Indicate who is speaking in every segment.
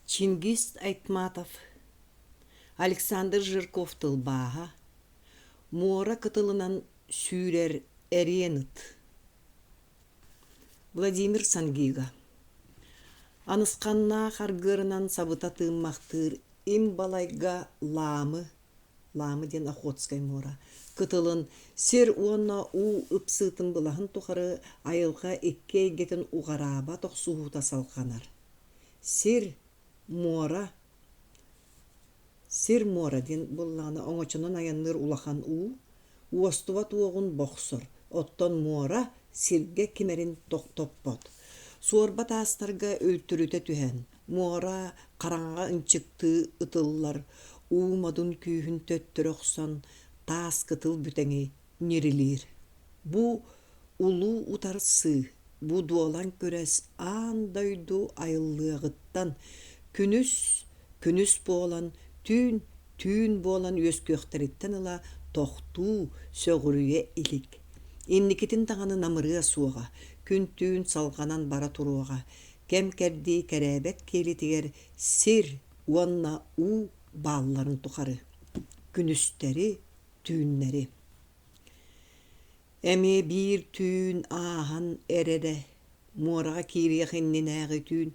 Speaker 1: Чингиз Айтматов, Александр Жирков тылбааһа, Муора кытылынан сүүрэр эриэн ыт. Владимир Сангига Анысханнаах аргыарынан сабыта тыыммахтыыр им балайга Лаамы Лаамы диэн Охотскай муора кытылын сир уонна уу ыпсыытын былаһын тухары айылҕа икки эйгэтин уҕараабат охсуһуута салҕанар. Сир, муора Сир муора диэн буоллаҕына оҥочонон айанныыр улахан уу, уостубат уоҕун бохсор, оттон муора сиргэ кимэрин тохтоппот. Суорба таастарга үлтүрүтэ түһэн, муора хараҥаҕа ынчыктыы ытыллар, уу модун күүһүн төттөрү охсон, таас кытыл бүтэҥи ньирилиир. Бу улуу утарсыы, бу дуолан күрэс аан дойду айыллыаҕыттан күнүс күнүс буолан, түүн түүн буолан үөскүөхтэриттэн ыла тохтуу, сөҕүрүйэ илик. Инникитин даҕаны намырыа суоҕа, күн-түүн салҕанан бара туруоҕа, кэм-кэрдии кэрээбэт киэлитигэр сир уонна уу баалларын тухары. Күнүстэри, түүннэри. Эмиэ биир түүн ааһан эрэрэ, муораҕа киириэх иннинээҕи түүн.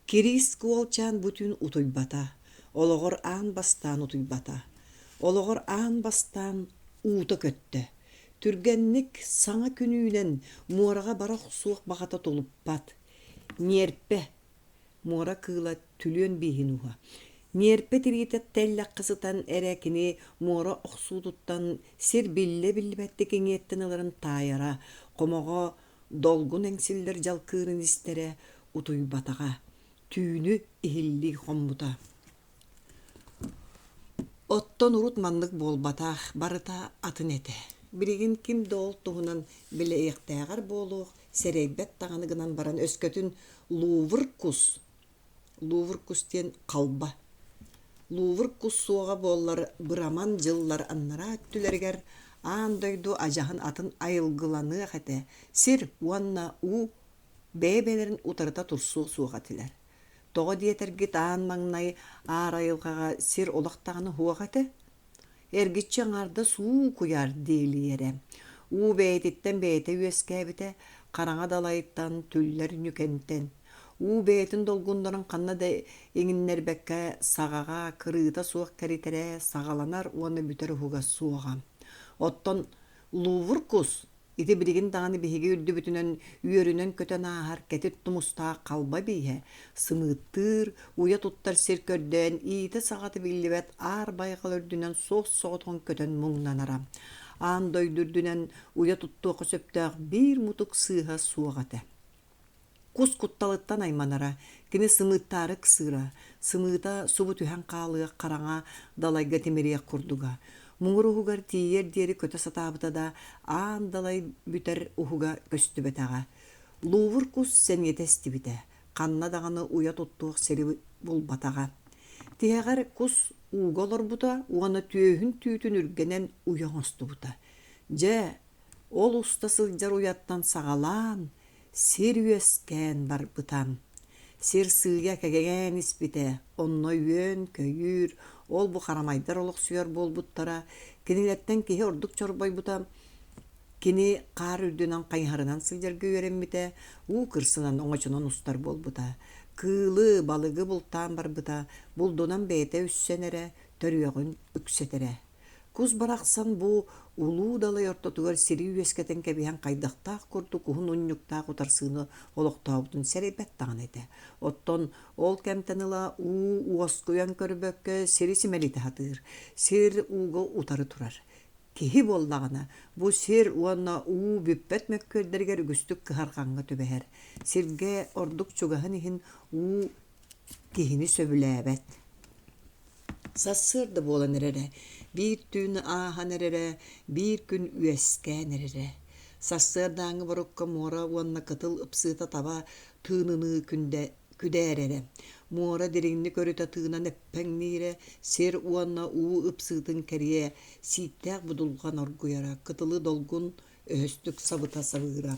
Speaker 1: Кириис уолчаан бу түүн утуйбата, олоҕор аан бастаан утуйбата, олоҕор аан бастаан уута көттө. Түргэнник саҥа күн үүнэн муораҕа бара охсуох баҕата тулуппат. Ньиэрпэ Муора кыыла түлүөн бииһин ууһа. Ньиэрпэ тириитэ тэллэххэ сытан эрэ кини муора охсуутуттан сир биллэ-биллибэттик иҥиэттэн ыларын таайара, хомоҕо долгун эҥсиллэр дьалкыырын истэрэ, утуйбатаҕа, түүнү иһиллии хоммута. Оттон урут маннык буолбатах, барыта атын этэ. Билигин ким да ол туһунан билиэхтээҕэр буолуох, сэрэйбэт даҕаны гынан баран өскөтүн Лувр кус, Лувр кус диэн халба, Лувр кус суоҕа буоллар быраман дьыллар анараа өттүлэригэр аан дойду адьаһын атын айылгыланыах этэ, сир уонна уу бэйэ-бэйэлэрин утарыта турсуо суох этилэр. Тоҕо диэтэргит аан маҥнай аар айылҕаҕа сир олох даҕаны уһуох этэ. Эргиччи аҥаардас уу куйаар диэлийэрэ. Уу бэйэтиттэн бэйэтэ үөскээбитэ, хараҥа далайыттан, түллэр ньүкэнтэн. Уу бэйэтин долгуннарын ханна да иҥиннэрбэккэ саҕаҕа, кырыыта суох кэритэрэ саҕаланар уонна бүтэр уһуга суоҕа. Оттон Лувр кус Ити билигин даҕаны биһиги үрдүбүтүнэн үөрүнэн көтөн ааһар кэтит тумустаах халба бииһэ, сымыыттыыр, уйа туттар сир көрдөөн иитэ-саҕата биллибэт аар байҕал үрдүнэн суос-соҕотоҕун көтөн муҥнанара. Аан дойду үрдүнэн уйа туттуохха сөптөөх биир мутук сыыһа суох этэ. Кус кутталыттан айманара, кини сымыыттаары ыксыыра, сымыыта субу түһэн хаалыах хараҥа далайга тимириэх курдуга. Муҥур уһугар тиийиэр диэри көтө сатаабыта да, аан далай бүтэр уһуга көстүбэтэҕэ. Лувр кус сэниэтэ эстибитэ, ханна даҕаны уйа туттуох сири булбатаҕа. Тиһэҕэр кус ууга олорбута уонна түөһүн түүтүн үргэнэн уйа оҥостубута. Дьэ, Ол уста сылдьар уйаттан саҕалаан сир үөскээн барбыта. Сир сыыйа кэгэҥээн испитэ, онно үөн-көйүүр, ол-бу харамайдар олохсуйар буолбуттара, кинилэртэн киһи ордук чорбойбута. Кини хаар үрдүнэн хайыһарынан сылдьарга үөрэммитэ, уу кырсынан оҥочонон устар буолбута. Кыылы, балыгы бултаан барбыта, булдунан бэйэтэ үссэнэрэ, төрүөҕүн үксэтэрэ. Кус барахсан бу улуу далай ортотугар сири үөскэтэн кэбиһэн хайдахтаах курдук уһун унньуктаах утарсыыны олохтообутун сэрэйбэт даҕаны этэ. Оттон ол кэмтэн ыла уу уоскуйан көрбөккө сири симэлитэ сатыыр, сир ууга утары турар. Киһи буоллаҕына, бу сир уонна уу бүппэт мөккүөрдэригэр үгүстүк кыһарҕаҥҥа түбэһэр. Сиргэ ордук чугаһын иһин уу киһини сөбүлээбэт. Сарсыарда буолан эрэрэ, биир түүн ааһан эрэрэ, биир күн үөскээн эрэрэ. Сарсыардааҥҥы борукка муора уонна кытыл ыпсыыта таба тыыныныы күндэ күдээрэрэ. Муора дириҥник өрүтэ тыынан эппэҥниирэ, сир уонна уу ыпсыытын кэрийэ сииктээх будулҕан оргуйара, кытылы долгун өһөстүк сабыта сабыыра.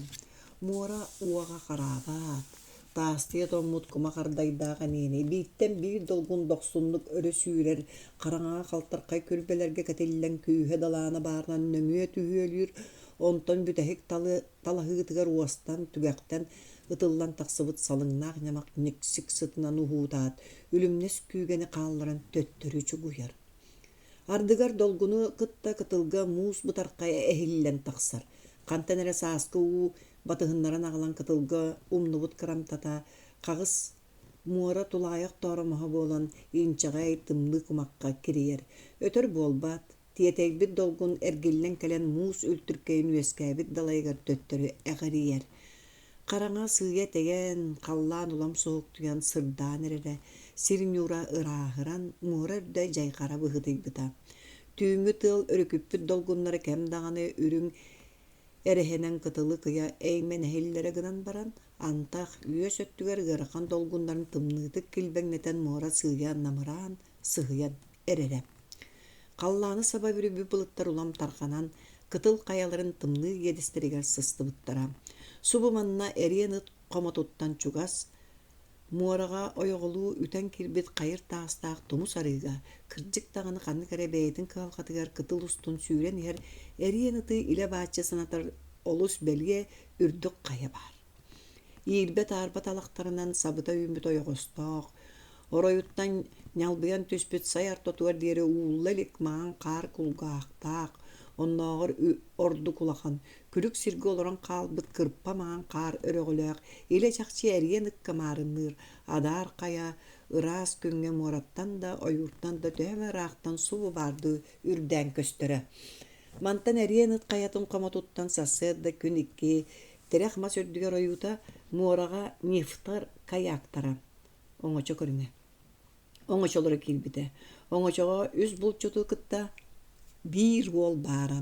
Speaker 1: Муора уоҕа хараабат. таастыйа тоҥмут кумах ардайдаах эниэни бииртэн биир долгун дохсуннук өрө сүүрэр, хараҥаҕа халтархай күрбэлэргэ кэтиллэн күүһэ далаана баарынан нөҥүө түһүөлүүр, онтон бүтэһик талаһыытыгар уостан, түгэхтэн ытыллан тахсыбыт салыҥнаах ньамах никсик сытынан уһуутаат, үлүмнэс күүгэни хаалларан төттөрү чугуйар. Ардыгар долгуну кытта кытылга муус бытархайа эһиллэн тахсар. Хантан эрэ сааскы уу батыһыннаран аҕалан кытылга умнубут кырамтата хаҕыс муора тулаайах тооромоһо буолан инчэҕэй тымныы кумахха кирийэр. Өтөр буолбат, тиэтэйбит долгун эргиллэн кэлэн муус үлтүркэйин үөскээбит далайыгар төттөрү эҕирийэр. Хараҥа сыыйа тэйэн, халлаан улам суһуктуйан сырдаан эрэрэ, сир ньуура ырааһыран, муора үрдэ дьайҕара быһыытыйбыта. Түүҥҥү тыал өрүкүппүт долгуннара кэм даҕаны үрүҥ эрэһэнэн кытылы кыйа эймэнэһиллэрэ гынан баран, антах үөс өттүгэр ыарахан долгуннарын тымныытык килбэҥнэтэн муора сыыйа намыраан, сыһыйан эрэрэ. Халлааны саба бүрүйбүт былыттар улам тарҕанан, кытыл хайаларын тымныы иэдэстэригэр сыстыбыттара. Субу манна эриэн ыт хомотуттан чугас, муораҕа ойоҕолуу үтэн киирбит хайыр таастаах тумус арыыга, кырдьык даҕаны ханнык эрэ бэйэтин кыһалҕатыгар кытыл устун сүүрэн иһэр эриэн ыты илэ-бааччы санатар олус бэлиэ үрдүк хайа баар. Иирбэ-таарба талахтарынан сабыта үүммүт ойоҕостоох, оройуттан ньалбыйан түспүт сай ортотугар диэри уулла илик маҥан хаар кулгаахтаах, оннооҕор ордук улахан, күлүк сиргэ олорон хаалбыт кырпа маҥан хаар өрөҕөлөөх, илэ-чахчы эриэн ыкка маарынныыр адаар хайа ыраас күҥҥэ муораттан да, ойууртан да төһө эмэ ыраахтан субу баардыы үрдээн көстөрө. Мантан эриэн ыт хайатын хомотуттан сарсыарда күн икки тирэх мас үрдүгэр ойуута муораҕа нефтар каяктара оҥочо көрүҥэ оҥочолоро киирбитэ. Оҥочоҕо үс булчуту кытта биир уол баара.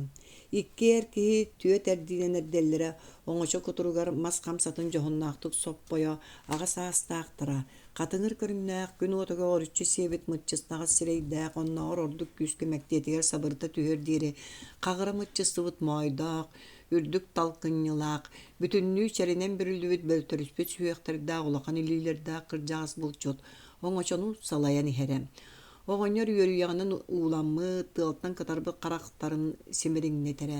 Speaker 1: Икки эр киһи түөрт эрдиинэн эрдэллэрэ оҥочо кутуругар мас хамсатын дьоһуннаахтык соппойо аҕа саастаахтара Хатыҥыр көрүҥнээх, күн уотугар оруччу сиэбит мыччыстаҕас сирэйдээх, оннооҕор ордук күүскэ мэктиэтигэр сабырыта түһүөр диэри хаҕыра мыччыстыбыт моойдоох, үрдүк талкынньылаах, бүтүннүү чэринэн бүрүллүбүт бөлтөрүспүт сүһүөхтэрдээх улахан илиилэрдээх кырдьаҕас булчут оҥочону салайан иһэрэ. Оҕонньор үөрүйэҕинэн ууламмыт, тыалтан кытарбыт харахтарын симириҥнэтэрэ.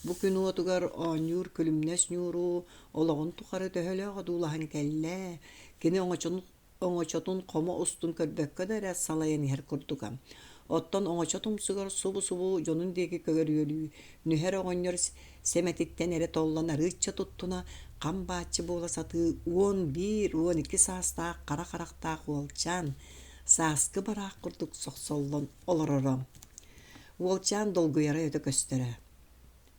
Speaker 1: Бу күн уотугар оонньуур күлүмнэс ньууру олоҕун тухары төһөлөөх одуулаһан кэллэ, кини оҥочону оҥочотун хомо устун көрбөккө да эрэ салайан иһэр курдуга. Оттон оҥочо тумсугар субу-субу дьонун диэки көҕөрүөлүү, нүһэр оҕонньор сэмэтиттэн эрэ толлон арыычча туттуна, хам бааччы буола сатыы 11, 12 саастаах хара харахтаах уолчаан сааскы бараах курдук сохсоллон олороро. Уолчаан долгуйара өтө көстөрө.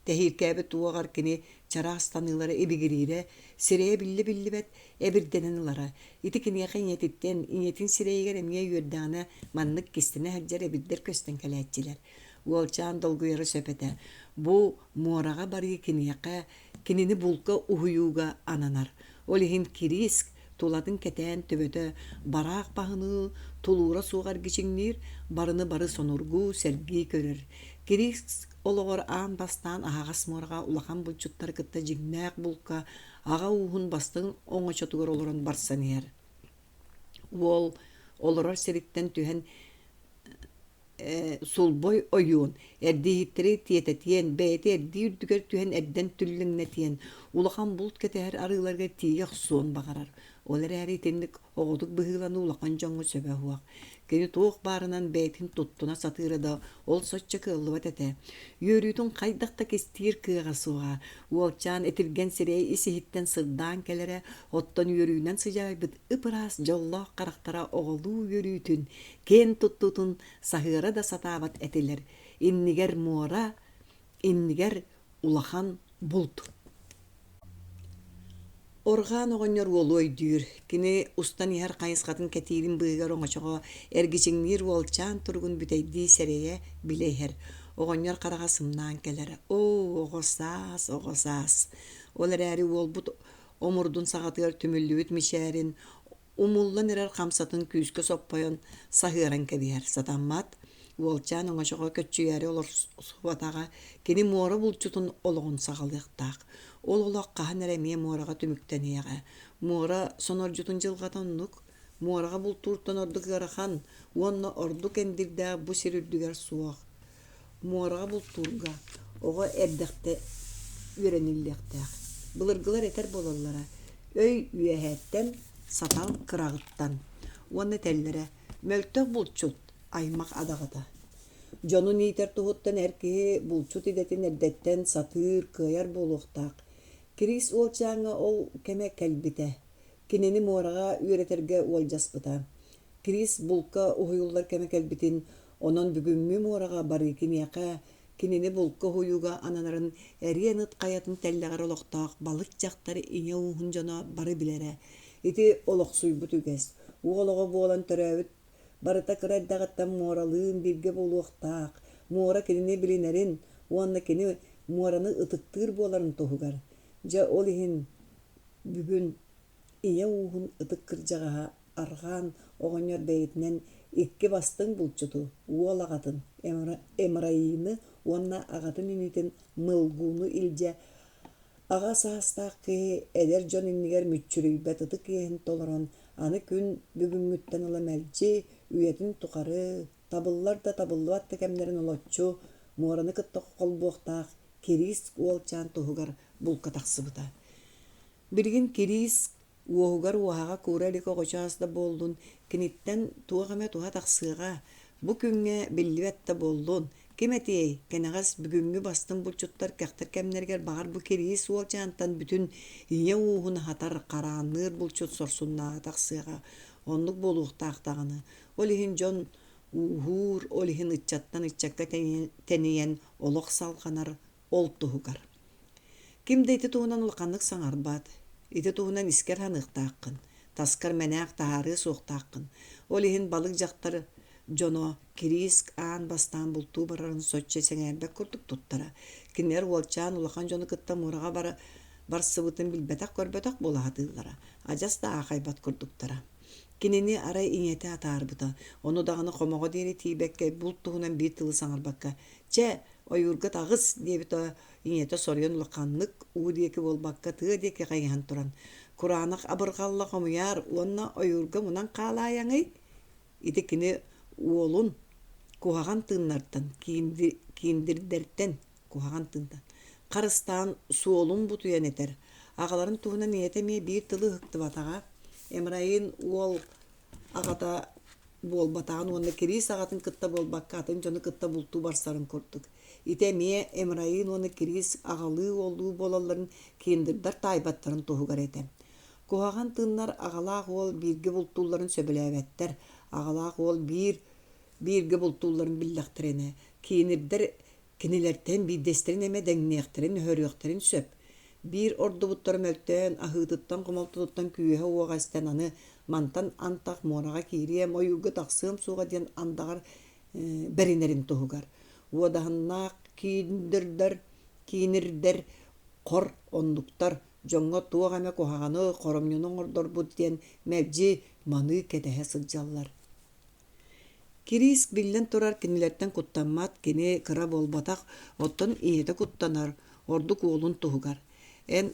Speaker 1: Тэһииркээбит уоҕар кини чараас таныылара ибигириирэ, сирэйэ биллэ-биллибэт эбирдэнэн ылара. Ити киниэхэ ийэтиттэн, ийэтин сирэйигэр эмиэ үөрдэҕинэ маннык кистэнэ сылдьар эбирдэр көстөн кэлээччилэр. Уолчаан долгуйара сөп этэ. Бу муораҕа барыы киниэхэ, кинини булка уһуйууга ананар. Ол иһин Кирииск тулатын кэтээн төбөтө бараах баһыныы тулуура суох эргичиҥниир, барыны бары сонургуу, сэргии көрөр. Кирииск олоҕор аан бастаан аһаҕас муораҕа улахан булчуттары кытта дьиҥнээх булка аҕа ууһун бастыҥ оҥочотугар олорон барсан иһэр. Уол олорор сириттэн түһэн сулбой ойуун эрдииһиттэри тиэтэтиэн, бэйэтэ эрдии үрдүгэр түһэн эрдэн түллэҥнэтиэн, улахан булт кэтэһэр арыыларга тиийэ охсуон баҕарар. Ол эрээри итинник оҕотук быһыыланыы улахан дьоҥҥо сөбө суох. Кини туох баарынан бэйэтин туттуна сатыыра да, ол соччо кыаллыбат этэ. Үөрүүтүн хайдах да кистиир кыаҕа суоҕа. Уолчаан этиргэн сирэйэ ис-иһиттэн сырдаан кэлэрэ, оттон үөрүүнэн сыдьаайбыт ып-ыраас дьоллоох харахтара оҕолуу үөрүүтүн, киэн туттуутун саһыара да сатаабат этилэр. Иннигэр муора, иннигэр улахан булт. Орҕаан оҕонньор уолу өйдүүр, кини устан иһэр хайысхатын кэтиирин быыһыгар оҥочоҕо эргичиҥниир уолчаан туругун бүтэйдии сэрэйэ билэ иһэр. Оҕонньор хараҕа сымнаан кэлэр: «Оо, оҕо саас, оҕо саас!» Ол эрээри уолбут омурдун саҕатыгар түмүллүбүт мичээрин умуллан эрэр хамсатын күүскэ соппойон саһыаран кэбиһэр сатаммат. Уолчаан оҥочоҕо көччүйээри олорсубатаҕа, кини муора булчутун олоҕун саҕалыахтаах. Ол олох хаһан эрэ эмиэ муораҕа түмүктэниэҕэ. Муора сонордьутун дьылҕата оннук. Муораҕа бултууртан ордук ыарахан уонна ордук эндирдээх бу сир үрдүгэр суох. Муораҕа бултуурга оҕо эрдэхтэ үөрэниллиэхтээх. Былыргылар этэр буолаллара: «Өй үөһээттэн, сатал кыраҕыттан» уонна этэллэрэ: «Мөлтөх булчут аймах адаҕата». Дьонун иитэр туһуттан эр киһи булчут идэтин эрдэттэн сатыыр, кыайар буолуохтаах. Кириис уолчааҥҥа ол кэмэ кэлбитэ. Кинини муораҕа үөрэтэргэ уолдьаспыта. Кириис булка уһуйуллар кэмэ кэлбитин, онон бүгүҥҥү муораҕа барыы киниэхэ кинини булка уһуйууга ананарын эриэн ыт хайатын тэллэҕэр олохтоох балык дьахтар ийэ ууһун дьоно бары билэрэ. Ити олохсуйбут үгэс. Уол оҕо буолан төрөөбүт барыта кыра эрдэҕиттэн муоралыын бииргэ буолуохтаах, муора кинини билинэрин уонна кини муораны ытыктыыр буоларын туһугар. Дьэ ол иһин Бүгүн ийэ ууһун ытык кырдьаҕаһа Арҕаан оҕонньор бэйэтинэн икки бастыҥ булчуту, уол аҕатын Эмраины уонна аҕатын инитин Мылгууну илдьэ аҕа саастаах киһи эдэр дьон иннигэр мүччүрүйбэт ытык иэһин толорон, аны күн бүгүҥҥүттэн ыла мэлдьи үйэтин тухары табыллар да табыллыбат да кэмнэрин олоччу муораны кытта холбуохтаах Кириис уолчаан туһугар булка тахсыбыта. Билигин Кириис уоһугар уоһаҕа куура илик оҕочоос да буоллун, киниттэн туох эмэ туһа тахсыаҕа, бу күҥҥэ биллибэт да буоллун, ким этиэй, кэнэҕэс бүгүҥҥү бастыҥ булчуттар кэхтэр кэмнэригэр баҕар бу Кириис уолчаантан бүтүн ийэ ууһун аһатар, хараанныыр булчут сорсуннааҕа тахсыаҕа. Оннук буолуохтаах даҕаны. Ол иһин дьон ууһуур, ол иһин ыччаттан ыччакка тэнийэн олох салҕанар ол туһугар. Ким да ити туһунан улаханнык саҥарбат, ити туһунан искэр ханыахтааххын, таскар мэнээх таһаарыа суохтааххын. Ол иһин балык дьахтар дьоно Кирииск аан бастаан бултуу барарын соччо сэҥээрбэт курдук туттара. Кинилэр уолчаан улахан дьону кытта муораҕа бара барсыбытын билбэтэх-көрбөтөх буола сатыыллара, адьас да аахайбат курдуктара. Кинини арай ийэтэ атаарбыта, ону даҕаны хомоҕо диэри тиийбэккэ булт туһунан биир тылы саҥарбакка «Чэ, ойуурга таҕыс!» диэбитэ ийэтэ соруйан улаханнык уу диэки буолбакка тыа диэки хайыһан туран «Кураанах абырҕалла хомуйаар уонна ойуурга мунан хаалаайаҥый?» Ити кини уолун куһаҕан тыыннартан, кииндирдэртэн куһаҕан тыынтан харыстаан суолун бутуйан этэр. Аҕаларын туһунан ийэтэ эмиэ биир тылы ыһыктыбатаҕа. Эмраин уол аҕата буолбатаҕын уонна Кириис аҕатын кытта буолбакка атын дьону кытта бултуу барсарын курдук. Ити эмиэ Эмраин уонна Кириис аҕалыы-уоллуу буолалларын киндердар таайбаттарын туһугар этэ. Куһаҕан тыыннар аҕалаах уол бииргэ бултуулларын сөбүлээбэттэр. Аҕалаах уол биир бииргэ бултуулларын биллэхтэринэ, киндердэр Кинилэртэн биирдэстэрин эмэ дэҥниэхтэрин, өһөрүөхтэрин сөп. Биир ордубуттара мөлтөөн, аһыытыттан-хомолтотуттан күүһэ-уоҕа эстэн аны мантан антах муораҕа киириэм, ойуурга тахсыам суоҕа диэн андаҕар бэринэрин туһугар. Уодаһыннаах кииндирдэр, киинирдэр хор оннуктар дьоҥҥо туох эмэ куһаҕаны, хоромньуну оҥордорбут диэн мэлдьи маныы кэтэһэ сылдьаллар. Кириис, биллэн турар, кинилэртэн куттаммат, кини кыра буолбатах, оттон ийэтэ куттанар, ордук уолун туһугар. Эн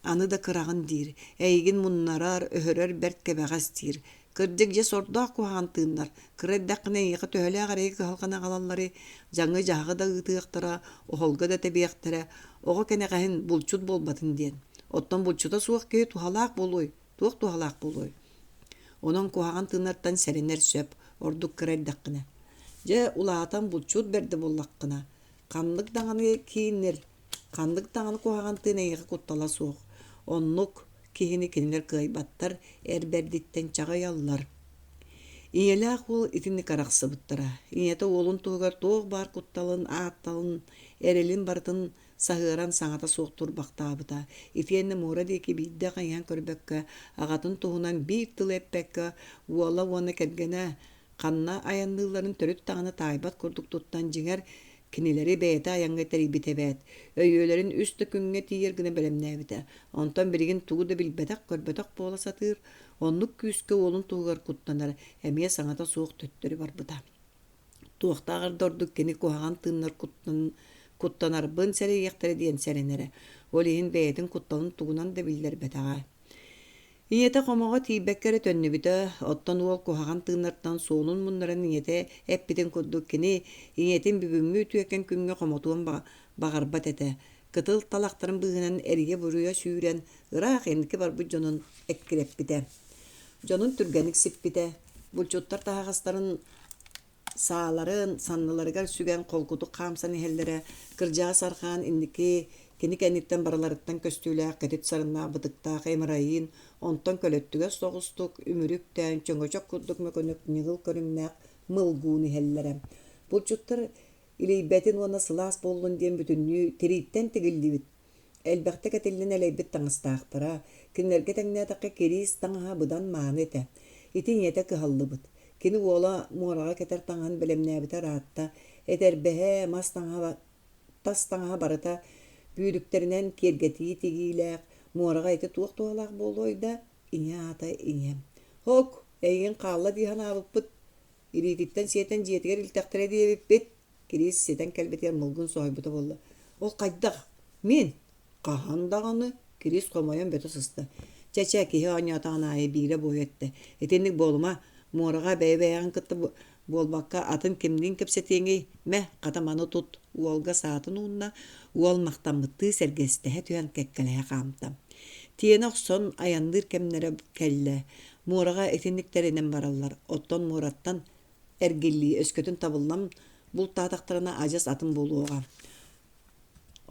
Speaker 1: аны да кыраҕын диир, эйигин муннарар, өһөрөр бэрт кэбэҕэс диир. Кырдьык дьэ сордоох куһаҕан тыыннар, кыра эрдэххинэ эйиэхэ төһөлөөх эрэйи кыһалҕаны аҕалалларый, дьаҥы-дьаһаҕы да ыытыахтара, оһолго да тэбиэхтэрэ, оҕо кэнэҕэһин булчут буолбатын диэн. Оттон булчута суох киһи туһалаах буолуой, туох туһалаах буолуой? Онон куһаҕан тыынартан сэрэнэр сөп, ордук кыра эрдэххинэ. Дьэ, улаатан булчут бэрдэ буоллаххына, ханнык даҕаны кииннэр, ханнык даҕаны куһаҕан тыын эйиэхэ куттала суох. Оннук киһини кинилэр кыайбаттар, эр бэрдиттэн чаҕыйаллар. Ийэлээх уол итинник арахсыбыттара. Ийэтэ уолун туһугар туох баар кутталын, аатталын, эрэлин барытын саһыаран саҥата суох турбахтаабыта. Итиэннэ муора диэки биирдэ хайыһан көрбөккө, аҕатын туһунан биир тылы эппэккэ, уола уонна кэргэнэ ханна айанныылларын төрүт даҕаны таайбат курдук туттан, дьиҥэр, кинилэри бэйэтэ айаҥҥа тэрийбитэ эбээт. Өйүөлэрин үс да күҥҥэ тиийэр гына бэлэмнээбитэ. Онтон билигин тугу да билбэтэх-көрбөтөх буола сатыыр, оннук күүскэ уолун туһугар куттанар, эмиэ саҥата суох төттөрү барбыта. Туохтааҕар да ордук кини куһаҕан тыыннар куттанарбын сэрэйиэхтэрэ диэн сэрэнэрэ. Ол иһин бэйэтин кутталын тугунан да биллэрбэтэҕэ. Ийэтэ хомоҕо тиийбэккэ эрэ төннүбүтэ, оттон уол куһаҕан тыыннартан суолун муннаран ийэтэ эппитин курдук кини ийэтин бүгүҥҥү үтүөкэн күҥҥэ хомотуон баҕарбат этэ. Кытыл талахтарын быыһынан эрийэ-буруйа сүүрэн, ыраах инники барбыт дьонун эккирэппитэ. Дьонун түргэнник сиппитэ. Булчуттар таһаҕастарын сааларын санныларыгар сүгэн холкутук хаамсан иһэллэрэ, кырдьаҕас арҕаан инники кини кэнниттэн барыларыттан көстүүлээх кэтит сарыннаах бытыктаах Эмраин, онтон көлөттүгэс соҕустук, үмүрүктээн чөҥөчөк курдук мөкөнүк ньыгыл көрүҥнээх мылгуун иһэллэрэ. Булчуттар илийбэтин уонна сылаас буоллун диэн бүтүннүү тирииттэн тигиллибит Элбэхтик этиллэн элэйбит таҥастаахтара, кинилэргэ тэҥнээтэххэ кириис таҥаһа быдан мааны этэ. Ити ийэтэ кыһаллыбыт. Кини уола муораҕа кэтэр таҥаһын бэлэмнээбитэ ыраатта, этэрбэһэ, мас таҥаһа, тас таҥаһа барыта бүүрүктэринэн киэргэтии тигиилээх, муораҕа ити туох туһалаах буолуой да, ийэ аата ийэ. Һок, эйигин хаалла дии санаабыппыт, илиититтэн сиэтэн дьиэтигэр илтэхтэрэ диэбиппит Кириис ситэн кэлбитигэр мылгын соһуйбута буолла: «Ол хайдах? Мин? Хаһан даҕаны?» Кириис хомойон бөтө сыста. «Чэ-чэ, киһи оонньоотоҕун аайы биирэ буойа эттэ. Итинник буолума, муораҕа бэйэ-бэйэҕин кытта буолбакка атын кимниин кэпсэтиэҥий? Мэ, хата маны тут» уолга саатын уунна, уол махтаммыттыы сэргэстэһэ түһэн кэккэлэһэ хаамта. Тиэнэ охсон айанныыр кэмнэрэ кэллэ. Муораҕа итинник тэринэн бараллар, оттон муораттан эргиллии өскөтүн табыллан бултаатахтарына адьас атын буолуоҕа.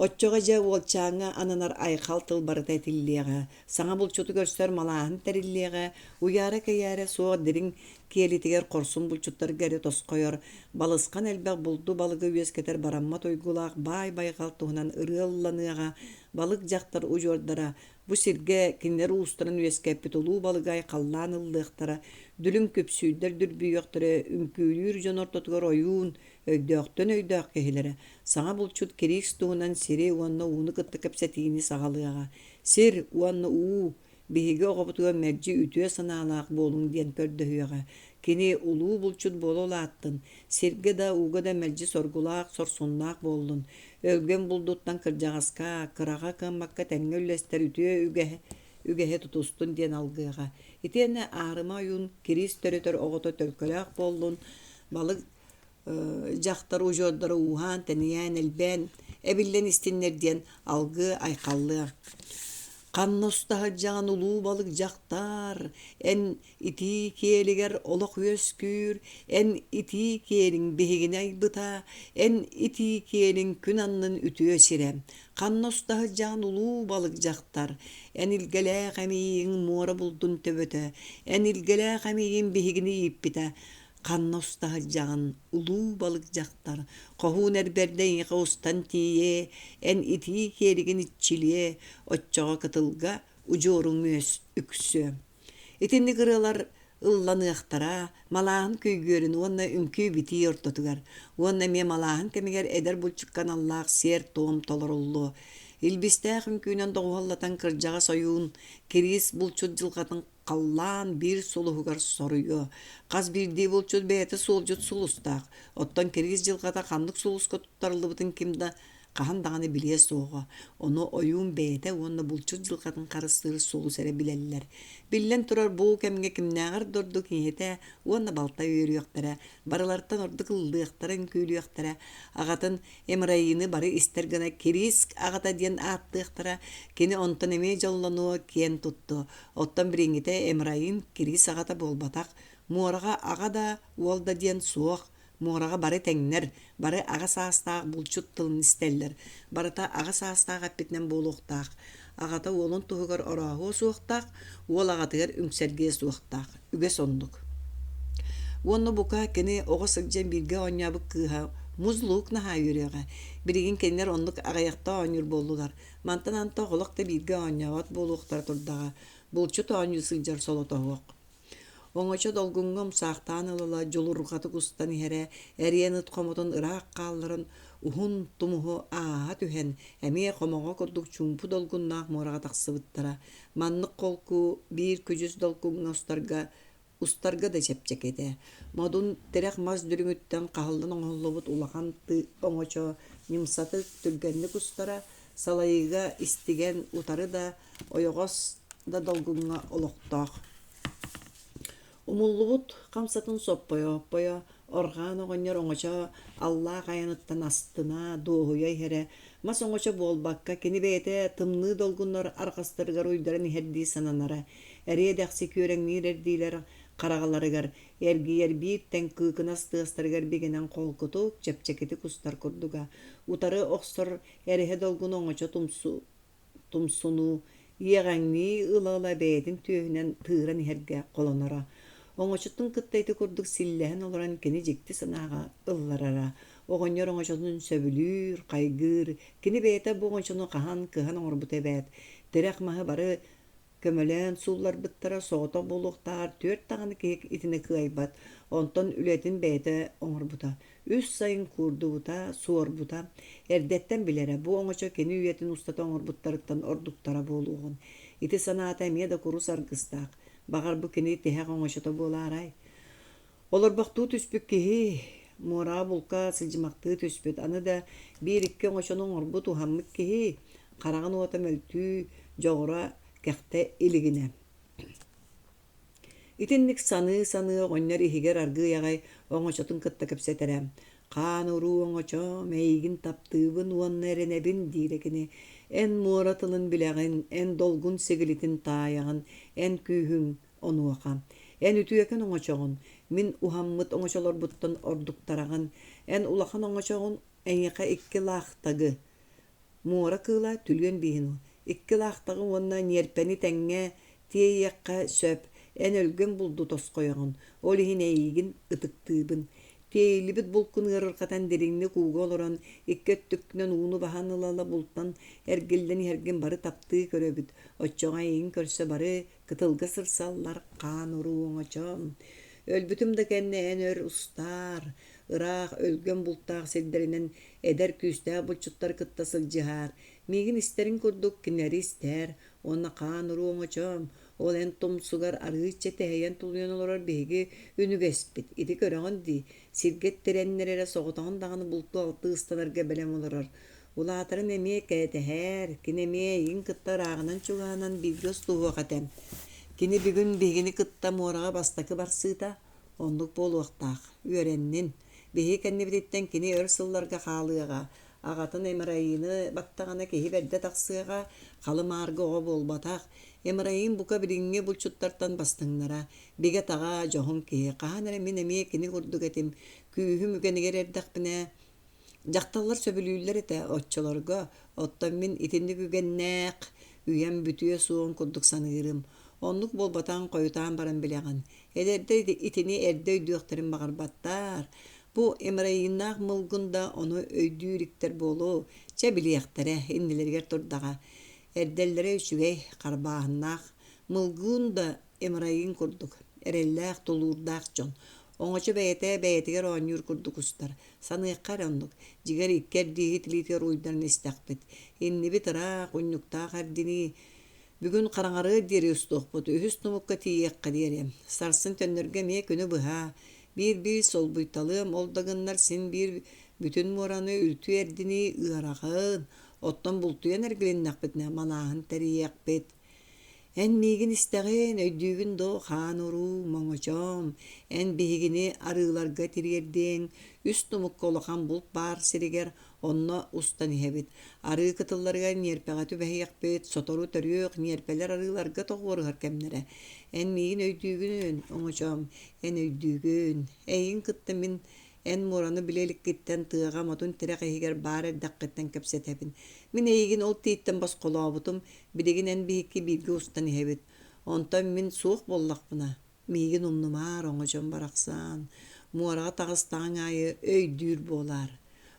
Speaker 1: Оччоҕо дьэ уолчааҥҥа ананар айхал тыл барыта этиллиэҕэ, саҥа булчуту көрсөр малааһын тэриллиэҕэ, уйаара-кэйээрэ суох дириҥ киэлитигэр хорсун булчуттарга эрэ тосхойор, балысхан элбэх булду-балыгы үөскэтэр бараммат уйгулаах баай байҕал туһунан ырыа ылланыаҕа, балык дьахтар удьуордара Бу сиргэ кинилэр уустарын үөскэппит улуу балыгы айхаллаан ыллыахтара, дүлүҥ күпсүүрдэр дүрбүйүөхтэрэ, үҥкүүлүүр дьон ортотугар ойуун, өйдөөхтөн өйдөөх киһилэрэ, саҥа булчут Кириис туһунан сири уонна ууну кытта кэпсэтиини саҕалыаҕа. Сир уонна уу биһиги оҕобутугар мэлдьи үтүө санаалаах буолуҥ диэн көрдөһүөҕэ. Кини улуу булчут буола улааттын, сиргэ да, ууга да мэлдьи соргулаах, сорсуннаах буоллун. Өлгөм булдуттан кырдьаҕаска, кыраҕа-кыаммакка тэҥҥэ үллэстэр үтүө үгэһи, үгэһи тутустун диэн алгыаҕа. Итиэннэ аарыма ойуун Кириис төрөтөр оҕото төлкөлөөх буоллун, балык дьахтар удьуордара ууһаан-тэнийээн элбээн, эбиллэн истиннэр диэн алгыы айхаллыа. Ханна уста сылдьаҕын улуу балык дьахтар, эн Итии киэлигэр олох үөскүүр, эн итии киэлиҥ биһигини айбыта, эн итии киэлиҥ күн аннын үтүө сирэ. Ханна уста сылдьаҕын улуу балык дьахтар, эн илгэлээх эмиийиҥ муора булдун төбөтө, эн илгэлээх эмиийиҥ биһигини ииппитэ. Ханна уста сылдьаҕын, улуу балык дьахтар, хоһуун эр бэрдэ эйиэхэ устан тиийиэ, эн итии киэлигин иччилиэ, оччоҕо кытылга удьуоруҥ үөс үксүө. Итинник ырыалар ылланыахтара малааһын күйгүөрүн уонна үҥкүү-битии ортотугар уонна эмиэ малааһын кэмигэр эдэр булчукка аналлаах сиэр-туом толоруллуо. Илбистээх үҥкүүнэн доҕуһуоллатан кырдьаҕас ойуун Кириис булчут дьылҕатын халлаан биир сулуһугар соруйуо. Хас биирдии булчут бэйэтэ суолдьут сулустаах, оттон Кириис дьылҕата ханнык сулуска туттарыллыбытын ким да хаһан даҕаны билиэ суоҕа, ону ойуун бэйэтэ уонна булчут дьылҕатын харыстыыр сулус эрэ билэллэр. Биллэн турар, бу кэмҥэ кимнээҕэр да ордук ийэтэ уонна балта үөрүөхтэрэ, барылартан ордук ыллыахтара, үҥкүүлүөхтэрэ, аҕатын Эмраины бары истэр гына Кириск аҕата диэн ааттыахтара, кини онтон эмиэ дьоллонуо, киэн туттуо. Оттон билиҥҥитэ Эмраин Кирис аҕата буолбатах, муораҕа аҕа да, уол да диэн суох, Муораҕа бары тэҥнэр, бары аҕа саастаах булчут тылын истэллэр, барыта аҕа саастаах эппитинэн буолуохтаах. Аҕата уолун туһугар орооһуо суохтаах, уол аҕатыгар үҥсэргиэ суохтаах. Үгэс оннук. Уонна бука кини оҕо сылдьан бииргэ оонньообут кыыһа Музлук наһаа үөрүөҕэ. Билигин кинилэр оннук аҕыйахта оонньуур буоллулар. Мантан антах олох да бииргэ оонньообот буолуохтара турдаҕа. Булчут оонньуу сылдьар солото суох. Оҥочо долгуҥҥа умсаахтаан ыла-ыла дьулурҕатык устан иһэрэ, эриэн ыт хомотун ыраах хаалларан, уһун тумуһу ааһа түһэн, эмиэ хомоҕо курдук чуумпу долгуннаах муораҕа тахсыбыттара. Маннык холку биир күдьүс долгуҥҥа устарга Устарга да чэпчэки этэ. Модун тирэх мас дүлүҥүттэн хаһыллан оҥоһуллубут улахан оҥочо ньымсатык, түргэнник устара, салайыыга истигэн, утары да, ойоҕос да долгуҥҥа олохтоох. Умуллубут хамсатын соппойо-оппойо, Орҕаан оҕонньор оҥочо аллаах айаныттан астына, дуоһуйа иһэрэ, мас оҥочо буолбакка, кини бэйэтэ тымныы долгуннар арҕастарыгар уйдаран иһэрдии сананара, эриэ-дэхси күөрэҥниир эрдиилэр хараҕаларыгар эргийэр биир тэҥ кыыкынас тыастарыгар бигэнэн холкутук, чэпчэкитик устар курдуга, утары охсор эрэһэ долгуну оҥочо тумсу тумсунуу, иэҕэҥнии ыла-ыла бэйэтин түөһүнэн тыыран иһэргэ холоноро. Оҥочотун кытта ити курдук силлэһэн олорон кини дьикти санааҕа ылларара. Оҕонньор оҥочотун сөбүлүүр, хайгыыр, кини бэйэтэ бу оҥочону хаһан кыһан оҥорбута эбээт. Тирэх маһы бары көмөлөөн суулларбыттара соҕотох буолуохтааҕар түөрт даҕаны киһи итини кыайбат, онтон үлэтин бэйэтэ оҥорбута. Үс сайын куурдубута, суорбута. Эрдэттэн билэрэ, бу оҥочо кини үйэтин устата оҥорбуттарыттан ордуктара буолуоҕун. Ити санаата эмиэ да курус аргыстаах. Баҕар, бу кини тиһэх оҥочото буолаарай? Олорбохтуу түспүт киһи, муораҕа булка сылдьымахтыы түспүт, аны да биир-икки оҥочону оҥорбут, уһаммыт киһи, хараҕын уота мөлтүү, дьоҕура кэхтэ илигинэ. Итинник саныы-саныы оҕонньор иһигэр аргыый аҕай оҥочотун кытта кэпсэтэрэ: «Хаан-уруу оҥочоом, эйигин таптыыбын уонна эрэнэбин» диирэ кини. «Эн муора тылын билэҕин, эн долгун сигилитин таайаҕын, эн күүһүҥ Онуоха: «Эн үтүөкэн оҥочоҕун, мин уһаммыт оҥочолорбуттан ордуктараҕын, эн улахан оҥочоҕун эйиэхэ икки лаахтагы, муора кыыла түлүөн бииһин икки лаахтагы уонна ньиэрпэни тэҥҥэ тиэйиэххэ сөп, эн өлгөм булду тосхойоҕун, ол иһин эйиигин ытыктыыбын. Тиэйиллибит булкун ыарырҕатан дириҥник ууга олорон, икки өттүккүнэн ууну баһан ыла-ыла бултан эргиллэн иһэргин бары таптыы көрөбүт, оччоҕо эйигин көрсө бары Кытылга сырсаллар хаан-уруу оҥочоом, өлбүтүм да кэннэ эн өр устаар, ыраах өлгөм бултаах сирдэринэн эдэр күүстээх булчуттары кытта сылдьыһаар, миигин истэриҥ курдук кинилэри истээр уонна хаан-уруу оҥочоом, ол эн тумсугар арыычча тэһийэн-тулуйан олорор биһиги үнүгэспит, ити көрөҕүн дии, сиргэ тирэннэр эрэ соҕотоҕун даҕаны бултуу-алты ыстанарга бэлэм олорор, Улаатарын эмиэ кэтэһээр, кини эмиэ эйигин кытта ырааҕынан-чугаһынан бииргэ устуһуох этэ. Кини бүгүн биһигини кытта муораҕа бастакы барсыыта, оннук буолуохтаах, үөрэннин. Биһиги кэннибититтэн кини өр сылларга хаалыаҕа, аҕатын Эмраины баттаҕына киһи бэрдэ тахсыаҕа, халы-мааргы оҕо буолбатах. Эмраин бука билиҥҥи булчуттартан бастыҥнара, бигэ-таҕа, дьоһун киһи. Хаһан эрэ мин эмиэ кини курдук этим, күүһүм үгэнигэр эрдэхпинэ Дьахталлар сөбүлүүллэр этэ оччолорго, оттон мин итинник үгэннээх үйэм бүтүө суоҕун курдук саныырым. Оннук буолбатаҕын хойутаан баран билэҕин. Эдэрдэр итини эрдэ өйдүөхтэрин баҕарбаттар. Бу Имраиннаах Мылгын да ону өйдүү иликтэр буолуо, чэ билиэхтэрэ, иннилэригэр турдаҕа. Эрдэллэрэ үчүгэй, харбааһыннаах. Мылгын да Эмраин курдук, эрэллээх, тулуурдаах дьон. Оҥочо бэйэтэ бэйэтигэр оонньуур курдук устар. Саныахха эрэ оннук. Дьиҥэр икки эрдииһит илиитигэр уйдаран истэхпит. Иннибит ыраах, унньуктаах эрдинии. Бүгүн хараҥарыар диэри устуохпут, үһүс тумукка тиийиэххэ диэри. Сарсын төннөргө эмиэ күнү быһа. Биир-биир солбуйталыам, ол да гыннар син биир бүтүн муораны үлтү эрдинии ыарахан. Оттон бултуйан эргилиннэхпитинэ манааһын тэрийиэхпит. Эн миигин истэҕин, өйдүүгүн дуо, хаан-уруу, моҥочоом, эн биһигини арыыларга тириэрдиэҥ, үс тумукка улахан булт баар сиригэр онно устан иһэбит. Арыы кытылларыгар ньиэрпэҕэ түбэһиэхпит, сотору төрүөх ньиэрпэлэр арыыларга тоҕуоруһар кэмнэрэ. Эн миигин өйдүүгүн, оҥочоом, эн өйдүүгүн. Эйигин кытта мин Эн муораны билэ иликкиттэн тыаҕа модун тирэх иһигэр баар эрдэххиттэн кэпсэтэбин. Мин эйигин ол тииттэн босхолообутум, билигин эн биһикки бииргэ устан иһэбит. Онтон мин суох буоллахпына, миигин умнумаар, оҥочом барахсан, муораҕа таҕыстаҕыҥ аайы өйдүүр буолаар.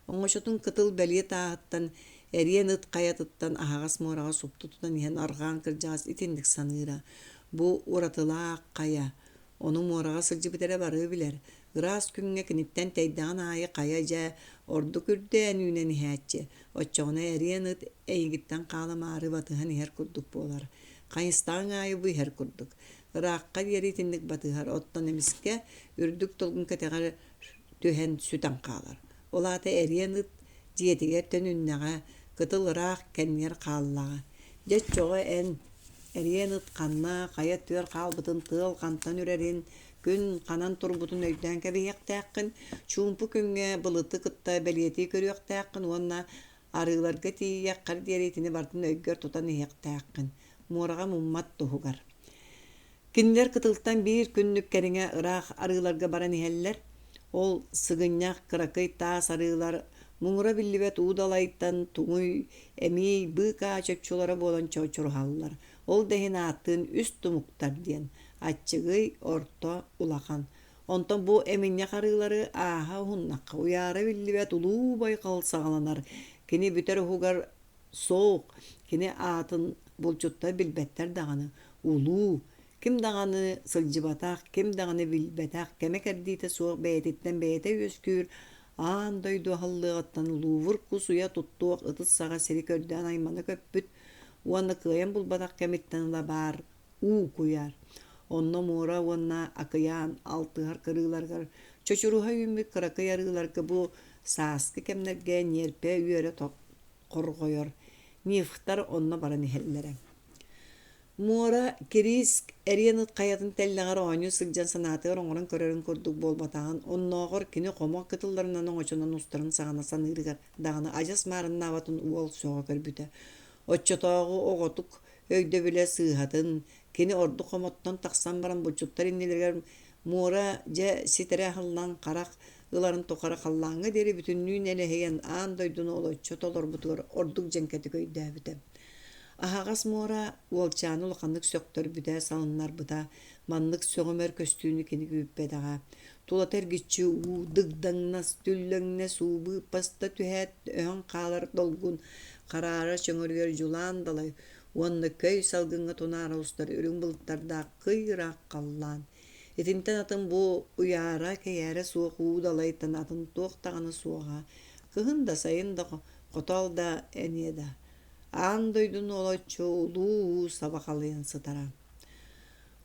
Speaker 1: Оҥочотун кытыл бэлиэ тааһыттан, эриэн ыт хайатыттан аһаҕас муораҕа супту тутан иһэн арҕаан кырдьаҕас итинник саныыра. Бу уратылаах хайа, Ону муораҕа сылдьыбыт эрэ бары билэр, ыраас күҥҥэ киниттэн тэйдэҕин аайы хайа дьэ ордук үрдээн үүнэн иһээччи, оччоҕуна эриэн ыт эйигиттэн хаалымаары батыһан иһэр курдук буолар. Хайыстаҕыҥ аайы бу иһэр курдук. Ыраахха диэри итинник батыһар, оттон эмискэ үрдүк долгун кэтэҕэр түһэн сүтэн хаалар. Ол аата эриэн ыт дьиэтигэр төнүннэҕэ, кытыл ыраах кэннигэр хааллаҕа. Дьэ оччоҕо эн эриэн ыт ханна, хайа өттүгэр хаалбытын, тыал хантан үрэрин, күн ханан турбутун өйдөөн кэбиһиэхтээххин, чуумпу күҥҥэ былыты кытта бэлиэтии көрүөхтээххин уонна арыыларга тиийиэххэр диэри итини барытын өйгөр тутан иһиэхтээххин, муораҕа муммат туһугар. Кинилэр кытылтан биир күннүк кэриҥэ ыраах арыыларга баран иһэллэр. Ол сыгынньах кыракый таас арыылар муҥура биллибэт уу далайтан туҥуй, эмиий, быыкаа чопчулара буолан чочуруһаллар. Ол да иһин ааттыын үс тумуктар диэн: аччыгый, орто, улахан. Онтон бу эминньэх арыылары ааһа уһуннахха уйаара биллибэт улуу байҕал саҕаланар. Кини бүтэр уһугар Суох, кини аатын булчуттар билбэттэр даҕаны, улуу, ким даҕаны сылдьыбатах, ким даҕаны билбэтэх, кэмэ-кэрдиитэ суох бэйэтиттэн бэйэтэ үөскүүр аан дойду аһыллыаҕыттан Лувр кус уйа туттуох ытыс саҕа сири көрдөөн аймана көппүт уонна кыайан булбатах кэмиттэн ыла баар уу куйаар. Онно муора уонна акыйаан алтыһар кырыыларыгар чочуруһа үүммүт кыракый арыыларга бу сааскы кэмнэргэ ньиэрпэ үөрэ хорҕойор. Нивхтар онно баран иһэллэрэ. Муора Кириск эриэн ыт хайатын тэллэҕэр оонньуу сылдьан санаатыгар оҥорон көрөрүн курдук буолбатаҕын, оннооҕор кини хомо кытылларынан оҥочонон устарын саҕана саныырыгар даҕаны адьас маарыннаабатын уол сөҕө көрбүтэ. Оччотооҕу оҕотук өйдөбүлэ сыыһатын, кини ордук хомоттон тахсан баран булчуттар иннилэригэр муора дьэ ситэрэ аһыллан харах ыларын тухары халлааҥҥа диэри бүтүннүү нэлэһийэн аан дойдуну олоччу толорбутугар ордук дьэҥкэтик өйдөөбүтэ. Аһаҕас муора уолчааны улаханнык сөхтөрбүтэ, салыннарбыта, маннык сөҕүмэр көстүүнү кини күүппэтэҕэ. Тулата эргиччи уу дыгдаҥнас, түллэҥнэс уу быыппаста түһээт өһөн хаалар долгун хараара чөҥөрүйэр дьулаан далай уонна көй салгыҥҥа тунаара устар үрүҥ былыттардаах кый ыраах халлаан. Итинтэн атын бу уйаара-кэйээрэ суох уу далайтан атын туох даҕаны суоҕа. Кыһын да, сайын да, хотоол да, эниэ да. Аан дойдуну олоччу улуу уу саба халыйан сытара.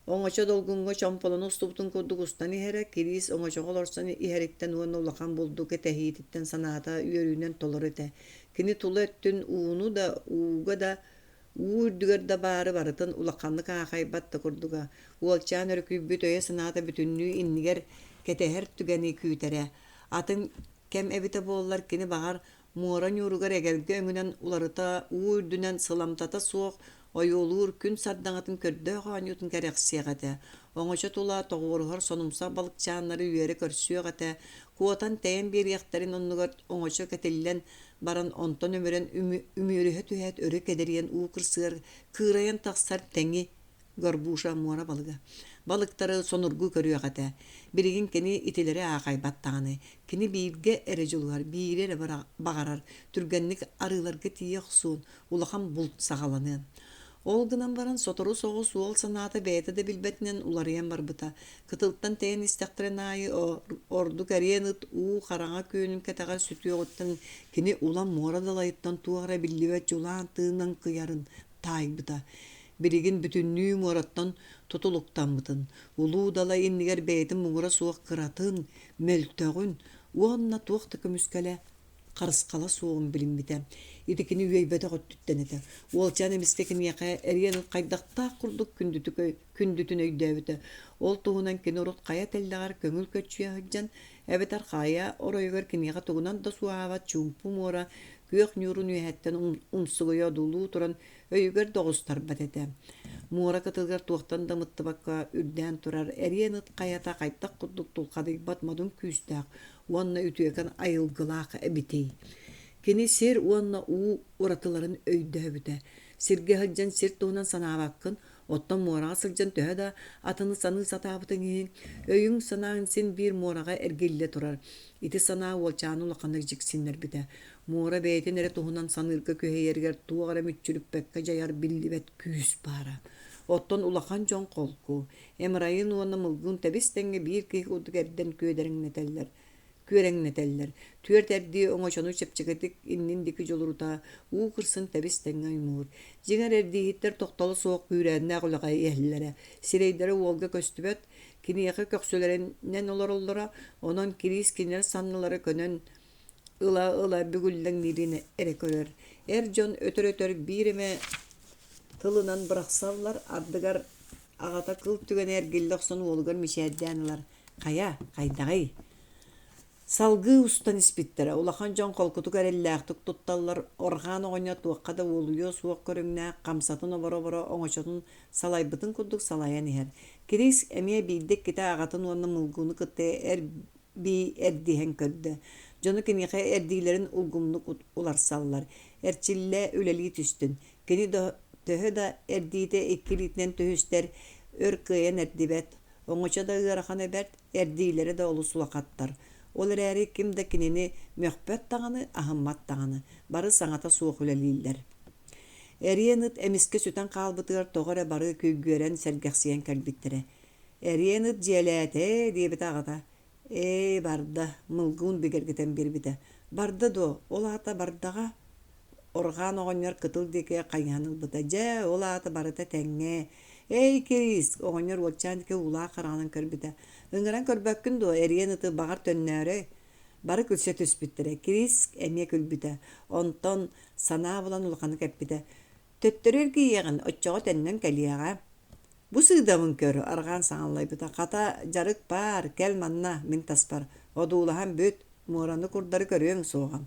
Speaker 1: Оҥочо долгуҥҥа чомполону устубутун курдук устан иһэрэ, Кириис оҥочоҕо олорсон иһэриттэн уонна улахан булду кэтэһиититтэн санаата үөрүүнэн толору этэ. Кини тула өттүн ууну да, ууга да, уу үрдүгэр да баары барытын улаханнык аахайбат да курдуга. Уолчаан өрүкүйбүт өйө-санаата бүтүннүү иннигэр кэтэһэр түгэни күүтэрэ. Атын кэм эбитэ буоллар, кини баҕар Муора ньууругар эгэлгэ өҥүнэн уларыта уу үрдүнэн сыламтата суох ойуолуур күн сардаҥатын көрдөөх оонньуутун кэрэхсиэх этэ, оҥочо тула тоҕуоруһар сонумсах балыкчааннары үөрэ көрсүөх этэ, куотан тэйэн биэриэхтэрин оннугар оҥочо кэтиллэн баран онтон өмүрэн үмүөрүһэ түһээт өрө кэдэрийэн уу кырсыгар кыырайан тахсар тэҥи горбуша муора балыга. Балыктары сонургуу көрүөх этэ. Билигин кини итилэри аахайбат даҕаны. Кини бииргэ эрэ дьулуһар, биири эрэ баҕарар, түргэнник арыыларга тиийэ охсуон, улахан булт саҕаланыан. Ол гынан баран сотору соҕус уол санаата бэйэтэ да билбэтинэн уларыйан барбыта. Кытылтан тэйэн истэхтэрин аайы ордук эриэн ыт уу хараҥа күөнүн кэтэҕэр сүтүөҕүттэн кини улам муора далайыттан туох эрэ биллибэт дьулаан тыынан кыйарын таайбыта. Билигин бүтүннүү муораттан тутулуктаммытын, улуу далай иннигэр бэйэтин муҥура суох кыратын, мөлтөҕүн уонна туох да көмүскэлэ, харысхала суоҕун билиммитэ. Ити кини үөйбэтэх өттүттэн этэ. Уолчаан эмискэ киниэхэ эриэн хайдахтаах курдук күндүтүк күндүтүн өйдөөбүтэ. Ол туһунан кини урут хайа тэллэҕэр көҥүл көччүйэ сылдьан, эбэтэр хайа оройугар киниэхэ тугунан да суоһаабат чуумпу муора күөх ньуурун үөһэттэн умсугуйа одуулуу туран өйүгэр да оҕустарбат этэ. Муора кытылыгар туохтан да ымыттыбакка үрдээн турар эриэн ыт хайата хайдах курдук тулхадыйбат модун күүстээх уонна үтүөкэн айылгылаах эбитий. Кини сир уонна уу уратыларын өйдөөбүтэ. Сиргэ сылдьан сир туһунан санаабаккын, оттон муораҕа сылдьан төһө да атыны саныы сатаабытыҥ иһин, өйүҥ-санааҥ син биир муораҕа эргиллэ турар. Ити санаа уолчааны улаханнык дьиксиннэрбитэ. Муора бэйэтин эрэ туһунан саныырга күһэйэригэр туох эрэ мүччүрүппэккэ дьайар биллибэт күүс баара. Оттон улахан дьон холку, Эмрайын уонна Мылгын тэбис-тэҥҥэ биир киһи курдук эрдэн күөдэриҥнэтэллэр. күөрэҥнэтэллэр. Түөрт эрдии оҥочону чэпчэкитик иннин диэки дьулурута, уу кырсын тэбис-тэҥҥэ оймуур. Дьиҥэр эрдииһиттэр тохтоло суох күүрээннээх үлэҕэ иһэллэрэ. Сирэйдэрэ уолга көстүбэт, киниэхэ көхсүлэринэн олороллоро, онон Кириис кинилэр саннылара көнөн ыла-ыла бүгүллэҥниирин эрэ көрөр. Эр дьон өтөр-өтөр биир эмэ тылынан бырахсаллар, ардыгар аҕата кыл түгэнэ эргиллэ охсон уолугар мичээрдээн ылар: «Хайа, хайдаҕый?» Салгыы устан испиттэрэ, улахан дьон холкутук эрэллээхтик тутталлар, Орҕаан оҕонньор туохха да уолуйуо суох көрүҥнээх, хамсатын оборо-оборо оҥочотун салайбытын курдук салайан иһэр. Кирис эмиэ биирдэ-иккитэ аҕатын уонна Мылгуну кытта эр-бии эрдиһэн көрдө. Дьону киниэхэ эрдиилэрин улгумнук уларсаллар. Эрчиллэ үлэлии түстүн. Кини төһө да эрдиитэ икки илиитинэн түһүстэр, өр кыайан эрдибэт. Оҥочо да ыарахана бэрт, эрдиилэрэ да олус улахаттар. Ол эрээри ким да кинини мөхпөт даҕаны, аһыммат даҕаны. Бары саҥата суох үлэлииллэр. Эриэн ыт эмискэ сүтэн хаалбытыгар тоҕо эрэ бары күйгүөрэн сэргэхсийэн кэлбиттэрэ. «Эриэн ыт дьиэлээтэ» диэбитэ аҕата. «Ээ, барда», Мылгыун бигэргэтэн биэрбитэ. «Барда дуо? Ол аата бардаҕа?» Орҕаан оҕонньор кытыл диэки хайыһан ылбыта. «Дьэ, ол аата барыта тэҥҥэ. Эй, Кириис!» оҕонньор уолчаан диэки уулаах хараҕынан көрбүтэ. «Ыҥыран көрбөккүн дуо, эриэн ыты баҕар төннөөрөй?» Бары күлсэ түспүттэрэ. Кириис эмиэ күлбүтэ. Онтон санаа булан улаханнык эппитэ: «Төттөрү эргийиэҕин, оччоҕо төннөн кэлиэҕэ». Бу сыыдамын көр, арҕаан саҥаллайбыта. Хата, дьарык баар, кэл манна, мин таспар. Одуулаһан бүт, муораны курдары көрүөҥ суоҕа.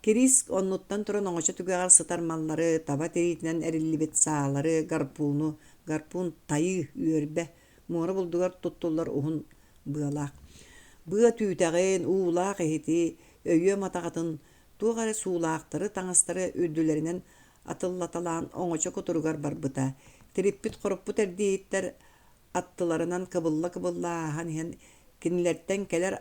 Speaker 1: Кирис оннуттан туран оҥочо түгэҕэр сытар маллары, таба тириитинэн эриллибит саалары, гарпуну, гарпун тайыы, үөрбэ, муора булдугар туттуллар уһун быалаах. Быа түүтэҕин, уулаах иһити, өйүө матаҕатын, туох эрэ суулаахтары, таҥастары үрдүлэринэн атыллаталаан оҥочо кутуругар барбыта. Тириппит-хоруппут эрдииһиттэр аттыларынан кыбылла-кыбылла ааһан иһэн кинилэртэн кэлэр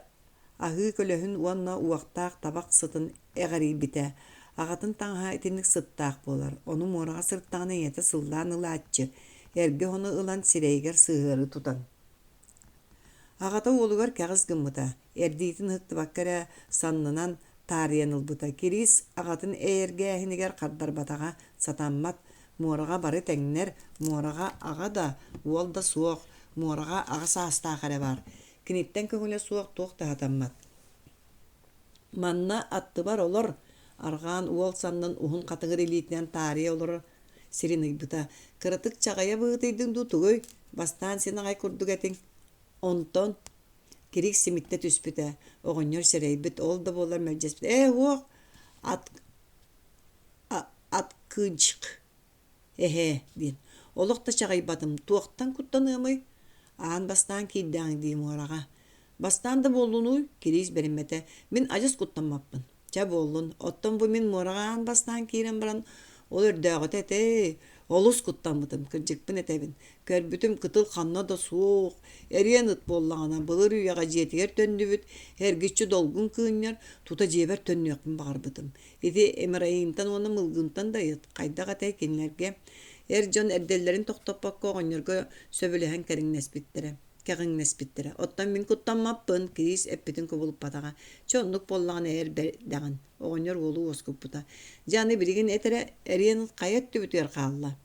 Speaker 1: аһыы көлөһүн уонна уохтаах табах сытын эҕэрийбитэ. Аҕатын таҥаһа итинник сыттаах буолар, ону муораҕа сырыттаҕына ийэтэ сыллаан ылааччы, эргэ оһону ылан сирэйигэр сыһыары тутан. Аҕата уолугар кэҕис гыммыта, эрдиитин ыһыктыбакка эрэ саннынан таарыйан ылбыта. Кириис аҕатын эйэргээһинигэр хардарбатаҕа сатаммат, муораҕа бары тэҥнэр, муораҕа аҕа да, уол да суох, муораҕа аҕа саастаах эрэ баар. Киниттэн көҥүлэ суох туох да сатаммат. Манна аттыбар олор, арҕаан уол саннын уһун хатыҥыр илиитинэн таарыйа олорор сирин ыйбыта. Кыратык чаҕыйа быһыытыйдыҥ дуу тугуй? Бастаан син аҕай курдук этиҥ. Онтон Кирик симиттэ түспүтэ, оҕонньор сэрэйбит, ол да буоллар мэлдьэспит: «Ээ, уох, ат аткынчык эһээ» диэн. Олох да чаҕыйбатым, туохтан куттаныамый? Аан бастаан киирдэҕиҥ дии муораҕа. Бастаан да буоллунууй, Кириис бэриммэтэ. Мин адьас куттаммаппын. Чэ буоллун, оттон бу мин муораҕа аан бастаан киирэн баран, ол өрдөөҕүтэ этэ, олус куттаммытым, кырдьыкпын этэбин. Көрбүтүм кытыл ханна да суох, эриэн ыт буоллаҕына, былыр үйэҕэ дьиэтигэр төннүбүт, эргиччи долгун кыынньар, тута дьиэбэр төннүөхпүн баҕарбытым. Ити Эмираимтан уонна Мылгынтан да ыйыт, хайдах этэй кинилэргэ? Эр дьон эрдэллэрин тохтоппокко оҕонньорго сөбүлэһэн кэриҥнэспиттэрэ кэҕиҥнэспиттэрэ. Оттон мин куттаммаппын, Кириис эппитин кубулуппатаҕа. Чэ, оннук буоллаҕына эр бэрдэҕин, оҕонньор уолу уоскуппута. Дьэ, аны билигин эт эрэ, эриэн хайа өттүбүтүгэр хаалла?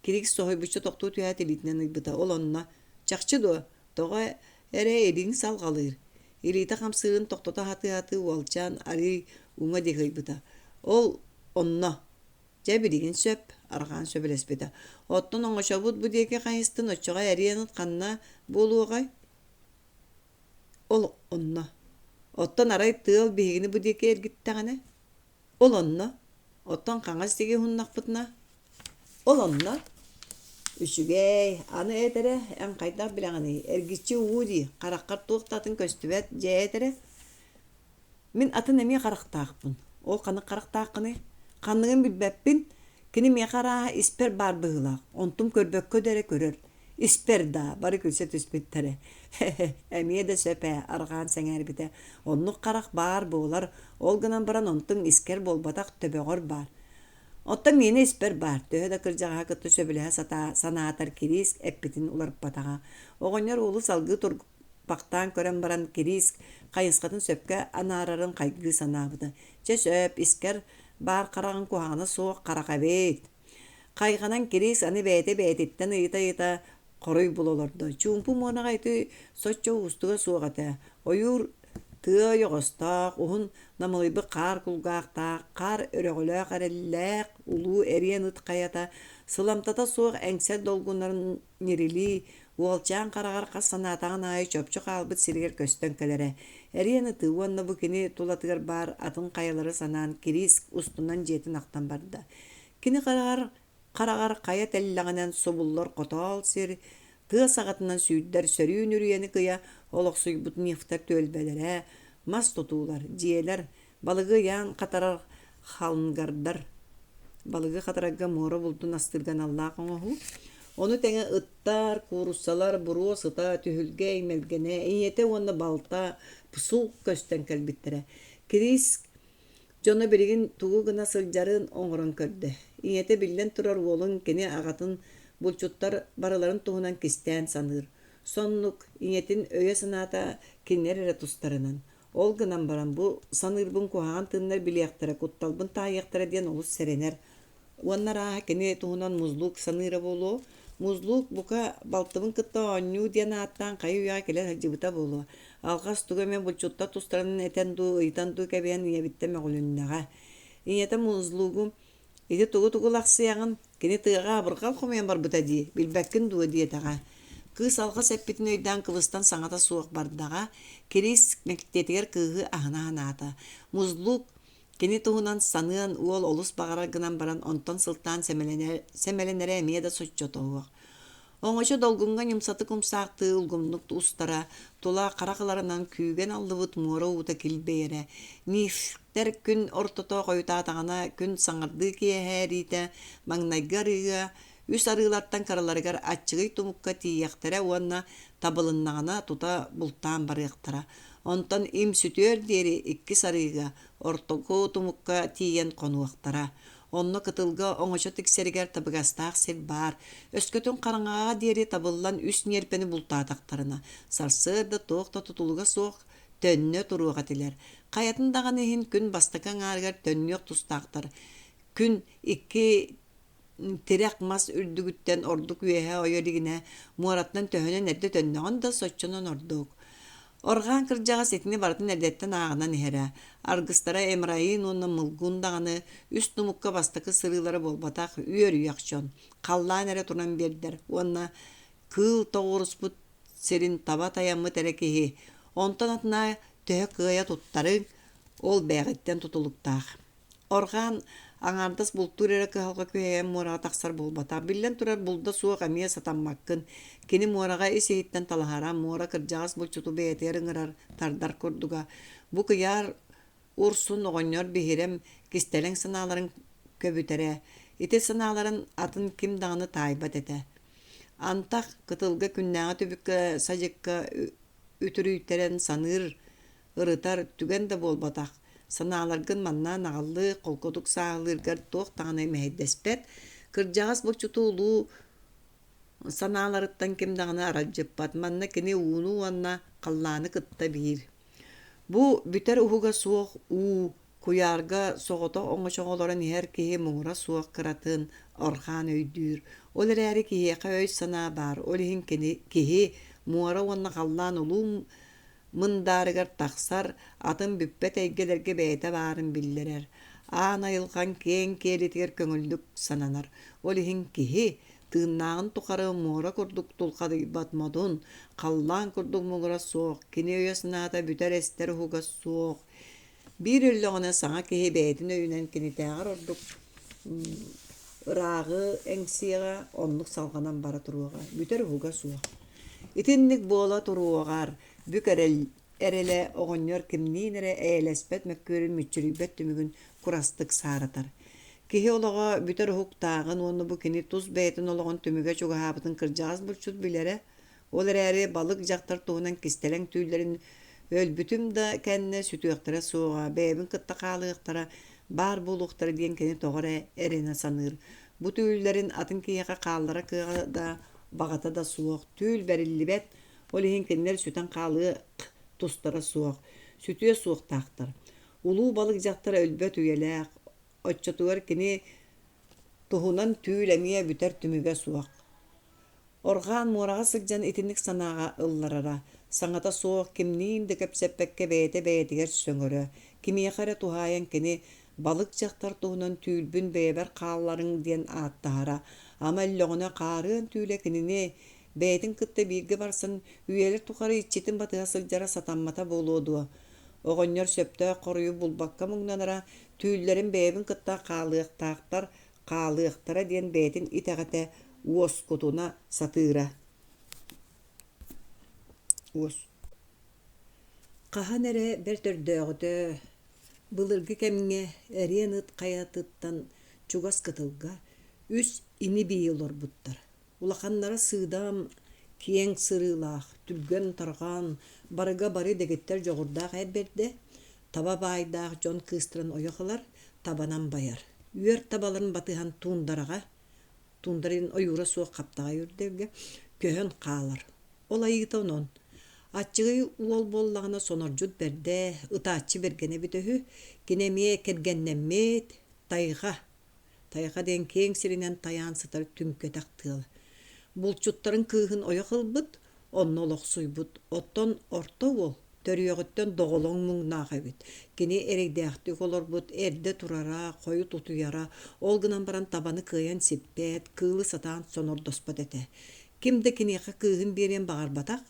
Speaker 1: Кириис соһуйбучча тохтуу түһээт илиитинэн ыйбыта. Ол онно, чахчы дуо, тоҕо эрэ илииҥ салҕалыыр? Илиитэ хамсыырын тохтото сатыы-сатыы уолчаан арыый уҥа диэки ыйбыта. Ол онно, Дьэ билигин сөп, арҕаан сөбүлэспитэ. Оттон оҥочобут бу диэки хайыстын, оччоҕо эриэн ханна буолуоҕай? Ол онно. Оттон арай тыал биһигини бу диэки эргиттэҕинэ? Ол онно. Оттон хаҥас диэки уһуннахпытына? Ол онно. Үчүгэй, аны эт эрэ, эн хайдах билэҕиний? Эргиччи уу дии, хараххар туох да атын көстүбэт, дьэ эт эрэ. Мин атын эмиэ харахтаахпын. Ол ханнык харахтааххыный? Ханныгын билбэппин. Кини миэхэ арааһа испэр баар быһыылаах. Онтум көрбөккө да эрэ көрөр. Испэр даа, бары күлсэ түспүттэрэ. Эмиэ да сөп ээ, арҕаан сэҥээрбитэ. Оннук харах баар буолар, ол гынан баран онтуҥ искэр буолбатах, төбөҕөр баар. Оттон миэнэ испэр баар, төһө да кырдьаҕаһа кытта сөбүлэһэ сатаа санаатар Кириис эппитин уларыппатаҕа. Оҕонньор уолу салгыы. Туппахтаан көрөн баран Кирииск хайысхатын сөпкө анаарарын хайгыы санаабыта. Чэ сөп, искэр баар хараҕыҥ куһаҕана суох харах эбит. Хайҕанан Кириис аны бэйэтэ бэйэтиттэн ыйыта-ыйыта хоруй була олордо. Чуумпу муонаҕа ити соччо уустуга суох этэ. Ойуур тыа ойоҕостоох, уһун намылыйбыт хаар кулгаахтаах, хаар өрөҕөлөөх эрэллээх улуу эриэн ыт хайата сыламтата суох эҥсэл долгуннарын ньирилии, уолчаан хараҕар хас санаатаҕын аайы чопчу хаалбыт сиригэр көстөн кэлэрэ. Эриэн ыты уонна бу кини тулатыгар баар атын хайалары санаан Кириис устунан дьиэтин ахтан барда. Кини хараҕар хараҕар хайа тэллэҕинэн субуллар хотоол сир, тыа саҕатынан сүүрдэр сөрүүн үрүйэни кыйа олохсуйбут нефтэр түөлбэлэрэ, мас тутуулар, дьиэлэр, балыгы ыйаан хатарар халнгардар, балыгы хатарарга муора булдун астыырга аналлаах оҥоһуу, ону тэҥэ ыттар, кууруссалар, буруо сыта, түһүлгэ эймэлгэнэ, ийэтэ уонна балта псук көстөн кэлбиттэрэ. Кирис Дьоно билигин тугу гына сылдьарын оҥорон көрдө. Ийэтэ биллэн турар уолун кини аҕатын булчуттар барыларын туһунан кистээн саныыр. Соннук ийэтин өйө-санаата кинилэр эрэ тустарынан. Ол гынан баран бу саныырбын куһаҕан тыыннар билиэхтэрэ, кутталбын таайыахтара диэн олус сэрэнэр. Уонна арааһа кини туһунан Музлук саныыра буолуо. Музлук бука балтыбын кытта оонньуу диэн ааттаан хайы-үйэҕэ кэлэ сылдьыбыта буолуо. Алҕас тугу эмэ булчуттар тустарынан этэн дуу, ыйытан дуу кэбиһэн ийэбиттэн мөҕүлүннэҕэ. Ийэтэ Музлугу «Ити тугу-тугу лахсыйаҕын? Кини тыаҕа абырҕал хомуйан барбыта дии, билбэккин дуо?» диэтэҕэ. Кыыс алҕас эппитин өйдөөн кыбыстан саҥата суох бардаҕа. Кириис мэктиэтигэр кыыһы аһына санаата. Музлук Кини туһунан саныан уол олус баҕарар гынан баран, онтон сылтаан сэмэлэнэрэ эмиэ да соччотоһуох. Оҥочо долгуҥҥа ньымсатык умсаахтыы улгумнук устара, тула харах ыларынан күүгэн аллыбыт муора уута килбэйэрэ. Нифтэр күн ортото хойутаатаҕына, күн саҥардыы киэһээриитэ маҥнайгы арыыга үс арыылартан кыраларыгар аччыгый тумукка тиийиэхтэрэ уонна табылыннаҕына тута бултаан барыахтара. Онтон им сүтүөр диэри иккис арыыга, ортоку тумукка тиийэн хонуохтара. Онно кытылга оҥочо тиксэригэр табыгастаах сир баар. Өскөтүн хараҥаҕа диэри табыллан үс ньиэрпэни бултаатахтарына, сарсыарда туох да тутулуга суох төннө туруох этилэр. Хайатын даҕаны иһин күн бастакы аҥаарыгар төннүөх тустаахтар. Күн икки тирэх мас үрдүгүттэн ордук үөһэ ойо илигинэ муораттан төһөнөн эрдэ төннөҕүн да соччонон ордук. Орҕаан кырдьаҕас итини барытын эрдэттэн ааҕынан иһэрэ. Аргыстара Эмраин уонна Мылгун даҕаны үс тумукка бастакы сырыылара буолбатах үөрүйэх дьон. Халлаан эрэ туран биэрдэр уонна кыыл тоҕуоруспут сирин таба тайаммыт эрэ киһи. Онтон атына төһө кыайа туттарыҥ, ол бэйэҕиттэн тутулуктаах. Орҕаан аҥаардас бултуур эрэ кыһалҕа күһэйэн муораҕа тахсар буолбатах. Биллэн турар, булда суох эмиэ сатаммаккын. Кини муораҕа ис-иһиттэн талаһара, муора кырдьаҕас булчуту бэйэтигэр ыҥырар, тардар курдуга. Бу кыйаар Урсун оҕонньор биһирэм кистэлэҥ санааларын көбүтэрэ. Ити санааларын атын ким даҕаны таайбат этэ. Антах кытылга күннээҕи түбүккэ садьыкка үтүрүйтэрэн саныыр ырытар түгэн да буолбатах, санааларгын манна наҕыллыы, холкутук сааһылыыргар туох даҕаны мэһэйдэспэт, кырдьаҕас булчуту улуу санааларыттан ким даҕаны аралдьыппат, манна кини ууну уонна халлааны кытта биир. Бу бүтэр уһуга суох уу, куйаарга соҕотох оҥочоҕо олорон иһэр киһи муҥура суох кыратын Орхаан өйдүүр. Ол эрээри киһиэхэ өй-санаа баар, ол иһин кини киһи муора уонна халлаан улуу мындаарыгар тахсар, атын бүппэт эйгэлэргэ бэйэтэ баарын биллэрэр. Аан айылҕаҥ киэҥ киэлитигэр көҥүллүк сананар. Ол иһин киһи тыыннааҕын тухары муора курдук тулхадыйбат модун, халлаан курдук муҥура суох, кини өйө-санаата бүтэр-эстэр уһуга суох. Биир өллөҕүнэ саҥа киһи бэйэтин өйүнэн кинитээҕэр ордук ырааҕы эҥсиэҕэ, оннук салҕанан бара туруоҕа, бүтэр уһуга суох. Итинник буола туруоҕар бүк эрэл эрэлэ оҕонньор кимниин эрэ эйэлэспэт мөккүөрүн мүччүрүйбэт түмүгүн курастык сааратар. Киһи олоҕо бүтэр уһуктааҕын уонна бу кини тус бэйэтин олоҕун түмүгэ чугаһаабытын кырдьаҕас булчут билэрэ, Ол эрээри балык дьахтар туһунан кистэлэҥ түүллэрин өлбүтүм да кэннэ сүтүөхтэрэ суоҕа, бэйэбин кытта хаалыахтара, баар буолуохтара диэн кини тоҕо эрэ эрэнэ саныыр. Бу түүллэрин атын киһиэхэ хааллара кыаҕа да, баҕата да суох. Түүл бэриллибэт. Ол иһин кинилэр сүтэн хаалыах тустара суох, сүтүө суохтаахтар. Улуу балык дьахтара өлбөт үйэлээх, оччотугар кини туһунан түүл эмиэ бүтэр түмүгэ суох. Орҕаан муораҕа сылдьан итинник санааҕа ылларара, саҥата суох кимниин да кэпсэппэккэ бэйэтэ бэйэтигэр сөҥөрө, кимиэхэ эрэ туһаайан кини балык дьахтар туһунан түүлбүн бэйэбэр хаалларыҥ диэн ааттаһара, ама өллөҕүнэ хаарыан түүлэ кинини бэйэтин кытта бииргэ барсан үйэлэр тухары иччитин батыһа сылдьара сатаммата буолуо дуо? Оҕонньор сөптөөх хоруйу булбакка муҥнанара, түүллэрин бэйэбин кытта хаалыахтаахтар, хаалыахтара диэн бэйэтин итэҕэтэ уоскутуна сатыыра. Уос Хаһан эрэ бэрт өрдөөҕүтэ, былыргы кэмҥэ эриэн ыт хайатыттан чугас кытылга үс ини-бии олорбуттар. Улаханнара сыыдам, киэҥ сырыылаах, түргэн-тарҕаан, барыга бары дэгиттэр дьоҕурдаах эр бэрдэ, таба баайдаах дьон кыыстарын ойох ылар, табанан байар. Үөр табаларын батыһан туундараҕа, туундарын ойуура суох хаптаҕай үрдэлгэ, көһөн хаалар. Ол айыыта онон. Аччыгый уол буоллаҕына сонордьут бэрдэ, ытааччы бэргэнэ эбитэ үһү. Кини эмиэ кэргэннэммит, тайҕа Тайҕа диэн киэҥ сиринэн тайаан сытар түҥкэтэх тыал. Булчуттарын кыыһын ойох ылбыт, онно олохсуйбут. Оттон орто уол төрүөҕүттэн доҕолоҥ муҥнаах эбит. Кини эрэйдээхтик олорбут, эрдэ турара, хойут утуйара, ол гынан баран табаны кыайан сиппэт, кыылы сатаан сонордоспот этэ. Ким да киниэхэ кыыһын биэриэн баҕарбатах,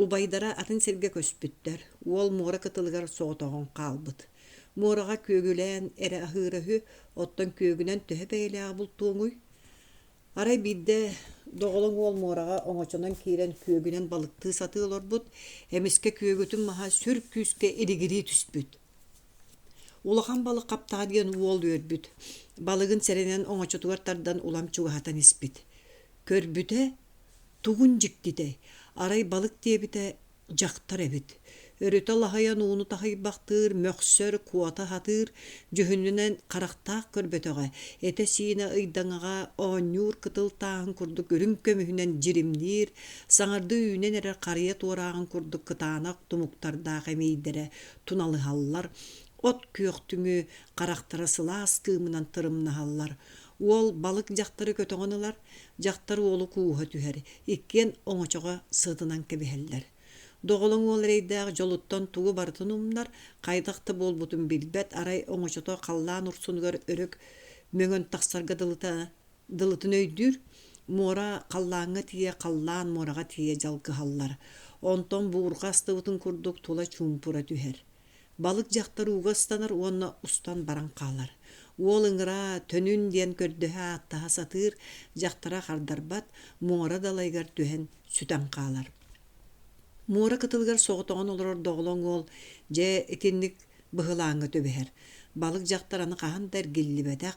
Speaker 1: Убайдара атын сиргэ көспүттэр, уол муора кытылыгар соҕотоҕун хаалбыт. Муораҕа күөгүлээн эрэ аһыыра үһү, оттон күөгүнэн төһө бэйэлээх бултуоҥуй? Арай биирдэ доҕолоҥ уол муораҕа оҥочонон киирэн күөгүнэн балыктыы сатыы олорбут, эмискэ күөгүтүн маһа сүр күүскэ илигирии түспүт. Улахан балык хаптаҕа диэн уол үөрбүт, балыгын сэрэнэн оҥочотугар тардан улам чугаһатан испит. Көрбүтэ, Тугун дьиктитэй, арай балык диэбитэ дьахтар эбит. Өрүтэ лаһыйан ууну таһыйбахтыыр, мөхсөр, куота сатыыр, дьүһүнүнэн харахтаах көрбөтөҕө, этэ-сиинэ ыйдаҥаҕа оонньуур кытыл тааһын курдук үрүҥ көмүһүнэн дьиримниир, саҥардыы үүнэн эрэр харыйа туорааҕын курдук кытаанах тумуктардаах эмиийдэрэ туналыһаллар, от күөхтүҥү харахтара сылаас кыымынан тырымнаһаллар. Уол балык дьахтары көтөҕөн ылар, Дьахтар уолу кууһа түһэр, иккиэн оҥочоҕо сытынан кэбиһэллэр. Доҕолоҥ уол эрэйдээх дьолуттан тугу барытын умнар, хайдах да буолбутун билбэт, арай оҥочото халлаан урсунугар өрө мөҥөн тахсарга дылыта дылытын өйдүүр, муора халлааҥҥа тиийэ, халлаан муораҕа тиийэ дьалкыһаллар. Онтон буурҕа астыбытын курдук тула чуумпура түһэр. Балык дьахтар ууга ыстанар уонна устан баран хаалар. Уол ыҥыраа, төнүн диэн көрдөһө ааттаһа сатыыр, дьахтара хардарбат, муора далайыгар түһэн сүтэн хаалар. Муора кытылыгар соҕотоҕун олорор доҕолоҥ уол дьэ итинник быһылааҥҥа түбэһэр. Балык дьахтар аны хаһан да эргиллибэтэх,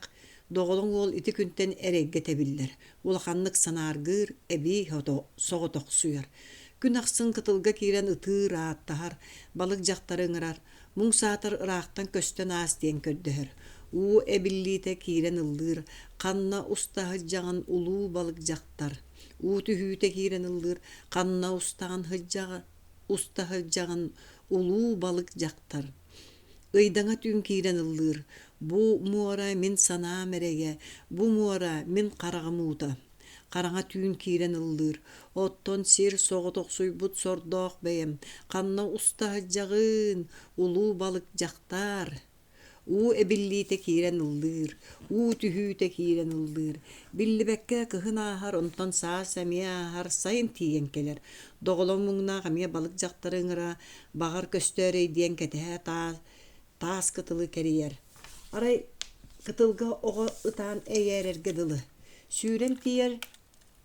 Speaker 1: доҕолоҥ уол ити күнтэн эрэйгэ тэбиллэр, улаханнык санааргыыр, эбии соҕотохсуйар. Күн ахсын кытылга киирэн ытыыр, ааттаһар, балык дьахтары ыҥырар, муҥ саатар ыраахтан көстөн аас диэн көрдөһөр. Уу эбиллиитэ киирэн ыллыыр, ханна уста сылдьаҕын улуу балык дьахтар. Уу түһүүтэ киирэн ыллыыр, ханна устаҕын сылдьаҕын уста сылдьаҕын улуу балык дьахтар. Ыйдаҥа түүн киирэн ыллыыр, бу муора мин санаам эрэйэ, бу муора мин хараҕым уута. Хараҥа түүн киирэн ыллыыр, оттон сир соҕотохсуйбут сордоох бэйэм, ханна уста сылдьаҕын, улуу балык дьахтар Уу эбиллиитэ киирэн ыллыыр, уу түһүүтэ киирэн ыллыыр. Биллибэккэ кыһын ааһар, онтон саас эмиэ ааһар, сайын тиийэн кэлэр. Доҕолоҥ муҥнаах эмиэ балык дьахтары ыҥыра, баҕар көстөөрөй диэн кэтэһэ таас, таас кытылы кэрийэр. Арай кытылга оҕо ытаан эйээрэргэ дылы. Сүүрэн тиийэр,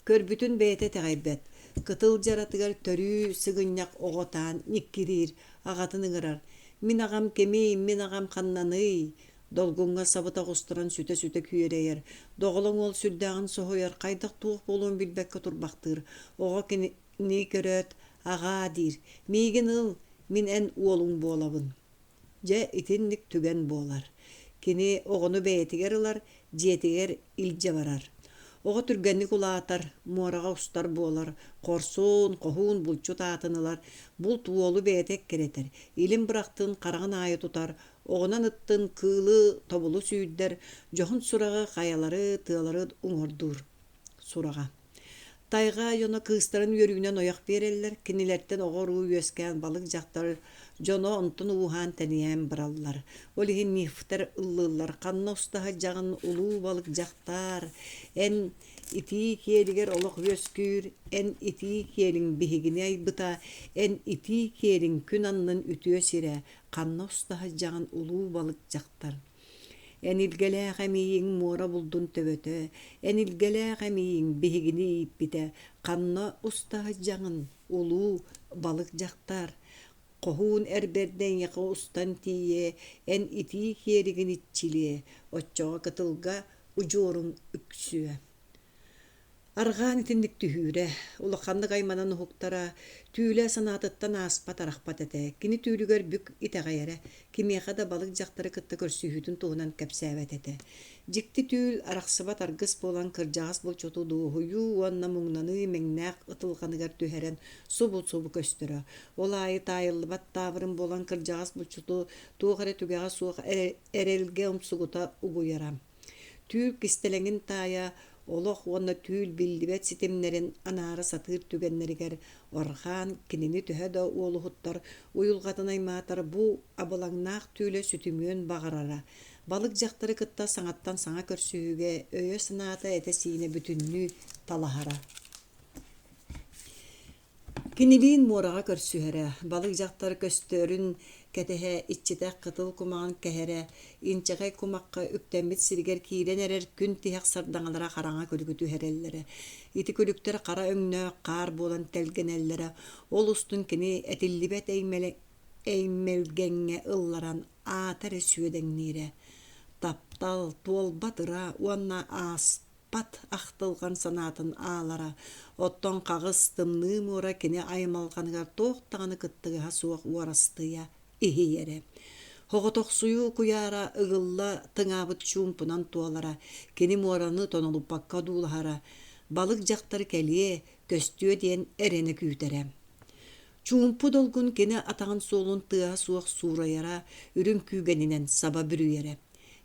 Speaker 1: Көрбүтүн бэйэтэ итэҕэйбэт, кытыл дьаратыгар төрүү сыгынньах оҕо ытаан ньиккириир, аҕатын ыҥырар: «Мин аҕам кимий, мин аҕам ханнаный?» Долгуҥҥа сабыта оҕустаран сүтэ-сүтэ күөрэйэр, доҕолоҥ уол сүрдээҕин соһуйар, хайдах туох буолуон билбэккэ турбахтыыр. Оҕо кинини көрөөт, «Аҕаа» диир, «миигин ыл, мин эн уолуҥ буолабын» Дьэ, итинник түгэн буолар. Кини оҕону бэйэтигэр ылар, дьиэтигэр илдьэ барар. Оҕо түргэнник улаатар, муораҕа устар буолар, хорсун, хоһуун булчут аатын ылар, булт уолу бэйэтэ эккирэтэр, илин бырахтын хараҕын аайы тутар, оҕунан ыттын кыылы тобулу сүүрдэр, дьоһун сураҕы хайалары, тыалары уҥуордуур сураҕа. Тайҕа дьоно кыыстарын үөрүүнэн ойох биэрэллэр, кинилэртэн оҕо-уруу үөскээн балык дьахтар дьоно онтон ууһаан-тэнийэн бараллар. Ол иһин мифтэр ыллыыллар: ханна уста сылдьаҕын улуу балык дьахтаар, эн итии киэлигэр олох үөскүүр, эн итии киэлиҥ биһигини айбыта, эн итии киэлиҥ күн аннын үтүө сирэ, ханна уста сылдьаҕын улуу балык дьахтар. Эн илгэлээх эмиийиҥ муора булдун төбөтө, эн илгэлээх эмиийиҥ биһигини ииппитэ, ханна уста сылдьаҕын, улуу балык дьахтар? Хоһуун эр бэрдэ эйиэхэ устан тиийиэ, эн итии киэригин иччилиэ, оччоҕо кытылга удьуоруҥ үксүө. Арҕаан итинник түһүүрэ, улаханнык айманан уһуктара, түүлэ санаатыттан ааспат-арахпат этэ. Кини түүлүгэр бүк итэҕэйэрэ, кимиэхэ да балык дьахтары кытта көрсүһүүтүн туһунан кэпсээбэт этэ. Дьикти түүл арахсыбат аргыс буолан кырдьаҕас булчуту дуоһуйуу уонна муҥнаныы имэҥнээх ытылҕаныгар түһэрэн субу-субу көстөрө. Ол аайы таайыллыбат таабырын буолан кырдьаҕас булчуту туох эрэ түгэҕэ суох эрэлгэ умсугута угуйара. Түүл кистэлэҥин таайа олох уонна түүл биллибэт ситимнэрин анаара сатыыр түгэннэригэр Орхаан кинини төһө да уолуһуттар уйулҕатын аймаатар бу абылаҥнаах түүлэ сүтүмүөн баҕарара. Балык дьахтары кытта саҥаттан саҥа көрсүһүүгэ өйө-санаата этэ-сиинэ бүтүннүү талаһара. Кинилиин муораҕа көрсүһэрэ, балык дьахтар көстөрүн кэтэһэ, иччитэх кытыл кумаҕын кэһэрэ, инчэҕэй кумахха үктэммит сиригэр киирэн эрэр күн тиһэх сардаҥалара хараҥа күлүгү түһэрэллэрэ. Ити күлүктэр хара өҥнөөх хаар буолан тэлгэнэллэрэ, ол устун кини этиллибэт эймэлгэҥҥэ ылларан аата эрэ сүөдэҥниирэ. Таптал, туолбат ыра уонна аас Пат ахтылҕан санаатын аалара, оттон хаҕыс тымныы муора кини аймалҕаныгар туох даҕаны кыттыгаһа суох уорастыйа иһийэрэ. Оҕотохсуйуу куйаара ыгылла тыҥаабыт чуумпунан туолара, кини муораны тонолуппакка одуулаһара, балык дьахтар кэлиэ, көстүө диэн эрэнэ күүтэрэ. Чуумпу долгун кини атаҕын суолун тыаһа суох суурайара, үрүҥ күүгэнинэн саба бүрүйэрэ.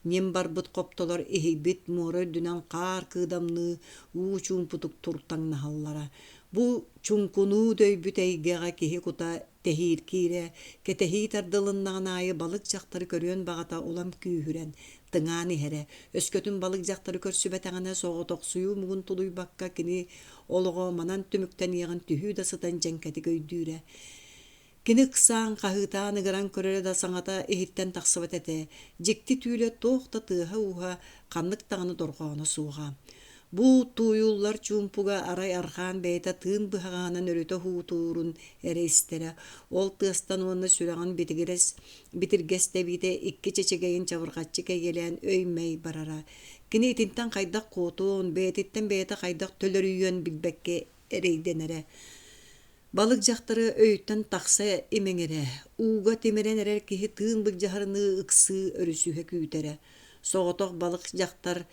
Speaker 1: Ньим барбыт хоптолор иһийбит муора үрдүнэн хаар кыыдамныы уу чуумпутук туртаҥнаһаллара. Бу чуҥкунуу дөйбүт эйгэҕэ киһи кута тэһииркиирэ, кэтэһии тардылыннаҕын аайы балык дьахтары көрүөн баҕата улам күүһүрэн, тыҥаан иһэрэ. Өскөтүн балык дьахтары көрсүбэтэҕинэ соҕотохсуйуу муҥун тулуйбакка кини олоҕо манан түмүктэниэҕин түһүү да сытан дьэҥкэтик өйдүүрэ. Кини ыксаан, хаһыытаан ыҥыран көрөрө да саҥата иһиттэн тахсыбат этэ, дьикти түүлэ туох да тыаһа-ууһа, ханнык даҕаны дорҕооно суоҕа. Бу тууйуллар чуумпуга арай арҕаан бэйэтэ тыын быһаҕаһынан өрүтэ уһуутуурун эрэ истэрэ, ол тыастан уонна сүрэҕин битигирэс битиргэс тэбиитэ икки чэчэгэйин чабырҕаччы кэйгэлээн өй-мэй барара. Кини итинтэн хайдах куотуон, бэйэтиттэн бэйэтэ хайдах төлөрүйүөн билбэккэ эрэйдэнэрэ. Балык дьахтары өйүттэн тахса имэҥирэ, ууга тимирэн эрэр киһи тыын былдьаһарыныы ыксыы өрүсүһэ күүтэрэ. Соҕотох балык дьахтар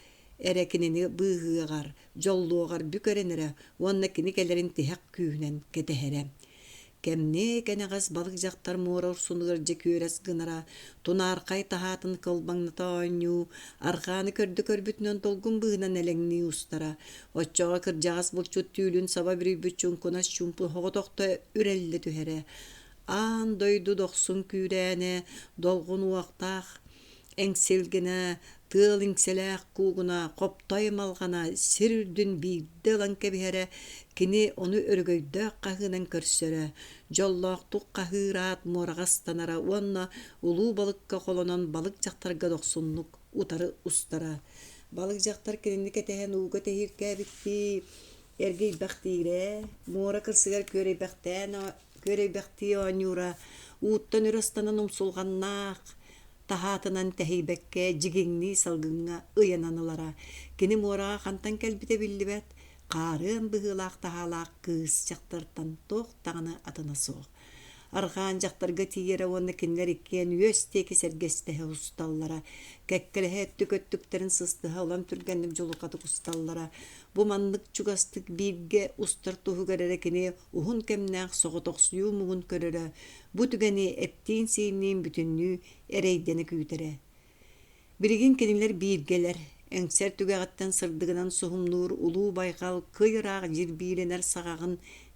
Speaker 1: эрэ кинини быыһыаҕар, дьоллуоҕар бүк эрэнэрэ уонна кини кэлэрин тиһэх күүһүнэн кэтэһэрэ. Кэмниэ кэнэҕэс балык дьахтар муора урсунугар дьэ күөрэс гынара, тунаархай таһаатын кылбаҥната оонньуу, арҕааны көрдө көрбүтүнэн долгун быыһынан элэҥнии устара. Оччоҕо кырдьаҕас булчут түүлүн саба бүрүйбүт чуҥкунас чуумпу соҕотохто үрэллэ түһэрэ. Аан дойду дохсун күүрээнэ, долгун уохтаах эҥсилгэнэ, тыал иҥсэлээх куугуна, хоптой малҕана сир үрдүн биирдэ ылан кэбиһэрэ, кини ону өрөгөйдөөх хаһыынан көрсөрө, дьоллоохтук хаһыыраат муораҕа ыстанара уонна улуу балыкка холонон балык дьахтарга дохсуннук утары устара. Балык дьахтар кинини кэтэһэн ууга тэһииркээбиттии эргийбэхтиирэ, муора кырсыгар күөрэйбэхтээн күөрэйбэхтии оонньуура, ууттан өрө ыстанан умсулҕаннаах таһаатынан тэһийбэккэ дьигиҥнии салгыҥҥа ыйанан ылара. Кини муораҕа хантан кэлбитэ биллибэт, хаарыан быһыылаах таһаалаах кыыс дьахтартан туох даҕаны атына суох. Арҕаан дьахтарга тиийэрэ уонна кинилэр иккиэн үөс диэки сэргэстэһэ усталлара. Кэккэлэһэ өттүк өттүктэрин сыстыһа улам түргэнник дьулурҕатык усталлара. Бу маннык чугастык бииргэ устар туһугар эрэ кини уһун кэмнээх соҕотохсуйуу муҥун көрөрө, бу түгэни эттиин-сиинниин бүтүннүү эрэйдэнэ күүтэрэ. Билигин кинилэр бииргэлэр, эҥсэр түгэҕиттэн сырдыгынан суһумнуур улуу байҕал кый ыраах дьирбиилэнэр саҕаҕын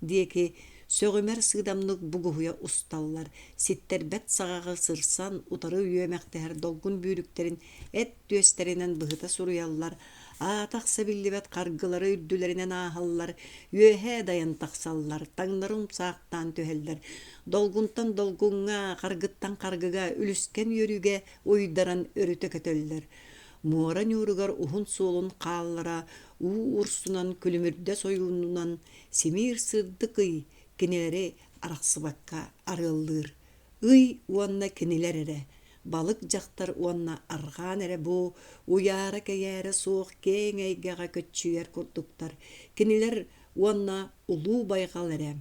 Speaker 1: диэки сөҕүмэр сыыдамнык бугуһуйа усталлар, ситтэрбэт саҕаҕы сырсан утары үөмэхтэһэр долгун бүүрүктэрин эт түөстэринэн быһыта суруйаллар, аата-ахса биллибэт харгылары үрдүлэринэн ааһаллар, үөһээ дайан тахсаллар, таҥнары умсаахтаан түһэллэр, долгунтан долгуҥҥа, харгыттан харгыга үлүскэн үөрүүгэ уйдаран өрүтэ көтөллөр. Муора ньууругар уһун суолун хааллара уу урсунан күлүмүрдэ сойуунунан симиир сырдык ый кинилэри арахсыбакка арыаллыыр. Ый уонна кинилэр эрэ, балык дьахтар уонна арҕаан эрэ бу уйаара-кэйээрэ суох киэҥ эйгэҕэ көччүйэр курдуктар. Кинилэр уонна улуу байҕал эрэ.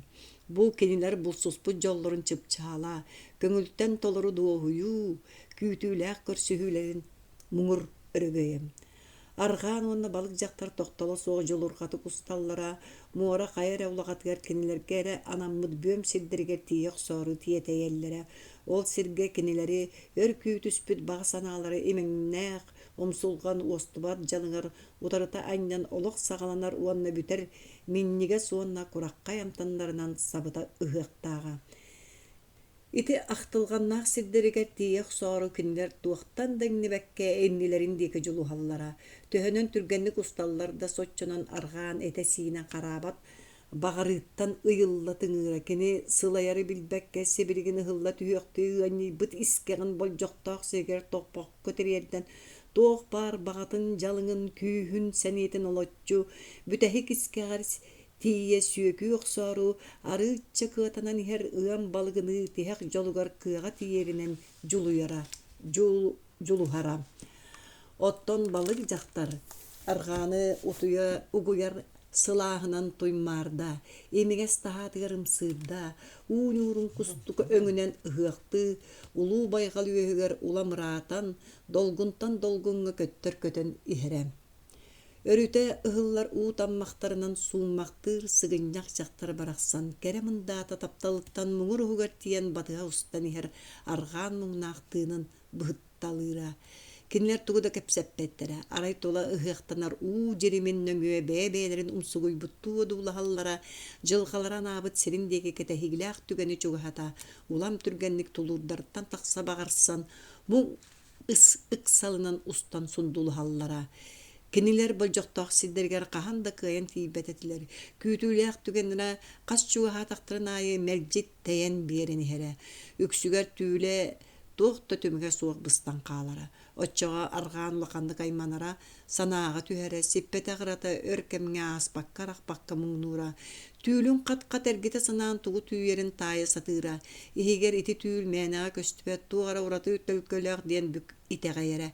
Speaker 1: Бу кинилэр булсуспут дьоллорун чыпчаала, көҥүлтэн толору дуоһуйуу, күүтүүлээх көрсүһүүлэрин муҥур өрөгөйө. Арҕаан уонна балык дьахтар тохтоло суох дьулурҕатык усталлара, муора хайа эрэ улаҕатыгар кинилэргэ эрэ анаммыт бүөм сирдэригэр тиийэ охсоору тиэтэйэллэрэ. Ол сиргэ кинилэри өр күүтүспүт баҕа санаалара имэҥнээх, умсулҕан уостубат дьалыҥар утарыта анньан олох саҕаланар уонна бүтэр минньигэс уонна кураххай амтаннарынан сабыта ыһыахтааҕа. Ити ахтылҕаннаах сирдэригэр тиийэ охсоору кинилэр туохтан да иҥнибэккэ иннилэрин диэки дьулуһаллара. Төһөнөн түргэнник усталлар да соччонон арҕаан этэ-сиинэ хараабат баҕарыыттан ыйылла тыҥыыра. Кини сылайары билбэккэ сибилигин ыһылла түһүөхтүү ыанньыйбыт искэҕин болдьохтоох сиригэр тохпокко тириэрдэн туох баар баҕатын, дьалыҥын, күүһүн, сэниэтин олоччу бүтэһик искэҕэр тиийэ сүөкүү охсоору арыычча кыатанан иһэр ыам балыгыныы тиһэх дьолугар кыаҕа тиийэринэн дьулуйара, дьулуһара. Оттон балык дьахтар арҕааны утуйа угуйар сылааһынан туймаарда, имигэс таһаатыгар ымсыырда, уу ньуурун кустук өҥүнэн ыһыахтыы, улуу байҕал үөһүгэр улам ыраатан, долгунтан долгуҥҥа көттөр көтөн иһэрэ. Өрүтэ ыһыллар уу таммахтарынан сууммахтыыр сыгынньах дьахтар барахсан кэрэ мындаата тапталыттан муҥур уһугар тиийэн батыһа устан иһэр арҕаан муҥнаах тыынын быһытталыыра. Кинилэр тугу да кэпсэппэттэрэ, арай тула ыһыахтанар уу дьиримин нөҥүө бэйэ-бэйэлэрин умсугуйбуттуу одуулаһаллара, дьылҕалара анаабыт сирин диэки кэтэһиилээх түгэни чугаһата, улам түргэнник тулуурдарыттан тахса баҕарсан, муҥ ыксалынан устан сундулуһаллара. Кинилэр болдьохтоох сирдэригэр хаһан да кыайан тиийбэт этилэр. Күүтүүлээх түгэннэрэ хас чугаһаатахтарын аайы мэлдьи тэйэн биэрэн иһэрэ. Үксүгэр түүлэ туох да түмүгэ суох быстан хаалара. Оччоҕо арҕаан улаханнык айманара, санааҕа түһэрэ, сиппэтэх ырата өр кэмҥэ ааспакка-арахпакка муҥнуура. Түүлүн хат-хат эргитэ санаан тугу түүйэрин таайа сатыыра. Иһигэр ити түүл мээнэҕэ көстүбэт туох эрэ ураты төлкөлөөх диэн бүк итэҕэйэрэ.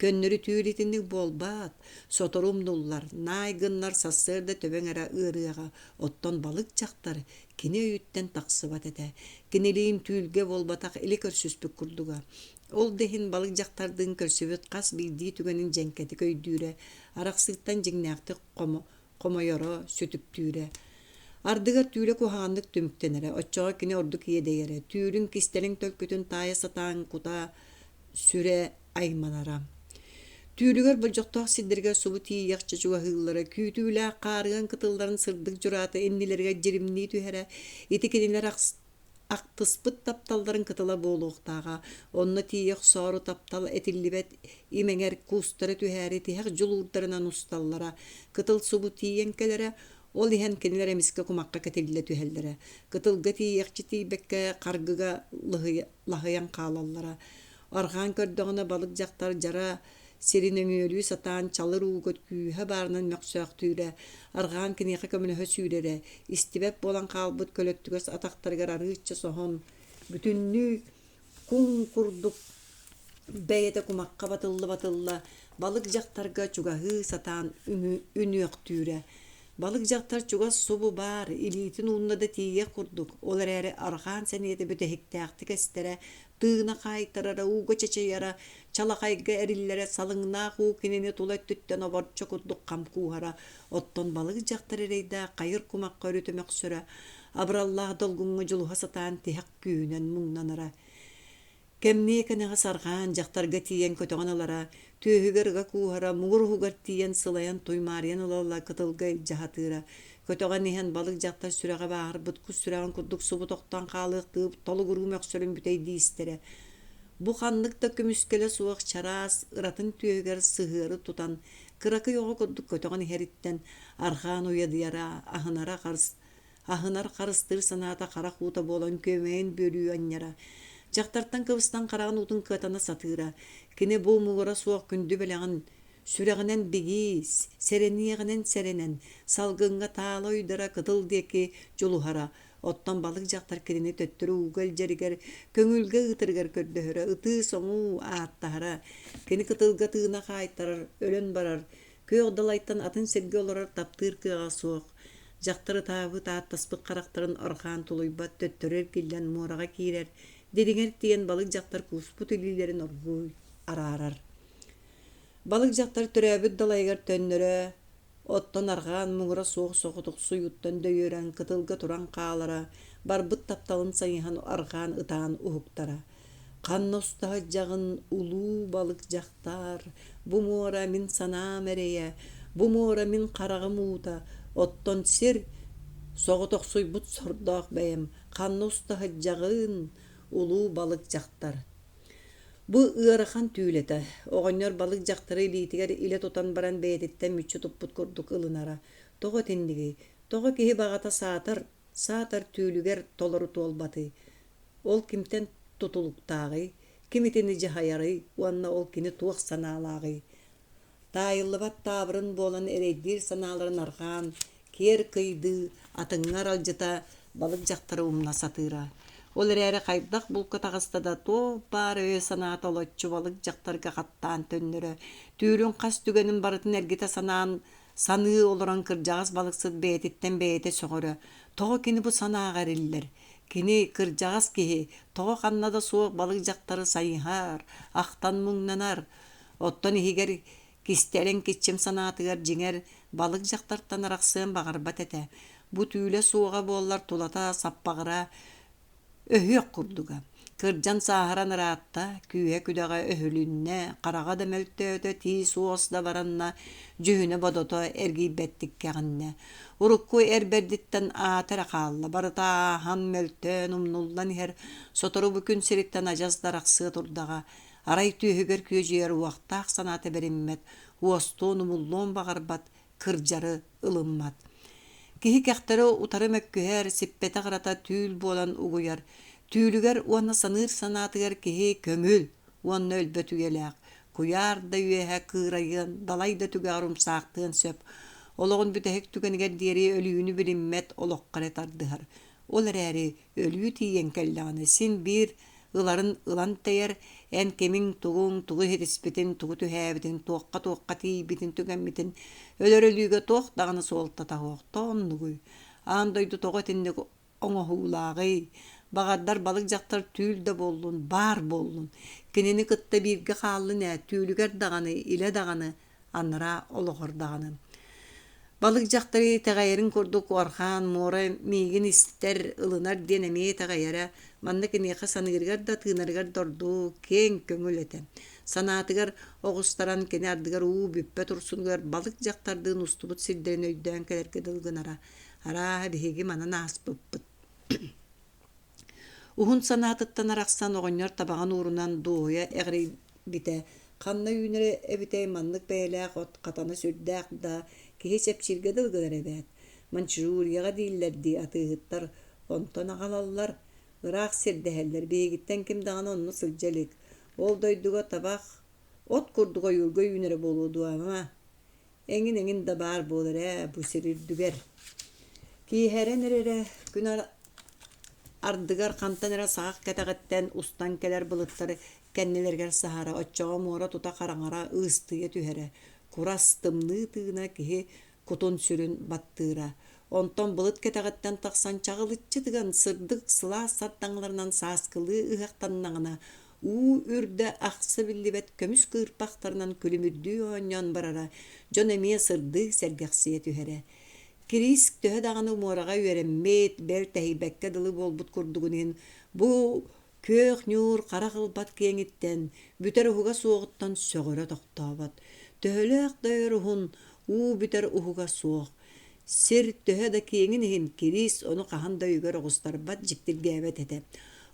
Speaker 1: Көннөрү түүл итинник буолбаат, сотору умнуллар, наай гыннар сарсыарда төбөҥ эрэ ыарыаҕа, оттон балык дьахтар кини өйүттэн тахсыбат этэ. Кинилиин түүлгэ буолбатах илэ көрсүспүт курдуга. Ол да иһин балык дьахтардыын көрсүбүт хас биирдии түгэнин дьэҥкэтик өйдүүрэ, арахсыыттан дьиҥнээхтик хомойоро, сүтүктүүрэ. Ардыгар түүлэ куһаҕаннык түмүктэнэрэ, оччоҕо кини ордук иэдэйэрэ, түүлүн кистэлэҥ төлкөтүн таайа сатаан кута сүрэ айманара. Түүлүгэр болдьохтоох сирдэригэр субу тиийиэхчэ чугаһыыллара, күүтүүлээх хаарыан кытылларын сырдык дьураата иннилэригэр дьиримнии түһэрэ, ити кинилэр ахтыспыт тапталларын кытыла буолуохтааҕа, онно тиийэ охсоору таптал этиллибэт имэҥэр куустара түһээри тиһэх дьулуурдарынан усталлара, кытыл субу тиийэн кэлэрэ, ол иһэн кинилэр эмискэ кумахха кэтиллэ түһэллэрэ, кытылга тиийиэхчэ тиийбэккэ харгыга лаһыйан хаалаллара. Арҕаан көрдөҕүнэ балык дьахтар дьара сири нөҥүөлүү сатаан чалыр ууга күүһэ баарынан мөхсөөхтүүрэ, арҕаан киниэхэ көмөлөһө сүүрэрэ, истибэт буолан хаалбыт көлөттүгэс атахтарыгар арыычча соһон, бүтүннүү куҥ курдук бэйэтэ кумахха батылла-батылла балык дьахтарга чугаһыы сатаан үнүөхтүүрэ. Балык дьахтар чугас субу баар, илиитин уунна да тиийиэх курдук, ол эрээри арҕаан сэниэтэ бүтэһиктээхтик эстэрэ, тыына хаайтарара, ууга чачайара, чалахайга эриллэрэ, салыҥнаах уу кинини тула өттүттэн оборчо курдук хам кууһара, оттон балык дьахтар эрэйдээх хайыр кумахха өрүтэ мөхсөрө, абыраллаах долгуҥҥа дьулуһа сатаан тиһэх күүһүнэн муҥнанара. Кэмниэ кэнэҕэс арҕаан дьахтарга тиийэн көтөҕөн ылара, түөһүгэр ыга кууһара, муҥур уһугар тиийэн сылайан туймаарыйан ыла-ыла кытылга илдьэ сатыыра. Көтөҕөн иһэн балык дьахтар сүрэҕэ бааһырбыт кус сүрэҕин курдук субу тохтоон хаалыахтыы толугуруу мөхсөрүн бүтэйдии истэрэ. Бу ханнык да көмүскэлэ суох чараас ыратын түөһүгэр сыһыары тутан, кыракый оҕо курдук көтөҕөн иһэриттэн арҕаан уйадыйара, аһынара харыс Аһынар, харыстыыр санаата харах уута буолан күөмэйин бүөлүү анньара. Дьахтартан кыбыстан хараҕын уутун кыатана сатыыра. Кини бу муҥура суох күндү бэлэҕин сүрэҕинэн бигии, сэрэниэҕинэн сэрэнэн, салгыҥҥа таала уйдара кытыл диэки дьулуһара. Оттон балык дьахтар кинини төттөрү ууга илдьэригэр, көҥүлгэ ыытарыгар көрдөһөрө, ытыы-соҥуу ааттаһара. Кини кытылга тыына хаайтарар, өлөн барар, Күөх далайтан атын сиргэ олорор таптыыр кыаҕа суох, дьахтар ытаабыт ааттаспыт харахтарын арҕаан тулуйбат төттөрү эргиллэн муораҕа киирэр, дириҥэр тиийэн балык дьахтар кууспут илиилэрин оргууй араарар. Балык дьахтар төрөөбүт далайыгар төннөрө, оттон арҕаан муҥура суох соҕотохсуйууттан дөйүөрэн кытылга туран хаалара, барбыт тапталын сайыһан арҕаан ытаан уһуктара. Ханна уста сылдьаҕын, улуу балык дьахтар, бу муора мин санаам эрэйэ, бу муора мин хараҕым уута, оттон сир соҕотохсуйбут сордоох бэйэм, ханна уста сылдьаҕын, улуу балык дьахтар. Бу ыарахан түүл этэ. Оҕонньор балык дьахтары илиитигэр илэ тутан баран бэйэтиттэн мүччү туппут курдук ылынара. Тоҕо итиннигий? Тоҕо киһи баҕата саатар, саатар түүлүгэр толору туолбатый? Ол кимтэн тутулуктааҕый, ким итини дьаһайарый уонна ол кини туох санаалааҕый? Таайыллыбат таабырын буолан эрэйдиир санааларын арҕаан, киэр кыйдыы, атыҥҥа аралдьыта балык дьахтары умна сатыыра. Ол эрээри хайдах булка таҕыста да туох баар өйө-санаата олоччу балык дьахтарга хаттаан төннөрө, түүлүн хас түгэнин барытын эргитэ санаан саныы олорон кырдьаҕас балыксыт бэйэтиттэн бэйэтэ сөҕөрө, тоҕо кини бу санааҕа эриллэр? Кини, кырдьаҕас киһи, тоҕо ханна да суох балык дьахтары сайыһар, ахтан муҥнанар? Оттон иһигэр кистэлэҥ киччим санаатыгар дьиҥэр, балык дьахтартан арахсыан баҕарбат этэ. Бу түүлэ суоҕа буоллар тулата саппаҕыра Өһүөх курдуга, кырдьан сааһыран ыраатта, күүһэ-күдэҕэ өһүлүннэ, хараҕа да мөлтөөтө, тиис-уос да баранна, дьүһүнэ-бодото эргийбэттик кэҕиннэ. Урукку эр бэрдиттэн аата эрэ хаалла, барыта ааһан, мөлтөөн, умнуллан иһэр, сотору бу күн сириттэн адьас да арахсыа турдаҕа. Арай түөһүгэр күөдьүйэр уохтаах санаата бэриммэт, уостуон, умуллуон баҕарбат, кырдьары ылыммат. Киһи кэхтэри утары мөккүһэр, сиппэтэх ырата түүл буолан угуйар. Түүлүгэр уонна саныыр санаатыгар киһи көҥүл уонна өлбөт үйэлээх, куйаар да үөһэ кыырайыан, далай да түгэҕэр умсаахтыан сөп. Олоҕун бүтэһик түгэнигэр диэри өлүүнү билиммэт олоххо эрэ тардыһар. Ол эрээри өлүү тиийэн кэллэҕинэ син биир ыларын ылан тэйэр, эн кимиҥ, тугуҥ, тугу иһитиспитин, тугу түһээбитин, туохха-туохха тиийбитин түгэммитин өлөр өлүүгэ туох даҕаны суолтата суох, тоҕо оннугуй? Аан дойду тоҕо итинник оҥоһуулааҕый? Баҕардар балык дьахтар түүл да буоллун, баар буоллун. Кинини кытта бииргэ хааллын ээ, түүлүгэр даҕаны, илэ даҕаны, анараа олоҕор даҕаны. Балык дьахтары итэҕэйэрин курдук уорҕаан муора миигин истэр, ылынар диэн эмиэ итэҕэйэрэ, манна киниэхэ саныырыгар да тыынарыгар да ордук киэҥ көҥүл этэ. Санаатыгар оҕустаран кини ардыгар уу бүппэт урсунугар балык дьахтардыын устубут сирдэрин өйдөөн кэлэргэ дылы гынара. Арааһа биһиги манан ааспыппыт. Уһун санаатыттан арахсан оҕонньор табаҕын уурунан дуоһуйа эҕирийбитэ, ханна үүнэрэ эбитэй маннык бэйэлээх от хатана сүрдээх да, киһи чэпчииргэ дылы гынар эбээт. Маньчжурияҕа дииллэр дии атыыһыттар, онтон аҕалаллар, ыраах сирдэһэллэр, биһигиттэн ким даҕаны онно сылдьа илик. Ол дойдуга табах от курдук ойуурга үүнэрэ буолуо дуо, ама? Эҥин-эҥин да баар буолар ээ бу сир үрдүгэр. Киэһэрэн эрэрэ күн ардыгар хантан эрэ саҕах кэтэҕиттэн устан кэлэр былыттар кэннилэригэр саһара, оччоҕо муора тута хараҥара ыыстыйа түһэрэ, курас, тымныы тыына киһи кутун-сүрүн баттыыра. Онтон былыт кэтэҕиттэн тахсан чаҕылыччы тыган сырдык сылаас сардаҥаларынан сааскылыы ыһыахтаннаҕына, уу үрдэ ахса биллибэт көмүс кыырпахтарынан күлүмүрдүү оонньоон барара, дьон эмиэ сырдыы сэргэхсийэ түһэрэ. Кириис төһө даҕаны муораҕа үөрэммит, бэл тэһийбэккэ дылы буолбут курдугун иһин, бу күөх ньуур харах ылбат киэҥиттэн, бүтэр уһуга суоҕуттан сөҕөрө тохтообот. Төһөлөөх да өр уһун, уу бүтэр уһуга суох. Сир төһө да киэҥин иһин Кириис ону хаһан да өйүгэр оҕустарбат, дьиктиргээбэт этэ.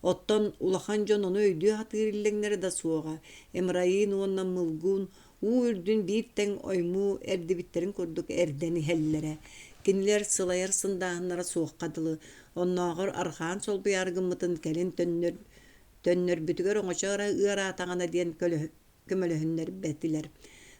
Speaker 1: Оттон улахан дьон ону өйдүү сатыыр иллэҥнэрэ да суоҕа. Эмраин уонна Мылгун уу үрдүн биир тэҥ оймуу эрдибиттэрин курдук эрдэн иһэллэрэ. Кинилэр сылайар сындааһыннара суохха дылы, оннооҕор арҕаан солбуйаары гыммытын кэлин төннөр, төннөрбүтүгэр оҥочо ыараатаҕына диэн көмөлөһүннэрбэтилэр.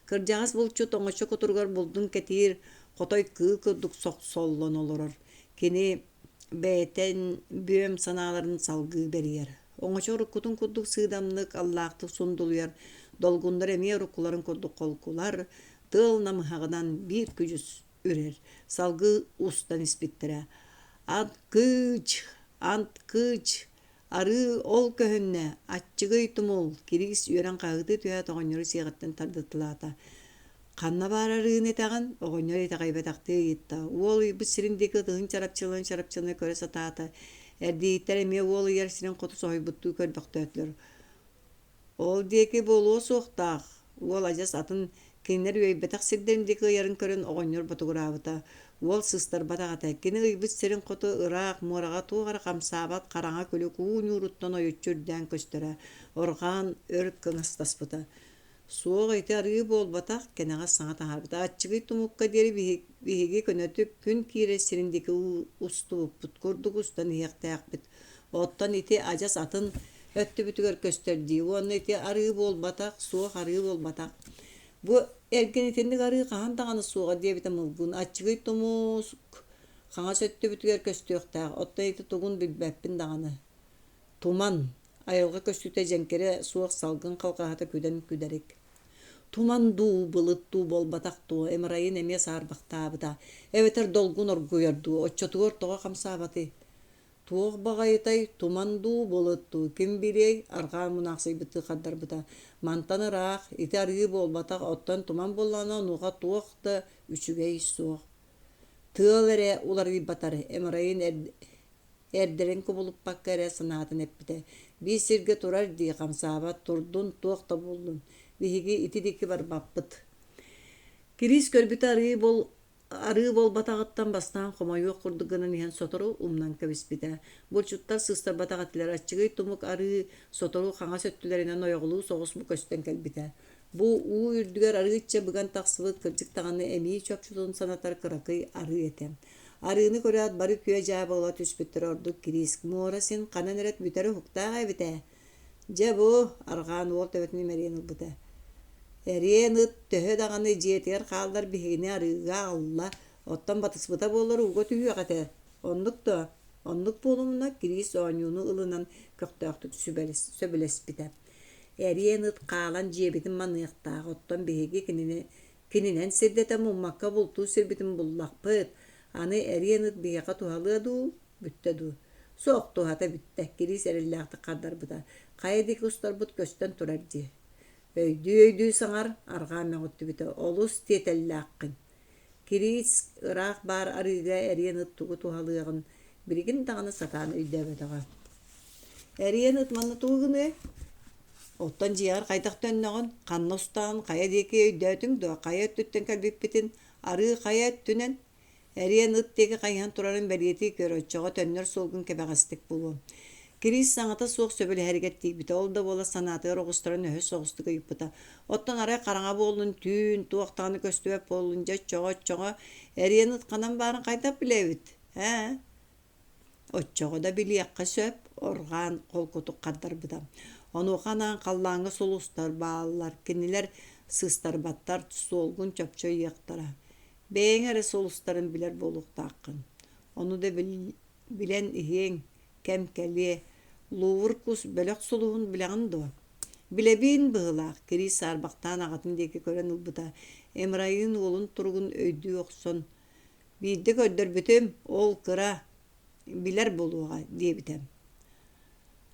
Speaker 1: Кырдьаҕас булчут оҥочо кутуругар булдун кэтиир хотой кыыл курдук сохсоллон олорор. Кини бэйэтин бүөм санааларын салгыы бэрийэр. Оҥочо уруккутун курдук сыыдамнык, аллаахтык сундулуйар, долгуннар эмиэ уруккуларын курдук холкулар, тыал намыһаҕынан биир күдьүс үрэр, салгыы устан испиттэрэ. «Анткыч! Анткыч! Арыы ол көһүннэ! Аччыгый тумул!» Кириис үөрэн хаһыытыы түһээт оҕонньору сиэҕиттэн тардыталаата. «Ханна баар арыыны этэҕин?» оҕонньор итэҕэйбэтэхтии ыйытта. Уол ыйбыт сирин диэки ытыһын чарапчылана-чарапчылана көрө сатаата. Эрдииттэр эмиэ уол ыйар сирин хоту соһуйбуттуу көрбөхтөөтүлэр. Ол диэки буолуо суохтаах, уол адьас атын кинилэр үөйбэтэх сирдэрин диэки ыйарын көрөн оҕонньор ботугураабыта. Уол сыстарбатах этэ. Кини ыйбыт сирин хоту ыраах муораҕа туох эрэ хамсаабат хараҥа күлүк уу ньууруттан ойуччу үрдээн көстөрө. Орҕаан өр кыҥастаспыта. Суох, ити арыы буолбатах, кэнэҕэс саҥа таһаарбыта. Аччыгый Тумукка диэри биһиги көнөтүк күн киирэр сирин диэки устубуппут курдук устан иһиэхтээхпит. Оттон ити адьас атын өттүбүтүгэр көстөр дии уонна ити арыы буолбатах, суох арыы буолбатах. Бу эргин итинник арыы хаһан даҕаны суоҕа диэбитэ Мылгын. Аччыгый Тумуск хаҥас өттүбүтүгэр көстүөхтээх, оттон ити тугун билбэппин даҕаны. Туман, айылҕа көстүүтэ дьэҥкирэ суох салгын халҕаһата күдэн күдэрик. Туман дуу, былыт дуу буолбатах дуо, Эмрайын эмиэ саарбахтаабыта. Эбэтэр долгун оргуйар дуу, оччотугар тоҕо хамсаабатый? Туох баҕайытай, туман дуу, былыт дуу, ким билиэй, арҕаа мунаахсыйбыттыы хардарбыта. Мантан ыраах, ити арыы буолбатах, оттон туман буоллаҕына онуоха туох да үчүгэй суох. Тыал эрэ уларыйбатар, Эмрайын Эрдэрин кубулуппакка эрэ санаатын эппитэ: «Биир сиргэ турар дии, хамсаабат, турдун, туох да буоллун, биһиги ити диэки барбаппыт» Кириис көрбүтэ арыы буол арыы буолбатаҕыттан бастаан хомойуох курдук гынан иһэн сотору умнан кэбиспитэ. Булчуттар сыстарбатах этилэр, аччыгый тумук арыы сотору хаҥас өттүлэринэн ойоҕолуу соҕус бу көстөн кэлбитэ. Бу уу үрдүгэр арыычча быган тахсыбыт кырдьык даҕаны эмиий чопчутун санатар кыракый арыы этэ. Арыыны көрөөт бары күө-дьаа буола түспүттэрэ ордук Кирииск муора син ханан эрэ бүтэр уһуктаах эбит ээ. Дьэ бу, арҕаан уол төбөтүн имэрийэн ылбыта. Эриэн ыт төһө даҕаны дьиэтигэр хааллар биһигини арыыга аҕалла, оттон батыспыта буоллар ууга түһүөх этэ. Оннук дуо? Оннук буолумуна Кириис оонньууну ылынан көхтөөхтүк сөбүлэспитэ. Эриэн ыт хаалан дьиэбитин маныахтаах, оттон биһиги кинини кининэн сирдэтэ муммакка бултуур сирбитин буллахпыт. Аны эриэн ыт биһиэхэ туһалыа дуу, бүттэ дуу? Суох, туһата бүттэ, Кириис эрэллээхтик хардарбыта. Хайа диэки устарбыт көстөн турар дии. Өйдүү-өйдүү саҥар, арҕаа мөҕүттүбүтэ. Олус тиэтэллээххин. Кириис ыраах баар арыыга эриэн ыт тугу туһалыаҕын билигин даҕаны сатаан өйдөөбөтөҕө. Эриэн ыт манна тугу гыныай? Оттон дьиэҕэр хайдах төннөҕүн, ханна устаҕын, хайа диэки өйдөөтүҥ дуо, хайа өттүттэн кэлбиппитин, арыы хайа өттүнэн? Эриэн ыт диэки хайыһан турарын бэлиэтии көр, оччоҕо төннөр суолгун кэбэҕэстик булуо. Кириис саҥата суох сөбүлэһэригэр тиийбитэ, ол да буоллар санаатыгар оҕустаран өһөс соҕустук ыйыппыта. Оттон арай хараҥа буоллун, түүн, туох даҕаны көстүбэт буоллун, дьэ оччоҕо, оччоҕо эриэн ыт ханан баарын хайдах билэбит, ээ? Оччоҕо да билиэххэ сөп, орҕаан холкутук хардарбыта. Онуоха анаан халлааҥҥа сулустар бааллар, кинилэр сыыстарбаттар, суолгун чопчу ыйыахтара. Бэйэҥ эрэ сулустарын билэр буолуохтааххын. Ону да билэн иһиэҥ, кэм кэлиэ. Лувр кус бөлөх сулуһун билэҕин дуо? Билэбин быһыылаах, Кириис саарбахтаан аҕатын диэки көрөн ылбыта. Эмрайын уолун туругун өйдүү охсон, «Биирдэ көрдөрбүтүм, ол кыра, билэр буолуоҕа» диэбитэ.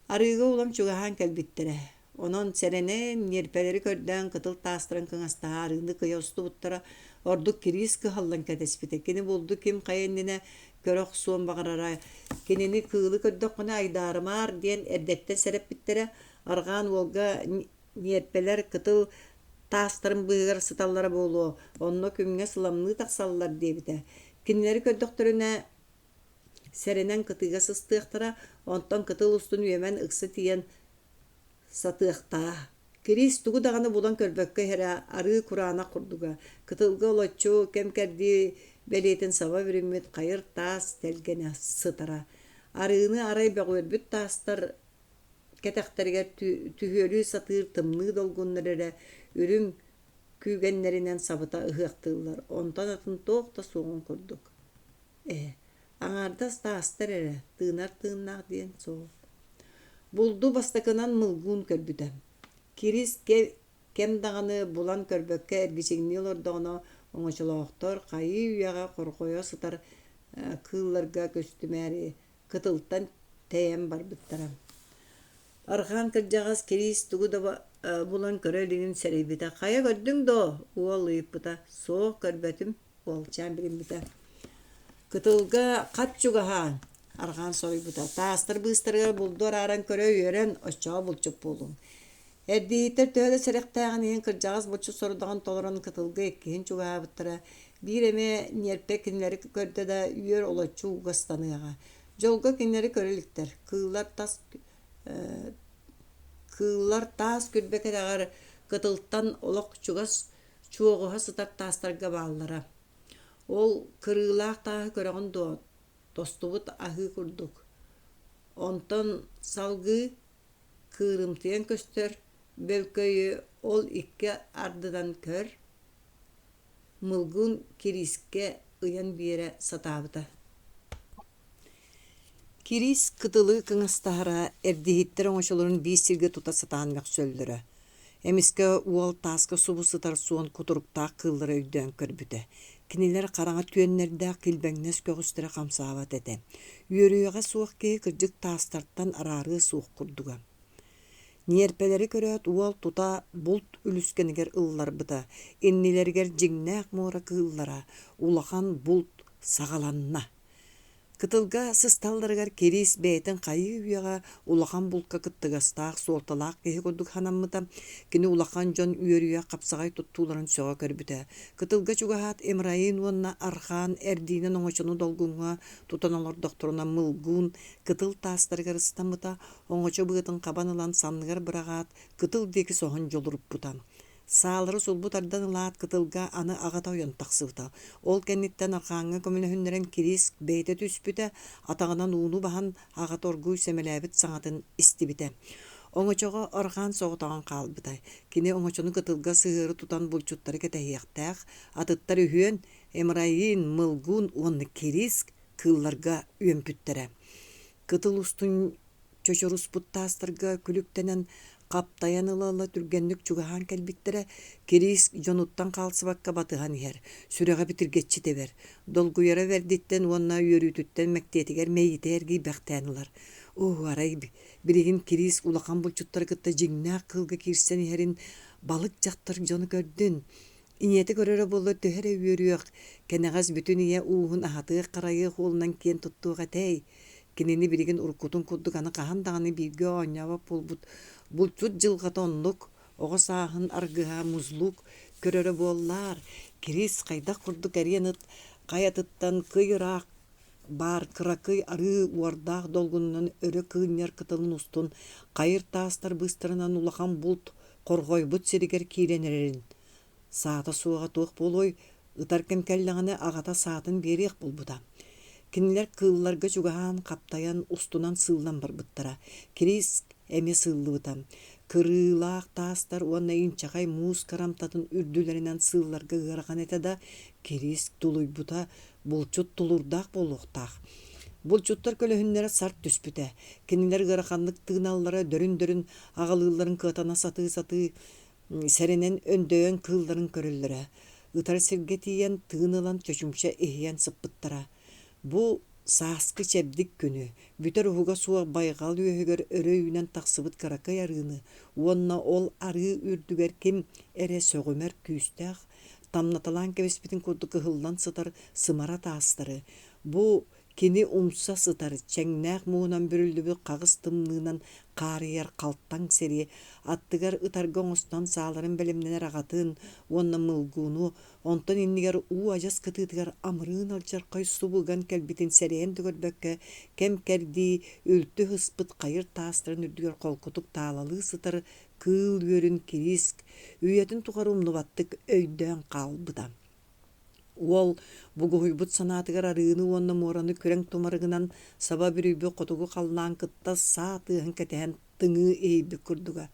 Speaker 1: Арыыга улам чугаһаан кэлбиттэрэ. Онон сэрэнэн, ньиэрпэлэри көрдөөн кытыл таастарын кыҥастаһа арыыны кыйа устубуттара. Ордук Кириис кыһаллан кэтэспитэ. Кини булду ким хайа иннинэ көрө охсуон баҕарара. Кинини кыылы көрдөххүнэ айдаарымаар диэн эрдэттэн сэрэппиттэрэ. Арҕаан уолга ньиэрпэлэр кытыл таастарын быыһыгар сыталлара буолуо, онно күҥҥэ сыламныы тахсаллар диэбитэ. Кинилэри көрдөхтөрүнэ Сэрэнэн кытыыга сыстыахтара, онтон кытыл устун үөмэн ыкса тиийэн сатыахтаа. Кириис тугу даҕаны булан көрбөккө иһэрэ арыы кураанах курдуга, кытылга олоччу кэм-кэрдии бэлиэтин саба бүрүммүт хайыр таас тэлгэнэ сытара. Арыыны арай бөҕүөрбүт таастар кэтэхтэригэр түһүөлүү сатыыр тымныы долгуннар эрэ үрүҥ күүгэннэринэн сабыта ыһыахтыыллар, онтон атын туох да суоҕун курдук. Ээ, аҥаардас таастар эрэ, тыынар тыыннаах диэн суох. Булду бастакынан Мылгуун көрбүтэ. Кирис кэм даҕаны булан көрбөккө эргичиҥнии олордоҕуна оҥочолоохтор хайыы үйэҕэ хорҕойо сытар кыылларга көстүмээри кытылтан тэйэн барбыттара. Арҕаан кырдьаҕас Кириис тугу да булан көрө илигин сэрэйбитэ. «Хайа көрдүҥ дуо?» уол ыйыппыта. «Суох, көрбөтүм» уолчаан билиммитэ. Кытылга хат чугаһаан, арҕаан соруйбута. Таастар быыстарыгар булду арааран көрө үөрэн, оччоҕо булчут буолуҥ. Эрдииһиттэр төһө да сэрэхтээҕин иһин кырдьаҕас булчут сорудаҕын толорон кытылга иккиһин чугаһаабыттара. Биир эмэ ньиэрпэ кинилэри көрдө да үөр олоччу угастаныаҕа. Дьолго кинилэри көрө иликтэр. Кыыллар тас кыыллар таас күрбэ кэтэҕэр кытылтан олох чугас чуоҕуһа сытар таастарга бааллара. Ол кырыылаах тааһы көрөҕүн дуо, тостубут аһыы курдук. Онтон салгыы кыырымтыйан көстөр бөлкөйү ол икки ардынан көр, Мылгын Кириискэ ыйан биэрэ сатаабыта. Кириис кытылы кыҥастаһара, эрдиһиттэр оҥочолорун биир сиргэ тута сатаан мөхсөллөрө. Эмискэ уол тааска субу сытар суон кутуруктаах кыыллары өйдөөн көрбүтэ. Кинилэр хараҥа түөннэрдээх килбэҥнэс көҕүстэрэ хамсаабат этэ. Үөрүйэҕэ суох киһи кырдьык таастартан араарыа суох курдуга. Ньиэрпэлэри көрөөт уол тута булт үлүскэнигэр ылларбыта, иннилэригэр дьиҥнээх муора кыыллара, улахан булт саҕаланна. Кытылга сысталларыгар Кириис бэйэтин хайыы үйэҕэ улахан булка кыттыгастаах, суолталаах киһи курдук санаммыта. Кини улахан дьон үөрүйэх хапсаҕай туттууларын сөҕө көрбүтэ. Кытылга чугаһаат Имраин уонна Архаан эрдиинэн оҥочону долгуҥҥа тутан олордохторуна Мылгуун кытыл таастарыгар ыстаммыта, оҥочо быатын хабан ылан санныгар быраҕаат, кытыл диэки соһон дьулуруппута. Саалары сулбу тардан ылаат, кытылга аны аҕата ойон тахсыбыта. Ол кэнниттэн арҕааҥҥа көмөлөһүннэрэн Кириис бэйэтэ түспүтэ, атаҕынан ууну баһан, аҕата оргууй сэмэлээбит саҥатын истибитэ. Оҥочоҕо арҕаан соҕотоҕун хаалбыта. Кини оҥочону кытылга сыһыары тутан булчуттары кэтэһиэхтээх, атыттар үһүөн Эмраин, Мылгун уонна Кириск кыылларга үөмпүттэрэ. Кытыл устун чочоруспут таастарга күлүктэнэн хаптайан ыла-ыла түргэнник чугаһаан кэлбиттэрэ, Кириис дьонуттан хаалсыбакка батыһан иһэр, сүрэҕэ битиргэччи тэбэр, долгуйара бэрдиттэн уонна үөрүүтүттэн мэктиэтигэр мэйиитэ эргийбэхтээн ылар. Оо, арай билигин Кириис улахан булчуттары кытта дьиҥнээх кыылга киирсэн иһэрин балык дьахтар дьону көрдүн, Ийэтэ көрөрө буоллар төһө эрэ үөрүөх, кэнэҕэс бүтүн ийэ ууһун аһатыах-харайыах уолунан киэн туттуох этэй? Кинини билигин уруккутун курдук аны хаһан даҕаны бииргэ оонньообот буолбут булчут дьылҕата оннук, оҕо сааһын аргыһа Музлук көрөрө буоллаар, Кирис хайдах курдук эриэн ыт хайатыттан кый ыраах баар кыракый арыы уордаах долгунунан өрө кыынньар кытылын устун хайыр таастар быыстарынан улахан булт хорҕойбут сиригэр киирэн эрэрин Саата суоҕа туох буолуой, ытар кэм кэллэҕинэ аҕата саатын биэриэх буолбута. Кинилэр кыылларга чугаһаан, хаптайан, устунан сыыллан барбыттара. Кириис эмиэ сыыллыбыта. Кырыылаах таастар уонна инчэҕэй муус кырамтатын үрдүлэринэн сыылларга ыарахан этэ да, Кириис тулуйбута, булчут тулуурдаах буолуохтаах. Булчуттар көлөһүннэрэ сарт түспүтэ. Кинилэр ыараханнык тыыналлара, дөрүн-дөрүн аҕалыылларын кыатана сатыы-сатыы сэрэнэн өндөйөн кыылларын көрөллөрө. Ытар сиргэ тиийэн тыын ылан чочумча иһийэн сыппыттара. Бу сааскы чэбдик күнү, бүтэр уһуга суох байҕал үөһүгэр өрө үүнэн тахсыбыт кыракый арыыны уонна ол арыы үрдүгэр ким эрэ сөҕүмэр күүстээх тамнаталаан кэбиспитин курдук ыһыллан сытар сымара таастары, бу кини умса сытар, чэҥнээх муҥунан бүрүллүбүт хаҕыс тымныынан хаарыйар халтаҥ сири, аттыгар ытарга оҥостон сааларын бэлэмнэнэр аҕатын уонна Мылгуну, онтон иннигэр уу адьас кытыытыгар амырыын алдьархай субу ыган кэлбитин сэрэйэн да көрбөккө, кэм-кэрдии үлтү ыспыт хайыр таастарын үрдүгэр холкутук таалалыы сытар кыыл үөрүн Кириск үйэтин тухары умнубаттык өйдөөн хаалбыта. Уол бугуһуйбут санаатыгар арыыны уонна муораны күрэҥ тумарыгынан саба бүрүйбүт хотугу халлаан кытта саа тыаһын кэтэһэн тыҥыы иһийбит курдуга.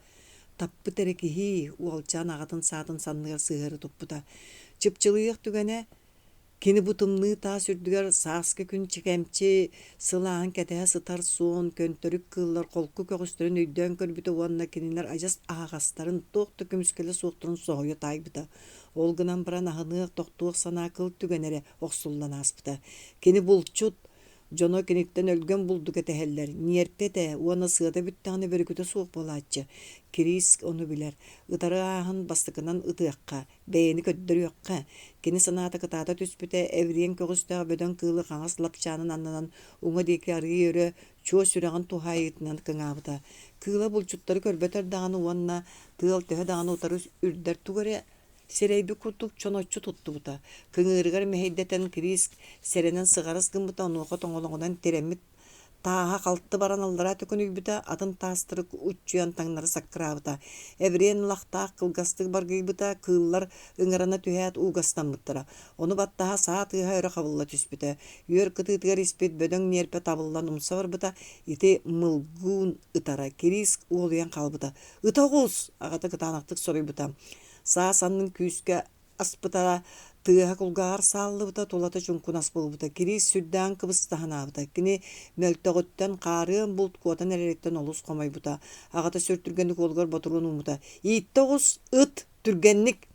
Speaker 1: Таппыт эрэ киһии, уолчаан аҕатын саатын санныгар сыһыары туппута. Чыпчылыйыах түгэнэ Кини бу тымныы таас үрдүгэр сааскы күн чикэмчи сылааһын кэтэһэ сытар суон, көнтөрүк кыыллар холку көҕүстэрин өйдөөн көрбүтэ уонна кинилэр адьас аһаҕастарын, туох да көмүскэлэ суохтарын соһуйа таайбыта. Ол гынан баран аһыныах, тохтуох санаа кыл түгэнэ эрэ охсуллан ааспыта. Кини булчут, дьоно киниттэн өлгөм булду кэтэһэллэр, ньиэрпэ этэ уонна сыата бүттэҕинэ бөрүкүтэ суох буолааччы. Кирис ону билэр, ытары ааһан бастакынан ытыахха, Бэйэни көрдөрүөххэ, кини санаата кытаата түспүтэ, эвриэн көҕүстээх бөдөҥ кыылы хаҥас лапчаанын аннынан уҥа диэки арыый өрө, чуо сүрэҕин туһаайыытынан кыҥаабыта. Кыыла булчуттары көрбөтөр даҕаны уонна тыал төһө даҕаны утары үрдэр тугу эрэ сирэйбит курдук чоноччу туттубута. Кыҥыырыгар мэһэйдэтэн Кириск сэрэнэн сыҕарыс гыммыта, онуоха тоҥолоҕунан тирэммит Тааһа халты баран аллараа төкүнүйбүтэ, атын таастары уччуйан таҥнары саккыраабыта. Эбириэн ылахтаах кылгастык баргыйбыта, кыыллар ыҥырана түһээт уугастаммыттара. Ону баттаһа саа тыаһа өрө хабылла түспүтэ. Үөр кытыытыгар испит бөдөҥ ньиэрпэ табыллан умса барбыта, ити мылгуун ытара, Кирииск уолуйан хаалбыта. «Ыта оҕус!» аҕата кытаанахтык соруйбута. Саа саннын күүскэ аспыта, тыаһа кулгааҕар сааллыбыта, тулата чуҥкунас буолбута. Кириис сүрдээҕин кыбыста санаабыта. Кини мөлтөҕүттэн, хаарыан булт куотан эрэриттэн олус хомойбута. Аҕата сүр түргэнник уолугар ботуруон ууммута. «Ииттэ оҕус, ыт, түргэнник!»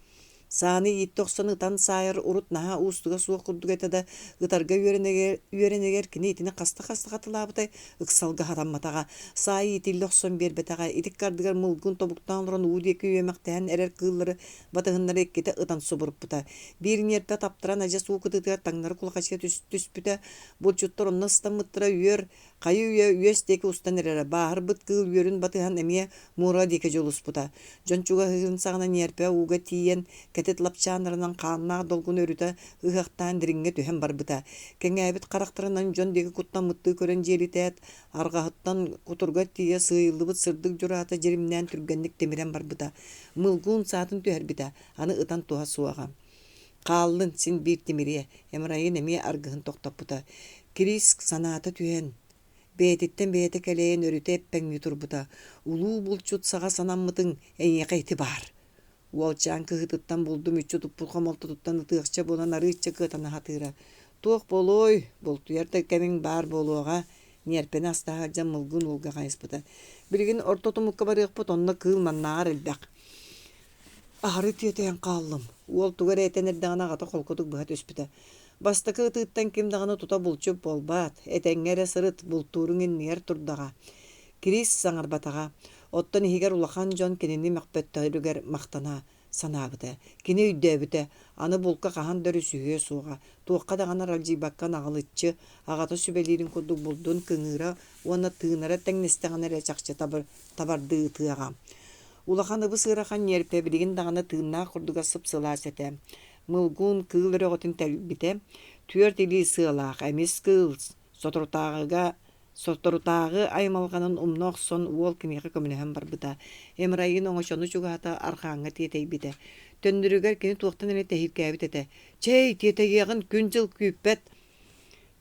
Speaker 1: Сааны ииттэ охсон ытан саайар урут наһаа уустуга суох курдук этэ да, ытарга үөрэнэригэр кини итини хаста-хаста хатылаабытай, ыксалга хатамматаҕа. Саа иитиллэ охсон биэрбэтэҕэ. Ити ыккардыгар мылгын тобуктаан олорон уу диэки үөмэхтэһэн эрэр кыыллары батыһыннара иккитэ ытан субуруппута. Биир ньиэрпэ таптаран адьас уу кытыытыгар таҥнары кулахачыйа түспүтэ, булчуттар онно ыстаммыттара үөр хайы-үйэ үөс диэки устан эрэрэ, бааһырбыт кыыл үөрүн батыһан эмиэ муора диэки дьулуспута. Дьон чугаһыырын саҕана ньиэрпэ ууга тиийэн, кэтит лапчааннарынан хааннаах долгуну өрүтэ ыһыахтаан дириҥҥэ түһэн барбыта. Кэҥээбит харахтарынан дьон диэки куттаммыттыы көрөн дьиэлитээт, арҕаһыттан кутуругар тиийэ сыыйыллыбыт сырдык дьураата дьиримнээн түргэнник тимирэн барбыта. Мылгуун саатын түһэрбитэ, аны ытан туһа суоҕа. Хааллын, син биир тимириэ, Эмрайын эмиэ аргыһын тохтоппута. Кириск санаата түһэн, бэйэтиттэн бэйэтэ кэлэйэн өрүтэ эппэҥнии турбута. Улуу булчут саҕа санаммытыҥ, эйиэхэ ити баар. Уолчаан кыһыытыттан булду мүччү туппут хомолтотуттан ытыахча буолан арыычча кыатана сатыыра. Туох буолуой, бултуйар да кэмиҥ баар буолуоҕа, ньиэрпэни астаһа сылдьан мылгын уолга хайыспыта. Билигин орто тумукка барыахпыт, онно кыыл маннааҕар элбэх. Аһары тиэтэйэн хааллым. Уол тугу эрэ этэн эрдэҕинэ аҕата холкутук быһа түспүтэ. Бастакы ытыыттан ким даҕаны тута булчут буолбаат, этэҥҥэ эрэ сырыт, бултууруҥ иннигэр турдаҕа. Кирис саҥарбатаҕа. Оттон иһигэр улахан дьон кинини мөхпөттөрүгэр махтана санаабыта. Кини өйдөөбүтэ, аны булка хаһан да өрүсүһүө суоҕа, туохха даҕаны аралдьыйбакка наҕылыччы, аҕата сүбэлиирин курдук булдун кыҥыыра уонна тыынара тэҥнэстэҕинэ эрэ чахчы табардыы ытыаҕа. Улахан ыбыс-ыарахан ньиэрпэ билигин даҕаны тыыннаах курдуга сып-сылаас этэ. Мылгун кыыл өрөҕөтүн тэлбитэ, түөрт илии сыалаах, эмис кыыл, соторутааҕыга Соторутааҕы аймалҕанын умна охсон уол киниэхэ көмөлөһөн барбыта. Эмрайын оҥочону чугаһата арҕааҥҥа тиэтэйбитэ. Төннөрүгэр кини туохтан эрэ тэһииркээбит этэ. «Чэй, тиэтэйиэҕин күн-дьыл күүппэт!»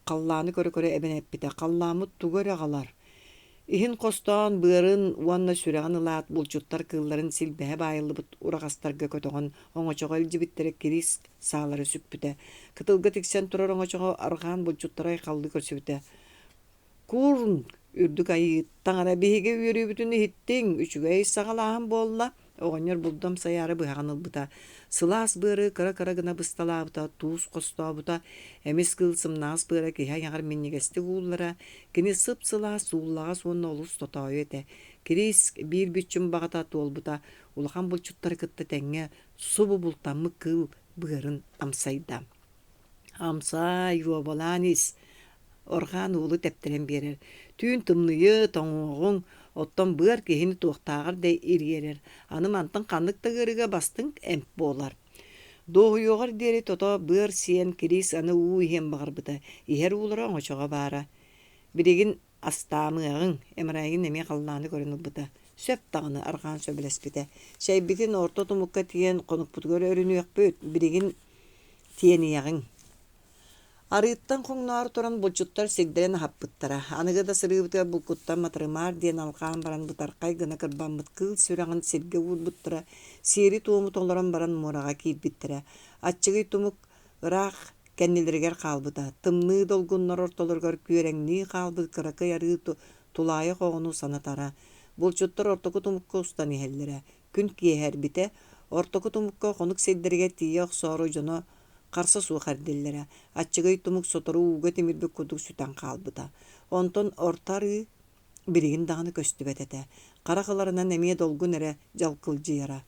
Speaker 1: Халлааны көрө-көрө эбэн эппитэ. «Халлааммыт тугу эрэ аҕалар». Иһин хостоон, быарын уонна сүрэҕин ылаат, булчуттар кыылларын силбэһэ баайыллыбыт ураҕастарга көтөҕөн оҥочоҕо илдьибиттэрэ Кириск саалары сүкпүтэ. Кытылга тиксэн турар оҥочоҕо арҕаан булчуттары айхаллыы көрсүбүтэ. Курн үрдүк айыы таҥара биһиги үөрүүбүтүн иһиттиҥ, үчүгэй саҕалааһын буолла. Оҕонньор булдам сайаары быһаҕын ылбыта, сылаас быары кыра-кыра гына бысталаабыта, туус хостообута, эмис кыыл сымнаҕас быара киһи айаҕар минньигэстик ууллара, кини сып-сылаас, сууллаҕас уонна олус тотоойу этэ. Кириис биир бүччүм баҕата туолбута, улахан булчуттары кытта тэҥҥэ субу бултаммыт кыыл быарын амсайда. Амсай, уобалаан ис, Орҕаан уолу тэптэрэн биэрэр. Түүн тымныйы, тоҥуоҕуҥ, оттон быар киһини туохтааҕар да ириэрэр. Аны мантан ханнык да ыарыыга бастыҥ эмп буолар. Дуоһуйуоҕар диэри тото быар сиэн Кириис аны уу иһиэн баҕарбыта. Иһэр уулара оҥочоҕо баара. Билигин Астаамыаҕыҥ, Эмрайин эмиэ халлааны көрөн ылбыта. Сөп даҕаны, арҕаан сөбүлэспитэ. Чэйбитин орто тумукка тиийэн хонукпутугар өрүнүөхпүт, билигин тиэниэҕиҥ. Арыыттан хоҥноору туран булчуттар сирдэрин аһаппыттара. Аныгы да сырыыбытыгар булкуттан матарымаар диэн алҕаан баран бытархай гына кырбаммыт кыыл сүрэҕин сиргэ уурбуттара, сиэри-туому толорон баран муораҕа киирбиттэрэ. Аччыгый тумук ыраах кэннилэригэр хаалбыта, тымныы долгуннар ортолоругар күөрэҥнии хаалбыт кыракый арыы тулаайах оҕону санатара. Булчуттар ортоку тумукка устан иһэллэрэ. Күн киэһэрбитэ, ортоку тумукка хонук сирдэригэр тиийэ охсоору дьоно харса суох эрдиллэрэ. Аччыгый тумук сотору ууга тимирбит курдук сүтэн хаалбыта. Онтон орто арыы билигин даҕаны көстүбэт этэ. Харах ыларынан эмиэ долгун эрэ дьалкылдьыйара.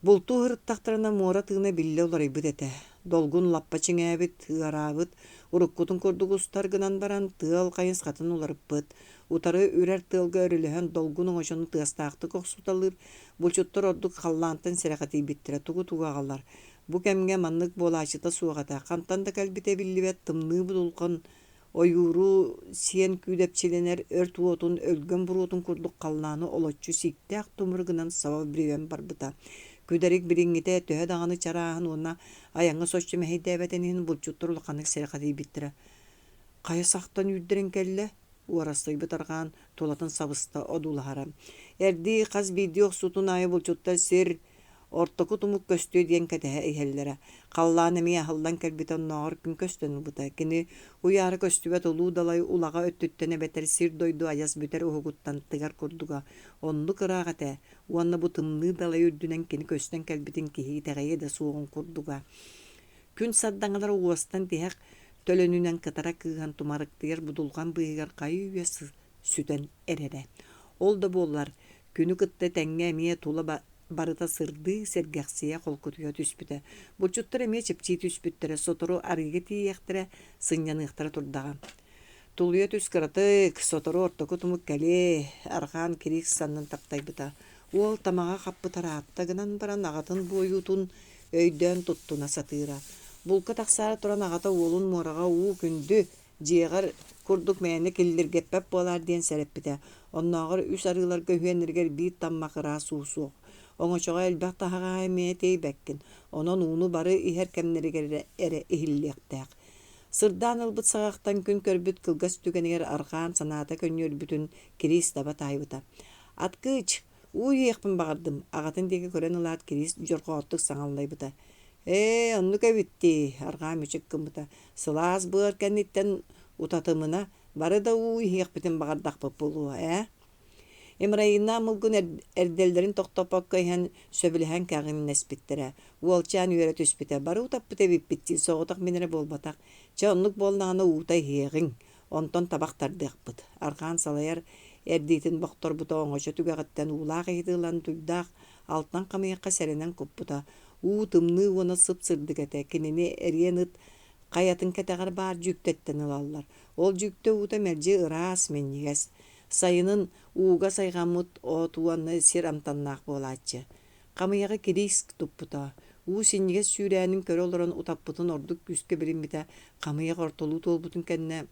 Speaker 1: Бултуу сырыттахтарына муора тыына биллэ уларыйбыт этэ. Долгун лаппа чиҥээбит, ыараабыт, уруккутун курдук устар гынан баран, тыал хайысхатын уларыппыт. Утары үрэр тыалга өрүлэһэн долгун оҥочону тыастаахтык охсуталыыр, булчуттар ордук халлаантан сэрэхэтийбиттэрэ тугу-тугу аҕалар. Бу кэмҥэ маннык буолааччыта суох этэ, хантан да кэлбитэ биллибэт тымныы будулҕан Ойууру сиэн күүдэпчилэнэр өрт уотун өлгөм буруотун курдук халлааны олоччу сииктээх тумур гынан саба бүрүйэн барбыта. Күдэрик билиҥҥитэ төһө даҕаны чарааһын уонна айаҥҥа соччо мэһэйдээбэтин иһин булчуттар улаханнык сэрэхэдийбиттэрэ. Хайа сахтан үүрдэрин кэллэ? Уорастыйбыт арҕаан тулатын сабыста одуулаһара. Эрдии хас биирдии охсуутун аайы булчуттар сир Ортоку тумук көстүө диэн кэтэһэ иһэллэрэ. Халлаан эмиэ аһыллан кэлбитэ оннооҕор күн көстөн ылбыта. Кини уйаара көстүбэт улуу далай улаҕа өттүттэн эбэтэр сир-дойду адьас бүтэр уһугуттан тыгар курдуга. Оннук ыраах этэ уонна бу тымныы далай үрдүнэн кини көстөн кэлбитин киһи итэҕэйиэ да суоҕун курдуга. Күн сардаҥалара уостан тиһэх төлөнүнэн кытара кыыһан тумарыктыйар будулҕан быыһыгар хайыы-үйэ сүтэн эрэрэ. Ол да буоллар, күнү кытта тэҥҥэ эмиэ тула барыта сырдыы, сэргэхсийэ, холкутуйа түспүтэ. Булчуттар эмиэ чэпчии түспүттэрэ, сотору арыыга тиийиэхтэрэ, сынньаныахтара турдаҕа. Тулуйа түс кыратык, сотору ортоку тумук кэлиэ, арҕаан Кириик саннын таптайбыта. Уол тамаҕа хаппыт ыраатта гынан баран аҕатын буойуутун өйдөөн туттуна сатыыра. Булка тахсаары туран аҕата уолун муораҕа уу күндү, Дьиэҕэр курдук мээнэ киллиргэппэт буолаар диэн сэрэппитэ. Оннооҕор үс арыыларга үһүөннэригэр биир таммах ыраас уу суох. Оҥочоҕо элбэх таһаҕаһы эмиэ тиэйбэккин, онон ууну бары иһэр кэмнэригэр эрэ иһиллиэхтээх. Сырдаан ылбыт саҕахтан күн көрбүт кылгас түгэнигэр арҕаан санаата көнньүөрбүтүн Кириис таба таайбыта. «Аткыч, уу иһиэхпин баҕардым», аҕатын диэки көрөн ылаат Кириис дьорҕооттук саҥа аллайбыта. «Ээ, оннук эбит дии», арҕаа мүчүк гыммыта. «Сылаас быар кэнниттэн утатымына, бары да уу иһиэхпитин баҕардахпыт буолуо, ээ?» Имраиннаах Мылгын эрдэллэрин тохтоппокко иһэн сөбүлэһэн кэҕиҥнэспиттэрэ. Уолчаан үөрэ түспүтэ: «Бары утаппыт эбиппит дии, соҕотох мин эрэ буолбатах. Чэ, оннук буоллаҕына уута иһиэҕиҥ, онтон табах тардыахпыт». Арҕаан салайар эрдиитин бохторбута оҥочо түгэҕиттэн уулаах иһити ылан дуйдаах алтан хамыйахха сэрэнэн куппута. Уу тымныы уонна сып-сырдык этэ, кинини эриэн ыт хайатын кэтэҕэр баар дьүүктэттэн ылаллар. Ол дьүүктэ уута мэлдьи ыраас, минньигэс. Сайынын ууга сайҕаммыт от уонна сир амтаннаах буолааччы. Хамыйаҕы кирииск туппута. Уу синньигэс сүүрээнин көрө олорон утаппытын ордук күүскэ билиммитэ, хамыйах ортолуу туолбутун кэннэ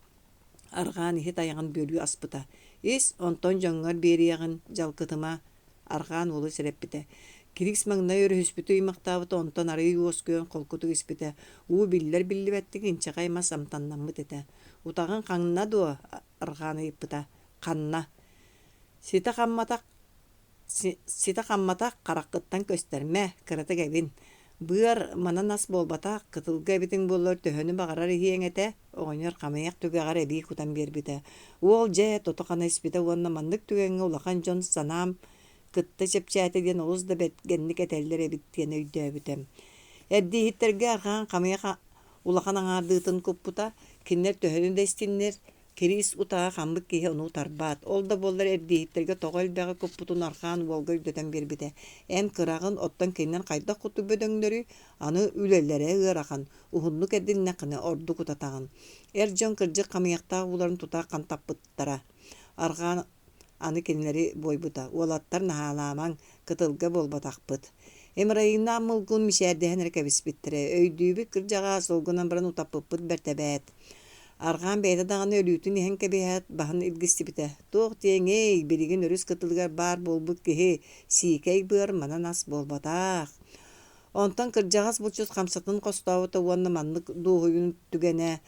Speaker 1: арҕаан иһит айаҕын бүөлүү аспыта. Ис, онтон дьоҥҥор биэриэҕин, дьалкытыма, арҕаан уолу сэрэппитэ. Кириис маҥнай өрүһүспүтү ыймахтаабыта, онтон арыый уоскуйан холкутук испитэ. Уу биллэр-биллибэттик инчэҕэй мас амтаннаммыт этэ. «Утаҕыҥ хаҥна дуо?» арҕаан ыйыппыта. «Ханна?» Ситэ хамматах ситэ хамматах хараххыттан көстөрмө, кыратык эбин. Быар манан ас буолбатах, кытылга эбитиҥ буоллар төһөнү баҕарар иһиэҥ этэ, оҕонньор хамыйах түгэҕэр эбии кутан биэрбитэ. Уол дьэ тото-хана испитэ уонна маннык түгэҥҥэ улахан дьон санаам кытта чэпчээтэ диэн олус да бэргэнник этэллэр эбит диэн өйдөөбүтэ. Эрдииһиттэргэ арҕаан хамыйах улахан аҥаардыытын куппута, кинилэр төһөнү да истиннэр, Кириис утаҕа хаммыт киһи ону утарбат, ол да буоллар эрдииһиттэргэ тоҕо элбэҕи куппутун арҕаан уолга өйдөтөн биэрбитэ: «Эн кыраҕын, оттон кинилэр хайдах курдук бөдөҥнөрүй, аны үлэлэрэ ыарахан, уһуннук эрдиннэххинэ ордук утатаҕын». Эр дьон кырдьык хамыйахтаах ууларын тута хантаппыттара. Арҕаан Аны кинилэри буойбута: «Уолаттар, наһаалаамаҥ, кытылга буолбатахпыт». Эмрайыыннаах Мылгун мичээрдэһэн эрэ кэбиспиттэрэ: «Өйдүүбүт, кырдьаҕаас, ол гынан баран утаппыппыт бэрт эбээт». Арҕаан бэйэтэ даҕаны өлүүтүн иһэн кэбиһээт, баһын илгистибитэ: «Туох диэҥий, билигин өрүс кытылыгар баар буолбут киһи, сиикэй быар манан ас буолбатах». Онтон кырдьаҕас булчут хамсатын хостообута уонна маннык дуоһуйун түгэнэ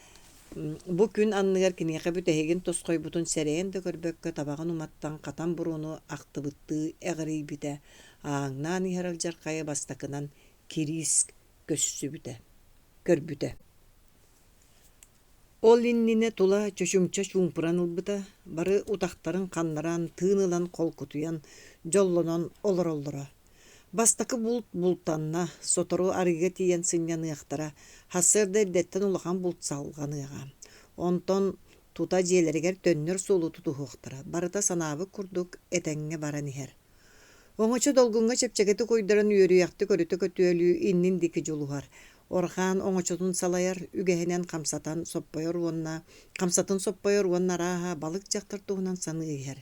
Speaker 1: бу күн анныгар киниэхэ бүтэһигин тосхойбутун сэрэйэн да көрбөккө табаҕын уматтан хатан буруону ахтыбыттыы эҕирийбитэ, ааҥнаан иһэр алдьархайы бастакынан Кириис көссүбүтэ, көрбүтэ. Ол иннинэ тула чочумча чуумпуран ылбыта, бары утахтарын ханнаран, тыын ылан холкутуйан, дьоллонон олороллоро. Бастакы булт бултанна, сотору арыыга тиийэн сынньаныахтара, сарсыарда эрдэттэн улахан булт салҕаныаҕа. Онтон тута дьиэлэригэр төннөр суолу тутуһуохтара, барыта санаабыт курдук этэҥҥэ баран иһэр. Оҥочо долгуҥҥа чэпчэкитик уйдаран үөрүйэхтик өрүтэ көтүөлүү иннин диэки дьулуһар. Орхаан оҥочотун салайар үгэһинэн хамсатан соппойор уонна хамсатын соппойор уонна арааһа балык дьахтар туһунан саныы иһэр.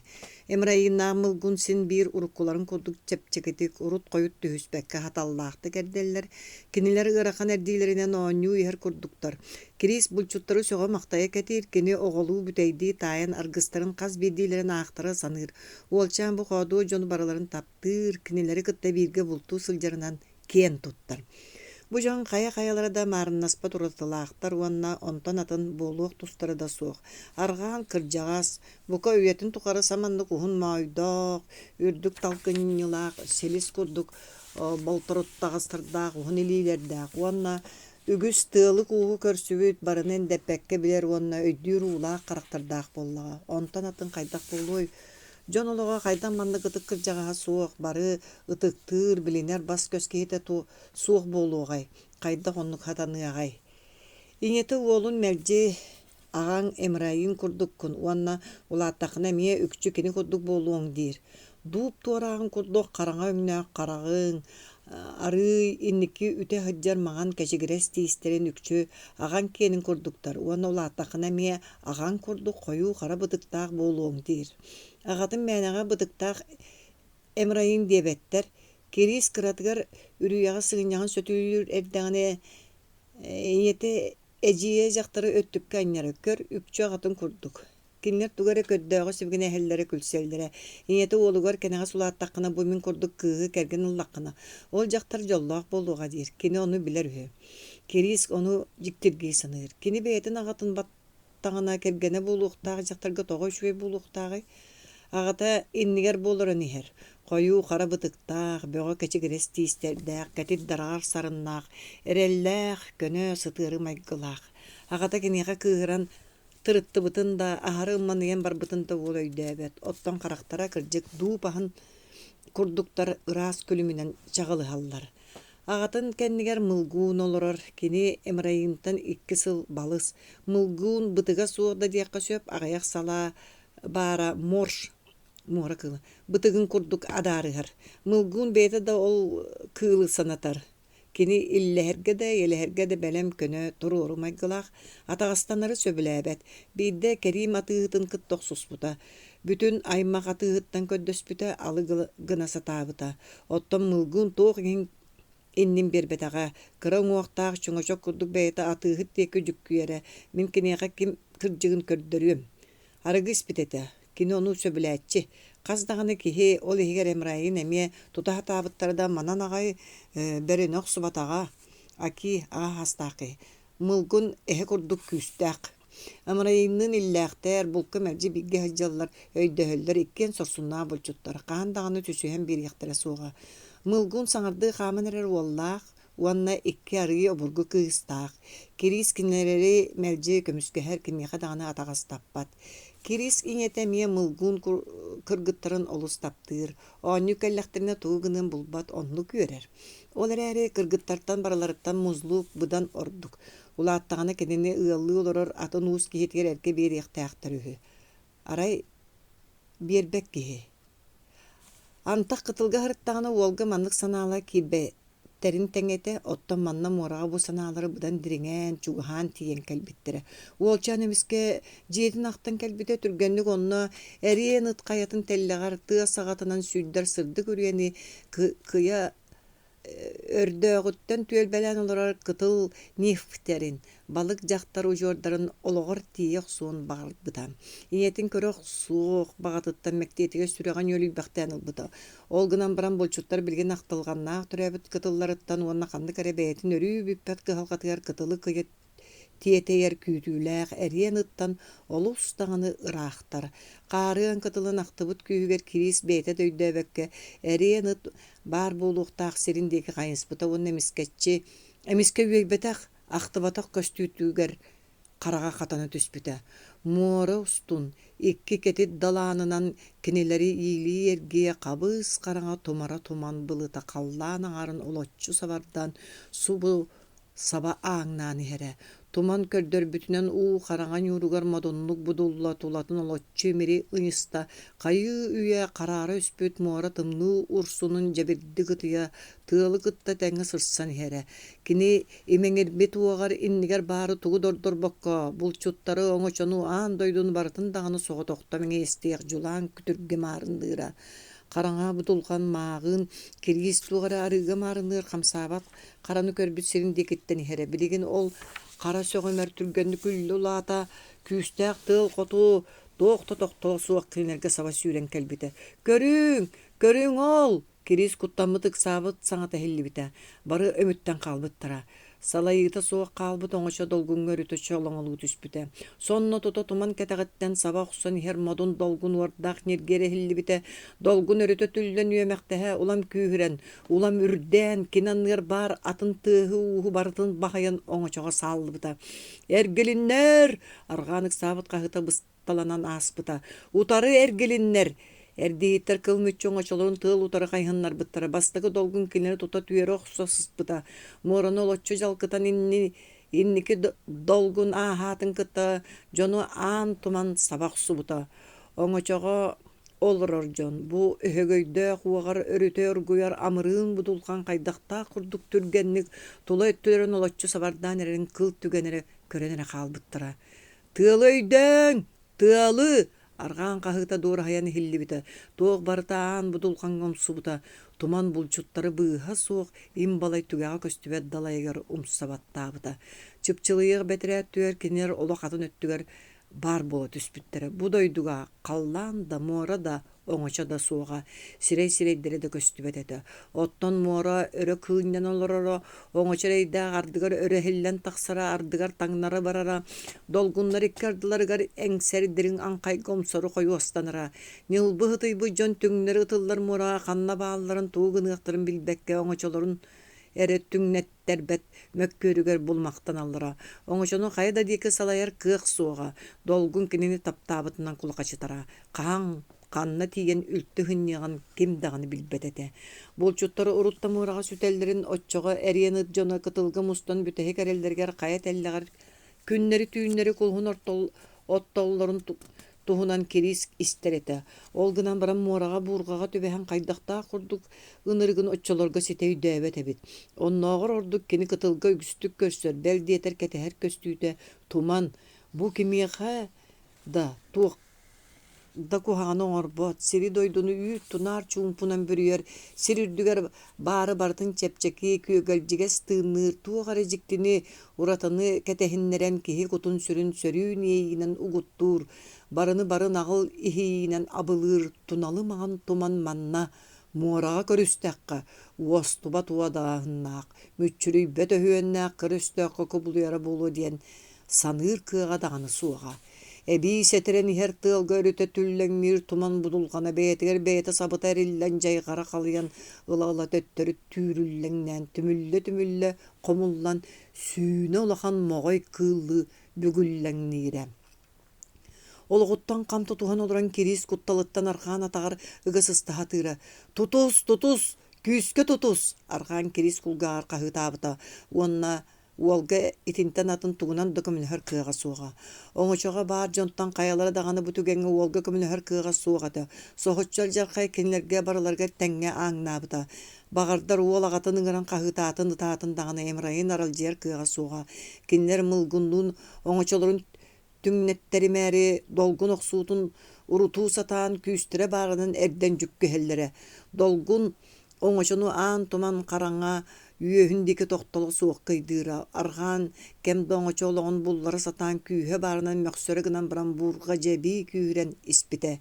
Speaker 1: Эмраиннаах Мылгун син биир уруккуларын курдук чэпчэкитик, урут-хойут түһүспэккэ хаталлаахтык эрдэллэр. Кинилэр ыарахан эрдиилэринэн оонньуу иһэр курдуктар. Кириис булчуттары сөҕө-махтайа кэтиир, кини оҕолуу бүтэйдии таайан аргыстарын хас биирдиилэрин аахтара саныыр. Уолчаан бу хоодуо дьону барыларын таптыыр, кинилэри кытта бииргэ бултуу сылдьарынан киэн туттар. Бу дьон хайа-хайалара да маарыннаспат уратылаахтар уонна онтон атын буолуох тустара да суох. Арҕаан кырдьаҕас, бука үйэтин тухары саманнык уһун моойдоох, үрдүк талкынньылаах, силис курдук болторуттаҕастардаах уһун илиилэрдээх уонна үгүс тыалы-кууһу көрсүбүт, барыны эндэппэккэ билэр уонна өйдүүр уулаах харахтардаах буоллаҕа. Онтон атын хайдах буолуой? Дьон олоҕо хайдах маннык ытык кырдьаҕаһа суох, бары ытыктыыр, билинэр бас-көс киһитэ суох буолуоҕай, хайдах оннук хатаныаҕай? Ийэтэ уолун мэлдьи аҕаҥ Эмраин курдуккун уонна улааттаххына эмиэ үкчү кини курдук буолуоҥ диир. Дууп туорааҕын курдук хараҥа өҥнөөх хараҕыҥ, арыый инники үтэ сылдьар маҥан кэчигирэс тиистэрин үкчү аҕаҥ киэнин курдуктар уонна улааттаххына эмиэ аҕаҥ курдук хойуу хара бытыктаах буолуоҥ диир. Аҕатын мээнэҕэ бытыктаах Эмраин диэбэттэр. Кириис кыратыгар үрүйэҕэ сыгынньаҕын сөтүөлүүр эрдэҕинэ ийэтэ эдьиийэ дьахтары өттүккэ анньара көр, үкчү аҕатын курдук. Кинилэр тугу эрэ көрдөөҕү сибигинэһэллэрэ, күлсэллэрэ. Ийэтэ уолугар кэнэҕэс улааттаххына бу мин курдук кыыһы кэргэн ыллаххына, ол дьахтар дьоллоох буолуоҕа диир. Кини ону билэр үһү. Кириис ону дьиктиргии саныыр. Кини бэйэтин аҕатын баттаҕына кэргэнэ буолуохтаах дьахтарга тоҕо үчүгэй буолуохтааҕый? Аҕата иннигэр буоларын иһэр. Хойуу хара бытыктаах, бөҕө кэчигирэс тиистэрдээх, кэтит дараҕар сарыннаах, эрэллээх, көнө, сытыары майгылаах. Аҕата киниэхэ кыыһыран тырыттыбытын да, аһары ымманыйан барбытын да уол өйдөөбөт. Оттон харахтара кырдьык дууп аһын курдуктар ыраас күлүмүнэн чаҕылыһаллар. Аҕатын кэннигэр Мылгуун олорор, кини Эмраимтан икки сыл балыс. Мылгуун бытыга суох да диэххэ сөп, аҕыйах салаа баара морж муора кыыла бытыгын курдук адаарыһар. Мылгуун бэйэтэ да ол кыылы санатар. Кини иллэһэргэ да, эйэлэһэргэ да бэлэм көнө, туруору майгылаах, атаҕастанары сөбүлээбэт. Биирдэ Кэриим атыыһытын кытта охсуспута. Бүтүн аймах атыыһыттан көрдөспүтэ, алы гына сатаабыта. Оттон Мылгын туох иһин иннин биэрбэтэҕэ, кыра уҥуохтаах чөҥөчөк курдук бэйэтэ атыыһыт диэки дьүккүйэрэ, мин киниэхэ ким кырдьыгын көрдөрүөм. Арыгы испит этэ, кини ону сөбүлээччи. Хас даҕаны киһи, ол иһигэр Эмраин эмиэ тута сатаабыттара да манан аҕай бэринэ охсубатаҕа. Аки аҕа саастаах киһи. Мылгын эһэ курдук күүстээх. Амарайынныын иллээхтэр, булка мэлдьи бииргэ сылдьаллар, өйдөһөллөр, иккиэн сорсуннаах булчуттар, хаһан даҕаны түсүһэн биэриэхтэрэ суоҕа. Мылгын саҥардыы хааман эрэр уоллаах, уонна икки арыый обургу кыыстаах. Кириис кинилэри мэлдьи көмүскэһэр, кимиэхэ даҕаны атаҕастаппат. Кириис ийэтэ эмиэ Мылгун кыргыттарын олус таптыыр, оонньуу кэллэхтэринэ тугу гыныан булбат, оннук үөрэр. Ол эрээри кыргыттартан барыларыттан Музлук быдан ордук. Улааттаҕына кинини ыаллыы олорор атын уус киһитигэр эргэ биэриэхтээхтэр үһү. Арай биэрбэт киһи. Антах кытылга сырыттаҕына уолга маннык санаалар киирбэттэрин тэҥэтэ, оттон манна муораҕа бу санаалара быдан дириҥээн, чугаһаан тиийэн кэлбиттэрэ. Уолчаан эмискэ дьиэтин ахтан кэлбитэ, түргэнник онно эриэн ыт хайатын тэллэҕэр тыа саҕатынан сүүрдэр сырдык үрүйэни кыйа Өрдөөҕүттэн түөлбэлээн олорор кытыл нивхтэрин, балык дьахтар удьуордарын олоҕор тиийэ охсуон баҕарбыта. Ийэтин көрө охсуох баҕатыттан мэктиэтигэр сүрэҕэ нүөлүйбэхтээн ылбыта. Ол гынан баран булчуттар билигин ахтылҕаннаах төрөөбүт кытылларыттан уонна ханнык эрэ бэйэтин өрүү бүппэт кыһалҕатыгар кытылы кыйа тиэтэйэр күүтүүлээх эриэн ыттан олус даҕаны ыраахтар. Хаарыан кытылын ахтыбыт күүһүгэр Кириис бэйэтэ да өйдөөбөккө эриэн ыт баар буолуохтаах сирин диэки хайыспыта уонна эмискэччи эмискэ үөйбэтэх, ахтыбатах көстүүтүгэр хараҕа хатана түспүтэ. Муора устун икки кэтит далаанынан кинилэри иилии-эргийэ хабыс-хараҥа тумара туман былыта халлаан аҥарын олоччу сабардаан субу саба ааҥнаан иһэрэ. Туман көрдөрбүтүнэн уу хараҥа ньууругар модуннук будулла тулатын олоччу имири ыйыста, хайыы-үйэ хараара өспүт муора тымныы урсунун дьэбирдик ытыйа, тыалы кытта тэҥҥэ сырсан иһэрэ. Кини имэҥирбит уоҕар иннигэр баары тугу да ордорбокко, булчуттары, оҥочону, аан дойдуну барытын даҕаны соҕотохто мэҥиэстиэх дьулаан күтүргэ маарынныыра. Хараҥа будулҕан мааҕын, кириис туох эрэ арыыга маарынныыр хамсаабат Хараны көрбүт сирин диэкиттэн иһэрэ. Билигин ол хара сөҕүмэр түргэнник үллэ улаата, күүстээх тыал хоту туох да тохтоло суох кинилэргэ саба сүүрэн кэлбитэ. «Көрүҥ! Көрүҥ ол!» Кириис куттаммыт ыксаабыт саҥата иһиллибитэ. Бары өмүттэн хаалбыттара. Салайыыта суох хаалбыт оҥочо долгуҥҥа өрүтэ чолоҥолуу түспүтэ. Сонно тута туман кэтэҕиттэн саба охсон иһэр модун долгун уордаах ньиргиэрэ иһиллибитэ. Долгун өрүтэ түллэн үөмэхтэһэ улам күүһүрэн, Улам үрдээн, кини анныгар баар атын тыаһы-ууһу барытын баһыйан оҥочоҕо сааллыбыта. «Эргилиннэр!» арҕаан ыксаабыт хаһыта бысталанан ааспыта. «Утары эргилиннэр!» Эрдиһиттэр кыл мүччү оҥочолорун тыал утары хайыһыннарбыттара. Бастакы долгун кинини тута түөрэ охсо сыспыта. Муораны олоччу дьалкытан инни инники долгун ааһаатын кытта дьону аан туман саба охсубута. Оҥочоҕо Олорор дьон бу өһөгөйдөөх уоҕар өрүтэ оргуйар амырыын будулҕан хайдахтаах курдук түргэнник тула өттүлэрин олоччу сабардаан эрэрин кыл түгэн эрэ көрөн эрэ хаалбыттара. «Тыалы өйдөөҥ! Тыалы!» арҕаан хаһыыта дуораһыйан иһиллибитэ, туох барыта аан будулҕаҥҥа умсубута, туман булчуттары быыһа суох им балай түгэҕэ көстүбэт далайыгар умса баттаабыта. Чыпчылыйыах бэтэрээ өттүгэр кинилэр олох атын өттүгэр баар буола түспүттэрэ. Бу дойдуга халлаан да, муора да, оҥочо да суоҕа, сирэй-сирэйдэрэ да көстүбэт этэ. Оттон муора өрө кыынньан олороро, оҥочо эрэйдээх ардыгар өрө иһиллэн тахсара, ардыгар таҥнары барара, долгуннар икки ардыларыгар эҥсэр дириҥ аҥхайга умсары хойуостанара. Ньылбы ытыйбыт дьон түҥнэри ытыллар муораҕа ханна баалларын, тугу гыныахтарын билбэккэ оҥочолорун эрэ түҥнэт тэрбэт мөккүөрүгэр булумахтаналлара. Оҥочону хайа да диэки салайар кыах суоҕа, долгун кинини таптаабытынан кулахачытара. Хаһан, ханна тиийэн үлтү ыһынньыаҕын ким даҕаны билбэт этэ. Булчуттар урут да муораҕа сүтэллэрин оччоҕо эриэн ыт дьоно кытылга мустан бүтэһик эрэллэригэр хайа тэллэҕэр күннэри-түүннэри кулуһун оттоллорун туһунан Кириис истэр этэ. Ол гынан баран муораҕа буурҕаҕа түбэһэн хайдахтаах курдук ынырыгын оччолорго ситэ өйдөөбөт эбит. Оннооҕор ордук кини кытылга үгүстүк көрсөр, бэл диэтэр кэтэһэр көстүүтэ туман, бу кимиэхэ да, туох да куһаҕаны оҥорбот, сири-дойдуну үүт-тунаар чуумпунан бүрүйэр, сир үрдүгэр баары барытын чэпчэки, күөгэлдьигэс тыынныыр, туох эрэ дьиктини, уратыны кэтэһиннэрэн киһи кутун-сүрүн сөрүүн иэйиинэн угуттуур, барыны бары наҕыл иһийиинэн абылыыр туналы маҥан туман манна, муораҕа көрүстэххэ, уостубат уодааһыннаах, мүччүрүйбэт өһүөннээх кыр өстөөххө кубулуйара буолуо диэн саныыр кыаҕа даҕаны суоҕа. Эбии сэтэрэн иһэр тыалга өрүтэ түллэҥниир туман будулҕана бэйэтигэр бэйэтэ сабыта эриллэн дьайҕара халыйан ыла-ыла төттөрү түүрүллэҥнээн түмүллэ-түмүллэ хомуллан сүүнэ улахан моҕой кыыллыы бүгүллэҥниирэ. Олоҕуттан хам тутуһан олорон Кириис кутталыттан арҕаан атаҕар ыга сыста сатыыра: «Тутус, тутус, күүскэ тутус!» арҕаан Кириис кулгааҕар хаһыытаабыта уонна уолга итинтэн атын тугунан да көмөлөһөр кыаҕа суоҕа. Оҥочоҕо баар дьонтон хайалара даҕаны бу түгэҥҥэ уолга көмөлөһөр кыаҕа суох этэ. Соһуччу алдьархай кинилэргэ барыларыгар тэҥҥэ ааҥнаабыта. Баҕардар уол аҕатын ыҥыран хаһыытаатын, ытаатын даҕаны Эмрайын аралдьыйар кыаҕа суоҕа. Кинилэр Мылгыннуун оҥочолорун түҥнэттэримээри долгун охсуутун урутуу сатаан күүстэрэ баарынан эрдэн дьүккүһэллэрэ. Долгун оҥочону аан туман хараҥа үөһүн диэки тохтоло суох кыйдыыра. Арҕаан кэм да оҥочо олоҕун буллара сатаан күүһэ баарынан мөхсөрө гынан баран буурҕа дьэбии күүһүрэн испитэ.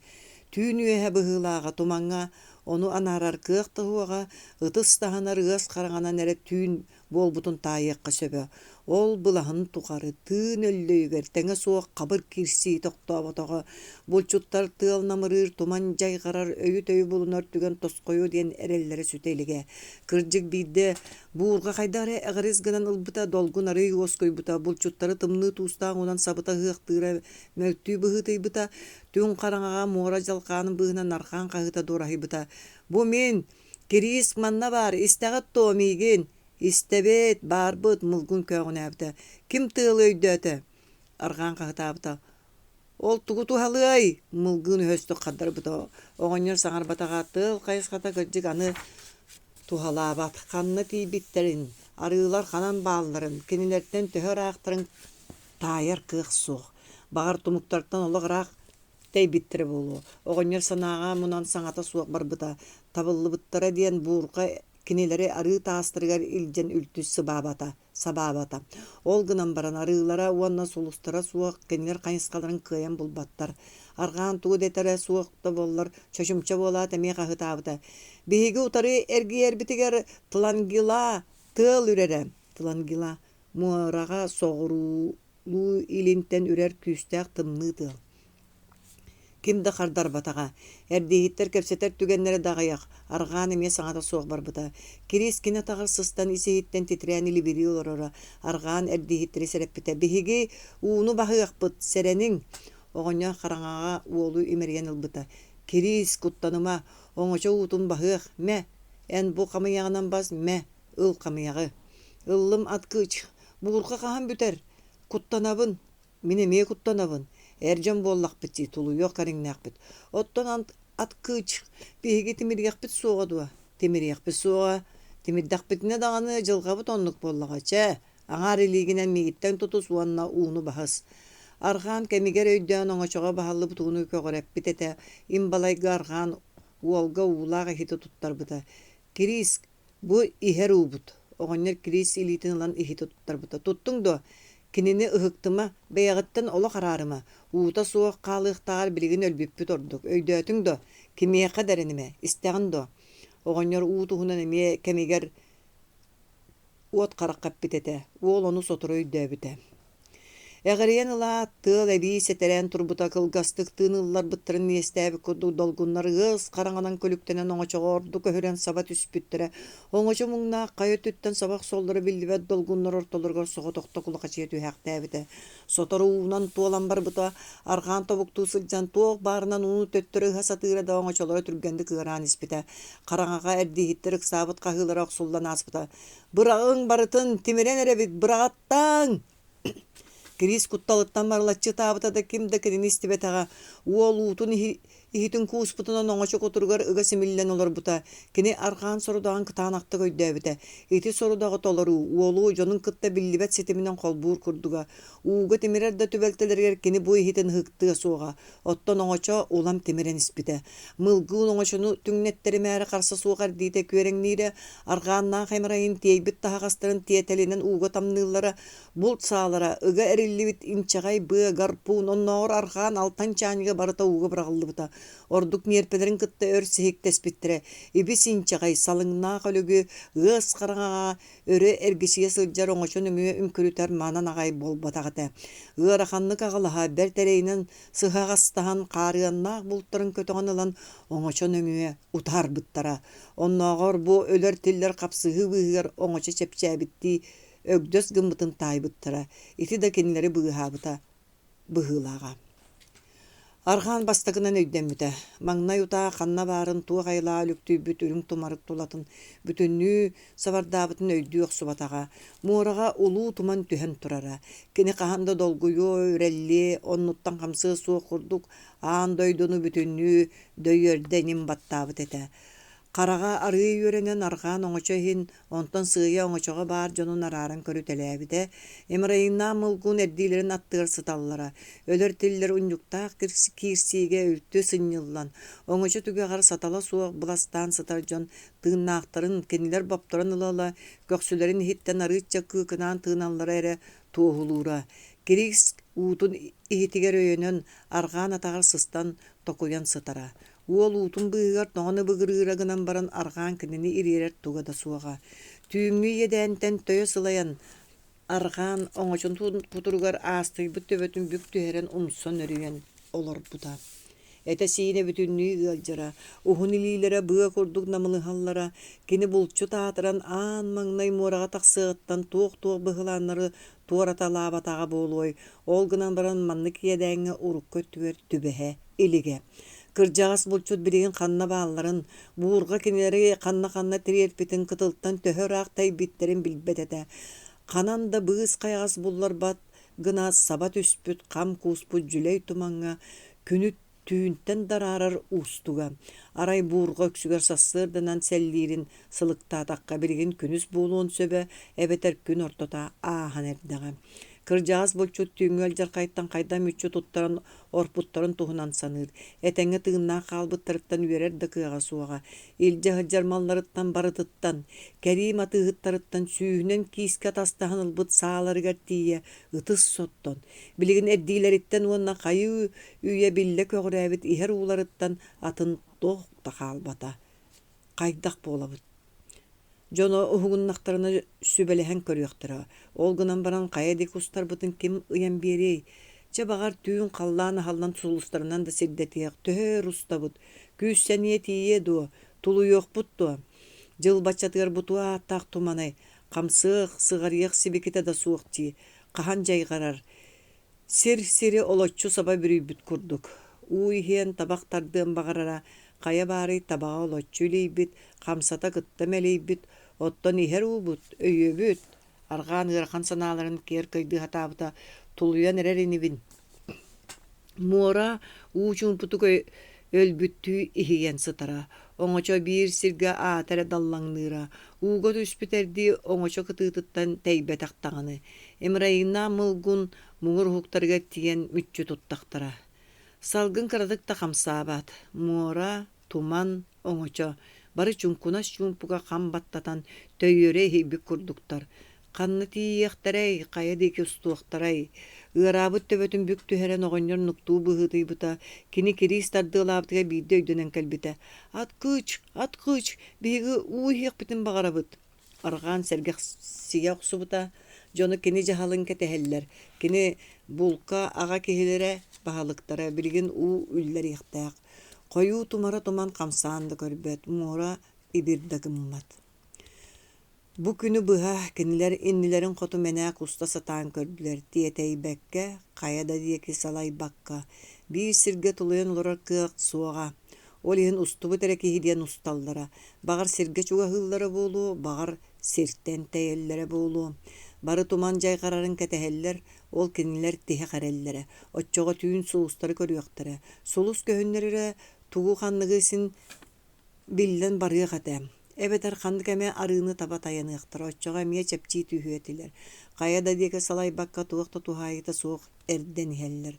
Speaker 1: Түүн үөһэ быһыылааҕа тумаҥҥа ону анаарар кыах да суоҕа, ытыс таһынар ыас хараҥанан эрэ түүн буолбутун таайыахха сөбө. Ол былаһын тухары тыын өллөйүгэр тэҥэ суох хабыр киирсии тохтооботоҕо. Булчуттар тыал намырыыр, туман дьайҕарар, өйү-төйү булунар түгэн тосхойуо диэн эрэллэрэ сүтэ илигэ. Кырдьык биирдэ буурҕа хайдах эрэ эҕирис гынан ылбыта, долгун арыый уоскуйбута, булчуттары тымныы туустаах уунан сабыта ыһыахтыыра мөлтүү быһыытыйбыта, түҥ хараҥаҕа муора дьалхаанын быыһынан арҕаан хаһыыта дуораһыйбыта. «Бу мин! Кириис манна баар, истэҕит дуо миигин? Истэбит, баарбыт, Мылгын көөҕүнээбитэ. Ким тыалы өйдөөтө? Арҕаан хаһытаабыта. Ол тугу туһалыай? Мылгын өһөстүк хардарбыта. Оҕонньор саҥарбатаҕа, тыал хайысхата кырдьык аны туһалаабат. Ханна тиийбиттэрин, арыылар ханан баалларын, кинилэртэн төһө ыраахтарын таайар кыах суох. Баҕар тумуктартан олох ыраах тэйбиттэрэ буолуо. Оҕонньор санааҕа мунан саҥата суох барбыта. Табыллыбыттара диэн буурҕа кинилэри арыы таастарыгар илдьэн үлтү сыбаабата, сабаабата. Ол гынан баран арыылара уонна сулустара суох кинилэр хайысхаларын кыайан булбаттар. Арҕаан тугу да этэрэ суох да буоллар, чочумча буолаат эмиэ хаһыытаабыта: «Биһиги утары эргийэрбитигэр Тлангила тыал үрэрэ!» Тлангила муораҕа соҕуруу Луу илинтэн үрэр күүстээх тымныы тыал. Ким да хардарбатаҕа. Эрдииһиттэр кэпсэтэр түгэннэрэ да аҕыйах, арҕаан эмиэ саҥата суох барбыта. Кириис кини атаҕар сыстан ис-иһиттэн титирээн илибирии олороро. Арҕаан эрдииһиттэри сэрэппитэ: «Биһиги ууну баһыахпыт, сэрэниҥ!» Оҕонньор хараҥаҕа уолу имэрийэн ылбыта: «Кириис, куттаныма, оҥочо уутун баһыах, мэ, эн бу хамыйаҕынан бас, мэ, ыл хамыйаҕы». «Ыллым аткыч, Буурҕа хаһан бүтэр? Куттанабын. Мин эмиэ куттанабын. Эр дьон буоллахпыт дии, тулуйуох кэриҥнээхпит. Оттон аткыч, биһиги тимириэхпит суоҕа дуо? Тимириэхпит суоҕа. Тимирдэхпитинэ даҕаны дьылҕабыт оннук буоллаҕа. Чэ, аҥаар илиигинэн миигиттэн тутус уонна ууну баһыс. Арҕаан кэмигэр өйдөөн оҥочоҕо баһыллыбыт ууну көҕүрэппит этэ. Им балайга арҕаан уолга уулаах иһити туттарбыта. Кирииск, Бу иһэр уубут, оҕонньор Кириис илиитин ылан иһитэ туттарбыта. Туттуҥ дуо? Кинини ыһыктыма, бэйэҕиттэн олох араарыма, уута суох хаалыахтааҕар билигин өлбүппүт ордук, өйдөөтүҥ дуо? Кимиэхэ да эрэнимэ, истэҕин дуо? Оҕонньор уу туһунан эмиэ кэмигэр уот харахха эппит этэ, уол ону сотору өйдөөбүтэ. Эҕирийэн ылаат, тыал эбии сэтэрээн турбута кылгастык тыын ылларбыттарын иэстээбит курдук долгуннар ыас хараҥанан күлүктэнэн оҥочоҕо ордук өһүрэн саба түспүттэрэ. Оҥочо муҥнаах хайа өттүттэн саба охсоллоро биллибэт долгуннар ортолоругар соҕотохто кулахачыйа түһээхтээбитэ. Сотору уунан туолан барбыта, арҕаан тобуктуу сылдьан туох баарынан ууну төттөрү ыһа сатыыра да оҥочолоро түргэнник ыараан испитэ. Хараҥаҕа эрдииһиттэр ыксаабыт хаһыылара охсуллан ааспыта. «Быраҕыҥ барытын, тимирэн эрэбит, быраҕаттааҥ!» Кириис кутталыттан марылаччы ытаабыта да ким да кинини истибэтэҕэ. Уол уутун иһитин кууспутунан оҥочо кутуругар ыга симиллэн олорбута. Кини арҕаан сорудаҕын кытаанахтык өйдөөбүтэ. Ити сорудаҕы толоруу уолу дьонун кытта биллибэт ситиминэн холбуур курдуга. Ууга тимирэр да түбэлтэлэригэр кини бу иһитин ыһыктыа суоҕа. Оттон оҥочо улам тимирэн испитэ. Мылгыын оҥочону түҥнэттэримээри харса суох эрдиитэ күөрэҥниирэ, арҕааннаах эмрайын тиэйбит таһаҕастарын тиэтэлинэн ууга тамныыллара, булт саалара, ыга эриллибит инчэҕэй быа, гарпун, оннооҕор арҕаан алтан чаанньыга барыта ууга быраҕыллыбыта. Ордук ньиэрпэлэрин кытта өр сиһиктэспиттэрэ, ибис-инчэҕэй, салыҥнаах өлүгү ыас хараҥаҕа өрө эргичийэ сылдьар оҥочо нөҥүө үҥкүрүтэр манан аҕай буолбатах этэ. Ыараханнык аҕылаһа, бэрт эрэйинэн сыһаҕастаһан, хаарыаннаах бултарын көтөҕөн ылан оҥочо нөҥүө утаарбыттара. Оннооҕор бу өлөр-тиллэр хапсыһыы быыһыгар оҥочо чэпчээбиттии өгдөс гыммытын таайбыттара. Ити да кинилэри быыһаабыта быһыылааҕа. Арҕаан бастакынан өйдөммүтэ. Маҥнай утаа ханна баарын туох айылаа өлүктүйбүт үрүҥ тумарык тулатын бүтүннүү сабардаабытын өйдүү охсубатаҕа. Муораҕа улуу туман түһэн турара. Кини хаһан да долгуйуо, үрэллиэ, оннуттан хамсыа суох курдук аан дойдуну бүтүннүү дөйүөрдэ ньим баттаабыт этэ. Хараҕа арыый үөрэнэн арҕаан оҥочо иһин, онтон сыыйа оҥочоҕо баар дьонун арааран көрүтэлээбитэ. Имраиннаах Мылгун эрдиилэрин аттыгар сыталлара. Өлөр-тиллэр унньуктаах киирсиигэ үлтү сынньыллан, оҥочо түгэҕэр сатала суох быластаан сытар дьон тыыннаахтарын кинилэр бопторон ыла-ыла, көхсүлэрин иһиттэн арыычча кыыкынаан тыыналлара эрэ туоһулуура. Кириис уутун иһитигэр өйөнөн, арҕаан атаҕар сыстан токуйан сытара. Уол уутун быыһыгар тоҥон ыбыгырыыра гынан баран арҕаан кинини ириэрэр туга да суоҕа. Түүҥҥү иэдээнтэн төйө сылайан, арҕаан оҥочон кутуругар аастыйбыт төбөтүн бүк түһэрэн умсан өрүйэн олорбута. Этэ-сиинэ бүтүннүү ыалдьара, уһун илиилэрэ быа курдук намылыһаллара, кини булчут аатыран аан маҥнай муораҕа тахсыаҕыттан туох-туох быһылааннары туораталаабатаҕа буолуой, ол гынан баран маннык иэдээҥҥэ урукку өттүгэр түбэһэ илигэ. Кырдьаҕас булчут билигин ханна баалларын, буурҕа кинилэри ханна-ханна тириэрпитин кытылтан төһө ыраах тэйбиттэрин билбэт этэ. Ханан да быыс-хайаҕас булларбат гына саба түспүт хам кууспут дьүлэй тумаҥҥа күнү түүнтэн да араарар уустуга. Арай буурҕа үксүгэр сарсыарданан сэллиирин сылыктаатахха билигин күнүс буолуон сөбө эбэтэр күн ортото ааһан эрдэҕэ. Кырдьаҕас булчут түүҥҥү алдьархайтан хайдах мүччү туттаран орпуттарын туһунан саныыр, этэҥҥэ тыыннаах хаалбыттарыттан үөрэр да кыаҕа суоҕа, илдьэ сылдьар малларыттан барытыттан, кэрии матыыһыттарыттан сүүһүнэн киискэ атастаһан ылбыт сааларыгар тиийэ ытыс соттон, билигин эрдиилэриттэн уонна хайыы үйэ биллэ көҕүрээбит иһэр ууларыттан атын туох да хаалбата. Хайдах буолабыт? Дьоно уһугуннахтарына сүбэлэһэн көрүөхтэрэ, ол гынан баран хайа диэки устарбытын ким ыйан биэриэй? Чэ, баҕар, түүн халлаан аһаллан сулустарынан да сирдэтиэх, төһө өр устабыт, күүс-сэниэ тиийиэ дуо, тулуйуохпут дуо? Дьыл баччатыгар бутуо ааттаах туманай, хамсыах, сыҕарыйах сибикитэ да суох дии, хаһан дьайҕарар Сир-сири олоччу саба бүрүйбүт курдук. Уу иһиэн, табах тардыан баҕарара, хайа баарый табаҕа олоччу илийбит, хамсата кытта мэлийбит, оттон иһэр уубут, өйүөбүт, арҕаан ыарахан санааларын киэр кыйдыы сатаабыта, тулуйан эрэр инибин. Муора уу чуумпутук өлбүттүү иһийэн сытара, оҥочо биир сиргэ аата эрэ даллаҥныыра, ууга түспүт эрдии оҥочо кытыытыттан тэйбэтэх даҕаны. Имраиннаах Мылгун муҥур уһуктарыгар тиийэн мүччү туттахтара. Салгын кыратык да хамсаабат, муора, туман, оҥочо бары чуҥкунас чуумпуга хам баттатан төйүөрэ иһийбит курдуктар. Ханна тиийиэхтэрэй, хайа диэки устуохтарай? Ыараабыт төбөтүн бүк түһэрэн оҕонньор нуктуу быһыытыйбыта, кини кириис тардыалаабытыгар биирдэ өйдөнөн кэлбитэ: «Аткыч, аткыч, биһиги уу иһиэхпитин баҕарабыт» Арҕаан сэргэхсийэ охсубута, дьоно кини дьаһалын кэтэһэллэр, кини булка аҕа киһилэрэ, баһылыктара билигин уу үллэриэхтээх. Хойуу тумара туман хамсаан да көрбөт, муора ибир да гыммат. Бу күнү быһа кинилэр иннилэрин хоту мэнээк уста сатаан көрдүлэр, тиэтэйбэккэ, хайа да диэки салайбакка, биир сиргэ тулуйан олорор кыах суоҕа. Ол иһин устубут эрэ киһи диэн усталлара, баҕар сиргэ чугаһыыллара буолуо, баҕар сиртэн тэйэллэрэ буолуо. Бары туман дьайҕарарын кэтэһэллэр, ол кинилэр тиһэх эрэллэрэ. Оччоҕо түүн сулустары көрүөхтэрэ. Сулус көһүннэр эрэ тугу-ханныгы син биллэн барыах этэ. Эбэтэр ханнык эмэ арыыны таба тайаныахтара, оччоҕо эмиэ чэпчии түһүө этилэр. Хайа да диэки салайбакка туох да туһаайыыта суох эрдэн иһэллэр.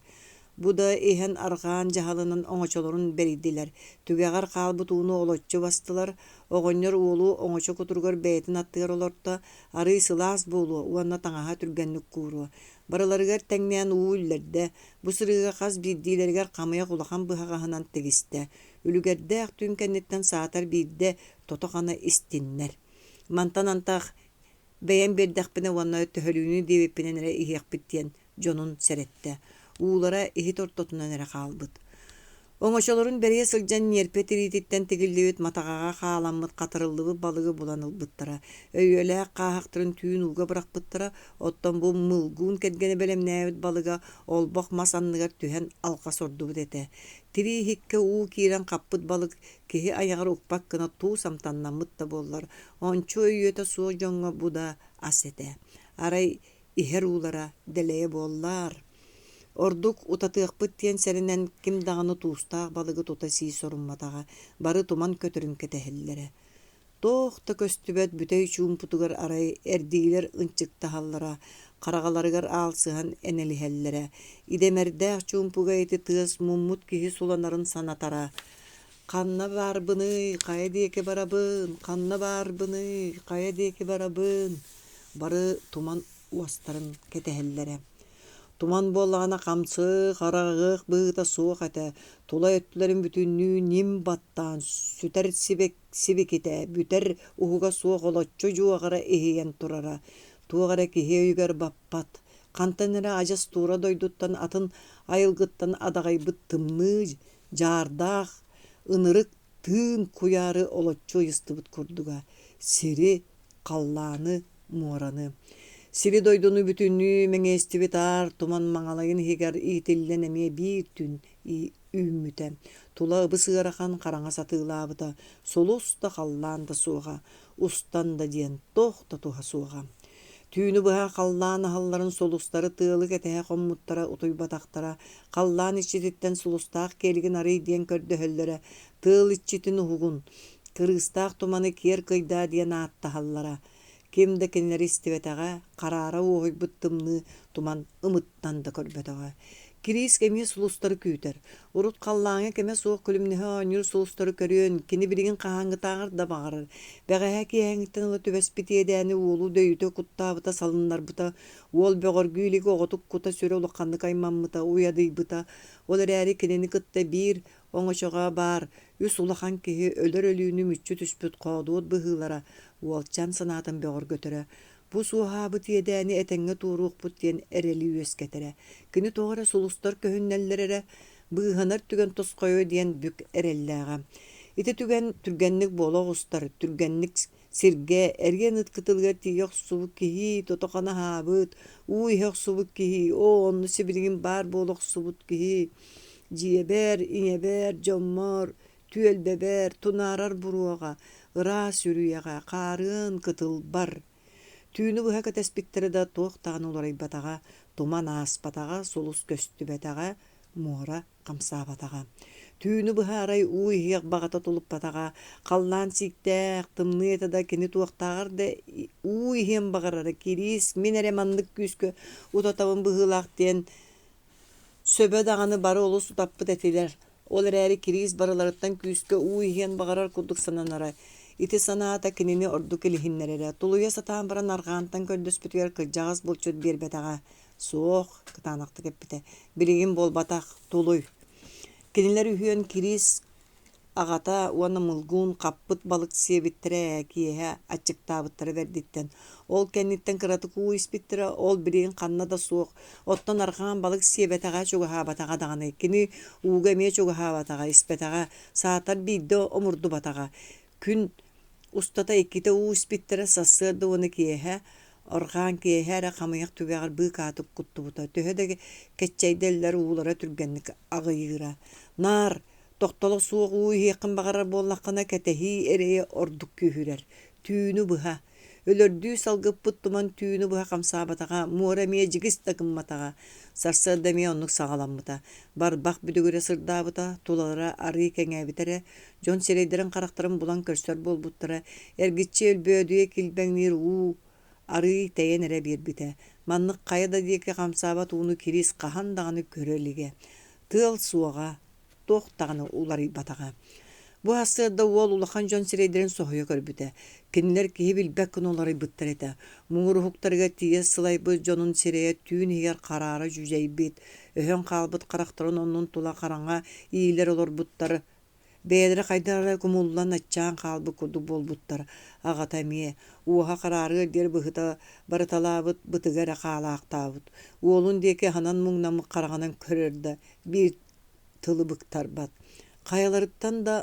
Speaker 1: Бу да иһэн арҕаан дьаһалынан оҥочолорун бэрийдилэр, түгэҕэр хаалбыт ууну олоччу бастылар, оҕонньор уолу оҥочо кутуругар бэйэтин аттыгар олорто, арыый сылаас буолуо уонна таҥаһа түргэнник кууруо. Барыларыгар тэҥнээн уу үллэрдэ, бу сырыыга хас биирдиилэригэр хамыйах улахан быһаҕаһынан тигистэ. Үлүгэрдээх түүн кэнниттэн саатар биирдэ тото-хана истиннэр. Мантан антах бэйэм биэрдэхпинэ уонна төһөлүүнү диэбиппинэн эрэ иһиэхпит диэн дьонун сэрэттэ. Уулара иһит ортотунан эрэ хаалбыт. Оҥочолорун бэрийэ сылдьан ньиэрпэ тириититтэн тигиллибит матаҕаҕа хааламмыт хатарыллыбыт балыгы булан ылбыттара. Өйүөлээх хааһахтарын түүн ууга бырахпыттара, оттон бу Мылгуун кэргэнэ бэлэмнээбит балыга олбох мас анныгар түһэн алҕас ордубут этэ. Тирии иһиккэ уу киирэн хаппыт балык киһи айаҕар укпат гына туус амтаннаммыт да буоллар, ончу өйүөтэ суох дьоҥҥо бу да ас этэ. Арай иһэр уулара дэлэйэ буоллар. Ордук утатыахпыт диэн сэрэнэн ким даҕаны туустаах балыгы тута сии сорумматаҕа, бары туман көтөрүн кэтэһэллэрэ. Туох да көстүбэт бүтэй чуумпутугар арай эрдиилэр ынчыктаһаллара, хараҕаларыгар аалсыһан энэлиһэллэрэ. Идэмэрдээх чуумпуга ити тыас муммут киһи суланарын санатара. «Ханна баарбыный, хайа диэки барабын, ханна баарбыный, хайа диэки барабын?» Бары туман уостарын кэтэһэллэрэ. Туман буоллаҕына хамсык, хараҕыах быһыыта суох этэ, тула өттүлэрин бүтүннүү ньим баттаан, сүтэр сибикитэ, бүтэр уһуга суох олоччу дьуоҕара иһийэн турара. Туох эрэ киһи өйүгэр баппат, хантан эрэ адьас туора дойдуттан атын айылгыттан адаҕайбыт тымныы, дьаардаах, ынырык тыын куйаары олоччу ыйыстыбыт курдуга, сири, халлааны, муораны. Сири-дойдуну бүтүннүү мэҥиэстибит аар туман маҥалайын иһигэр иитиллэн эмиэ биир түүн үүммүтэ. Тула ыбыс ыарахан хараҥа сатыылаабыта, сулус да халлаан да суоҕа, устан да диэн туох да туһа суоҕа. Түүнү быһа халлаан аһылларын сулустары тыалы кэтэһэ хоммуттара утуйбатахтара, халлаан иччититтэн сулустаах киэлигин арый диэн көрдөһөллөрө, тыал иччитин уһугун, кырыыстаах туманы киэр кыйдаа диэн ааттаһаллара. Ким да кинилэри истибэтэҕэ, хараара уоһуйбут тымныы туман ымыттан да көрбөтөҕө. Кириис эмиэ сулустары күүтэр. Урут халлааҥҥа кэмэ суох күлүмнэһэ оонньуур сулустары көрүөн, кини билигин хаһааҥҥытааҕар да баҕарар. Бэҕэһээ киэһээҥҥиттэн ыла түбэспит иэдээни уолу дөйүтэ куттаабыта, салыннарбыта, уол бөҕөргүү илик оҕотук кута-сүрэ улаханнык аймаммыта, уйадыйбыта. Ол эрээри кинини кытта биир оҥочоҕо баар үс улахан киһи өлөр өлүүнү мүччү түспүт хоодуот быһыылара уолчаан санаатын бөҕөргөтөрө, бу суоһаабыт иэдээни этэҥҥэ туоруохпут диэн эрэли үөскэтэрэ. Кини тоҕо эрэ сулустар көһүннэллэр эрэ, быыһанар түгэн тосхойуо диэн бүк эрэллээҕэ. Ити түгэн түргэнник буола оҕустар, түргэнник Сиргэ эриэн ыт кытылыгар тиийэ охсубут киһи, тото-хана аһаабыт, уу иһэ охсубут киһи, оо, онно сибилигин баар буола охсубут киһи. Дьиэбэр, ийэбэр, дьоммор, түөлбэбэр, тунаарар буруоҕа, ыраас үрүйэҕэ, хаарыан кытылбар. Түүнү быһа кэтэспиттэрэ да туох даҕаны уларыйбатаҕа, туман ааспатаҕа, сулус көстүбэтэҕэ, муора хамсаабатаҕа. Түүнү быһа арай уу иһиэх баҕата тулуппатаҕа, халлаан сииктээх, тымныы этэ да кини туохтааҕар да уу иһиэн баҕарара, Кириис мин эрэ маннык күүскэ утатабын быһыылаах диэн сөбө даҕаны бары олус утаппыт этилэр. Ол эрээри Кириис барыларыттан күүскэ уу иһиэн баҕарар курдук сананара. Ити санаата кинини ордук илиһиннэрэрэ. Тулуйа сатаан баран арҕаантан көрдөспүтүгэр кырдьаҕас булчут биэрбэтэҕэ. Суох, кытаанахтык эппитэ, билигин буолбатах, тулуй. Кинилэр үһүөн Кириис аҕата уонна Мылгуун хаппыт балык сиэбиттэрэ ээ киэһэ аччыктаабыттара бэрдиттэн. Ол кэнниттэн кыратык уу испиттэрэ, ол билигин ханна да суох. Оттон арҕаан балык сиэбэтэҕэ, чугаһаабатаҕа даҕаны. Кини ууга эмиэ чугаһаабатаҕа, испэтэҕэ, саатар биирдэ омурдубатаҕа. Күн устата иккитэ уу испиттэрэ, сарсыарда уонна киэһэ, арҕаан киэһэ эрэ хамыйах түгэҕэр быыкаатык куттубута, төһө да кэччэйдэллэр уулара түргэнник аҕыйыыра. Наар тохтоло суох уу иһиэххин баҕарар буоллаххына, кэтэһии эрэйэ ордук күүһүрэр. Түүнү быһа Өлөрдүү салгыппыт туман түүнү быһа хамсаабатаҕа, муора эмиэ дьигис да гымматаҕа. Сарсыарда эмиэ оннук саҕаламмыта. Барбах бүдүгүрэ сырдаабыта, тулалара арыы кэҥээбитэ эрэ, дьон сирэйдэрин-харахтарын булан көрсөр буолбуттара, эргиччи өлбөөдүйэ килбэҥниир уу арыый тэйэн эрэ биэрбитэ. Маннык хайа да диэки хамсаабат ууну Кириис хаһан даҕаны көрө илигэ. Тыал суоҕа, туох даҕаны уларыйбатаҕа. Бу сарсыарда уол улахан дьон сирэйдэрин соһуйа көрбүтэ. Кинилэр киһи билбэт гына уларыйбыттар этэ. Муҥур уһуктарыгар тиийэ сылайбыт дьонун сирэйэ түүн иһигэр хараара дьүдьэйбит, өһөн хаалбыт харахтарын оннун тула хараҥа иилэр олорбуттар Бэйэлэрэ хайдах эрэ кумуллан аччаан хаалбыт курдук буолбуттар. Аҕата эмиэ, уоһа хараарыар диэри быһыта барыталаабыт бытыга эрэ хаалаахтаабыт. Уолун диэки аһынан муҥнаммыт хараҕынан көрөр да, биир тылы быктарбат. Хайаларыттан да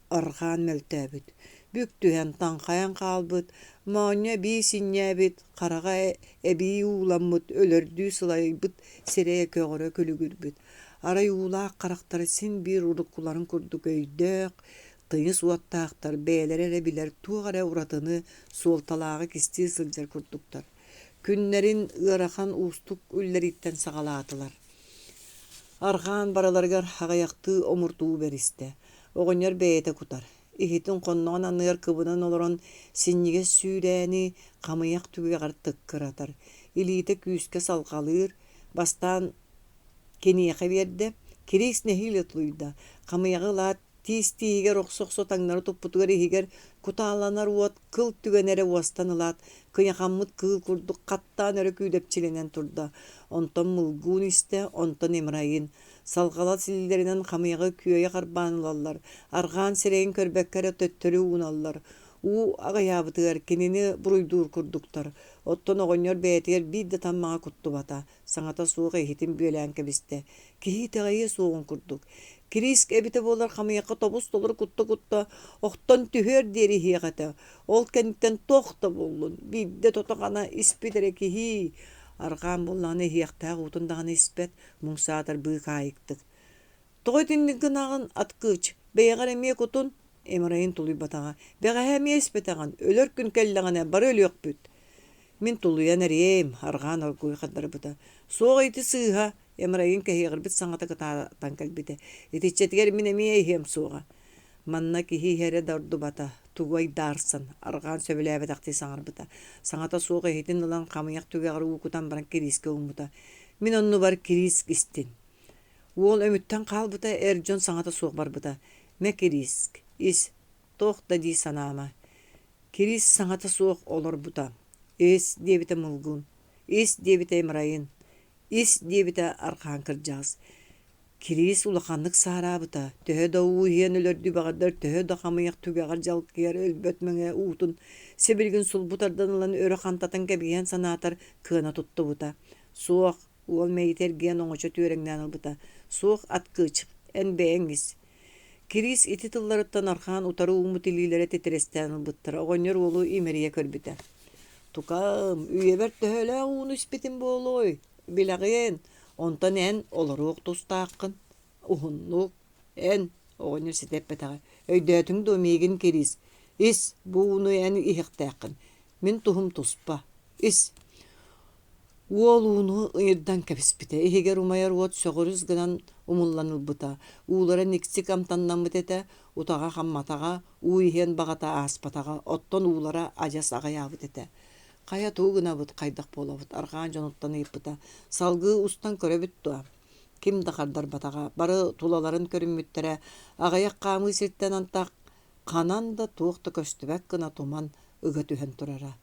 Speaker 1: арҕаан мөлтөөбүт. Бүк түһэн таҥхайан хаалбыт, моонньо эбии синньээбит, хараҕа эбии ууламмыт, өлөрдүү сылайбыт сирэйэ көҕөрө күлүгүрбүт. Арай уулаах харахтара син биир уруккуларын курдук өйдөөх, тыйыс уоттаахтар, бэйэлэрэ эрэ билэр туох эрэ уратыны, суолталааҕы кистии сылдьар курдуктар. Күннэрин ыарахан уустук үллэрииттэн саҕалаатылар. Арҕаан барыларыгар аҕыйахтыы омуртуу бэристэ. Оҕонньор бэйэтэ кутар. Иһитин хонноҕун анныгар кыбынан олорон синньигэс сүүрээни хамыйах түгэҕэр тыккыратар. Илиитэ күүскэ салҕалыыр, бастаан Киниэхэ биэрдэ, Кириис нэһиилэ тулуйда, хамыйаҕы ылаат, тиис тииһигэр охсо-охсо таҥнары туппутугар иһигэр кутааланар уот кыл түгэнэ эрэ уостан ылаат, кыйахаммыт кыыл курдук хаттаан өрө күүдэпчилэнэн турда. Онтон мылгуун истэ, онтон Имрайын. Салҕалас илиилэринэн хамыйаҕы күөйэ харбаан ылаллар, арҕаан сирэйин көрбөккө эрэ төттөрү ууналлар. Уу аҕыйаабытыгар кинини буруйдуур курдуктар. Оттон оҕонньор бэйэтигэр биир да таммаҕы куттубата. саҥата суох иһитин бүөлээн кэбистэ. Киһи итэҕэйиэ суоҕун курдук. Кирииск эбитэ буоллар хамыйахха тобус-толору кутта-кутта охтон түһүөр диэри иһиэх этэ. Ол кэнниттэн туох да буоллун, биирдэ тото-хана испит эрэ киһи. Арҕаан буоллаҕына иһиэхтээх уутун даҕаны испэт, муҥ саатар быыкаайыктык. Тоҕо итинник гынаҕын, аткыч, бэйэҕэр эмиэ кутун? Эмрайын тулуйбатаҕа. Бэҕэһээ эмиэ испэтэҕин, өлөр күн кэллэҕинэ бары өлүөхпүт. Мин тулуйан эриэм, арҕаан оргууй хардарбыта. Суох ити сыыһа, Эмрайын кэһиэҕирбит саҥата кытаатан кэлбитэ. Итиччэтигэр мин эмиэ иһиэм суоҕа. Манна киһи иһэрэ да ордубата, тугу айдаарсан, арҕаан сөбүлээбэтэхтии саҥарбыта. Саҥата суох иһитин ылан хамыйах түгэҕэр уу кутан баран Кириискэ ууммута. Мин оннубар Кирииск истин. Уол өмүттэн хаалбыта, эр дьон саҥата суох барбыта. Мэ Кирииск, ис, туох да дии санаама. Кириис саҥата суох олорбута. «Ис» диэбитэ Мылгун, «Ис» диэбитэ Имрайын, «Ис» диэбитэ Архаан кырдьаҕас. Кириис улаханнык саараабыта, төһө да уу иһэн өлөрдүү баҕардар, төһө да хамыйах түгэҕэр дьалкыйар өлбөт мэҥэ уутун сибилигин сулбу тардан ылан өрө хантатан кэбиһиэн санаатар кыана туттубута. Суох, уол мэйиитэ эргийэн оҥочо түөрэҥнээн ылбыта. Суох, аткыч, эн бэйэҥ ис. Кириис ити тылларыттан архаан утары ууммут илиилэрэ титирэстээн ылбыттара, оҕонньор уолу имэрийэ көрбүтэ. «Тукаам, үйэбэр төһөлөөх ууну испитим буолуой, билэҕиэн, онтон эн олоруох тустааххын, уһуннук, эн» оҕонньор ситэ эппэтэҕэ, «өйдөөтүҥ дуо миигин Кириис, ис, бу ууну эн иһиэхтээххин, мин туһум туспа, ис» Уол ууну ыйырдан кэбиспитэ, иһигэр умайар уот сөҕүрүс гынан умуллан ылбыта, уулара никсик амтаннаммыт этэ, утаҕа хамматаҕа, уу иһиэн баҕата ааспатаҕа, оттон уулара адьас аҕыйаабыт этэ. Хайа тугу гынабыт, хайдах буолабыт, арҕаан дьонуттан ыйыппыта. Салгыы устан көрөбүт дуо? Ким да хардарбатаҕа, бары тулаларын көрүммүттэрэ, аҕыйах хаамыы сиртэн антах ханан да туох да көстүбэт гына туман ыга түһэн турара.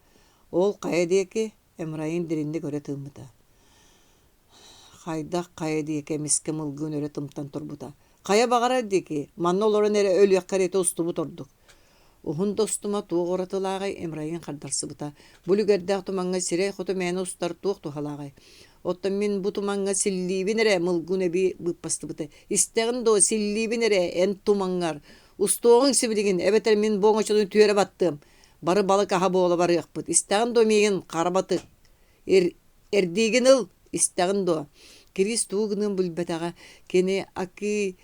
Speaker 1: Ол хайа диэки Эмрайын дириҥник өрө тыыммыта. Хайдах хайа диэки эмискэ мылгын өрө тымтан турбута. Хайа баҕарар диэки, манна олорон эрэ өлүөххэ кэриэтэ устубут ордук. Уһун да устума туох уратылааҕый Эмрайын хардарсыбыта. Бу үлүгэрдээх тумаҥҥа сирэй хоту мээнэ устар туох туһалааҕый? Оттон мин бу тумаҥҥа силлиибин эрэ мылгын эбии быыппастыбыта. Истэҕин дуо, силлиибин эрэ эн тумаҥҥар. Устуоҕуҥ сибилигин, эбэтэр мин бу оҥочону түөрэ баттыам. Бары балык аһа буола барыахпыт. Истэҕин дуо миигин, хара батык? Эрдиигин ыл, истэҕин дуо? Кириис тугу гыныан билбэтэҕэ. Кини Акыы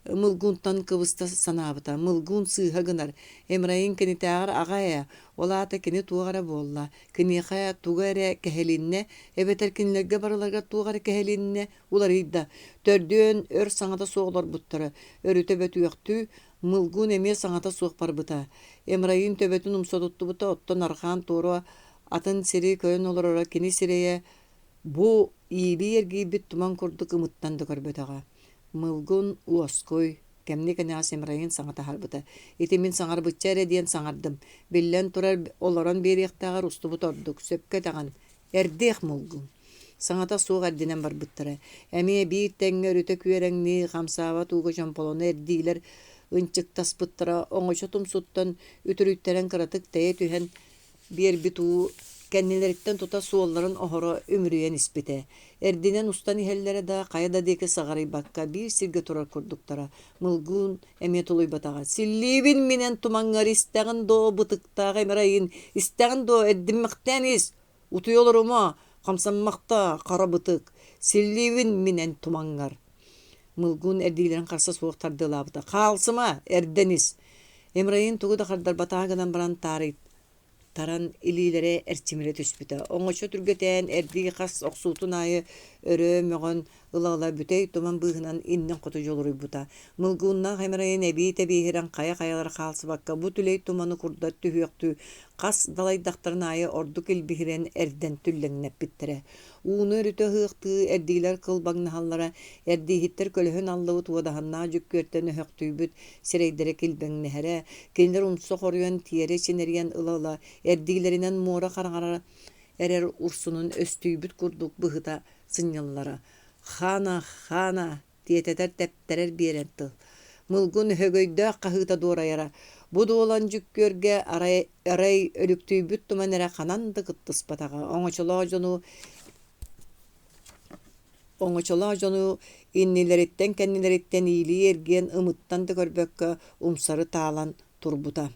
Speaker 1: Мылгунтан кыбыста санаабыта. Мылгун сыыһа гынар. Эмрайын кинитээҕэр аҕа ээ. Ол аата кини туох эрэ буолла. Киниэхэ туга эрэ кэһилиннэ, эбэтэр кинилэргэ барыларыгар туох эрэ кэһилиннэ, уларыйда. Төрдүөн өр саҥата суох олорбуттара. Өрүтэ бөтүөхтүү, Мылгун эмиэ саҥата суох барбыта. Эмрайын төбөтүн умса туттубута, оттон арҕаан туора атын сири көрөн олороро кини сирэйэ бу иилии эргийбит туман курдук ымыттан да көрбөтөҕө. Мылгын уоскуй, кэмниэ-кэнэҕэс Эмрайын саҥа таһаарбыта. Ити мин саҥарбычча эрэ диэн саҥардым. Биллэн турар, олорон биэриэхтээҕэр устубут ордук, сөпкө этэҕин. Эрдиэх мылгын. Саҥата суох эрдинэн барбыттара. Эмиэ биир тэҥҥэ өрүтэ күөрэҥнии, хамсаабат ууга чомполону эрдиилэр ынчыктаспыттара, оҥочо тумсуттан үтүрүйтэрэн кыратык тэйэ түһэн биэрбит уу кэннилэриттэн тута суолларын оһоро үмүрүйэн испитэ. Эрдинэн устан иһэллэрэ да, хайа да диэки саҕарыйбакка биир сиргэ турар курдуктара. Мылгыын эмиэ тулуйбатаҕа. «Силлиибин минэн тумаҥҥар истэҕин доо, бытыктаах эмэрайын, истэҕин доо, эрдиммэхтээн ис, утуйа олорума, хамсаммахта, хара бытык, силлиибин минэн тумаҥҥар». Мылгун эрдиилэрин харса суох тардыалаабыта. «Хаалсыма, эрдэн ис!» Эмрайын тугу да хардарбатаҕа гынан баран таарый таран илиилэрэ эрчимирэ түспүтэ. Оҥочо түргэтээн, эрдии хас охсуутун аайы өрө мөҕөн ыла-ыла бүтэй туман быыһынан иннин хоту дьулуруйбута. Мылгыуннаах Эмрайын эбии тэбиэһирэн хайа-хайалара хаалсыбакка бу түлэй туманы курдат түһүөхтүү хас далайдахтарын аайы ордук илбиһирэн эрдэн түллэҥнэппиттэрэ. Ууну өрүтэ ыһыахтыы эрдиилэр кылбаҥнаһаллара, эрдииһиттэр көлөһүн аллыбыт уодаһыннаах дьүккүөртэн өһөхтүйбүт сирэйдэрэ килбэҥнэһэрэ, кинилэр умса хоруйан тиэрэ чинэрийэн ыла-ыла эрдиилэринэн муора хараҥара эрэр урсунун өстүйбүт курдук быһыта сынньаллара. «Хана, хана!» тиэтэтэр тэптэрэр биэрэн тыл. Мылгын өһөгөйдөөх хаһыыта дуорайара. Бу дуолан дьүккүөргэ арай, арай өлүктүйбүт туман эрэ ханан да кыттыспатаҕа. Оҥочолоох дьону оҥочолоох дьону иннилэриттэн-кэннилэриттэн иилии эргийэн ымыттан да көрбөккө умсары таалан турбута.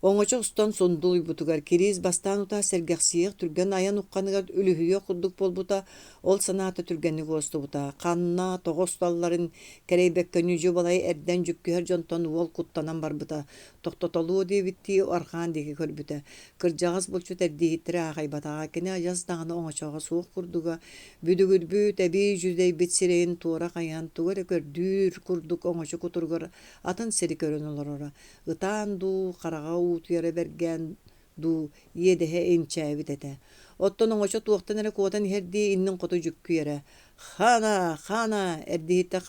Speaker 1: Оҥочо устан сундулуйбутугар Кириис бастаан утаа сэргэхсийиэх түргэн айан ухханыгар үлүһүйүөх курдук буолбута, ол санаата түргэнник уостубута. Ханна, тоҕо усталларын кэрэйбэккэ ньүдьү-балай эрдэн дьүккүһэр дьонтон уол куттанан барбыта, тохтотолуо диэбиттии арҕаан диэки көрбүтэ. Кырдьаҕас булчут эрдииһиттэри аахайбатаҕа, кини адьас даҕаны оҥочоҕо суох курдуга, бүдүгүрбүт, эбии дьүдэйбит сирэйин туора хайыһан тугу эрэ көрдүүр курдук оҥочо кутуругар атын сири көрөн олороро. Ытаан дуу, хараҕа уутуйара бэргээн дуу, иэдэһэ инчээбит этэ. Оттон оҥочо туохтан эрэ куотан иһэрдии иннин хоту дьүккүйэрэ. «Хана! Хана!» эрдиһиттэр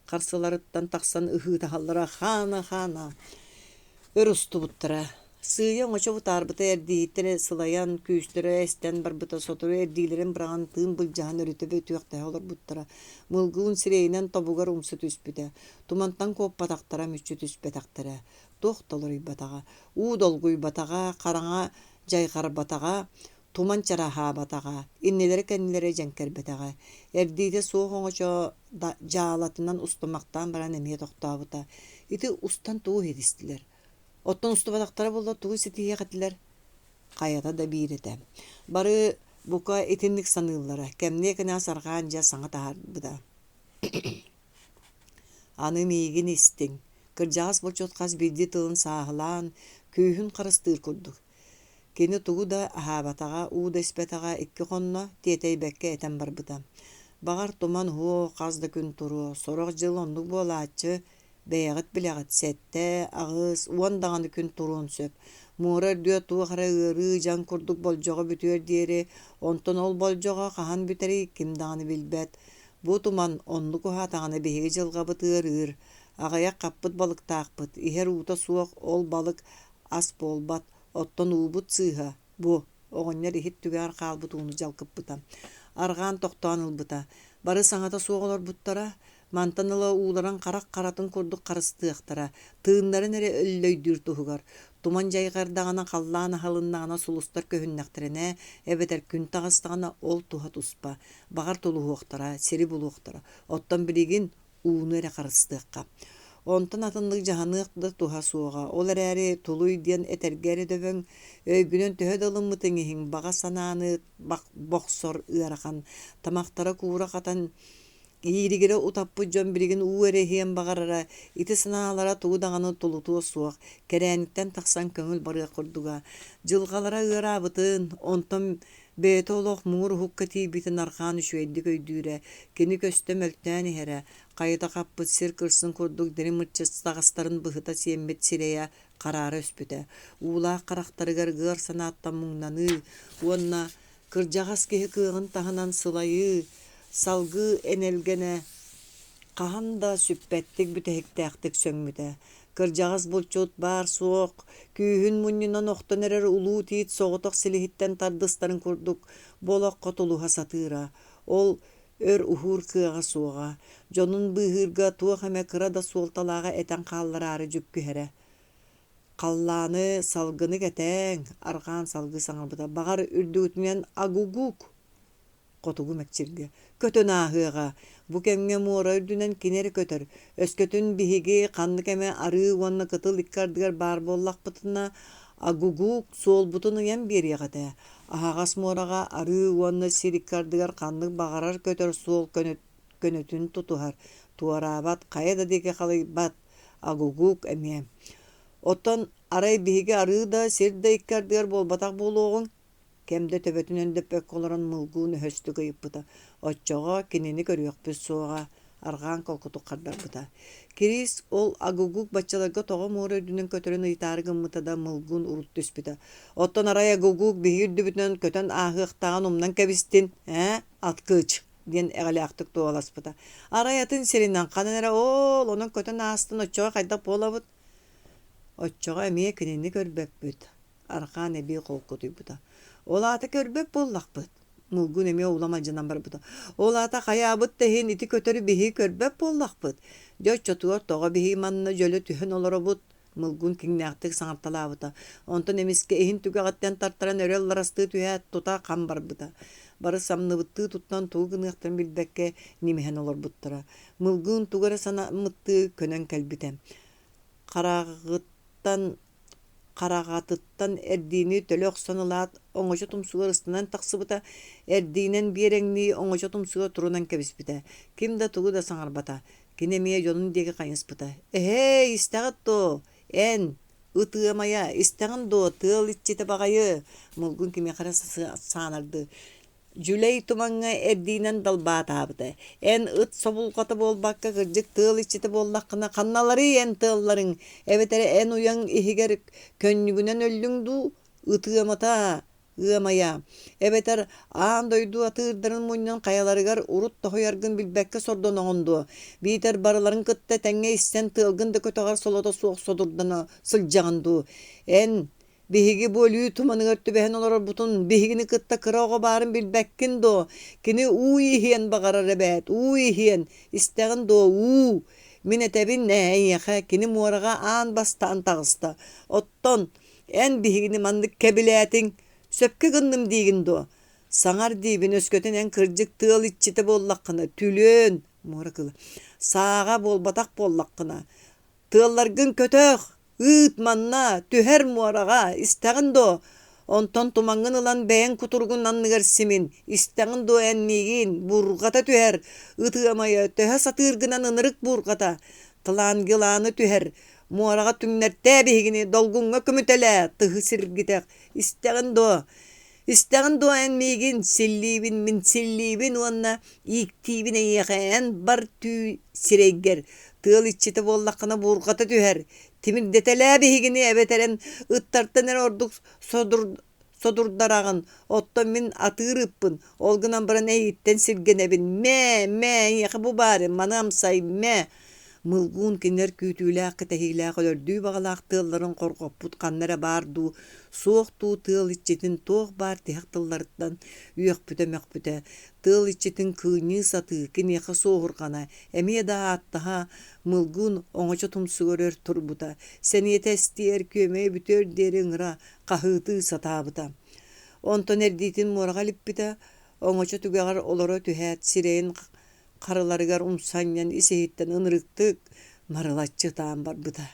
Speaker 1: харсыларыттан тахсан ыһыытаһаллара «Хана! Хана!» Өр устубуттара. Сыыйа оҥочо бытаарбыта эрдииһиттэрэ сылайан, күүстэрэ эстэн барбыта сотору эрдиилэрин быраҕан тыын былдьаһан өрүтэ бөтүөхтэһэ олорбуттара. Мылгыын сирэйинэн тобугар умса түспүтэ. Тумантан куоппатахтара, мүччү түспэтэхтэрэ. Туох да уларыйбатаҕа. Уу долгуйбатаҕа, хараҥа дьайҕарбатаҕа, туман чараһаабатаҕа, иннилэрэ-кэннилэрэ дьэҥкэрбэтэҕэ. Эрдиитэ суох оҥочо дьаалатынан устумахтаан баран эмиэ тохтообута. Ити устан тугу иһитистилэр? Оттон устубатахтара буоллар тугу ситиһиэх этилэр? Хайата да биир этэ. Бары бука итинник саныыллара. Кэмниэ кэнэҕэс арҕаан дьэ саҥа таһаарбыта. Аны миигин истиҥ, кырдьаҕас булчут хас биирдии тылын сааһылаан, күүһүн харыстыыр курдук. Кини тугу да аһаабатаҕа, уу да испэтэҕэ икки хонно, тиэтэйбэккэ этэн барбыта. Баҕар, туман уһуо, хас да күн туруо, сорох дьыл оннук буолааччы, бэйэҕит билэҕит, сэттэ, аҕыс, уон даҕаны күн туруон сөп. Муора үрдүө туох эрэ ыарыы, дьаҥ курдук болдьоҕо бүтүөр диэри, онтон ол болдьоҕо хаһан бүтэрий ким даҕаны билбэт. Бу туман оннук уһаатаҕына биһиги дьылҕабыт ыарыыр, аҕыйах хаппыт балыктаахпыт, иһэр уута суох ол балык ас буолбат, оттон уубут сыыһа, бу, оҕонньор иһит түгэҕэр хаалбыт ууну дьалкыппыта. Арҕаан тохтоон ылбыта. Бары саҥата суох олорбуттара. Мантан ыла ууларын харах харатын курдук харыстыахтара, тыыннарын эрэ өллөйдүүр туһугар. Туман дьайҕардаҕына, халлаан аһылыннаҕына сулустар көһүннэхтэринэ эбэтэр күн таҕыстаҕына ол туһа туспа. Баҕар тулуһуохтара, сири булуохтара. Оттон билигин ууну эрэ харыстыахха. Онтон атыннык дьаһаныах да туһа суоҕа. Ол эрээри тулуй диэн этэргэ эрэ дөбөҥ, өйгүнэн төһө да ылыммытыҥ иһин баҕа санааны бохсор ыарахан. Тамахтара куура хатан ииригирэ утаппыт дьон билигин уу эрэ иһиэн баҕарара, ити санаалара тугу даҕаны тулутуо суох, кэрээниттэн тахсан көҥүл барыах курдуга. Дьылҕалара ыараабытын, онтон Бэйэтэ олох муҥур уһукка тиийбитин арҕаан үчүгэйдик өйдүүрэ, кини көстө мөлтөөн иһэрэ, хайыта хаппыт сир кырсын курдук дириҥ мырчыстаҕастарын быһыта сиэммит сирэйэ хараара өспүтэ, уулаах харахтарыгар ыар санааттан муҥнаныы уонна кырдьаҕас киһи кыаҕын таһынан сылайыы, салгыы энэлгэнэ. Хаһан да сүппэттик бүтэһиктээхтик сөҥмүтэ. Кырдьаҕас булчут баар-суох күүһүн мунньунан охтон эрэр улуу тиит соҕотох силиһиттэн тардыстарын курдук бу олоххо тулуһа сатыыра. Ол өр уһуур кыаҕа суоҕа, дьонун быыһыырга туох эмэ кыра да суолталааҕы этэн хааллараары дьүккүһэрэ. Халлааны, салгыны кэтээҥ, арҕаан салгыы саҥарбыта, баҕар, үрдүгүтүнэн агугук хотугу мэкчиргэ көтөн ааһыаҕа. Бу кэмҥэ муора үрдүнэн кини эрэ көтөр. Өскөтүн биһиги ханнык эмэ арыы уонна кытыл икки ардыгар баар буоллахпытына, агугук суолбутун ыйан биэриэх этэ. Аһаҕас муораҕа арыы уонна сир икки ардыгар ханнык баҕарар көтөр суол көнөтүн тутуһар, туораабат, хайа да диэки халыйбат. Агугук эмиэ. Оттон арай биһиги арыы да, сир да икки ардыгар буолбатах буолуоҕуҥ Кэм да төбөтүн өндөппөккө олорон мылгыын өһөстүк ыйыппыта: «Оччоҕо кинини көрүөхпүт суоҕа», арҕаан холкутук хардарбыта. Кириис ол агугук баччаларга тоҕо муора үрдүнэн көтөрүн ыйытаары гыммыта да мылгыын урут түспүтэ: «Оттон арай агугук биһиги үрдүбүтүнэн көтөн ааһыахтааҕын умнан кэбистин, ээ, аткыч!» диэн эҕэлээхтик туоласпыта. «Арай атын сиринэн ханан эрэ оол онон көтөн аастын оччоҕо хайдах буолабыт?» Оччоҕо эмиэ кинини көрбөппүт Архаан эбии холкутуйбута. Ол аата көрбөт буоллахпыт. Мылгын эмиэ улам алдьанан барбыта. Ол аата хайаабыт да иһин ити көтөрү биһиги көрбөт буоллахпыт. Дьэ оччотугар тоҕо биһиги манна дьөлө түһэн олоробут? Мылгын киҥнээхтик саҥарталаабыта. Онтон эмискэ иһин түгэҕиттэн тартаран өрө алларастыы түһээт, тута хам барбыта. Бары самныбыттыы туттан тугу гыныахтарын билбэккэ ньимиһэн олорбуттара. Мылгын тугу эрэ санаммыттыы көнөн кэлбитэ. Хараҕыттан хараҕатыттан эрдиини төлө охсон ылаат, оҥочо тумсугар ыстанан тахсыбыта, эрдиинэн биэрэҥнии оҥочо тумсугар турунан кэбиспитэ. Ким да тугу да саҥарбата. Кини эмиэ дьонун диэки хайыспыта: «Эһэй, истэҕит дуо? Эн, ыт ыамайа, истэҕин дуо, тыал иччитэ баҕайы?» Мулгун кимиэхэ эрэ саанардыы Дьүлэй тумаҥҥа эрдиинэн далбаатаабыта: «Эн ыт собулҕата буолбакка, кырдьык тыал иччитэ буоллаххына, ханналарый эн тыалларыҥ? Эбэтэр эн уйаҥ иһигэр көнньүгүнэн өллүҥ дуу? Ытыамата, ыамайа. Эбэтэр аан дойду атыырдарын мунньан хайаларыгар урут тоһуйаргын билбэккэ сордоноҕун дуо? Биитэр барыларын кытта тэҥҥэ истэн тыалгын да көтөҕөр солото суох содурдана сылдьаҕын дуу? Эн Биһиги бу өлүү туманыгар түбэһэн олорорбутун биһигини кытта кыра оҕо баарын билбэккин дуо? Кини уу иһиэн баҕарар эбээт, уу иһиэн, истэҕин дуо, уу? Мин этэбин ээ эйиэхэ, кини муораҕа аан бастаан таҕыста. Оттон эн биһигини маннык кэбилээтиҥ, сөпкө гынным диигин дуо? Саҥар диибин, өскөтүн эн кырдьык тыал иччитэ буоллаххына, түлүөн, муора кыыла, сааҕа буолбатах буоллаххына, Тыалларгын көтөх, ыыт манна, түһэр муораҕа, истэҕин дуо? Онтон тумаҥҥын ылан бэйэҥ кутуругун анныгар симин, истэҕин дуо эн миигин, буурҕата түһэр, ыт ыамайа, төһө сатыыргынан ынырык буурҕата, Тлангиланы түһэр, муораҕа түҥнэртээ биһигини, долгуҥҥа көмүтэлээ, тыһы сиргитэх, истэҕин дуо? Истэҕин дуо эн миигин, силлиибин мин силлиибин уонна ииктиибин эйиэхэ эн бар түү сирэйгэр, тыал иччитэ буоллаххына буурҕата түһэр, тимирдэтэлээ биһигини эбэтэр эн ыттартан эрэ ордук содур содурдараҕын, оттон мин атыыр ыппын, ол гынан баран эйигиттэн сиргэнэбин, мээ, мээ, эйиэхэ бу баары, маны амсай, мээ Мылгуун кинилэр күүтүүлээх-кэтэһиилээх өлөрдүү баҕалаах тыалларын хорҕоппут ханна эрэ баар дуу, суох дуу тыал иччитин туох баар тиһэх тылларыттан үөхпүтэ-мөхпүтэ, тыал иччитин кыынньыы сатыы, киниэхэ суоһурҕана, эмиэ да ааттаһа, Мылгуун оҥочо тумсугар өр турбута, сэниэтэ эстиэр, күөмэйэ бүтүөр диэри ыҥыра, хаһыытыы сатаабыта. Онтон эрдиитин муораҕа илиппитэ, оҥочо түгэҕэр олоро түһээт, сирэйин харыларыгар умсанньан ис-иһиттэн ынырыктык марылаччы ытаан барбыта.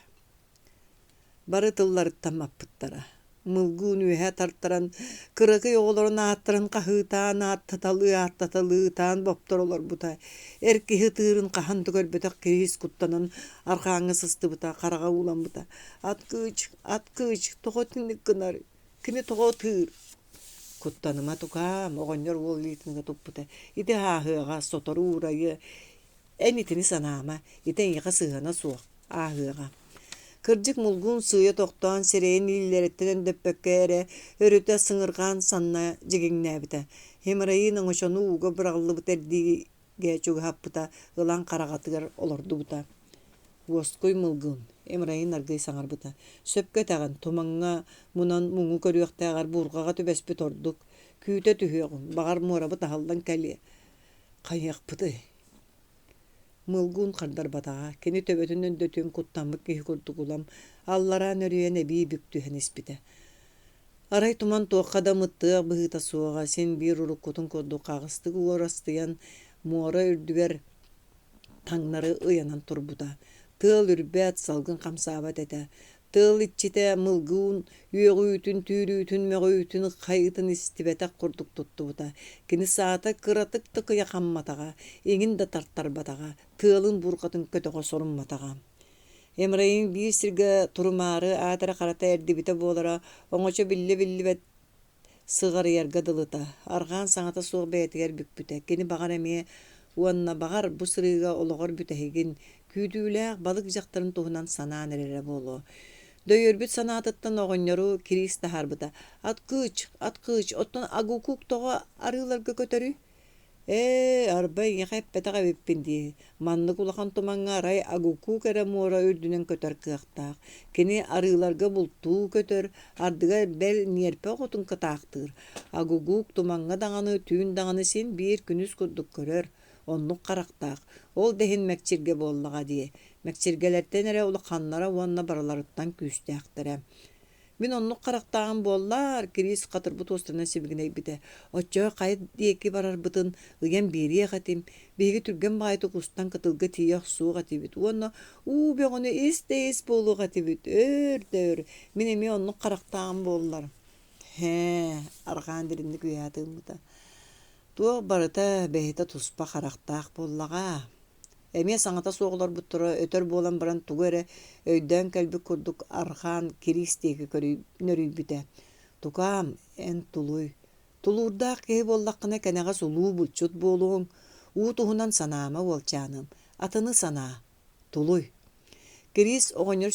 Speaker 1: Бары тылларыттан маппыттара. Мылгыын үөһэ тартаран, кыракый оҕолорун ааттарын хаһыытаан ааттаталыы-ааттаталыы ытаан боптор олорбута. Эр киһи ытыырын хаһан да көрбөтөх кириис куттанан арҕааҥҥа сыстыбыта, хараҕа ууламмыта. Аткыч, аткыч, тоҕо итинник гынар? Кини тоҕо ытыыр? Куттаныма, тукаам, оҕонньор уол илиитин туппута. Ити ааһыаҕа, сотору уурайыа. Эн итини санаама, ити эйиэхэ сыһыана суох, ааһыаҕа. Кырдьык мулгун сыыйа тохтоон сирэйин илиилэриттэн өндөппөккө эрэ өрүтэ сыҥырҕаан санна дьигиҥнээбитэ. Хеморроин оҥочону ууга быраҕыллыбыт эрдии Кириискэ чугаһаппыта, ылан хараҕатыгар олордубута. Уоскуй Мылгын, Эмрайын аргыый саҥарбыта: «Сөпкө этэҕин, тумаҥҥа мунан муҥу көрүөхтээҕэр буурҕаҕа түбэспит ордук. Күүтэ түһүөҕүҥ, баҕар муорабыт аһыллан кэлиэ. Хайыахпытый?» Мылгын хардарбатаҕа, кини төбөтүн өндөтүөн куттаммыт киһи курдук улам аллараа нөрүйэн эбии бүк түһэн испитэ. Арай туман туохха да ымыттыах быһыыта суоҕа, син биир уруккутун курдук хаҕыстык уорастыйан муора үрдүгэр таҥнары ыйанан турбута. Тыал үрбэт, салгын хамсаабат этэ. Тыал иччитэ Мылгыун үөҕүүтүн, түүрүүтүн, мөҕүүтүн, хайытын истибэтэх курдук туттубута. Кини саата кыратык да кыйахамматаҕа, иҥин да тартарбатаҕа, тыалын буурҕатын көтөҕө сорумматаҕа. Эмрайын биир сиргэ турумаары аат эрэ харата эрдибитэ буолара, оҥочо биллэ-биллибэт сыҕарыйарга дылыта, арҕаан саҥата суох бэйэтигэр бүкпүтэ. Кини баҕар эмиэ уонна баҕар бу сырыыга олоҕор бүтэһигин, күүтүүлээх балык дьахтарын туһунан санаан эрэрэ буолуо. Дөйүөрбүт санаатыттан оҕонньору Кириис таһаарбыта: «Аткыыч, аткыыч, оттон Агукук тоҕо арыыларга көтөрүй?» Ээ, арба эйиэхэ эппэтэх эбиппин дии, маннык улахан тумаҥҥа арай Агукук эрэ муора үрдүнэн көтөр кыахтаах. Кини арыыларга бултуу көтөр, ардыгар бэл ньиэрпэ оҕотун кытаахтыыр. Агугук тумаҥҥа даҕаны, түүн даҕаны син биир күнүс курдук көрөр, оннук харахтаах. Ол да иһин мэкчиргэ буоллаҕа дии. Мэкчиргэлэртэн эрэ улаханнара уонна барыларыттан күүстээхтэрэ. Мин оннук харахтааҕым буоллар, Кириис хатырбыт уостарынан сибигинэйбитэ. Оччоҕо хайа диэки барарбытын ыйан биэриэх этим, биһиги түргэн баҕайытык устан кытылга тиийэ охсуох этибит уонна уу бөҕөнү ис да ис буолуох этибит, өөр да өр. Мин эмиэ оннук харахтааҕым буоллар. Һээ, арҕаан дириҥник үөһэ тыыммыта. Туох барыта бэйэтэ туспа харахтаах буоллаҕа. Эмиэ саҥата суох олорбуттара өтөр буолан баран тугу эрэ өйдөөн кэлбит курдук арҕаан Кириис диэки нөрүйбүтэ: «Тукаам, эн тулуй. Тулуурдаах киһи буоллаххына кэнэҕэс улуу булчут буолуоҥ. Уу туһунан санаама уолчааным, атыны санаа. Тулуй Кириис оҕонньор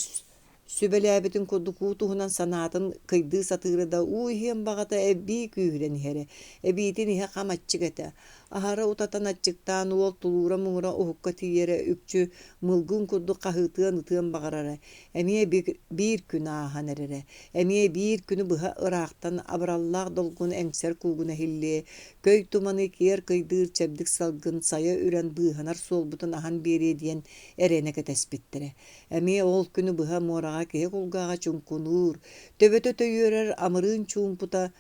Speaker 1: сүбэлээбитин курдук уу туһунан санаатын кыйдыы сатыыра да уу иһиэн баҕата эбии күүһүрэн иһэрэ, эбиитин иһэ хам аччык этэ. Аһара утатан аччыктаан уол тулуура муҥура уһукка тиийэрэ үкчү мылгын курдук хаһыытыан ытыан баҕарара. Эмиэ биир күн ааһан эрэрэ. Эмиэ биир күнү быһа ыраахтан абыраллаах долгун эҥсэр куугуна иһиллиэ, көй туманы киэр кыйдыыр чэбдик салгын сайа үрэн быыһанар суолбутун аһан биэриэ диэн эрэнэ кэтэспиттэрэ. Эмиэ ол күнү быһа муораҕа киһи кулгааҕа чуҥкунуур, төбөтө төйүөрэр амырыын чуумпута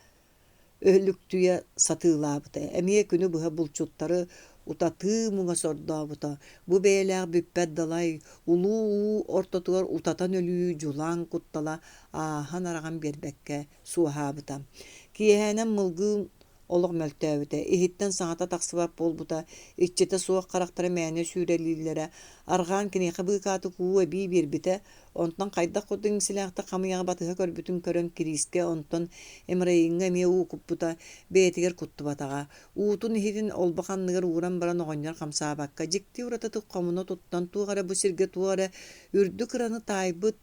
Speaker 1: өлүктүйэ сатыылаабыта. Эмиэ күнү быһа булчуттары утатыы муҥа сордообута. Бу бэйэлээх бүппэт далай, улуу уу ортотугар утатан өлүү дьулаан куттала ааһан-араҕан биэрбэккэ суоһаабыта. Киэһээнэн Мылгыын олох мөлтөөбүтэ, иһиттэн саҥата тахсыбат буолбута, иччитэ суох харахтара мээнэ сүүрэлииллэрэ, арҕаан киниэхэ быыкаатык уу эбии биэрбитэ, онтон хайдах курдук иҥсэлээхтик хамыйаҕы батыһа көрбүтүн көрөн Кириискэ, онтон Эмрайиҥҥа эмиэ уу куппута, бэйэтигэр куттубатаҕа. Уутун иһитин олбох анныгар ууран баран оҕонньор хамсаабакка, дьикти уратытык хомуна туттан туох эрэ бу сиргэ туох эрэ үрдүк ыраны таайбыт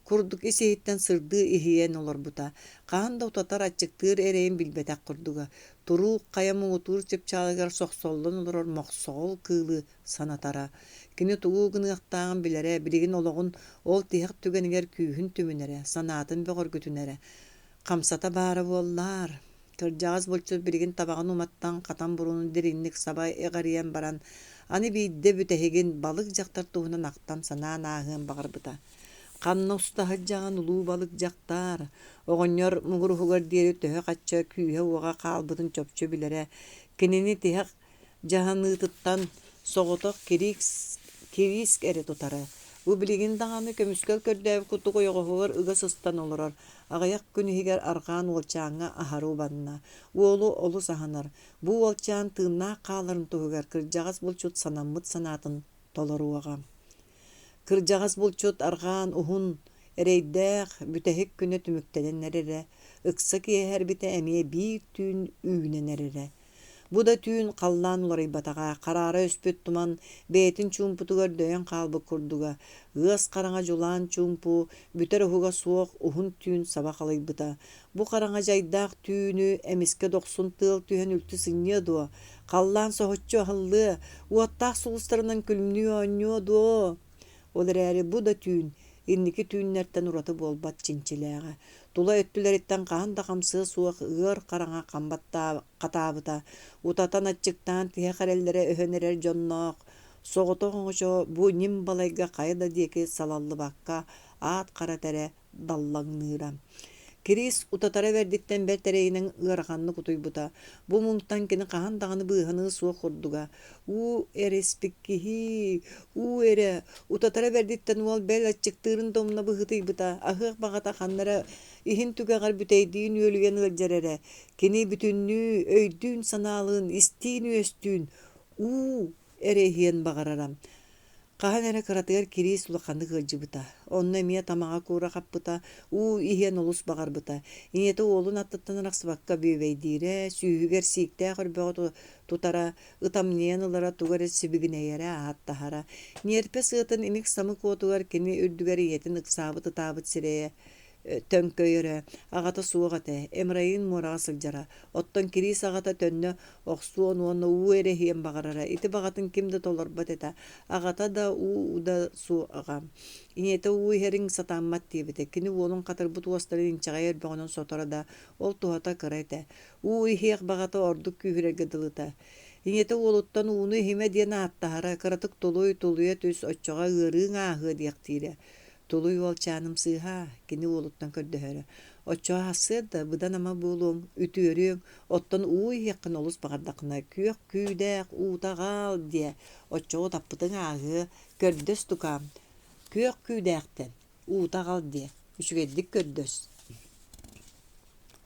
Speaker 1: курдук ис-иһиттэн сырдыы иһийэн олорбута, хаһан да утатар, аччыктыыр эрэйин билбэтэх курдуга, туруук хайа муҥутуур чыпчаалыгар сохсоллон олорор мохсоҕол кыылы санатара. Кини тугу гыныахтааҕын билэрэ, билигин олоҕун ол тиһэх түгэнигэр күүһүн түмүнэрэ, санаатын бөҕөргүтүнэрэ. Хамсата баара буоллаар Кырдьаҕас булчут билигин табаҕын уматтан, хатан буруонун дириҥник саба иҕэрийэн баран, аны биирдэ бүтэһигин балык дьахтар туһунан ахтан-санаан ааһыан баҕарбыта. Ханна уста сылдьаҕын, улуу балык дьахтар? Оҕонньор муҥур уһугар диэри төһө-хачча күүһэ-уоҕа хаалбытын чопчу билэрэ. Кинини тиһэх дьаһаныытыттан соҕотох Кирииск эрэ тутара. Бу билигин даҕаны көмүскэл көрдөөбүт курдук ойоҕоһугар ыга сыстан олорор, аҕыйах күн иһигэр арҕаан уолчааҥҥа аһары убанна. Уолу олус аһынар. Бу уолчаан тыыннаах хааларын туһугар кырдьаҕас булчут санаммыт санаатын толоруоҕа. Кырдьаҕас булчут арҕаан уһун, эрэйдээх, бүтэһик күнэ түмүктэнэн эрэрэ, ыкса киэһэрбитэ эмиэ биир түүн үүнэн эрэрэ. Бу да түүн халлаан уларыйбатаҕа, хараара өспүт туман бэйэтин чуумпутугар дөйөн хаалбыт курдуга. Ыас хараҥа дьулаан чуумпу, бүтэр уһуга суох уһун түүн саба халыйбыта. Бу хараҥа дьайдаах түүнү эмискэ дохсун тыал түһэн үлтү сынньыа дуо? Халлаан соһуччу аһыллыа, уоттаах сулустарынан күлүмнүү оонньуо дуо? Ол эрээри бу да түүн инники түүннэртэн ураты буолбат чинчилээҕэ. Тула өттүлэриттэн хаһан да хамсыа суох ыар хараҥа хам хатаабыта. Утатан аччыктаан тиһэх эрэллэрэ өһөн эрэр дьонноох соҕотох оҥочо бу ньим балайга хайа да диэки салаллыбакка аат хара этэрэ даллаҥныыра. Кириис утатара бэрдиттэн бэрт эрэйинэн ыараханнык утуйбута. Бу муҥтан кини хаһан даҕаны быыһаныа суох курдуга. Уу эрэ испит киһи, уу эрэ, утатара бэрдиттэн уол бэл аччыктыырын да умна быһыытыйбыта, аһыах баҕата ханна эрэ иһин түгэҕэр бүтэйдиин үөлүйэн ыалдьар эрэ. Кини бүтүннүү өйдүүн-санаалыын, истиин-үөстүүн уу эрэ иһиэн баҕарара. Хаһан эрэ кыратыгар Кириис улаханнык ыалдьыбыта. Онно эмиэ тамаҕа куура хаппыта, уу иһиэн олус баҕарбыта. Ийэтэ уолун аттыттан арахсыбакка бүөбэйдиирэ, сүүһүгэр сииктээх өрбөҕү тутара, ытамньыйан ылара, тугу эрэ сибигинэйэрэ, ааттаһара. Ньиэрпэ сыатын имик-самык уотугар кини үрдүгэр ийэтин ыксаабыт-ытаабыт сирэйэ төҥкөйөрө. Аҕата суох этэ, Эмраин муораҕа сылдьара. Оттон Кириис аҕата төннө охсуон уонна уу эрэ иһиэн баҕарара. Ити баҕатын ким да толорбот этэ. Аҕата да, уу да суоҕа. Ийэтэ уу иһэриҥ сатаммат диэбитэ. Кини уолун хатырбыт уостарын инчэҕэй өрбөҕүнэн соторо да, ол туһата кыра этэ. Уу иһиэх баҕата ордук күүһүрэргэ дылыта. Ийэтэ уолуттан ууну иһимэ диэн ааттаһара, кыратык тулуй, тулуйа түс, оччоҕо ыарыыҥ ааһыа диэхтиирэ. Тулуй уолчааным сыыһа, кини уолуттан көрдөһөрө. Оччоҕо сарсыарда быдан ама буолуоҥ, үтүөрүөҥ, оттон уу иһиэххин олус баҕардаххына, күөх күүдээх уута аҕал диэ, оччоҕо утаппытыҥ ааһыа, көрдөс тукаам, күөх күүдээхтэн уута аҕал диэ, үчүгэйдик көрдөс.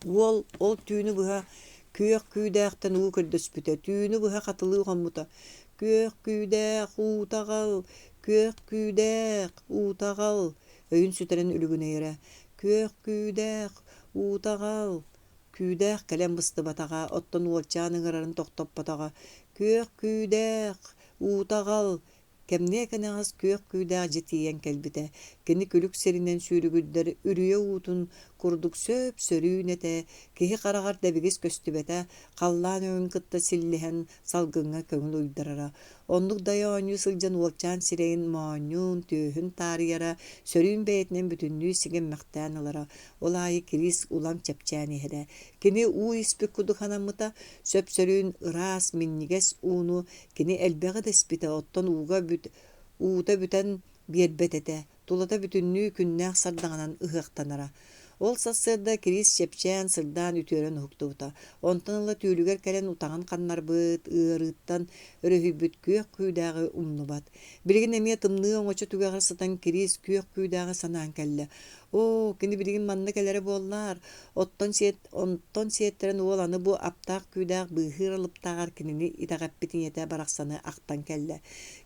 Speaker 1: Уол ол түүнү быһа күөх күүдээхтэн уу көрдөспүтэ, түүнү быһа хатылыы хоммута: «Күөх күүдээх, уута аҕал! Күөх күүдээх, уута аҕал!» Өйүн сүтэрэн үлүгүнэйэрэ: «Күөх күүдээх, уута аҕал!» Күүдээх кэлэн быстыбатаҕа, оттон уолчаан ыҥырарын тохтоппотоҕо: «Күөх күүдээх, уута аҕал!» Кэмниэ кэнэҕэс күөх күүдээх дьэ тиийэн кэлбитэ. Кини күлүк сиринэн сүүрүгүрдэр үрүйэ уутун курдук сөп-сөрүүн этэ, киһи хараҕар дэбигис көстүбэтэ, халлаан өҥүн кытта силлиһэн салгыҥҥа көҥүл уйдарара. Оннук дайа оонньуу сылдьан уолчаан сирэйин моонньун, түөһүн таарыйара, сөрүүн бэйэтинэн бүтүннүү сигэммэхтээн ылара. Ол аайы Кириис улам чэпчээн иһэрэ. Кини уу испит курдук санаммыта, сөп-сөрүүн, ыраас, минньигэс ууну Кини элбэҕи да испитэ, оттон ууга бүт, уута бүтэн биэрбэт этэ, тулата бүтүннүү күннээх сардаҥанан ыһыахтанара. Ол сарсыарда Кириис чэпчээн, сырдаан үтүөрэн уһуктубута. Онтон ыла түүлүгэр кэлэн утаҕын ханнарбыт, ыарыыттан өрүһүйбүт күөх күүдээҕи умнубат. Билигин эмиэ тымныы оҥочо түгэҕэр сытан Кириис күөх күүдээҕи санаан кэллэ. Оо, кини билигин манна кэлэрэ буоллаар, оттон сиэт, онтон сиэттэрэн уол аны бу аптаах күүдээх быыһыыр алыптааҕар кинини итэҕэппит ийэтэ барахсаны ахтан кэллэ.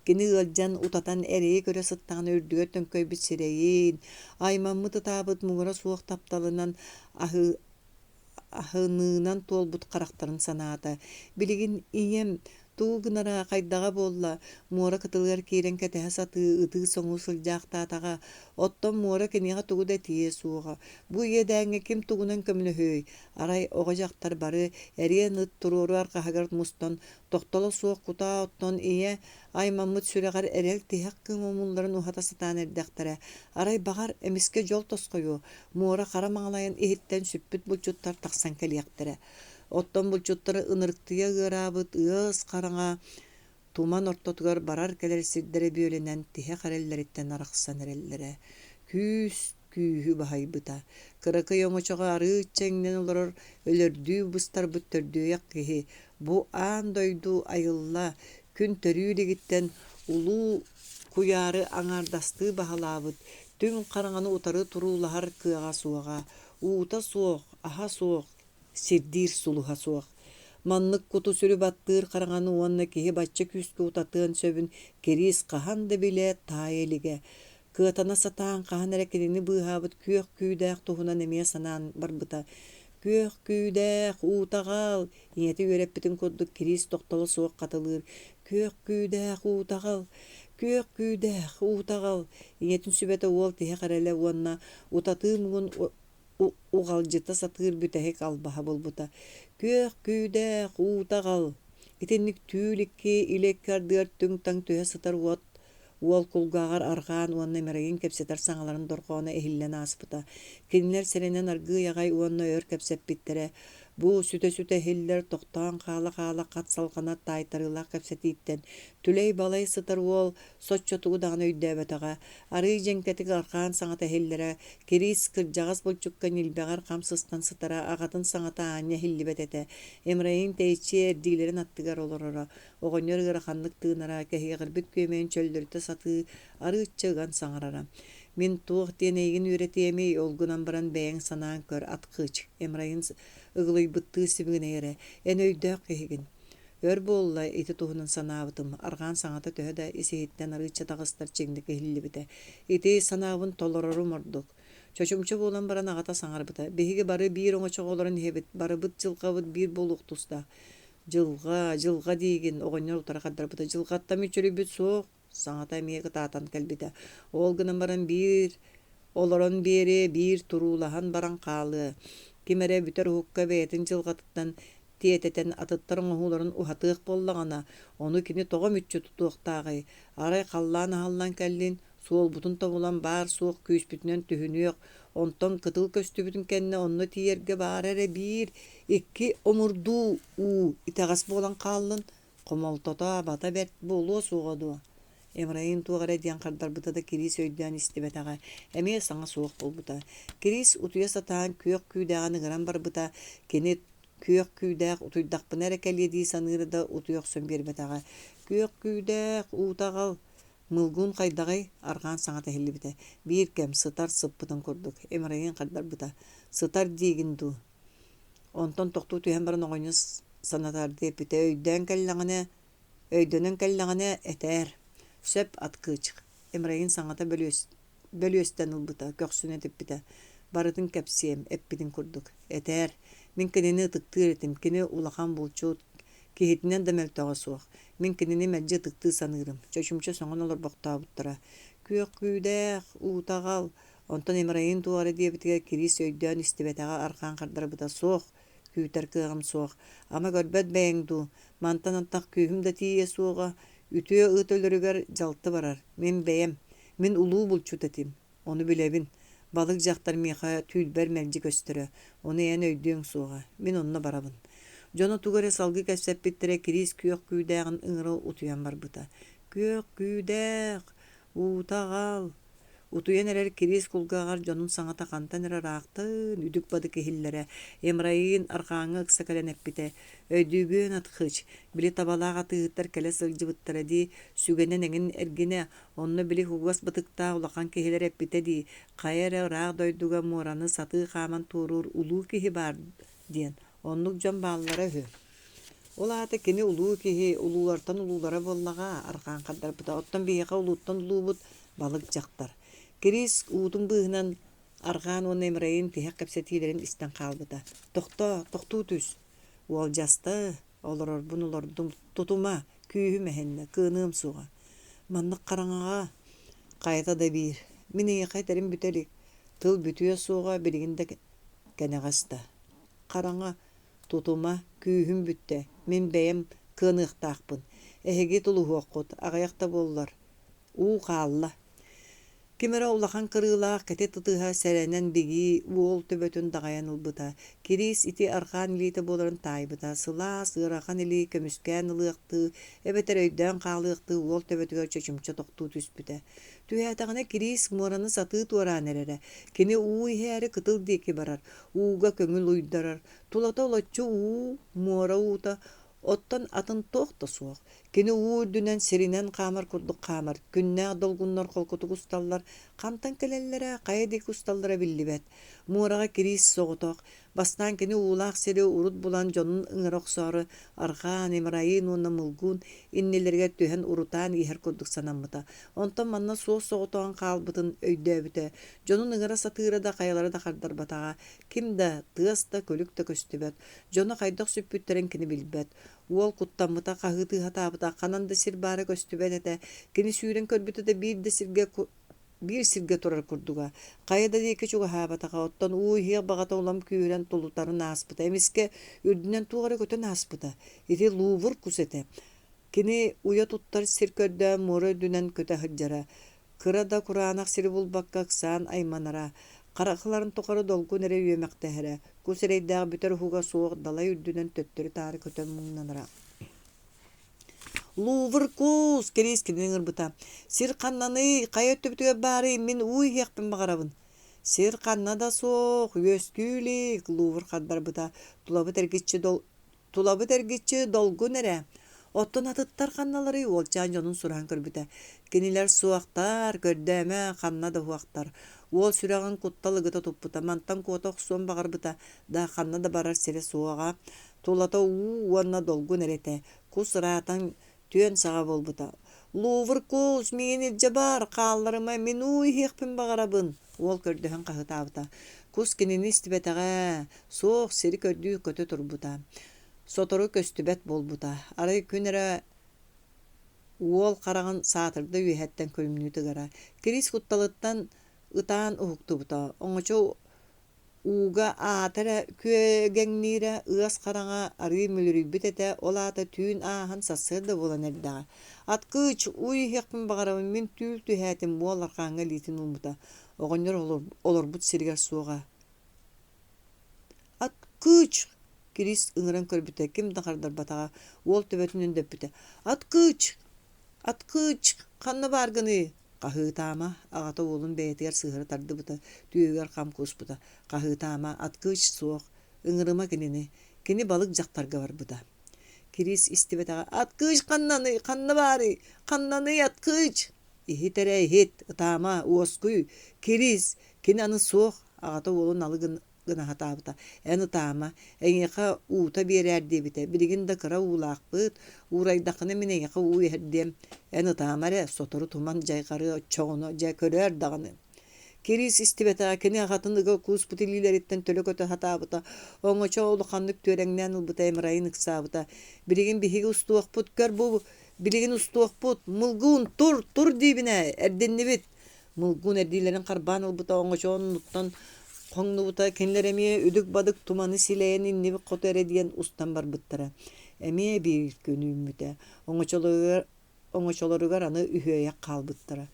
Speaker 1: Кини ыалдьан, утатан эрэйи көрө сыттаҕына үрдүгэр төҥкөйбүт сирэйин, аймаммыт ытаабыт муҥура суох тапталынан аһыы аһыныынан туолбут харахтарын санаата. Билигин ийэм тугу гынара хайдаҕа буолла, муора кытылыгар киирэн кэтэһэ сатыы, ытыы-соҥуу сылдьаахтаатаҕа. Оттон муора киниэхэ тугу да этиэ суоҕа. Бу иэдээҥҥэ ким тугунан көмөлөһүөй? Арай оҕо-дьахтар бары эриэн ыт туруору арҕаһыгар мустан, тохтоло суох кутаа оттон ийэ аймаммыт сүрэҕэр эрэл тиһэх кыым омулларын уһата сатаан эрдэхтэрэ. Арай, баҕар, эмискэ дьол тосхойуо, муора хара маҥалайын иһиттэн сүппүт булчуттар тахсан кэлиэхтэрэ. Оттон булчуттары ынырыктыйа ыараабыт ыас хараҥа туман ортотугар барар-кэлэр сирдэрэ бүөлэнэн тиһэх эрэллэриттэн арахсан эрэллэрэ. Күүс күүһү баһыйбыта. Кыракый оҥочоҕо арыычча иҥнэн олорор өлөрдүү быстарбыт төрдүөйэх киһи бу аан дойду айылла күн төрүү илигиттэн улуу куйаары аҥаардастыы баһылаабыт түҥ хараҥаны утары туруулаһар кыаҕа суоҕа, уута суох, аһа суох, сирдиир сулуһа суох. Маннык куту-сүрү баттыыр хараҥаны уонна киһи бачча күүскэ утатыан сөбүн Кириис хаһан да билэ, таайа илигэ. Кыатана сатаан хаһан эрэ кинини быыһаабыт күөх күүдээх туһунан эмиэ санаан барбыта. Күөх күүдээх, уута аҕал! Ийэтэ үөрэппитин курдук Кириис тохтоло суох хатылыыр: «Күөх күүдээх, уута аҕал! Күөх күүдээх, уута аҕал!» Ийэтин сүбэтэ уол тиһэх эрэлэ уонна утатыы муҥун уҕалдьыта сатыыр бүтэһик албаһа буолбута: «Күөх күүдээх, уута аҕал!» Итинник түүл икки, илэ икки ардыгар түҥ-таҥ түһэ сытар уот Уол кулгааҕар арҕаан уонна мэрайын кэпсэтэр саҥаларын дорҕооно иһиллэн ааспыта. Кинилэр сэрэнэн аргыый аҕай уонна өр кэпсэппиттэрэ. Бу сүтэ-сүтэ иһиллэр, тохтоон хаала-хаала хат салҕанар таайтарыылаах кэпсэтииттэн түлэй-балай сытар уол соччо тугу даҕаны өйдөөбөтөҕө. Арыый дьэҥкэтик арҕаан саҥата иһиллэрэ, Кириис кырдьаҕас булчукка ньилбэҕэр хам сыстан сытара, аҕатын саҥата аанньа иһиллибэт этэ. Эмрайин тэйиччи эрдиилэрин аттыгар олороро. Оҕонньор ыараханнык тыынара, кэһиэҕирбит күөмэйин чөллөрүтэ сатыы, арыычча ыган саҥарара: «Мин туох диэн эйигин үөрэтиэмий, ол гынан баран бэйэҥ санаан көр, аткыч» Эмрайын ыгылыйбыттыы сибигинэйэрэ, «эн өйдөөх киһигин». Өр буолла ити туһунан санаабытым, арҕаан саҥата төһө да ис-иһиттэн арыычча таҕыстар чиҥник иһиллибитэ. Ити санаабын толорорум ордук. Чочумча буолан баран аҕата саҥарбыта: «Биһиги бары биир оҥочоҕо олорон иһэбит, барыбыт дьылҕабыт биир буолуох тустаах. Дьылҕа, дьылҕа диигин, оҕонньор утары хардарбыта. Дьылҕаттан мүччүрүйбүт суох, саҥата эмиэ кытаатан кэлбитэ. Ол гынан баран биир олорон биэриэ, биир туруулаһан баран хаалыа. Ким эрэ бүтэр уһукка бэйэтин дьылҕатыттан тиэтэтэн атыттар оҥоһууларын уһатыах буоллаҕына, ону кини тоҕо мүччү тутуохтааҕый? Арай халлаан аһыллан кэллин, Суолбутун тобулан баар-суох күүспүтүнэн түһүнүөх, онтон кытыл көстүбүтүн кэннэ онно тиийэргэ баара эрэ биир, икки омурдуу уу итэҕэс буолан хааллын, хомолтото абата бэрт буолуо суоҕа дуо? Эмраин туох эрэ диэн хардарбыта да Кириис өйдөөн истибэтэҕэ, эмиэ саҥа суох буолбута. Кириис утуйа сатаан күөх күүдэҕин ыҥыран барбыта, кини күөх күүдээх утуйдахпына эрэ кэлиэ дии саныыра да утуйа охсон биэрбэтэҕэ. «Күөх күүдээх, уута аҕал, Мылгун хайдаҕый? Арҕаан саҥата иһиллибитэ. Биир кэм сытар сыппытын курдук, Эмрайын хардарбыта: «Сытар диигин дуу?» Онтон тохтуу түһэн баран оҕонньор санатаардыы эппитэ: «Өйдөөн кэллэҕинэ, өйдөнөн кэллэҕинэ этээр. Сөп, аткыычык» Эмрайын саҥата бөлүөстэн ылбыта, көхсүн этиппитэ: «Барытын кэпсиэм, эппитин курдук. Этээр, мин кинини ытыктыыр этим, кини улахан булчут, Киһитинэн да мөлтөҕө суох. Мин кинини мэлдьи ытыктыы саныырым. Чочумча сөҥөн олорбохтообуттара. Күөх күүдээх, уута аҕал. Онтон Имрайын туох эрэ диэбитигэр Кириис өйдөөн истибэтэҕэ арҕаан хардарбыта суох, күүтэр кыаҕым суох. Ама көрбөт бэйэҥ дуу, мантан антах күүһүм да тиийиэ суоҕа. Үтүө ыт өлөрүгэр дьалты барар. Мин бэйэм. Мин улуу булчут этим. Ону билэбин. Балык дьахтар миэхэ түүлбэр мэлдьи көстөрө. Ону эн өйдүөҥ суоҕа. Мин онно барабын. Дьоно тугу эрэ салгыы кэпсэппиттэрэ Кириис күөх күүдээҕин ыҥыра утуйан барбыта. Күөх күүдээх! Уута аҕал! Утуйан эрэр Кириис кулгааҕар дьонун саҥата хантан эрэ ыраахтан үдүк-бадык иһиллэрэ. Эмраин арҕааҥҥа ыкса кэлэн эппитэ: «Өйдүүгүөн, Атхыч, били табалаах атыыһыттар кэлэ сылдьыбыттара дии, сүгэнэн эҥин эргинэ, Онно били кугас бытыктаах улахан киһилэр эппитэ дии, хайа эрэ ыраах дойдуга муораны сатыы хааман туоруур улуу киһи баар диэн. Оннук дьон бааллара үһү. Ол аата кини улуу киһи, улуулартан улуулара буоллаҕа, арҕаан хардарбыта. Оттон биһиэхэ улууттан улуубут балык дьахтар. Кириис уутун быыһынан арҕаан уонна Имрайын тиһэх кэпсэтиилэрин истэн хаалбыта. Тохтоо, тохтуу түс. Уолдьаста, Олорорбун олордум, тутума, күүһүм эһиннэ, кыаныам суоҕа. Маннык хараҥаҕа хайата да биир. Мин эйиэхэ этэрим бүтэ илик, тыл бүтүө суоҕа билигин да кэнэҕэс да. Хараҥа, тутума, күүһүм бүттэ, мин бэйэм кыаныахтаахпын. Эһиги тулуһуоххут, аҕыйах да буоллар. Уу хаалла. Ким эрэ улахан кырыылаах кэтит ытыһа сэрэнэн бигии уол төбөтүн даҕайан ылбыта. Кириис ити арҕаан илиитэ буоларын таайбыта. Сылаас, ыарахан илии көмүскээн ылыахтыы, эбэтэр өйдөөн хаалыахтыы уол төбөтүгэр чочумча тохтуу түспүтэ. Түһээтэҕинэ Кириис муораны сатыы туораан эрэрэ. Кини уу иһээри кытыл диэки барар, ууга көҥүл уйдарар. Тулата олоччу уу, муора уута, Оттон атын туох да суох. Кини уу үрдүнэн сиринэн хаамар курдук хаамар, күннээх долгуннар холкутук усталлар, хантан кэлэллэрэ, хайа диэки усталлара биллибэт. Муораҕа кириис соҕотох. Бастаан кини уулаах сири урут булан дьонун ыҥыра охсоору арҕаан, Имраин уонна Мылгун иннилэригэр түһэн урутаан иһэр курдук санаммыта. Онтон манна суос-соҕотоҕун хаалбытын өйдөөбүтэ. Дьонун ыҥыра сатыыра да хайалара да хардарбатаҕа. Ким да, тыас да, күлүк да көстүбэт. Дьоно хайдах сүппүттэрин кини билбэт. Уол куттаммыта, хаһыытыы сатаабыта, ханан да сир баара көстүбэт этэ. Кини сүүрэн көрбүтэ да биир да сиргэ биир сиргэ турар курдуга. Хайа да диэки чугаһаабатаҕа, оттон уу иһиэх баҕата улам күүһүрэн тулутарын ааспыта. Эмискэ үрдүнэн туох эрэ көтөн ааспыта. Ити лувр кус этэ. Кини уйа туттар сир көрдөөн муора үрдүнэн көтө сылдьара. Кыра да кураанах сири булбакка ыксаан айманара. Харахыларын тухары долгун эрэ үөмэхтэһэрэ. Кус эрэйдээх бүтэр уһуга суох далай үрдүнэн төттөрү-таары көтөн муҥнанара. Лувр кус, Кириис кинини ыҥырбыта. Сир ханнаный, хайа өттүбүтүгэр баарый, мин уу иһиэхпин баҕарабын. Сир ханна да суох, үөскүү илик, Лувр хардарбыта. Тулабыт эргиччи дол Тулабыт эргиччи долгун эрэ. Оттон атыттар ханналарый уолчаан дьонун сураһан көрбүтэ. Кинилэр суохтар, көрдөөмө, ханна да уһуохтар. Уол сүрэҕин куттал ыгыта туппута, мантан куота охсуон баҕарбыта да, ханна да барар сирэ суоҕа. Тулата уу уонна долгун эрэ этэ. Кус ыраатан түөн саҕа буолбута. «Лувр кус, миигин илдьэ бар, хаалларыма, мин уу иһиэхпин баҕарабын!» уол көрдөһөн хаһытаабыта. Кус кинини истибэтэҕэ, суох сири көрдүү көтө турбута. Сотору көстүбэт буолбута. Арай күн эрэ уол хараҕын саатырда үөһэттэн күлүмнүү тыгара. Кирис кутталыттан ытаан уһуктубута. Оҥочо Ууга аата эрэ күөгэҥниирэ, ыас хараҥа арыый мүлүрүйбүт этэ, ол аата түүн ааһан сарсыарда буолан эрдэҕэ. Аткыч, уу иһиэхпин баҕарабын, мин түүл түһээтим, уол арҕааҥҥа илиитин ууммута. Оҕонньор олорбут сиригэр суоҕа. Аткыч! Кириис ыҥыран көрбүтэ, ким да хардарбатаҕа. Уол төбөтүн өндөппүтэ. Аткыч! Аткыч! Ханна бааргыный? Хаһыытаама, аҕата уолун бэйэтигэр сыһыара тардыбыта, түөһүгэр хам кууспута. Хаһыытаама, аткыч суох, ыҥырыма кинини. Кини балык дьахтарга барбыта. Кириис истибэтэҕэ, «Аткыч ханнаный, ханна баарый? Ханнаный, аткыч?» «Иһит эрэ, иһит, ытаама, уоскуй, Кириис, кини аны суох», аҕата уолун алы гына сатаабыта. Эн ытаама, эйиэхэ уута биэрээр диэбитэ. Билигин да кыра уулаахпыт, уурайдаххына мин эйиэхэ уу иһэрдиэм. Эн ытаама эрэ, сотору туман дьайҕарыа оччоҕуна дьэ көрөөр даҕаны. Кириис истибэтэҕэ, кини аҕатын ыга кууспут илиилэриттэн төлө көтө сатаабыта, оҥочо улаханнык түөрэҥнээн ылбыта, Эмрайын ыксаабыта. Билигин биһиги устуохпут, көр бу, билигин устуохпут, мылгыын, тур, тур диибин ээ, эрдиннибит. Мылгын эрдиилэрин харбаан ылбыта, оҥочооннуттан хоҥнубута, кинилэр эмиэ үдүк-бадык туманы силэйэн иннибит хоту эрэ диэн устан барбыттара. Эмиэ биир күн үүммүтэ. Оҥочолоругар, оҥочолоругар аны үһүөйэх хаалбыттара.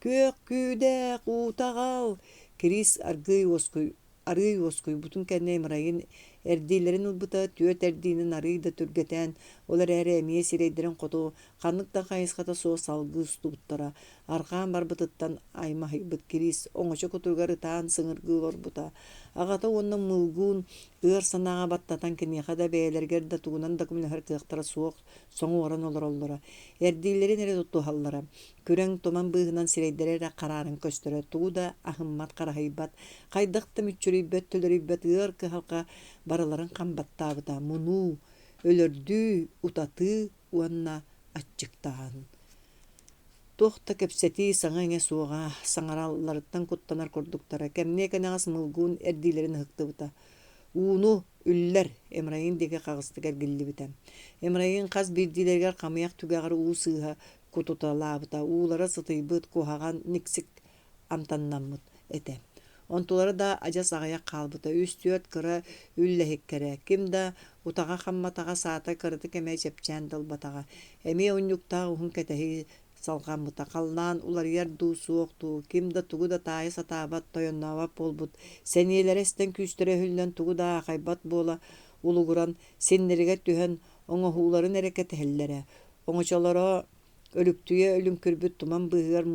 Speaker 1: Күөх күүдээх, уута аҕал! Кириис аргыый уоскуй Арыый уоскуйбутун кэннэ Имрайын эрдиилэрин ылбыта, түөрт эрдиинэн арыый да түргэтээн, ол эрээри эмиэ сирэйдэрин хоту ханнык да хайысхата суох салгыы устубуттара. Арҕаан барбытыттан аймаһыйбыт Кириис оҥочо кутуругар ытаан сыҥыргыы олорбута. Аҕата уонна Мылгуун ыар санааҕа баттатан киниэхэ да бэйэлэригэр да тугунан да көмөлөһөр кыахтара суох соҥуоран олороллоро. Эрдиилэрин эрэ тутуһаллара. Күрэҥ туман быыһынан сирэйдэрэ эрэ харааран көстөрө, тугу да аһыммат-хараһыйбат, хайдах да мүччүрүйбэт-төлөрүйбэт ыар кыһалҕа барыларын хам баттаабыта мунуу, өлөрдүү, утатыы уонна аччыктааһын. Туох да кэпсэтии, саҥа-иҥэ суоҕа, саҥаралларыттан куттанар курдуктара, кэмниэ кэнэҕэс Мылгуун эрдиилэрин ыһыктыбыта. Ууну үллэр, Эмраин диэки хаҕыстык эргиллибитэ. Эмраин хас биирдиилэригэр хамыйах түгэҕэр уу сыыһа кутуталаабыта, уулара сытыйбыт, куһаҕан, никсик амтаннаммыт этэ. Онтулара да адьас аҕыйах хаалбыта, үс-түөрт кыра үллэһиккэрэ, ким да утаҕа хамматаҕа, саата кыратык эмэ чэпчээн да ылбатаҕа. Эмиэ унньуктаах уһун кэтэһии салҕаммыта, халлаан уларыйар дуу, суох дуу, ким да тугу да таайа сатаабат, тойоннообот буолбут, сэниэлэрэ эстэн күүстэрэ өһүллэн тугу да аахайбат буола улугуран, синнэригэр түһэн, оҥоһууларын эрэ кэтэһэллэрэ. Оҥочолоро өлүктүйэ өлүҥкүрбүт туман быыһыгар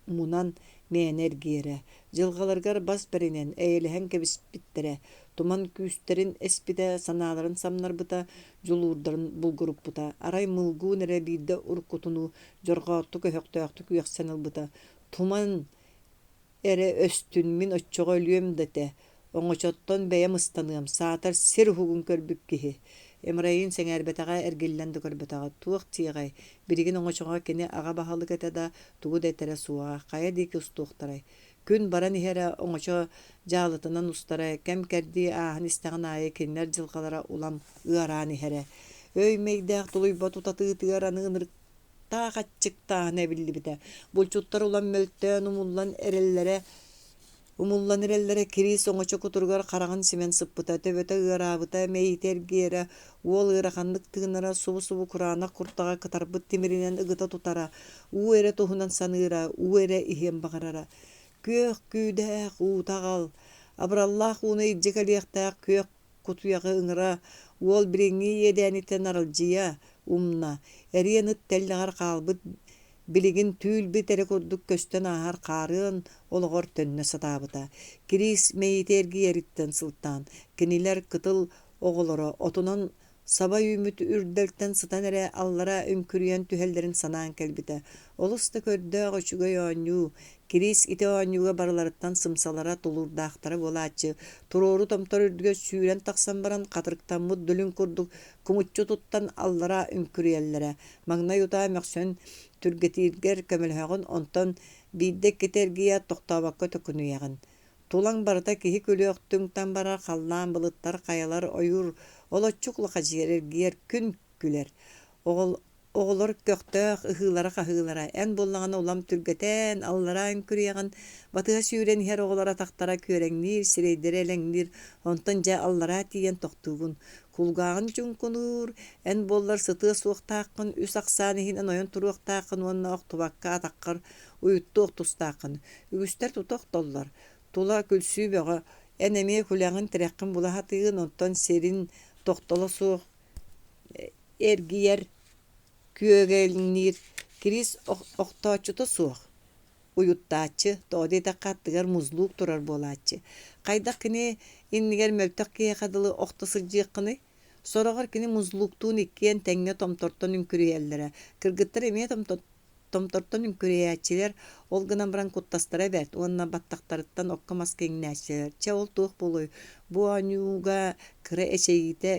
Speaker 1: мунан мээнэ эргийэрэ. Дьылҕаларыгар бас бэринэн, эйэлэһэн кэбиспиттэрэ. Туман күүстэрин эспитэ, санааларын самнарбыта, дьулуурдарын булгуруппута. Арай Мылгуун эрэ биирдэ уруккутунуу дьорҕооттук өһөхтөөхтүк үөхсэн ылбыта: «Туман эрэ өстүн, мин оччоҕо өлүөм да этэ. Оҥочоттон бэйэм ыстаныам, саатар сир уһугун көрбүт киһи. Эмрайин сэҥээрбэтэҕэ, эргиллэн да көрбөтөҕө. Туох диэҕэй, билигин оҥочоҕо кини аҕа баһылык этэ да, тугу да этэрэ суоҕа, хайа диэки устуохтарай. Күн баран иһэрэ оҥочо дьаалытынан устара, кэм-кэрдии ааһан истэҕин аайы кинилэр дьылҕалара улам ыараан иһэрэ. Өй-мэйдээх тулуйбат утатыытыгар аны ынырыктаах аччыктааһына эбиллибитэ. Булчуттар улам мөлтөөн, умуллан эрэллэрэ Умуллан эрэллэрэ Кириис оҥочо кутуругар хараҕын симэн сыппыта, төбөтө ыараабыта, мэйиитэ эргийэрэ, уол ыараханнык тыынара, субу-субу кураанах куртаҕа кытарбыт тимиринэн ыгыта тутара, уу эрэ туһунан саныыра, уу эрэ иһиэн баҕарара. Күөх күүдээх уута аҕал, абыраллаах ууну илдьэ кэлиэхтээх күөх кутуйаҕы ыҥыра, уол билиҥҥи иэдээниттэн аралдьыйа умна, эриэн ыт тэллэҕэр хаалбыт билигин түүл-бит эрэ курдук көстөн ааһар хаарыан олоҕор төннө сатаабыта. Кириис мэйиитэ эргийэриттэн сылтаан, кинилэр кытыл оҕолоро отунан саба үүммүт үрдэлтэн сытан эрэ аллара үҥкүрүйэн түһэллэрин санаан кэлбитэ. Олус да көрдөөх үчүгэй оонньуу, Кириис ити оонньууга барыларыттан сымсалара, тулуурдаахтара буолааччы, туруору томтор үрдүгэр сүүрэн тахсан баран, хатырыктаммыт дүлүҥ курдук кумуччу туттан аллара үҥкүрүйэллэрэ. Маҥнай утаа мөхсөн түргэтииргэр көмөлөһөҕүн, онтон биирдэ-иккитэ эргийээт тохтообокко төкүнүйэҕин. Тулаҥ барыта киһи күлүөх түҥ-таҥ барар халлаан былыттар, хайалар, ойуур олоччу кулахачыйар эргийэр күн күлэр. Оҕолор көхтөөх ыһыылара-хаһыылара, эн буоллаҕына улам түргэтээн, аллараа үҥкүрүйэҕин, батыһа сүүрэн иһэр оҕолор атахтара күөрэҥниир, сирэйдэрэ элэҥниир, онтон дьэ аллараа тиийэн тохтуугун. Кулгааҕын чуҥкунуур, эн буоллар сытыа суохтааххын, үс ахсаан иһинэн ойон туруохтааххын уонна охтубакка атаххар уйуттуох тустааххын. Үгүстэр тута охтоллор. Тула күлсүү бөҕө, эн эмиэ күлэҕин тирэххин була сатыыгын, онтон сирин тохтоло суох эргийэр, күөгэлиир Кирис охтооччута суох, уйуттааччы, тоҕо диэтэххэ аттыгар музлуук турар буолааччы. Хайдах кини иннигэр мөлтөх киһиэхэ дылы охто сылдьыаххыный? Сороҕор кини музлууктуун иккиэн тэҥҥэ томтортон үҥкүрүйэллэрэ. Кыргыттар эмиэ томтортон үҥкүрүйээччилэр, ол гынан баран куттастара бэрт уонна баттахтарыттан окко-маска иҥнээччилэр. Чэ, ол туох буолуой, бу оонньууга кыра эчэйиитэ,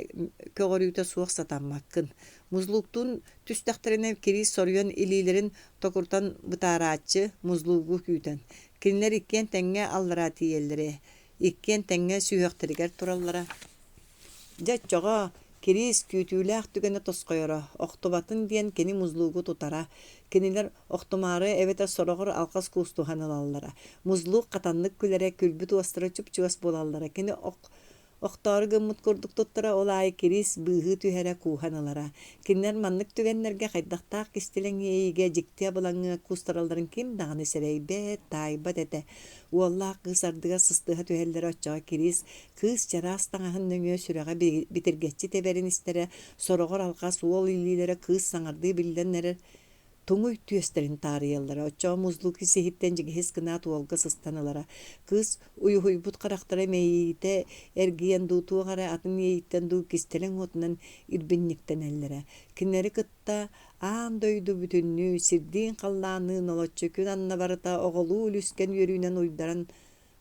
Speaker 1: көҕөрүүтэ суох сатаммаккын. Музлуктуун түстэхтэринэ Кириис соруйан илиилэрин токурутан бытаарааччы, музлугу күүтэн. Кинилэр иккиэн тэҥҥэ аллараа тиийэллэрэ, иккиэн тэҥҥэ сүһүөхтэригэр тураллара. Дьэ оччоҕо Кириис күүтүүлээх түгэнэ тосхойоро, охтубатын диэн кини музлугу тутара, кинилэр охтумаары эбэтэр сороҕор алҕас куустуһан ылаллара. Музлук хатаннык күлэрэ, күлбүт уостара чуп-чугас буолаллара, кини охтоору гыммыт курдук туттара, ол аайы Кириис быыһыы түһэрэ, кууһан ылара. Кинилэр маннык түгэннэргэ хайдахтаах кистэлэҥ иэйиигэ дьикти абылаҥҥа куустаралларын ким даҕаны сэрэйбэт, таайбат этэ. Уоллаах кыыс ардыгар сыстыһа түһэллэрэ оччоҕо Кириис Кыыс чараас таҥаһын нөҥүө сүрэҕэ битиргэччи тэбэрин истэрэ, сороҕор алҕас уол илиилэрэ кыыс саҥардыы биллэн эрэр туҥуй түөстэрин таарыйаллара, оччоҕо музлук ис-иһиттэн дьигиһис гынаат уолга сыстан ылара. Кыыс уйуһуйбут харахтара мэйиитэ эргийэн дуу, туох эрэ атын иэйииттэн дуу кистэлэҥ уотунан ирбинньиктэнэллэрэ. Кинилэри кытта аан дойду бүтүннүү сирдиин-халлаанныын олоччу күн анна барыта оҕолуу үлүскэн үөрүүнэн уйдаран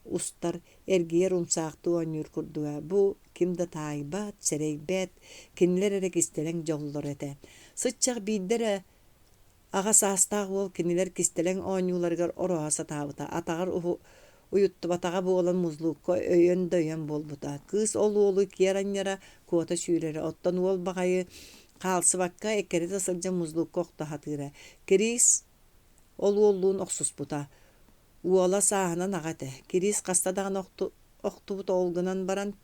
Speaker 1: устар, эргийэр умсаахтыы оонньуур курдуга. Бу ким да таайбат, сэрэйбэт, кинилэр эрэ кистэлэҥ дьоллоро этэ. Сыччах биирдэ эрэ аҕа саастаах уол кинилэр кистэлэҥ оонньууларыгар ороһо сатаабыта, атаҕар уйуттубатаҕа буолан музлуукка өйөн да өйөн буолбута. Кыыс ол уолу киэр анньара, куота сүүрэрэ, оттон уол баҕайы хаалсыбакка эккирэтэ сылдьан музлуукка охто сатыыра. Кириис ол уоллуун охсуспута. Уола сааһынан аҕа этэ, Кириис хаста даҕаны охтубут ол гынан баран,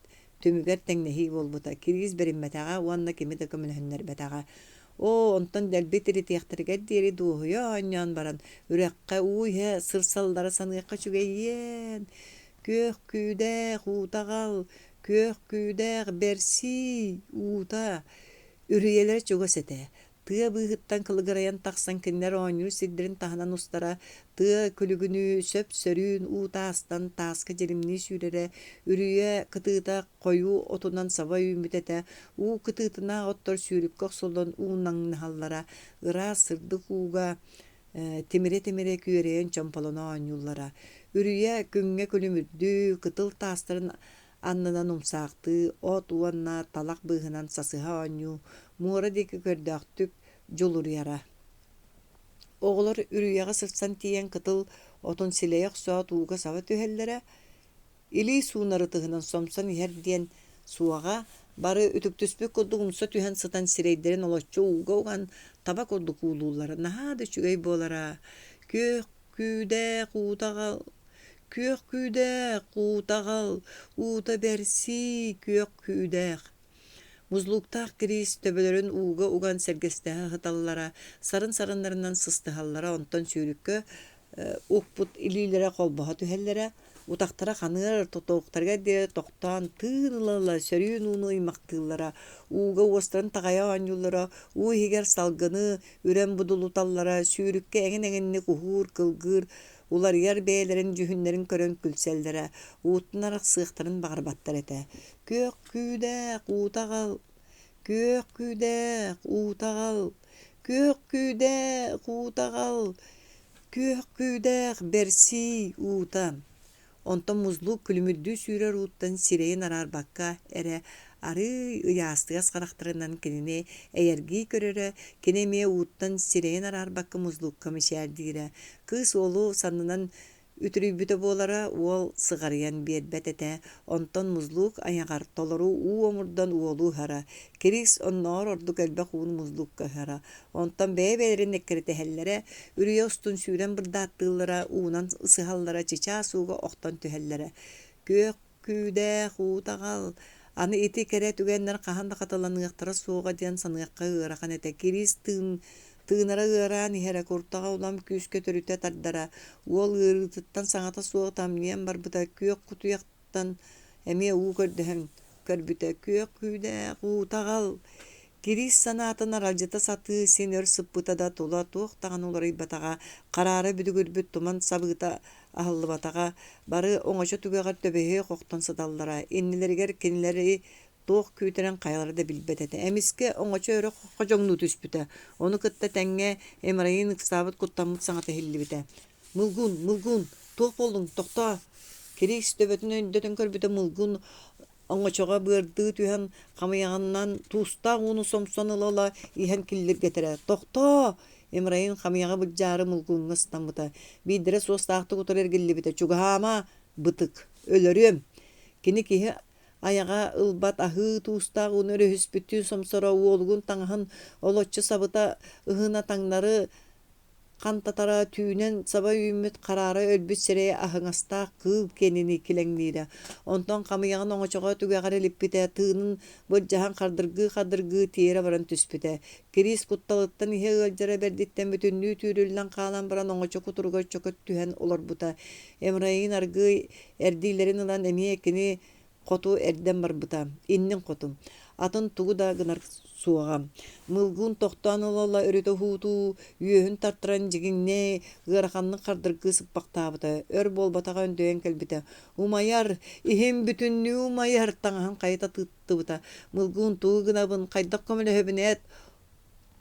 Speaker 1: түмүгэр тэҥнэһии буолбута. Кириис бэриммэтэҕэ уонна кими да көмөлөһүннэрбэтэҕэ. Оо, онтон дэлби тиритиэхтэригэр диэри дуоһуйа оонньоон баран, үрэххэ уу иһэ сырсаллара саныахха үчүгэйиэн! Күөх күүдээх уута аҕал, күөх күүдээх бэрсиий уута! Үрүйэлэрэ чугас этэ, Тыа быыһыттан кылыгырайан тахсан кинилэр оонньуур сирдэрин таһынан устара, тыа күлүгүнүү сөп-сөрүүн уу таастан тааска дьиримнии сүүрэрэ, үрүйэ кытыыта хойуу отунан саба үүммүт этэ, уу кытыытынаах оттор сүүрүккэ охсуллан уунаҥнаһаллара, ыраас сырдык ууга тимирэ-тимирэ күөрэйэн чомполоно оонньууллара. Үрүйэ күҥҥэ күлүмүрдүү, кытыл таастарын аннынан умсаахтыы, от уонна талах быыһынан сасыһа оонньуу, муора диэки көрдөөхтүк дьулуруйара. Оҕолор үрүйэҕэ сырсан тиийэн кытыл отун силэйэ охсоот ууга саба түһэллэрэ, илии суунар ытыһынан сомсон иһэр диэн суоҕа, бары үтүктүспүт курдук умса түһэн сытан сирэйдэрин олоччу ууга уган таба курдук уулууллара наһаа да үчүгэй буолара. Күөх күүдээх уута күөх күүдээх уута аҕал, уута бэрсии күөх күүдээх Музлуктаах Кириис төбөлөрүн ууга уган сэргэстэһэ сыталлара, сарын-сарыннарынан сыстыһаллара, онтон сүүрүккэ укпут илиилэрэ холбоһо түһэллэрэ, утахтара ханыар тотоохторугар диэри тохтоон тыын ыла-ыла сөрүүн ууну ыймахтыыллара, ууга уостарын таҕайа оонньууллара, уу иһигэр салгыны үрэн будулуталлара, сүүрүккэ эҥин-эҥинник уһуур-кылгыыр, уларыйар бэйэлэрин дьүһүннэрин көрөн күлсэллэрэ, ууттан арахсыахтарын баҕарбаттар этэ. Күөх күүдээх уута аҕал, күөх күүдээх уута аҕал, күөх күүдээх уута аҕал, күөх күүдээх бэрсии уута. Онтон музлук күлүмүрдүү сүүрэр ууттан сирэйин араарбакка эрэ арыый ыйаастыгас харахтарынан кинини эйэргии көрөрө, кини эмиэ ууттан сирэйин араарбакка музлукка мичээрдиирэ. Кыыс уолу саннынан Үтүрүйбүтэ буолара, уол сыҕарыйан биэрбэт этэ, онтон музлук айаҕар толору уу омурдан уолу ыһара, Кирис оннооҕор ордук элбэх ууну музлукка ыһара, онтон бэйэ-бэйэлэрин эккирэтэһэллэрэ, үрүйэ устун сүүрэн бырдааттыыллара, уунан ысыһаллара, чычаас ууга охтон түһэллэрэ. Күөх Күүдээх, уутаҕал, аны ити кэрэ түгэннэр хаһан да хатыланыахтара суоҕа диэн саныахха ыарахан этэ. Кириис тыын тыынара ыараан иһэрэ, куртаҕа улам күүскэ төрүтэ тардара. Уол ыарыытыттан саҥата суох тамньыйан барбыта, күөх кутуйахтан эмиэ уу көрдөһөн көрбүтэ. Күөх күүдээх, уутаҕал! Кириис санаатын аралдьыта сатыы син өр сыппыта да тула туох даҕаны уларыйбатаҕа, хараара бүдүгүрбүт туман сабыыта аһыллыбатаҕа, бары оҥочо түгэҕэр төбөһүөх охтон сыталлара, иннилэригэр кинилэри туох күүтэрин хайалара да билбэт этэ. Эмискэ оҥочо өрө ходьоҥнуу түспүтэ, ону кытта тэҥҥэ Эмраин ыксаабыт куттаммыт саҥата иһиллибитэ: «Мылгун, Мылгун, туох буоллуҥ, тохтоо!» Кириис төбөтүн өндөтөн көрбүтэ Мылгун оҥочоҕо быардыы түһэн хамыйаҕынан туустаах ууну сомсон ыла-ыла иһэн киллиргэтэрэ «Тохтоо!» Имраин хамыйаҕы былдьаары мулгуҥҥа ыстаммыта. Биирдэрэ суостаахтык утары эргиллибитэ «Чугаһаама, бытык, өлөрүөм!» Кини киһи айаҕа ылбат аһыы туустаах ууну өрүһүспүттүү сомсоро уолугун таҥаһын олоччу сабыта ыһына таҥнары Хантатара түүнэн саба үүммүт хараара өлбүт сирэйэ аһыҥастаах кыыл киэнини килэҥниирэ. Онтон хамыйаҕын оҥочоҕо түгэҕэр илиппитэ, тыынын былдьаһан хардыргыы-хардыргыы тиэрэ баран түспүтэ. Кириис кутталыттан иһэ ыалдьара бэрдиттэн бүтүннүү түүрүллэн хаалан баран оҥочо кутуругар чөкөт түһэн олорбута. Эмраин аргыый эрдиилэрин ылан эмиэ кини хоту эрдэн барбыта, иннин хоту. Атын тугу да гынар суоҕа. Мылгыын тохтоон ыла-ыла өрүтэ уһуутуу, үөһүн тартаран дьигиҥнээ, ыараханнык хардыргыы сыппахтаабыта. Өр буолбатаҕа өндөйөн кэлбитэ. Умайар, иһим бүтүннүү умайар, таҥаһын хайыта тыыттыбыта. Мылгыын тугу гынабын, хайдах көмөлөһөбүн эт?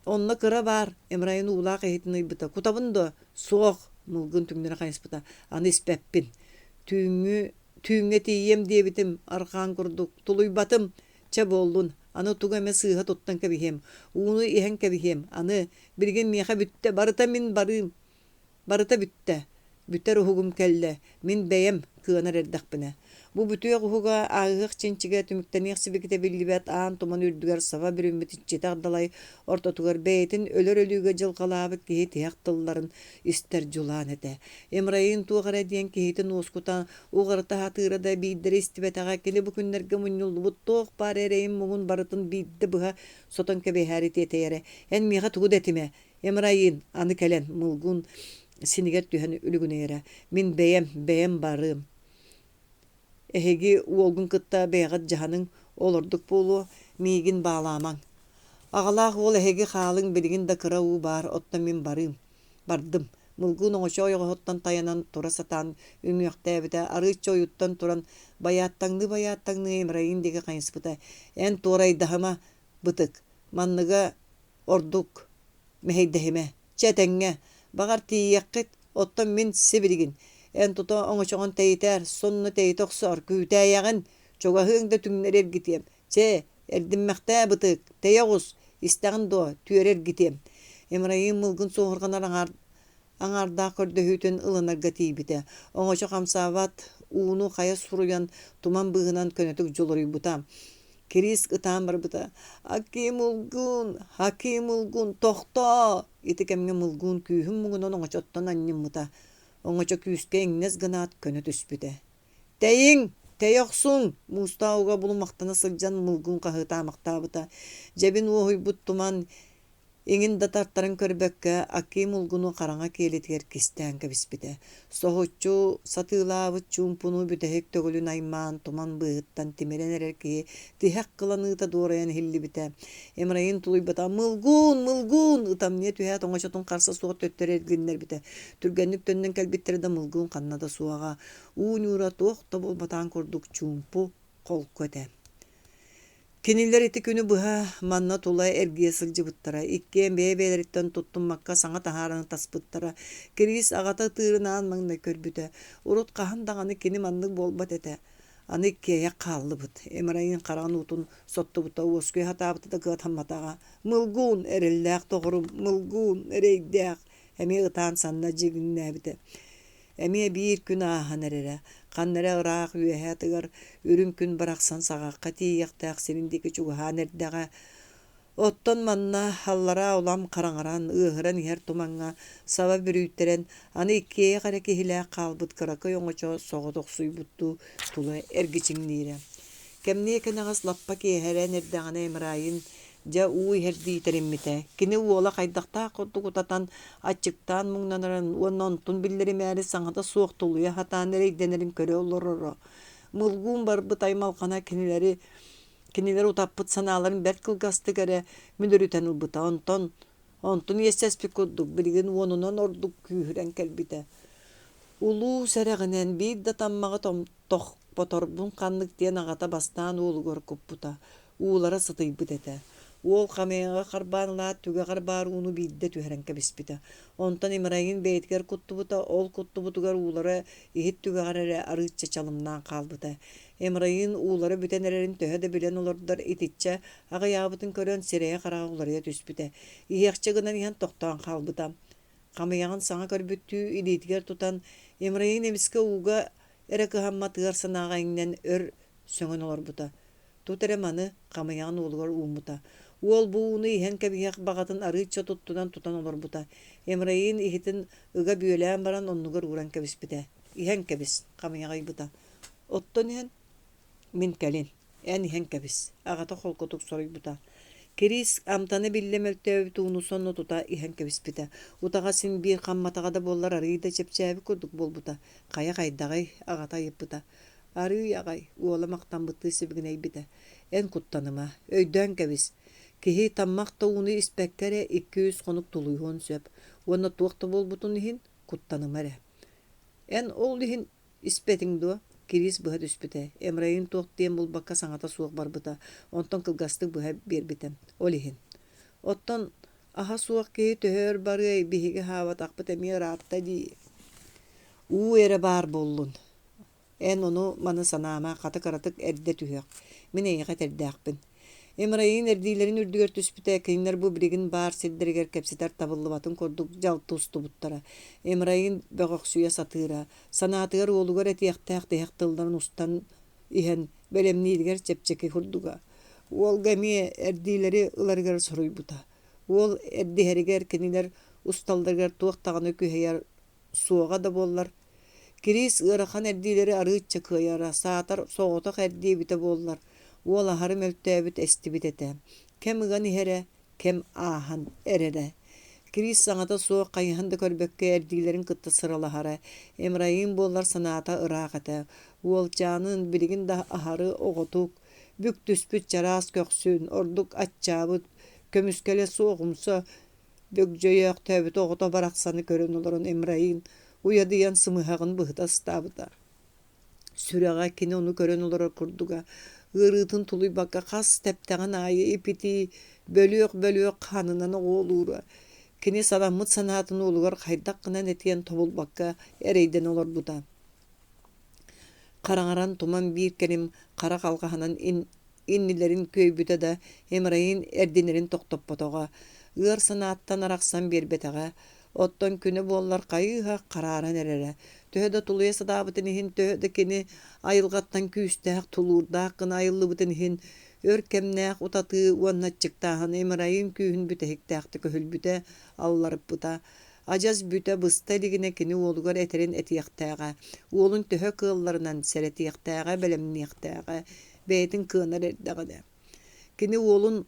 Speaker 1: Онно кыра баар, Эмрайын уулаах иһитин ыйбыта. Кутабын дуо? Суох, Мылгын түҥнэри хайыспыта. Аны испэппин. Түүҥҥү Түүҥҥэ тиийиэм диэбитим, арҕаан курдук, тулуйбатым, чэ буоллун, аны тугу эмэ сыыһа туттан кэбиһиэм, ууну иһэн кэбиһиэм, аны, билигин миэхэ бүттэ, барыта мин барыым, барыта бүттэ, бүтэр уһугум кэллэ, мин бэйэм кыанар эрдэхпинэ. Бу бүтүөх уһуга, ааһыах чинчигэ, түмүктэниэх сибикитэ биллибэт аан туман үрдүгэр саба бүрүммүт иччитэх далай ортотугар бэйэтин өлөр өлүүгэ дьылҕалаабыт киһи тиһэх тылларын истэр дьулаан этэ. Эмраин туох эрэ диэн киһитин уоскутан, уҕарыта сатыыра да биирдэрэ истибэтэҕэ, кини бу күннэргэ мунньуллубут туох баар эрэйин-муҥун барытын биирдэ быһа сотон кэбиһээри тиэтэйэрэ. «Эн миэхэ тугу да этимэ, Эмраин, аны кэлэн» Мылгун синигэр түһэн үлүгүнэйэрэ. «Мин бэйэм, бэйэм барыам. Эһиги уолгун кытта бэйэҕит дьаһаныҥ, ол ордук буолуо, миигин баалаамаҥ. Аҕалаах уол эһиги хаалыҥ, билигин да кыра уу баар, оттон мин барыым. Бардым. Мылгын оҥочо ойоҕоһуттан тайанан тура сатаан үҥүөхтээбитэ, арыычча ойуттан туран байааттаҥныы-байааттаҥныы Имраин диэки хайыспыта: «Эн туорайдаһыма, бытык, манныга ордук мэһэйдэһимэ. Чэ, этэҥҥэ, баҕар тиийиэххит, оттон мин сибилигин. Эн тута оҥочоҕун тэйитээр, сонно тэйитэ охсоор, күүтээйэҕин. Чугаһыаҥ да түҥнэри эргитиэм. Чэ, эрдиммэхтээ бытык, тэйэ оҕус, истэҕин дуо, түөрэ эргитиэм. Имрайым мылгын суоһурҕанар аҥаар аҥаардаах көрдөһүүтүн ылынарга тиийбитэ. Оҥочо хамсаабат ууну хайа суруйан, туман быыһынан көнөтүк дьулуруйбута. Кириис ытаан барбыта: «Аким Улгун! Аким Улгун, тохтоо!» Ити кэмҥэ Мылгун күүһүн муҥунан оҥочоттон анньыммыта. Оҥочо күүскэ иҥнэс гынаат көнө түспүтэ. «Тэйиҥ! Тэйэ охсуҥ!» Муустаах уга булумахтана сылдьан Мылгун хаһыытаамахтаабыта. Дьэбин уоһуйбут туман Иҥин да тартаран көрбөккө, Аким улгуну хараҥа киэлитигэр кистээн кэбиспитэ. Соһуччу сатыылаабыт чуумпуну бүтэһик төгүлүн аймаан, туман быыһыттан тимирэн эрэр киһи тиһэх кыланыыта дуорайан иһиллибитэ. Имрайын тулуйбата «Мылгун! Мылгун!» ытамньыйа түһээт оҥочотун харса суох төттөрү эргиннэрбитэ. Түргэнник төннөн кэлбиттэрэ да Мылгун ханна да суоҕа. Уу ньуура туох да буолбатаҕын курдук чуумпу, холку этэ. Кинилэр ити күнү быһа манна тула эргийэ сылдьыбыттара, иккиэн бэйэ-бэйэлэриттэн туттуммакка саҥа таһааран ытаспыттара. Кириис аҕата ытыырын аан маҥнай көрбүтэ. Урут хаһан даҕаны кини маннык буолбат этэ. Аны иккиэйэх хааллыбыт. Эмрайын хараҕын уутун соттубута, уоскуйа сатаабыта да кыатамматаҕа. «Мылгуун, эрэллээх доҕорум, Мылгуун, эрэйдээх!» эмиэ ытаан санна дьигиҥнээбитэ. Эмиэ биир күн ааһан эрэрэ, ханна эрэ ыраах үөһэ тыгар үрүҥ күн барахсан саҕахха тиийиэхтээх сирин диэки чугаһаан эрдэҕэ. Оттон манна аллараа улам хараҥаран, ыаһыран иһэр тумаҥҥа саба бүрүйтэрэн, аны иккиэйэх эрэ киһилээх хаалбыт кыракый оҥочо соҕотохсуйбуттуу тула эргичиҥниирэ. Кэмниэ кэнэҕэс лаппа киэһэрэн эрдэҕинэ Имрайын дьэ уу иһэрдии тэриммитэ. Кини уола хайдахтаах курдук утатан, аччыктаан муҥнанарын уонна онтун биллэримээри саҥата суох тулуйа сатаан эрэйдэнэрин көрө олороро. Мылгуун барбыт аймалҕана кинилэри кинилэр утаппыт санааларын бэрт кылгастык эрэ мүлүрүтэн ылбыта. Онтон онтун иэстэспит курдук билигин уонунан ордук күүһүрэн кэлбитэ. Улуу сэрэҕинэн биир да таммаҕы тохпоторбун ханнык диэн аҕата бастаан уолугар куппута. Уулара сытыйбыт этэ. Уол хамыйаҕы харбаан ылаат, түгэҕэр баар ууну биирдэ түһэрэн кэбиспитэ. Онтон Имрайын бэйэтигэр куттубута, ол куттубутугар уулара иһит түгэҕэр эрэ арыычча чалымнаан хаалбыта. Имрайын уулара бүтэн эрэрин төһө да билэн олордор, итиччэ аҕыйаабытын көрөн, сирэйэ-хараҕа уларыйа түспүтэ. Иһиэхчэ гынан иһэн тохтоон хаалбыта. Хамыйаҕын саҥа көрбүттүү илиитигэр тутан, Имрайын эмискэ ууга эрэ кыһаммат ыар санааҕа иҥнэн өр сөҥөн олорбута. Тут эрэ маны хамыйаҕын уолугар ууммута. Уол бу ууну иһэн кэбиһиэх баҕатын арыычча туттунан тутан олорбута. Эмраин иһитин ыга бүөлээн баран оннугар ууран кэбиспитэ. «Иһэн кэбис», хамыйаҕа ыйбыта. «Оттон иһэн?» «Мин кэлин. Эн иһэн кэбис», аҕата холкутук соруйбута. Кириис амтана биллэ мөлтөөбүт ууну сонно тута иһэн кэбиспитэ. Утаҕа син биир хамматаҕа да буоллар арыый да чэпчээбит курдук буолбута. «Хайа хайдаҕый?» аҕата ыйыппыта. Арыый аҕай, уола махтаммыттыы сибигинэйбитэ: «Эн куттаныма, өйдөөн кэбис, киһи таммах да ууну испэккэ эрэ 200 хонук тулуйуон сөп уонна туох да буолбутун иһин куттаныма эрэ. Эн ол иһин испэтиҥ дуо?» Кириис быһа түспүтэ, Эмрайын туох диэн булбакка саҥата суох барбыта, онтон кылгастык быһа биэрбитэ. Ол иһин. Оттон аһа суох киһи төһө өр барыай, биһиги аһаабатахпыт эмиэ ыраатта дии. Уу эрэ баар буоллун Эн ону-маны санаама, хата кыратык эрдэ түһүөх. Мин эйиэхэ этэрдээхпин. Имрайын эрдиилэрин үрдүгэр түспүтэ, кинилэр бу билигин баар сирдэригэр кэпсэтэр табыллыбатын курдук дьалты устубуттара. Имрайын бөҕөхсүйэ сатыыра, санаатыгар уолугар этиэхтээх тиһэх тылларын устан иһэн бэлэмнииригэр чэпчэки курдуга. Уолга эмиэ эрдиилэри ыларыгар соруйбута. Уол эрдиһэригэр кинилэр усталларыгар туох даҕаны күһэйэр суоҕа да буоллар, Кириис ыарахан эрдиилэри арыычча кыайара, саатар соҕотох эрдии эбитэ буоллар, уол аһары мөлтөөбүт, эстибит этэ. Кэм ыган иһэрэ, кэм ааһан эрэрэ. Кириис саҥата суох хайыһан да көрбөккө эрдиилэрин кытта сыралаһара, Эмраим буоллар санаата ыраах этэ. Уолчаанын билигин да аһары оҕотук, бүк түспүт чараас көхсүн, ордук аччаабыт, көмүскэлэ суох умса Бөгдьөйөөхтөөбүт оҕото барахсаны көрөн олорон Эмраин уйадыйан сымыһаҕын быһыта ыстаабыта. Сүрэҕэ кини ону көрөн олорор курдуга, ыарыытын тулуйбакка хас тэптэҕин аайы ип-итии, бөлүөх-бөлүөх хаанынан оҕуолуура. Кини санаммыт санаатын уолугар хайдах гынан этиэн тобулбакка эрэйдэнэ олорбута. Хараҥаран туман биир кэлим хара халҕаһанан иннилэрин күөйбүтэ да, Эмраин эрдинэрин тохтоппотоҕо, ыар санааттан арахсан биэрбэтэҕэ. Оттон күнэ буоллар хайыы-сах харааран эрэрэ. Төһө да тулуйа сатаабытын иһин, төһө да кини айылҕаттан күүстээх, тулуурдаах гына айыллыбытын иһин, өр кэмнээх утатыы уонна аччыктааһын Эмраин күүһүн бүтэһиктээхтик өһүлбүтэ, алларыппыта. Адьас бүтэ быста илигинэ кини уолугар этэрин этиэхтээҕэ, уолун төһө кыалларынан сэрэтиэхтээҕэ, бэлэмниэхтээҕэ, бэйэтин кыанар эрдэҕинэ. Кини уолун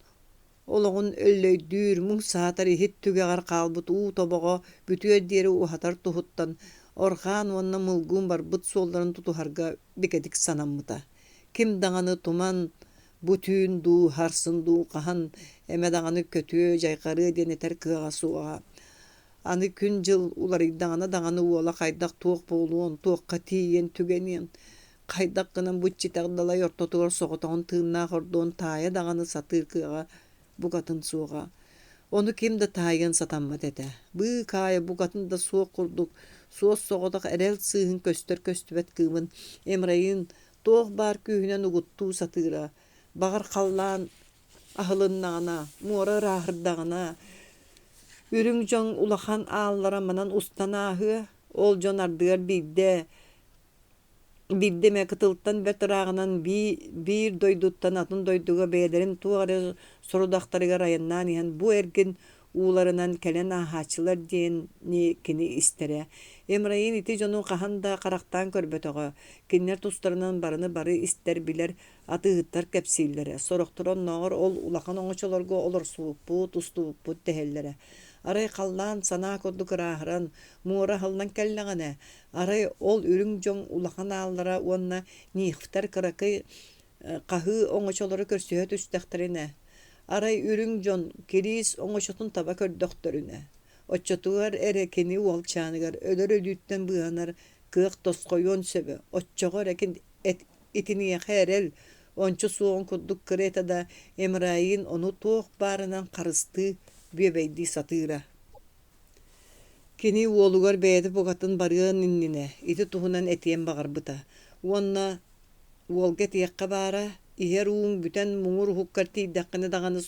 Speaker 1: олоҕун өллөйдүүр, муҥ саатар иһит түгэҕэр хаалбыт уу тобоҕо бүтүөр диэри уһатар туһуттан Орхаан уонна Мылгуун барбыт суолларын тутуһарга бигэтик санаммыта. Ким даҕаны туман бу түүн дуу, сарсын дуу хаһан эмэ даҕаны көтүө, дьайҕарыа диэн этэр кыаҕа суоҕа. Аны күн-дьыл уларыйдаҕына даҕаны уола хайдах-туох буолуон, туохха тиийиэн түгэниэн, хайдах гынан бу иччитэх далай ортотугар соҕотоҕун тыыннаах ордуон таайа даҕаны сатыыр кыаҕа букатын суоҕа. Ону ким да таайыан сатаммат этэ. Быыкаайа букатын да суох курдук суос-соҕотох эрэл сыыһын көстөр-көстүбэт кыымын Эмраин туох баар күүһүнэн угуттуу сатыыра. Баҕар халлаан аһылыннаҕына, муора ырааһырдаҕына, үрүҥ дьон улахан ааллара манан устан ааһыа, ол дьон ардыгар биирдэ Биирдэ эмэ кытылтан бэрт ырааҕынан биир дойдуттан атын дойдуга бэйэлэрин туох эрэ сорудахтарыгар айаннаан иһэн бу эргин ууларынан кэлэн ааһааччылар диэни кини истэрэ. Эмраин ити дьону хаһан да харахтаан көрбөтөҕө, кинилэр тустарынан барыны бары истэр, билэр атыыһыттар кэпсииллэрэ, сорохторо оннооҕор ол улахан оҥочолорго олорсубуппут, устубуппут дэһэллэрэ. Арай халлаан санаа курдук ырааһыран, муора аһыллан кэллэҕинэ, Арай ол үрүҥ дьон улахан ааллара уонна нихтэр кыракый хаһыы оҥочолоро көрсүһэ түстэхтэринэ, арай үрүҥ дьон кириис оҥочотун таба көрдөхтөрүнэ, оччотугар эрэ кини уолчааныгар өлөр өлүүттэн быыһанар кыах тосхойуон сөбө, оччоҕо эрэ итиниэхэ эрэл ончу суоҕун курдук кыра этэ да, Эмраин ону туох баарынан харыстыы, бүөбэйдии сатыыра. Кини уолугар бэйэтэ букатын барыан иннинэ ити туһунан этиэн баҕарбыта уонна уолга этиэххэ баара, иһэр ууҥ бүтэн муҥур уһуккар тиийдэххинэ даҕаны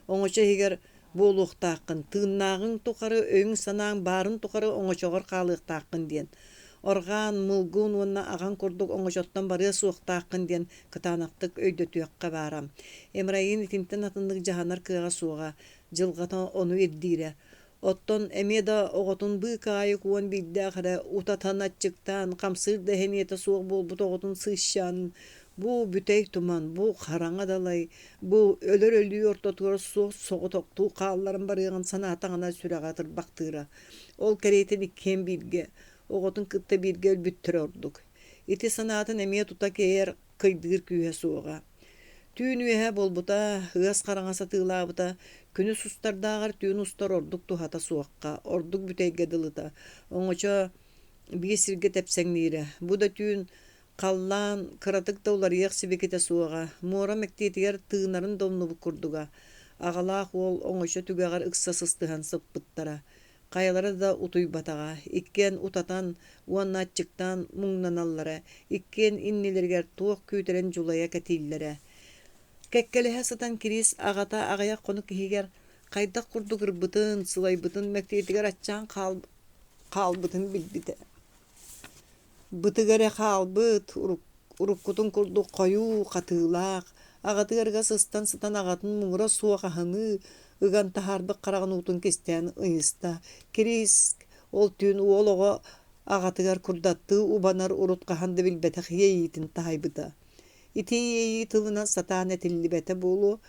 Speaker 1: оҥочо иһигэр буолуохтааххын, тыыннааҕыҥ тухары өйүҥ-санааҥ баарын тухары оҥочоҕор хаалыахтааххын диэн. Орҕаан, мылгын уонна аҕаҥ курдук оҥочоттон барыа суохтааххын диэн кытаанахтык өйдөтүөххэ баара. Эмраин итинтэн атыннык дьаһанар кыаҕа суоҕа, дьылҕата ону ирдиирэ. Оттон эмиэ да оҕотун быыкаайык уон биирдээх эрэ утатан аччыктаан, хамсыыр да сэниэтэ суох буолбут оҕотун сыысчаанын бу бүтэй туман, бу хараҥа далай, бу өлөр өлүү ортотугар суох соҕотохтуу хаалларан барыаҕын санаатаҕына сүрэҕэ тырбахтыыра. Ол кэриэтин иккиэн бииргэ, оҕотун кытта бииргэ өлбүттэрэ ордук. Ити санаатын эмиэ тута кэйэр кыйдыыр күүһэ суоҕа. Түүн үөһэ буолбута, ыас хараҥа сатыылаабыта, күнүс устардааҕар түүн устар ордук туһата суохха, ордук бүтэйгэ дылыта, оҥочо биир сиргэ тэпсэҥниирэ. Бу да түүн халлаан кыратык да уларыйыах сибикитэ суоҕа, муора мэктиэтигэр тыынарын да умнубут курдуга. Аҕалаах уол оҥочо түгэҕэр ыкса сыстыһан сыппыттара. Хайалара да утуйбатаҕа, иккиэн утатан уонна аччыктаан муҥнаналлара, иккиэн иннилэригэр туох күүтэрин дьулайа кэтииллэрэ. Кэккэлэһэ сытан Кириис аҕата аҕыйах хонук иһигэр хайдах курдук ырбытын, сылайбытын мэктиэтигэр аччаан хаалбытын билбитэ. Бытыга эрэ хаалбыт, уруккутун курдук хойуу, хатыылаах, аҕатыгар ыга сыстан сытан аҕатын муҥура суох аһыныы ыган таһаарбыт хараҕын уутун кистээн ыйыста. Кириис ол түүн уол оҕо аҕатыгар курдаттыы убанар урут хаһан да билбэтэх иэйиитин таһайбыта. Ити иэйии тылынан сатаан этиллибэтэ буолуо,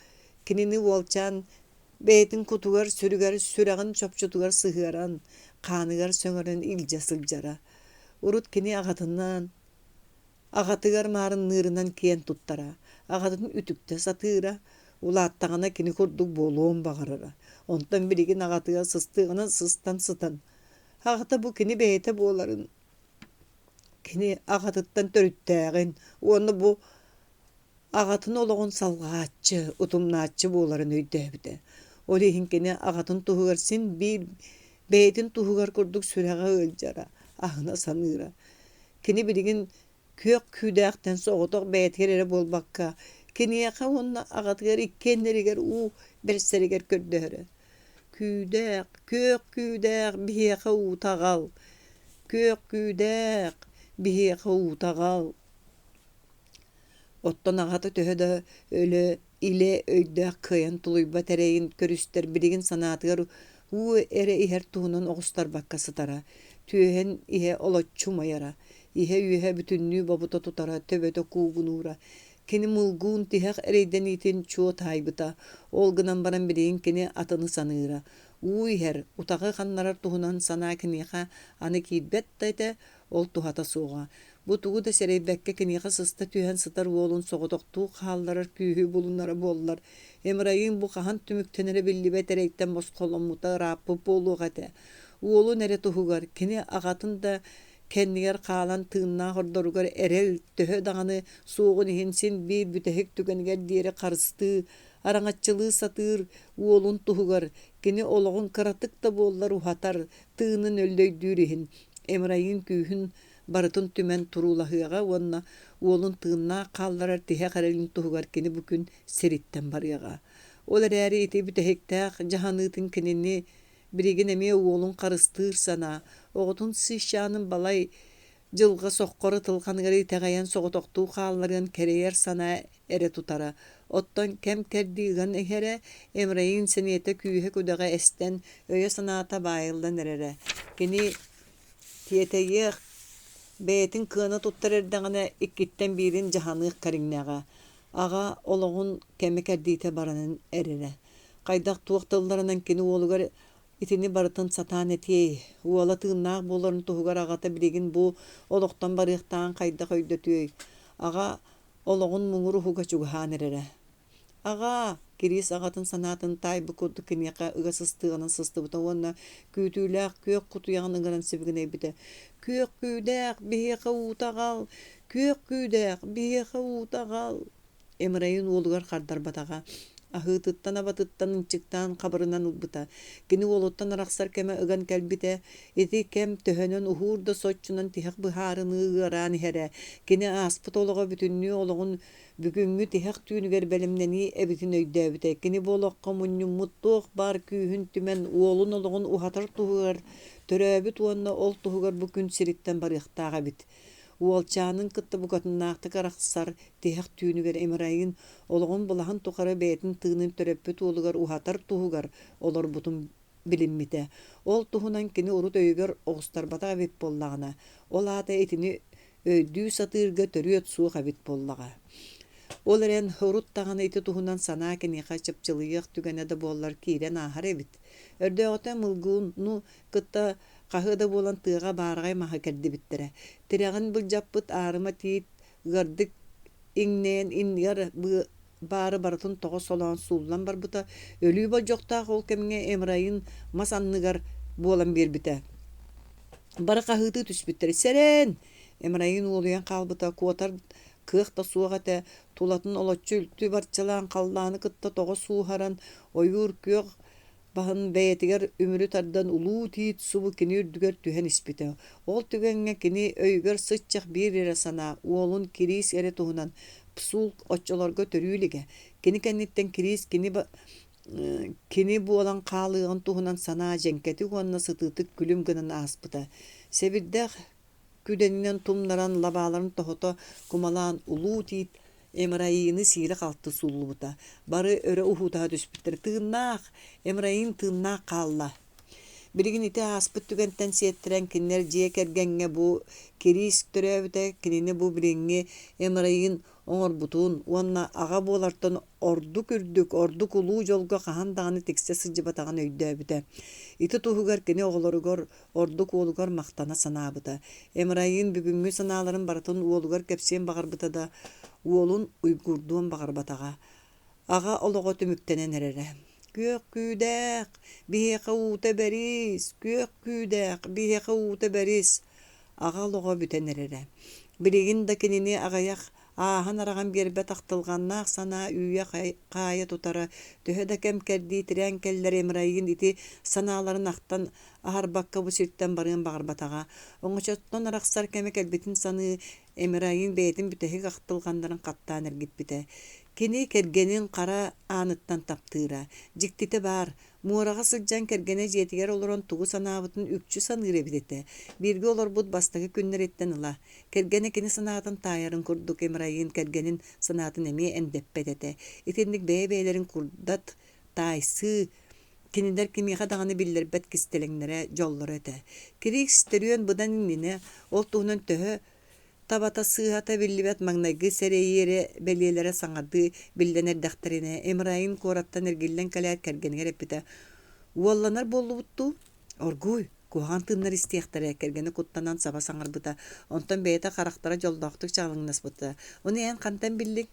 Speaker 1: кинини уолчаан Бэйэтин кутугар-сүрүгэр сүрэҕин чопчутугар сыһыаран, хааныгар сөҥөрөн илдьэ сылдьара. Урут кини аҕатынаан, аҕатыгар маарынныырынан киэн туттара, аҕатын үтүктэ сатыыра, улааттаҕына кини курдук буолуон баҕарара. Онтон билигин аҕатыгар сыстыаҕынан сыстан сытан, аҕата бу кини бэйэтэ буоларын, кини аҕатыттан төрүттээҕин уонна бу Аҕатын олоҕун салҕааччы, утумнааччы буоларын өйдөөбүтэ. Ол иһин кини аҕатын туһугар син биир бэйэтин туһугар курдук сүрэҕэ ыалдьара, аһына саныыра. Кини билигин Күөх күүдээхтэн соҕотох бэйэтигэр эрэ буолбакка, киниэхэ уонна аҕатыгар иккиэннэригэр уу бэрсэригэр көрдөһөрө: «Күүдээх, күөх күүдээх, биһиэхэ уута аҕал! Күөх күүдээх, биһиэхэ уута аҕал!» Оттон аҕата төһө да өлө илэ өйдөөх кыайан тулуйбат эрэйин көрүстэр билигин санаатыгар уу эрэ иһэр туһунан оҕустарбакка сытара, түөһэн иһэ олоччу умайара, иһэ-үөһэ бүтүннүү бобута тутара, төбөтө куугунуура. Кини мулгуун тиһэх эрэйдэниитин чуо таайбыта, ол гынан баран билигин кини атыны саныыра. Уу иһэр, утаҕы ханнарар туһунан санаа киниэхэ аны киирбэт да этэ, ол туһата суоҕа. Бу тугу да сэрэйбэккэ киниэхэ сыста түһэн сытар уолун соҕотохтуу хаалларар күүһү булунара буоллар, Эмрайыын бу хаһан түмүктэнэрэ биллибэт эрэйтэн босхоломмута ырааппыт буолуох этэ. Уолун эрэ туһугар, кини аҕатын да кэннигэр хаалан тыыннаах ордоругар эрэл төһө даҕаны суоҕун иһин син биир бүтэһик түгэнигэр диэри харыстыы, араҥаччылыы сатыыр уолун туһугар кини олоҕун кыратык да буоллар уһатар, тыынын өллөйдүүр иһин Эмрайыын күүһүн барытын түмэн туруулаһыаҕа уонна уолун тыыннаах хаалларар тиһэх эрэлин туһугар кини бу күн сириттэн барыаҕа. Ол эрээри ити бүтэһиктээх дьаһаныытын кинини билигин эмиэ уолун харыстыыр санаа, оҕотун сыысчаанын балай дьылҕа соххор ытылҕаныгар итэҕэйэн соҕотохтуу хаалларыан кэрэйэр санаа эрэ тутара. Оттон кэм-кэрдии ыган иһэрэ, Эмрайын сэниэтэ күүһэ-күдэҕэ эстэн, өйө-санаата баайыллан эрэрэ. Кини Тиэтэйиэх, бэйэтин кыана туттар эрдэҕинэ иккиттэн биирин дьаһаныах кэриҥнээҕэ. Аҕа олоҕун кэмэ-кэрдиитэ баранан эрэрэ. Хайдах туох тылларынан кини уолугар итини барытын сатаан этиэй, уола тыыннаах буоларын туһугар аҕата билигин бу олохтон барыахтааҕын хайдах өйдөтүөй? Аҕа олоҕун муҥур уһуга чугаһаан эрэрэ. Аҕаа, Кириис аҕатын санаатын таайбыт курдук киниэхэ ыга сыстыаҕынан сыстыбыта уонна күүтүүлээх күөх кутуйаҕын ыҥыран сибигинэйбитэ: «Күөх күүдээх, биһиэхэ уута аҕал! Күөх күүдээх, биһиэхэ уута аҕал!» Эмрайын уолугар хардарбатаҕа, аһыытыттан-абатыттан ынчыктаан хабырынан ылбыта. Кини уолуттан арахсар кэмэ ыган кэлбитэ. Ити кэм төһөнөн уһуур да соччонон тиһэх быһаарыныы ыараан иһэрэ. Кини ааспыт олоҕо бүтүннүү олоҕун Бүгүҥҥү тиһэх түүнүгэр бэлэмнэнии эбитин өйдөөбүтэ. Кини бу олоххо мунньуммут туох баар күүһүн түмэн уолун олоҕун уһатар туһугар төрөөбүт уонна ол туһугар бу күн сириттэн барыахтаах эбит. Уолчаанын кытта букатыннаахтык арахсар тиһэх түүнүгэр Эмрайын олоҕун былаһын тухары бэйэтин тыынын төрөппүт уолугар уһатар туһугар олорбутун билиммитэ. Ол туһунан кини урут өйүгэр оҕустарбатах эбит буоллаҕына, ол аата итини өйдүү сатыырга төрүөт суох эбит буоллаҕа. Ол эрэн урут даҕаны ити туһунан санаа киниэхэ чыпчылыйыах түгэнэ да буоллар киирэн ааһар эбит. Өрдөөҕүтэ Мылгуну кытта хаһыа да буолан тыаҕа баараҕай маһы кэрдибиттэрэ. Тирэҕин былдьаппыт аарыма тиит ыардык иҥнэйэн иннигэр баары барытын тоҕо солоон сууллан барбыта, өлүү болдьохтоох ол кэмҥэ Эмрайын мас анныгар буолан биэрбитэ. Бары хаһыытыы түспүттэр: «Сэрэн!» Эмрайын уолуйан хаалбыта, куотар кыах да суох этэ, тулатын олоччу үлтү барчалаан халлааны кытта тоҕо сууһаран, ойуур күөх баһын бэйэтигэр үмүрү тардан улуу тиит субу кини үрдүгэр түһэн испитэ. Ол түгэҥҥэ кини өйүгэр сыччах биир эрэ санаа, уолун Кириис эрэ туһунан Псулк оччолорго төрүү илигэ. Кини кэнниттэн Кириис кини кини буолан хаалыаҕын туһунан санаа дьэҥкэтик уонна сытыытык күлүм гынан ааспыта. Сэбирдэх күдэнинэн тумнаран лабааларын тоһута кумалаан улуу тиит Эмраины сиирэ-халты сууллубута. Бары өрө уһуутаһа түспүттэр: «Тыыннаах! Эмраин тыыннаах хаалла!» Билигин ити ааспыт түгэнтэн сиэттэрэн кинилэр дьиэ кэргэҥҥэ бу Кириис төрөөбүтэ кинини бу билиҥҥи Эмраин оҥорбутун уонна аҕа буолартан ордук үрдүк, ордук улуу дьолго хаһан даҕаны тиксэ сылдьыбатаҕын өйдөөбүтэ. Ити туһугар кини оҕолоругар, ордук уолугар махтана санаабыта. Эмраин бүгүҥҥү санааларын барытын уолугар кэпсиэн баҕарбыта да, уолун уйгуурдуон баҕарбатаҕа. Аҕа олоҕо түмүктэнэн эрэрэ. «Күөх күүдээх, биһиэхэ уута бэрис! Күөх күүдээх, биһиэхэ уута бэрис!» Аҕа олоҕо бүтэн эрэрэ. Билигин да кинини аҕыйах Ааһан-араҕан биэрбэт ахтылҕаннаах санаа үүйэ-хаайа тутара. Төһө да кэм-кэрдии тирээн кэллэр Эмраин ити санааларын ахтан аһарбакка бу сиртэн барыан баҕарбатаҕа. Оҥочоттон арахсар кэмэ кэлбитин саныы, Эмраин бэйэтин бүтэһик ахтылҕаннарын хаттаан эргиппитэ. Кини кэргэнин хара ааныттан таптыыра. Дьиктитэ баар, Муораҕа сылдьан кэргэнэ дьиэтигэр олорон тугу санаабытын үкчү саныыр эбит этэ. Бииргэ олорбут бастакы күннэриттэн ыла. Кэргэнэ кини санаатын таайарын курдук Эмраин кэргэнин санаатын эмиэ эндэппэт этэ. Итинник бэйэ-бэйэлэрин курдат таайсыы кинилэр кимиэхэ даҕаны биллэрбэт кистэлэҥнэрэ, дьоллоро этэ. Кирикс төрүөн быдан иннинэ ол туһунан төһө Табата сыыһата биллибэт маҥнайгы сэрэйии эрэ бэлиэлэрэ саҥардыы биллэн эрдэхтэринэ, Эмраин куораттан эргиллэн кэлээт кэргэнигэр эппитэ: «Уолланар буоллубут дуу? Оргууй, куһаҕан тыыннар истиэхтэрэ», кэргэнэ куттанан саба саҥарбыта, онтон бэйэтэ харахтара дьоллоохтук чаҕылыҥнаспыта: «Ону эн хантан биллиҥ?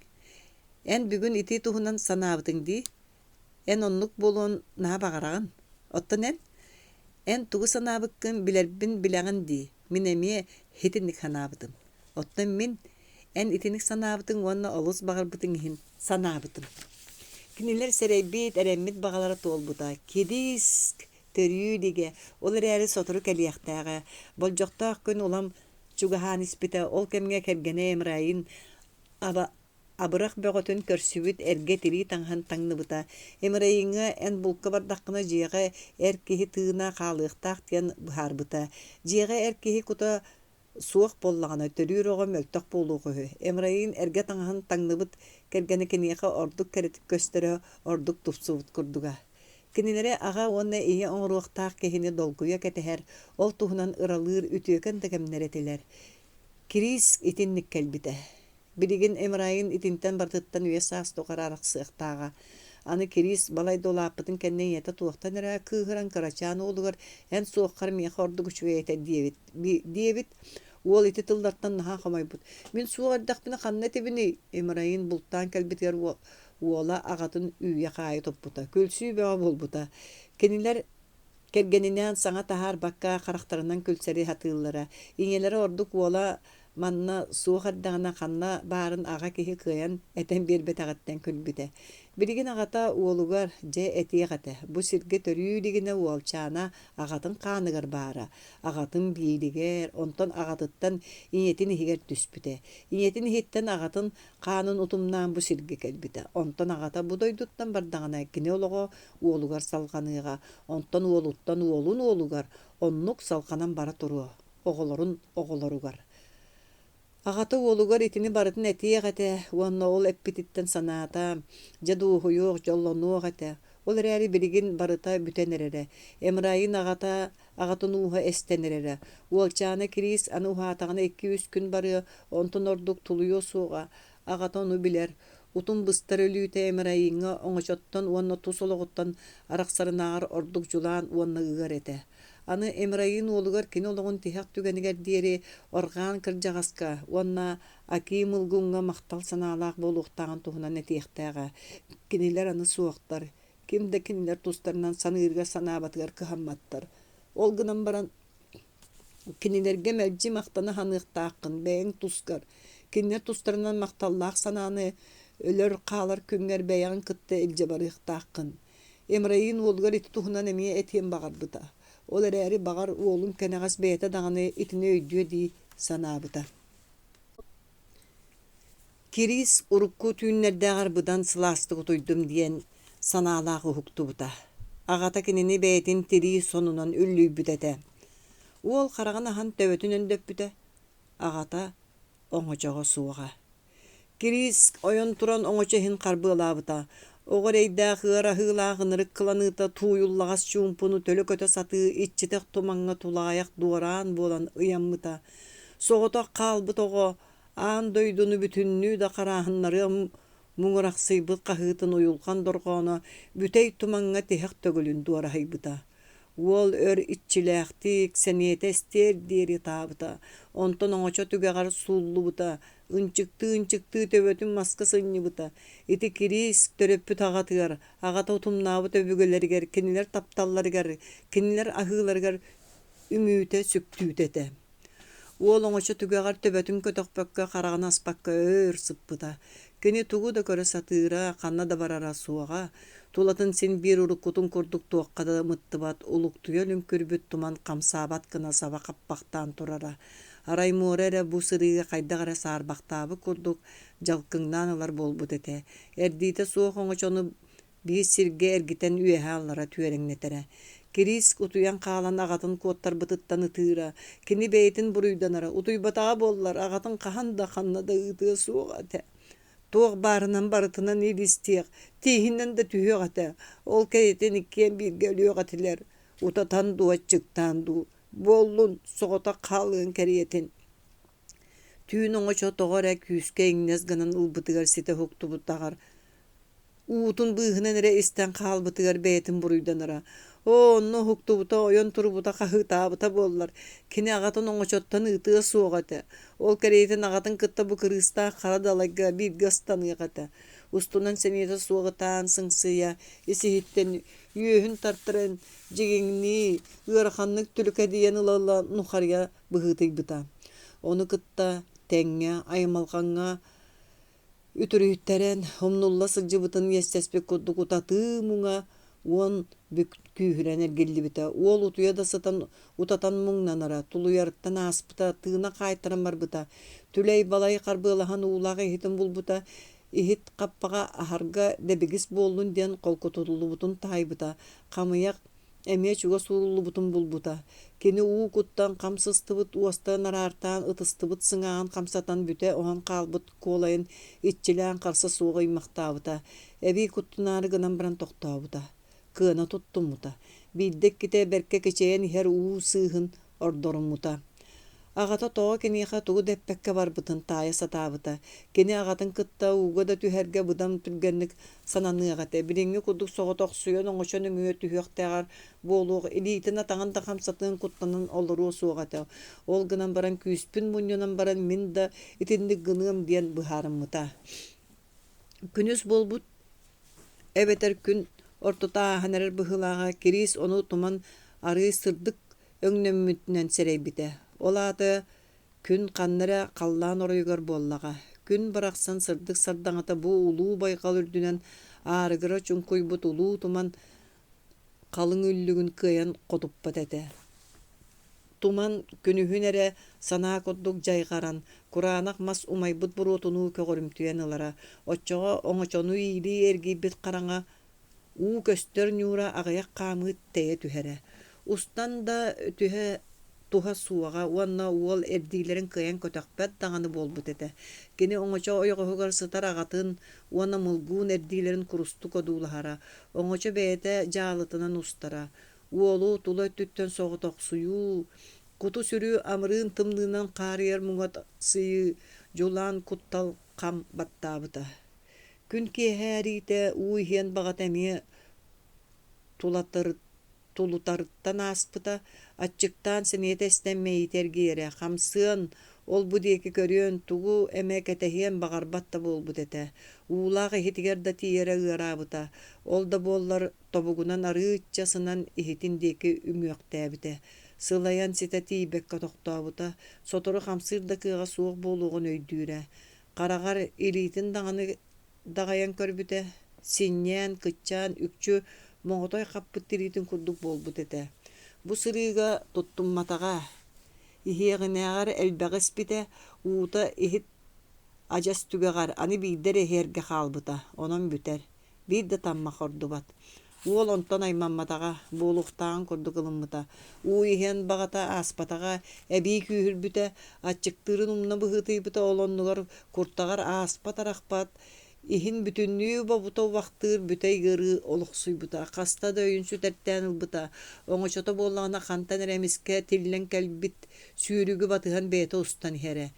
Speaker 1: Эн бүгүн ити туһунан санаабытыҥ дии? Эн оннук буолуон наһаа баҕараҕын. Оттон эн? Эн тугу санаабыккын билэрбин билэҕин дии, мин эмиэ итинник санаабытым. Оттон мин эн итинник санаабытыҥ уонна олус баҕарбытыҥ иһин санаабытым. Кинилэр сэрэйбит, эрэммит баҕалара туолбута. Кириск төрүү илигэ, ол эрээри сотору кэлиэхтээҕэ. Болдьохтоох күн улам чугаһаан испитэ. Ол кэмҥэ кэргэнэ Эмраин аба Абырах бөҕөтүн көрсүбүт эргэ тирии таҥаһын таҥныбыта. Эмрайиҥҥа эн булка бардаххына дьиэҕэ эр киһи тыына хаалыахтаах диэн быһаарбыта. Дьиэҕэ эр киһи кута суох буоллаҕына, төрүүр оҕо мөлтөх буолуох үһү. Эмраин эргэ таҥаһын таҥныбыт кэргэнэ киниэхэ ордук кэрэтик көстөрө, ордук тупсубут курдуга. Кинилэри аҕа уонна ийэ оҥоруохтаах киһини долгуйа кэтэһэр, ол туһунан ыралыыр үтүөкэн да кэмнэр этилэр. Кириис итинник кэлбитэ. Билигин Эмраин итинтэн барытыттан үйэ-саас тухары арахсыахтааҕа. Аны Кириис балайда улааппытын кэннэ ийэтэ туохтан эрэ кыыһыран кырачаан уолугар «Эн суоххар миэхэ ордук үчүгэй этэ» диэбит. диэбит. Уол ити тыллартан наһаа хомойбут. «Мин суох эрдэхпинэ ханна этибиний?» Эмраин бултаан кэлбитигэр уола аҕатын үүйэ-хаайа туппута. Күлсүү бөҕө буолбута. Кинилэр Кэргэнинээн саҥа таһаарбакка харахтарынан күлсэри сатыыллара. Ийэлэрэ ордук уола манна суох эрдэҕинэ ханна баарын аҕа киһи кыайан этэн биэрбэтэҕиттэн күлбүтэ. Билигин аҕата уолугар дьэ этиэх этэ, бу сиргэ төрүү илигинэ уолчаана аҕатын хааныгар баара, аҕатын биилигэр, онтон аҕатыттан ийэтин иһигэр түспүтэ. Ийэтин иһиттэн аҕатын хаанын утумнаан бу сиргэ кэлбитэ. Онтон аҕата бу дойдуттан бардаҕына кини олоҕо уолугар салҕаныаҕа, онтон уолуттан уолун уолугар оннук салҕанан бара туруо, оҕолорун оҕолоругар. Аҕата уолугар итини барытын этиэх этэ уонна ол эппититтэн санаата, дьэ дуоһуйуох, дьоллонуох этэ. Ол эрээри билигин барыта бүтэн эрэрэ. Эмраин аҕата аҕатын ууһа эстэн эрэрэ. Уолчаана Кириис аны уһаатаҕына икки-үс күн барыа, онтон ордук тулуйуо суоҕа. Аҕата ону билэр, утум быстар өлүүтэ Эмраиҥҥа оҥочоттон уонна тус олоҕуттан арахсарынааҕар ордук дьулаан уонна ыар этэ. Аны Эмраин уолугар кини олоҕун тиһэх түгэнигэр диэри Орҕаан кырдьаҕаска уонна Аким Ылгуҥҥа махтал санаалаах буолуохтааҕын туһунан этиэхтээҕэ. Кинилэр аны суохтар, ким да кинилэр тустарынан саныырыгар-санаабатыгар кыһамматтар. Ол гынан баран Кинилэргэ мэлдьи махтана саныахтааххын, бэйэҥ тускар. Кинилэр тустарынан махталлаах санааны өлөр хаалар күҥҥэр бэйэҕин кытта илдьэ барыахтааххын. Эмраин уолугар ити туһунан эмиэ этиэн баҕарбыта. Ол эрээри, баҕар, уолун кэнэҕэс бэйэтэ даҕаны итини өйдүө дии санаабыта. Кириис урукку түүннэрдээҕэр быдан сылаастык утуйдум диэн санаалаах уһуктубута. Аҕата кинини бэйэтин тирии сонунан үллүйбүт этэ. Уол хараҕын аһан төбөтүн өндөппүтэ, аҕата оҥочоҕо суоҕа. Кириис ойон туран оҥочо иһин харбыалаабыта. Оҕо эрэйдээх ыар аһыылаах ынырык кыланыыта тууйуллаҕас чуумпуну төлө көтө сатыы иччитэх тумаҥҥа тулаайах дуораан буолан ыйаммыта. Соҕотох хаалбыт оҕо аан дойдуну бүтүннүү да харааһыннарыам муҥурахсыйбыт хаһыытын уйулҕан дорҕооно бүтэй тумаҥҥа тиһэх төгүлүн дуораһыйбыта. Уол өр иччилээхтик, сэниэтэ эстиэр диэри ытаабыта, онтон оҥочо түгэҕэр сууллубута, ынчыктыы-ынчыктыы төбөтүн маска сынньыбыта. Ити Кириис төрөппүт аҕатыгар, аҕата утумнаабыт өбүгэлэригэр, кинилэр тапталларыгар, кинилэр аһыыларыгар үҥүүтэ-сүктүүтэ этэ. Уол оҥочо түгэҕэр төбөтүн көтөхпөккө, хараҕын аспакка өр сыппыта. Кини тугу да көрө сатыыра, ханна да барара суоҕа. Тулатын син биир уруккутун курдук туохха да ымыттыбат, улуктуйа лүҥкүрбүт туман хамсаабат гына саба хаппахтаан турара. Арай муора эрэ бу сырыыга хайдах эрэ саарбахтаабыт курдук дьалкыҥнаан ылар буолбут этэ. Эрдиитэ суох оҥочону биир сиргэ эргитэн үөһэ-аллара түөрэҥнэтэрэ. Кириис утуйан хаалан аҕатын куоттарбытыттан ытыыра, кини бэйэтин буруйданара, утуйбатаҕа буоллар аҕатын хаһан да ханна да ыытыа суоҕа этэ. Туох баарынан барытынан илистиэх, тииһинэн да түһүөх этэ, ол кэриэтин иккиэн бииргэ өлүөх этилэр, утатан дуу, аччыктаан дуу, буоллун, соҕотох хаалыан кэриэтин. Түүн оҥочо тоҕо эрэ күүскэ иҥнэс гынан ылбытыгар ситэ уһуктубутаҕар Уутун быыһынан эрэ истэн хаалбытыгар бэйэтин буруйданара. Оо, онно уһуктубута, ойон турбута, хаһыытаабыта буоллар, кини аҕатын оҥочоттон ыытыа суоҕа этэ. Ол кэриэтин аҕатын кытта бу кырыыстаах хара далайга бииргэ ыстаныах этэ. Устунан сэниэтэ суох ытаан сыҥсыйа, ис-иһиттэн үөһүн тартаран дьигиҥнии, ыараханнык түлүкэдийэн ыла-ыла нухарыйа быһыытыйбыта. Ону кытта тэҥҥэ аймалҕаҥҥа Үтүрүйтэрэн, умнулла сылдьыбытын иэстэспит курдук утатыы муҥа уон бүк күүһүрэн эргиллибитэ. Уол утуйа да сытан утатан муҥнанара, тулуйарыттан ааспыта, тыына хаайтаран барбыта. Түлэй-балай харбыалаһан уулаах иһитин булбута, иһит хаппаҕа аһарга дэбигис буоллун диэн холкутуллубутун таайбыта. Хамыйах эмиэ чугас ууруллубутун булбута. Кини уу куттан хам сыстыбыт уостарын араартаан ытыстыбыт сыҥааҕын хамсатан бүтэ оһон хаалбыт куолайын иччилээн харса суоҕу ыймахтаабыта, эбии куттанаары гынан баран тохтообута, кыана туттуммута. Биирдэ-иккитэ бэркэ кичэйэн иһэр уу сыыһын ордоруммута. Аҕата тоҕо киниэхэ тугу да эппэккэ барбытын таайа сатаабыта. Кини аҕатын кытта ууга да түһэргэ быдан түргэнник сананыах этэ. Билиҥҥи курдук соҕотохсуйан оҥочо нөҥүө түһүөхтээҕэр буолуох, илиитин-атаҕын да хамсатыан куттанан олоруо суох этэ. Ол гынан баран күүспүн мунньунан баран мин да итинник гыныам диэн быһаарыммыта. Күнүс буолбут эбэтэр күн ортото ааһан эрэр быһыылааҕа Кириис ону туман арыый сырдык өҥнөммүтүнэн сэрэйбитэ. Ол аата күн ханна эрэ халлаан оройугар буоллаҕа. Күн барахсан сырдык сардаҥата бу улуу байҕал үрдүнэн аарыгыра чуҥкуйбут улуу туман халыҥ үллүгүн кыайан хотуппат этэ. Туман күнүһүн эрэ санаа курдук дьайҕаран, кураанах мас умайбыт буруотунуу көҕөрүмтүйэн ылара. Оччоҕо оҥочону иилии эргийбит хараҥа уу көстөр ньуура аҕыйах хаамыы тэйэ түһэрэ. Устан да түһэ туһа суоҕа уонна уол эрдиилэрин кыайан көтөхпөт даҕаны буолбут этэ. Кини оҥочо ойоҕоһугар сытар аҕатын уонна мылгуун эрдиилэрин курустук одуулаһара, оҥочо бэйэтэ дьаалытынан устара. Уолу тула өттүттэн соҕотохсуйуу, куту-сүрү амырыын тымныынан хаарыйар муҥатсыйыы, дьулаан куттал хам баттаабыта. Күн киэһээриитэ уу иһиэн баҕата эмиэ тулутарыттан ааспыта, аччыктаан сэниэтэ эстэн мэйиитэ эргийэрэ, хамсыан, ол-бу диэки көрүөн, тугу эмэ кэтэһиэн баҕарбат да буолбут этэ. Уулаах иһитигэр да тиийэрэ ыараабыта, ол да буоллар тобугунан арыычча сынан иһитин диэки үҥүөхтээбитэ. Сылайан ситэ тиийбэккэ тохтообута, сотору хамсыыр да кыаҕа суох буолуоҕун өйдүүрэ. Хараҕар илиитин даҕаны даҕайан көрбүтэ, синньээн, кыччаан, үкчү моҕотой хаппыт тириитин курдук буолбут этэ. Бу сырыыга туттумматаҕа, иһиэҕинээҕэр элбэҕи испитэ, уута иһит адьас түгэҕэр аны биирдэ эрэ иһэргэ хаалбыта, онон бүтэр. Биир да таммах ордубат. Уол онтон аймамматаҕа, буолуохтааҕын курдук ылыммыта. Уу иһэн баҕата ааспатаҕа, эбии күүһүрбүтэ, аччыктыырын умна быһыытыйбыта ол оннугар куртаҕар ааспат-арахпат, иһин бүтүннүү бобута убахтыыр бүтэй ыарыы олохсуйбута, хаста да өйүн сүтэртээн ылбыта, оҥочото буоллаҕына хантан эрэ эмискэ тиллэн кэлбит сүүрүгү батыһан бэйэтэ устан иһэрэ.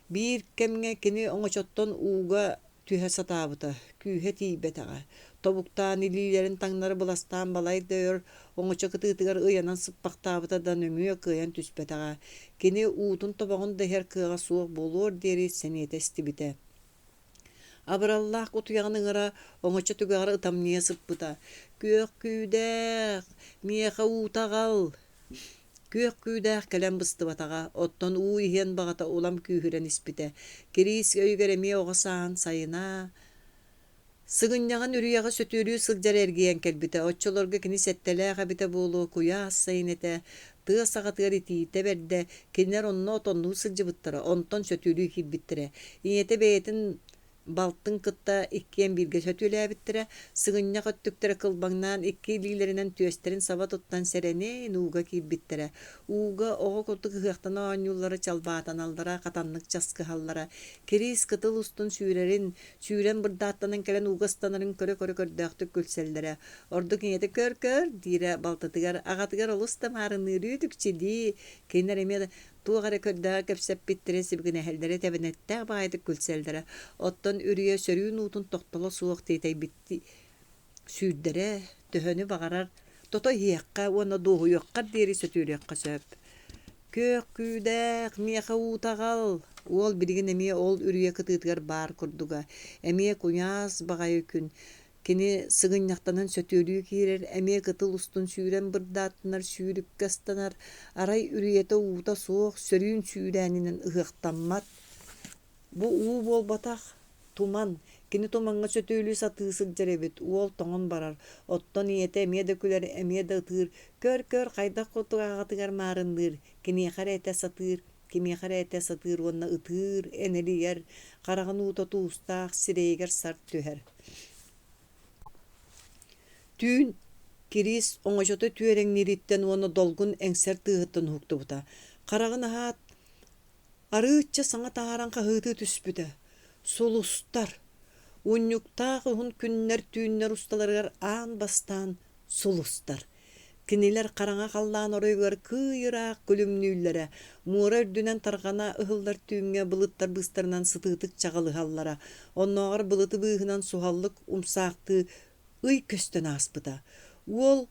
Speaker 1: Биир кэмҥэ кини оҥочоттон ууга түһэ сатаабыта, күүһэ тиийбэтэҕэ. Тобуктаан илиилэрин таҥнары быластаан балайда өр оҥочо кытыытыгар ыйанан сыппахтаабыта да нөҥүө кыайан түспэтэҕэ. Кини уутун тобоҕун да иһэр кыаҕа суох буолуор диэри сэниэтэ эстибитэ. Абыраллаах кутуйаҕын ыҥыра оҥочо түгэҕэр ытамньыйа сыппыта. «Күөх күүдээх, миэхэ уута аҕал!» Күөх күүдээх кэлэн быстыбатаҕа, оттон уу иһиэн баҕата улам күүһүрэн испитэ. Кириис өйүгэр эмиэ оҕо сааһын сайына Сыгынньаҕын үрүйэҕэ сөтүөлүү сылдьар эргийэн кэлбитэ. Оччолорго кини сэттэлээх эбитэ буолуо, куйаас сайын этэ, тыа саҕатыгар итиитэ бэрдэ, кинилэр онно отоннуу сылдьыбыттара, онтон сөтүөлүү киирбиттэрэ. Ийэтэ бэйэтин балтын кытта иккиэн бииргэ сөтүөлээбиттэрэ, сыгынньах өттүктэрэ кылбаҥнаан икки илиилэринэн түөстэрин саба туттан сэрэнэн ууга киирбиттэрэ. Ууга оҕо курдук ыһыахтана оонньууллара, чалбаатаналлара, хатаннык часкыһаллара. Кириис кытыл устун сүүрэрин, Сүүрэн бырдааттанан кэлэн ууга ыстанарын көрө-көрө көрдөөхтүк күлсэллэрэ. Ордук ийэтэ «Көр-көр» диирэ балтытыгар, аҕатыгар олус да маарынныыр үүт-үкчү дии, кинилэр эмиэ да туох эрэ көрдөөҕү кэпсэппиттэрэ, сибигинэһэллэрэ, тэбэнэттээх баҕайытык күлсэллэрэ. Оттон үрүйэ сөрүүн уутун тохтоло суох тиэтэйбиттии сүүрдэрэ, төһөнү баҕарар тото иһиэххэ уонна дуоһуйуоххар диэри сөтүөлүөххэ сөп. Күөх күүдээх, миэхэ уута аҕал! Уол билигин эмиэ ол үрүйэ кытыытыгар баар курдуга. Эмиэ куйаас баҕайы күн. Кини сыгынньахтанан сөтүөлүү киирэр, эмиэ кытыл устун сүүрэн бырдааттанар, сүүрүккэ ыстанар. Арай үрүйэтэ уута суох, сөрүүн сүүрээнинэн ыһыахтаммат. Бу уу буолбатах, туман. Кини тумаҥҥа сөтүөлүү сатыы сылдьар эбит, уол тоҥон барар. Оттон ийэтэ эмиэ да күлэр, эмиэ да ытыыр: «Көр-көр, хайдах курдук аҕатыгар маарынныыр, киниэхэ эрэ этэ сатыыр, кимиэхэ эрэ этэ сатыыр уонна ытыыр, энэлийэр, хараҕын уута туустаах, сирэйигэр сарт түһэр». Түүн Кириис оҥочото түөрэҥниириттэн уонна долгун эҥсэр тыаһыттан уһуктубута. Хараҕын аһаат, Арыычча саҥа таһааран хаһыытыы түспүтэ: «Сулустар! Унньуктаах уһун күннэр-түүннэр усталарыгар аан бастаан сулустар! Кинилэр хараҥа халлаан оройугар кыый ыраах күлүмнүүллэрэ, муора үрдүнэн тарҕана ыһыллар түүҥҥэ былыттар быыстарынан сытыытык чаҕылыһаллара, оннооҕор былыты быыһынан суһаллык умсаахтыы ый көстөн ааспыта. Уол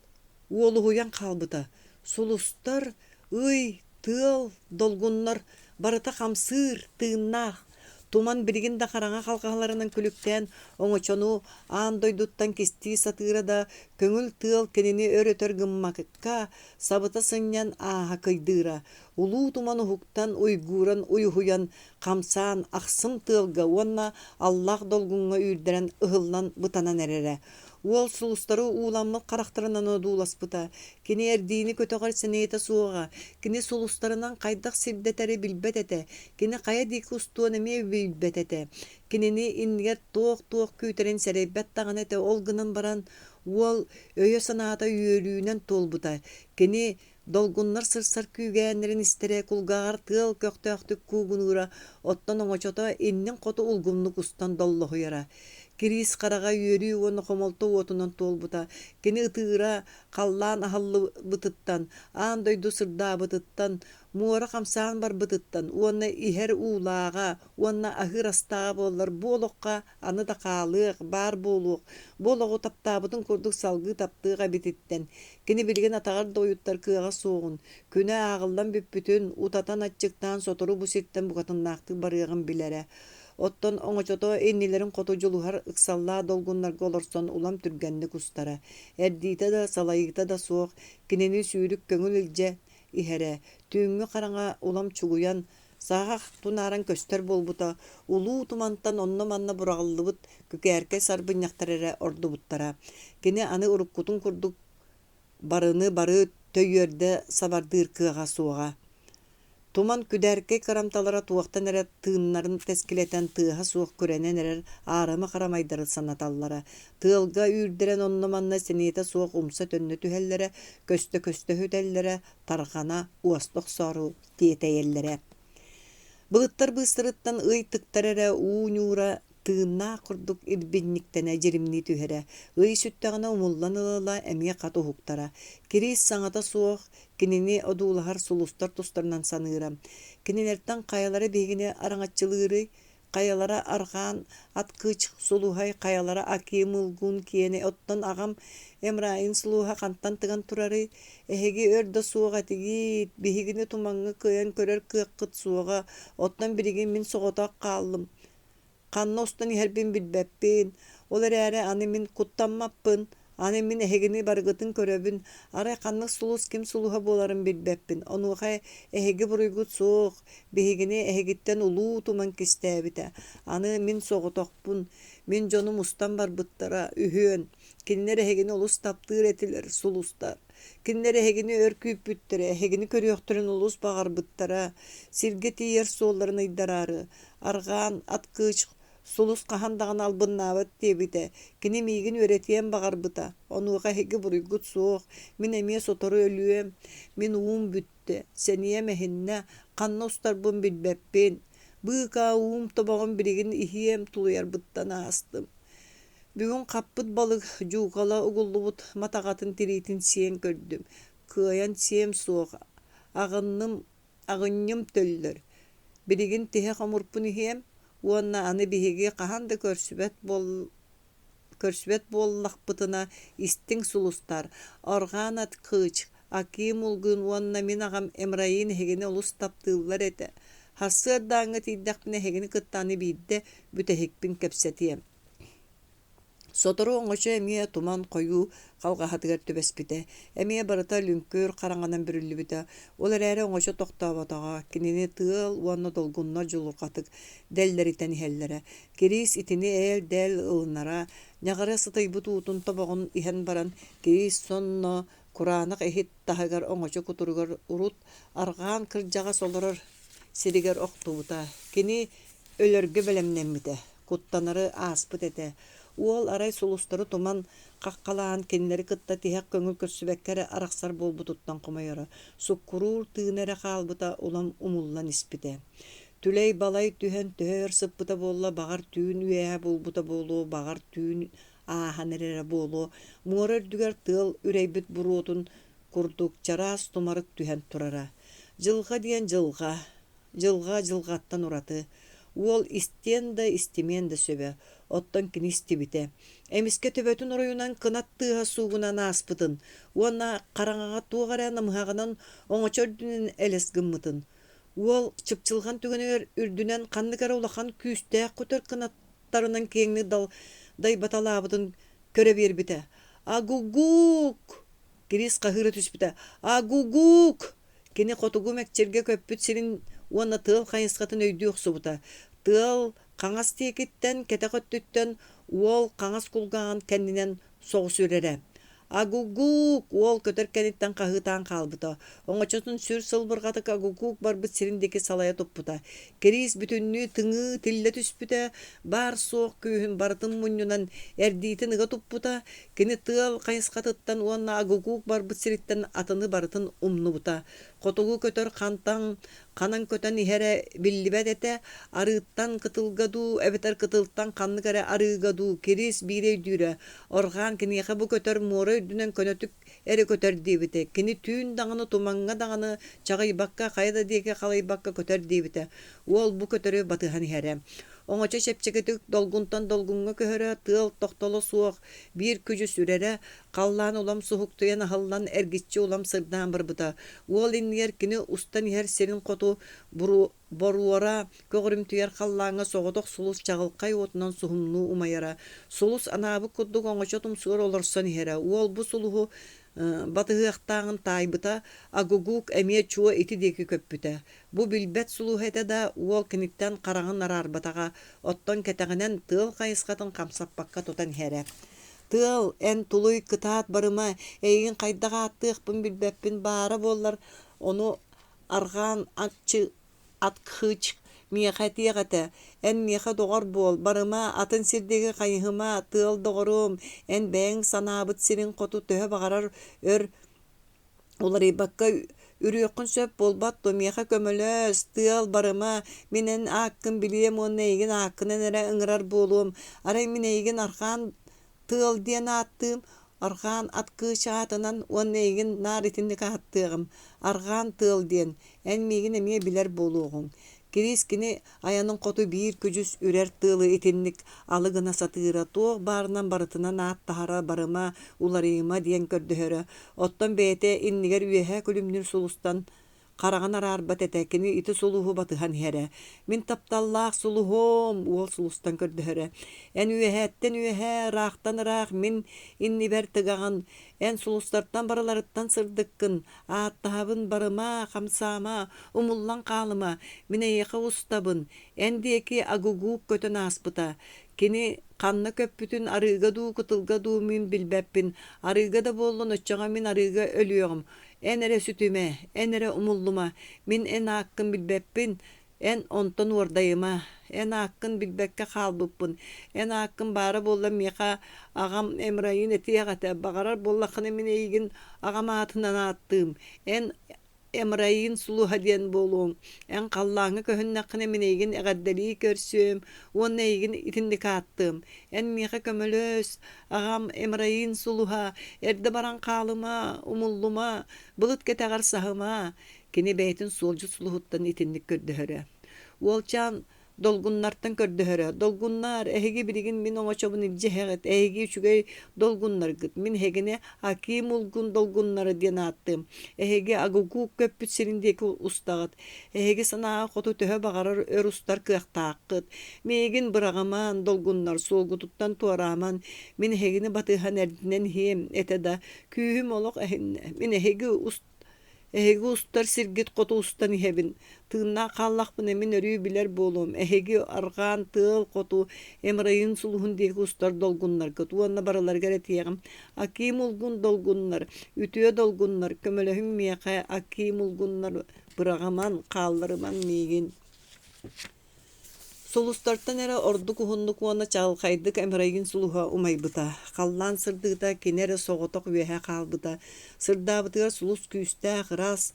Speaker 1: уолуһуйан хаалбыта: сулустар, ый, тыал, долгуннар барыта хамсыыр, тыыннаах. Туман билигин да хараҥа халҕаһаларынан күлүктээн оҥочону аан дойдуттан кистии сатыыра да, көҥүл тыал кинини өр-өтөр гыммакка, сабыта сынньан ааһа кыйдыыра. Улуу туман уһуктан, уйгууран, уйуһуйан, хамсаан, ахсым тыалга уонна аллаах долгуҥҥа үүрдэрэн ыһыллан бытанан эрэрэ. Уол сулустары ууламмыт харахтарынан одууласпыта. Кини эрдиини көтөҕөр сэниэтэ суоҕа, кини сулустарынан хайдах сирдэтэри билбэт этэ, кини хайа диэки устуон эмиэ билбэт этэ. Кинини иннигэр туох-туох күүтэрин сэрэйбэт даҕаны этэ, ол гынан баран уол өйө-санаата үөрүүнэн туолбута. Кини Долгуннар сырсар күүгээннэрин истэрэ, кулгааҕар тыал көхтөөхтүк куугунуура, оттон оҥочото иннин хоту улгумнук устан доллоһуйара. Кириис хараҕа үөрүү уонна хомолто уотунан туолбута. Кини ытыыра халлаан аһыллыбытыттан, аан дойду сырдаабытыттан, муора хамсаан барбытыттан уонна иһэр уулааҕа уонна аһыыр астааҕа буоллар бу олоххо аны да хаалыах, баар буолуох, бу олоҕу таптаабытын курдук салгыы таптыах эбититтэн, кини билигин атаҕар да уйуттар кыаҕа суоҕун, күнэ ааҕыллан бүппүтүн, утатан аччыктаан сотору бу сиртэн букатыннаахтык барыаҕын билэрэ. Оттон оҥочото иннилэрин хоту дьулуһар ыксаллаах долгуннарга олорсон улам түргэнник устара. Эрдиитэ да, салайыыта да суох, кинини сүүрүк көҥүл илдьэ иһэрэ. Түүҥҥү хараҥа улам чугуйан, Саҕах тунааран көстөр буолбута, улуу тумантан онно-манна быраҕыллыбыт күкээркэй сарбынньахтар эрэ ордубуттара. Кини аны уруккутун курдук барыны бары төйүөрдэ сабардыыр кыаҕа суоҕа. Туман күдээркэй кырамталара туохтан эрэ тыыннарын тэскилэтэн тыаһа суох күрэнэн эрэр аарыма харамайдары санаталлара. Тыалга үүрдэрэн онно-манна сэниэтэ суох умса-төннө түһэллэрэ, көстө-көстө сүтэллэрэ, тарҕана, уоста охсоору тиэтэйэллэрэ. Былыттар быыстарыттан ый тыктар эрэ уу ньуура тыыннаах курдук ирбинньиктэнэ дьиримнии түһэрэ. Ый сүттэҕинэ умуллан ыла-ыла эмиэ хат уһуктара. Кириис саҥата суох кинини одуулаһар сулустар тустарынан саныыра. Кинилэртэн хайалара биһигини араҥаччылыырый? Хайалара арҕаан аткыч сулуһай, хайалара Аким Ылгун киэнэ, оттон аҕам Эмраин сулуһа хантан тыган турарый? Эһиги өр да суох этигит, биһигини тумаҥҥа кыайан көрөр кыаххыт суоҕа, оттон билигин мин соҕотох хааллым. Ханна устан иһэрбин билбэппин, ол эрээри аны мин куттаммаппын. Аны мин эһигини барыгытын көрөбүн, арай ханнык сулус ким сулуһа буоларын билбэппин. Онуоха эһиги буруйгут суох, биһигини эһигиттэн улуу туман кистээбитэ. Аны мин соҕотохпун, мин дьонум устан барбыттара, үһүөн. Кинилэр эһигини олус таптыыр этилэр, сулустар. Кинилэр эһигини өр күүппүттэрэ, эһигини көрүөхтэрин олус баҕарбыттара, сиргэ тиийэр суолларын ыйдараары, арҕаан аткыч сулус хаһан даҕаны албыннаабат диэбитэ. Кини миигин үөрэтиэн баҕарбыта. Онуоха эһиги буруйгут суох, мин эмиэ сотору өлүөм, мин уум бүттэ, сэниэм эһиннэ, ханна устарбын билбэппин. Быыкаа уум тобоҕун билигин иһиэм тулуйарбыттан аастым. Бүгүн хаппыт балык дьуухала угуллубут матаҕатын тириитин сиэн көрдүм, кыайан сиэм суох, аҕынным, аҕынньым төллөр. Билигин тиһэх омурпун иһиэм уонна аны биһиги хаһан да көрсүбэт буол көрсүбэт буоллахпытына истиҥ сулустар, Орҕаан Аткыч, Аким Улгун уонна мин аҕам Эмраин эһигини олус таптыыллар этэ. Сарсыардааҥҥы тиийдэхпинэ эһигини кытта аны биирдэ бүтэһикпин кэпсэтиэм. Сотору оҥочо эмиэ туман хойуу халҕаһатыгар түбэспитэ, эмиэ барыта лүҥкүр хараҥанан бүрүллүбүтэ. Ол эрээри оҥочо тохтооботоҕо, кинини тыал уонна долгуннар дьулурҕатык дэллэритэн иһэллэрэ. Кириис итини ээл-дээл ылынара, ньаҕара сытыйбыт уутун тобоҕун иһэн баран, Кириис сонно кураанах иһит таһыгар оҥочо кутуругар урут арҕаан кырдьаҕас олорор сиригэр охтубута. Кини өлөргө бэлэмнэммитэ, куттанары ааспыт этэ. Уол арай сулустары туман хаххалаан кинилэри кытта тиһэх көҥүл көрсүбэккэ эрэ арахсар буолбутуттан хомойоро. Суккуруур тыына эрэ хаалбыта улам умуллан испитэ. Түлэй-балай түһэн төһө өр сыппыта буолла, баҕар түүн үөһэ буолбута буолуо, баҕар түүн ааһан эрэрэ буолуо, муора үрдүгэр тыал үрэйбит буруотун курдук чараас тумарык түһэн турара. Дьылҕа диэн дьылҕа, дьылҕа дьылҕаттан ураты. Уол истиэн да, истимиэн да сөбө, оттон кини истибитэ. Эмискэ төбөтүн оройунан кынат тыаһа суугунан ааспытын уонна хараҥаҕа туох эрэ намыһаҕынан оҥочо үрдүнэн элэс гыммытын. Уол чыпчылҕан түгэнигэр үрдүнэн ханнык эрэ улахан күүстээх көтөр кынат тарынан киэҥник дайбаталаабытын көрө биэрбитэ. «Агугук!» Кирис хаһыыра түспүтэ. «Агугук!» Кини хотугу мэкчиргэ көппүт сирин уонна тыал хайысхатын өйдүү охсубута. Тыал хаҥас диэкиттэн, кэтэх өттүттэн уол хаҥас кулгааҕын кэннинэн соҕус үрэрэ. Агугук! Уол көтөр кэнниттэн хаһыытаан хаалбыта. Оҥочотун сүр сылбырҕатык Агугук барбыт сирин диэки салайа туппута. Кириис бүтүннүү тыҥыы тиллэ түспүтэ, баар-суох күүһүн барытын мунньунан эрдиитин ыга туппута, кини тыал хайысхатыттан уонна Агугук барбыт сириттэн атыны барытын умнубута. Хотугу көтөр хантан ханан көтөн иһэрэ биллибэт этэ, арыыттан кытылга дуу, эбэтэр кытылтан ханнык эрэ арыыга дуу Кириис биири өйдүүрэ, орҕаан киниэхэ бу көтөр муора үрдүнэн көнөтүк эрэ көтөр диэбитэ, кини түүн даҕаны, тумаҥҥа даҕаны чаҕыйбакка, хайа да диэки халыйбакка көтөр диэбитэ, уол бу көтөрү батыһан иһэрэ. Оҥочо чэпчэкитик долгунтан долгуҥҥа көһөрө, тыал тохтоло суох биир күдьүс үрэрэ, халлаан улам суһуктуйан аһыллан эргиччи улам сырдаан барбыта. Уол иннигэр кини устан иһэр сирин хоту боруора көҕүрүмтүйэр халлааҥҥа соҕотох сулус чаҕылхай уотунан суһумнуу умайара. Сулус анаабыт курдук оҥочо тумсугар олорсон иһэрэ. Уол бу сулуһу батыһыахтааҕын таайбыта, Агугук эмиэ чуо ити диэки көппүтэ. Бу билбэт сулуһа этэ да, уол киниттэн хараҕын араарбатаҕа, оттон кэтэҕинэн тыал хайысхатын хамсаппакка тутан иһэрэ. Тыал, эн тулуй, кытаат барыма, эйигин хайдах ааттыахпын билбэппин баара буоллар, ону арҕаан атчы аткхыч миэхэ этиэх этэ, эн миэхэ доҕор буол, барыма, атын сир диэки хайыһыма, тыал доҕоруом, эн бэйэҥ санаабыт сириҥ хоту төһө баҕарар өр уларыйбакка үрүөххүн сөп буолбат дуо, миэхэ көмөлөс, тыал, барыма, мин эн ааккын билиэм уонна эйигин ааккынан эрэ ыҥырар буолуом, арай мин эйигин арҕаан тыал диэн ааттыым, арҕаан ат кыыс аатынан уонна эйигин наар итинник ааттыаҕым, арҕаан тыал диэн, эн миигин эмиэ билэр буолуоҕуҥ. Кириис кини айанын хоту биир күдьүс үрэр тыалы итинник алы гына сатыыра, туох баарынан барытынан ааттаһара, барыма, уларыйыма диэн көрдөһөрө. Оттон бэйэтэ иннигэр үөһээ күлүмнүүр сулустан Хараҕын араарбат этэ, кини ити сулуһу батыһан иһэрэ. «Мин тапталлаах сулуһум!» уол сулустан көрдөһөрө. «Эн үөһээттэн үөһээ, ыраахтан ыраах мин иннибэр тыгаҕын. Эн сулустартан барыларыттан сырдыккын. Ааттаһабын, барыма, хамсаама, умуллан хаалыма. Мин эйиэхэ устабын. Эн диэки агугуук көтөн ааспыта. Кини ханна көппүтүн арыыга дуу, кытылга дуу мин билбэппин. Арыыга да буоллун, оччоҕо мин арыыга өлүөҕүм. Эн эрэ сүтүмэ, эн эрэ умуллума, мин эн ааккын билбэппин, эн онтон уордайыма. Эн ааккын билбэккэ хаалбыппын. Эн ааккын баара буолла миэхэ аҕам Эмрайын этиэх этэ. Баҕарар буоллаххына мин эйигин аҕам аатынан ааттыым. Эн Эмраин сулуһа диэн буолуоҥ. Эн халлааҥҥа көһүннэххинэ мин эйигин эҕэрдэлии көрсүөм уонна эйигин итинник ааттыам. Эн миэхэ көмөлөс, аҕам Эмраин сулуһа, эрдэ баран хаалыма, умуллума, былыт кэтэҕэр саһыма. Кини бэйэтин суолдьут сулуһуттан итинник көрдөһөрө. Уолчаан Долгуннартан көрдөһөрө: «Долгуннаар, эһиги билигин мин оҥочобун илдьэ иһэҕит, эһиги үчүгэй долгуннаргыт, мин эһигини Аким Улгун долгуннара диэн ааттыам. Эһиги Агугук көппүт сирин диэки устаҕыт. Эһиги санааҕа хоту төһө баҕарар өр устар кыахтааххыт. Миигин быраҕымаан, долгуннар, суолгутуттан туорааман, мин эһигини батыһан эрдинэн иһиэм этэ да, күүһүм олох эһиннэ. Мин эһиги Эһиги устар сиргит хоту устан иһэбин, тыыннаах хааллахпына мин өрүү билэр буолуом, эһиги арҕаан тыал хоту Эмрайын сулуһун диэки устар долгуннаргыт уонна барыларыгар этиэҕим: Аким улгун долгуннар, үтүө долгуннар, көмөлөһүҥ миэхэ, Аким улгуннар, быраҕыман, хаалларымаҥ миигин Сулустартан эрэ ордук уһуннук уонна чаҕылхайдык Эмрайын сулуһа умайбыта, халлаан сырдыыта кини эрэ соҕотох үөһэ хаалбыта, сырдаабытыгар сулус күүстээх ыраас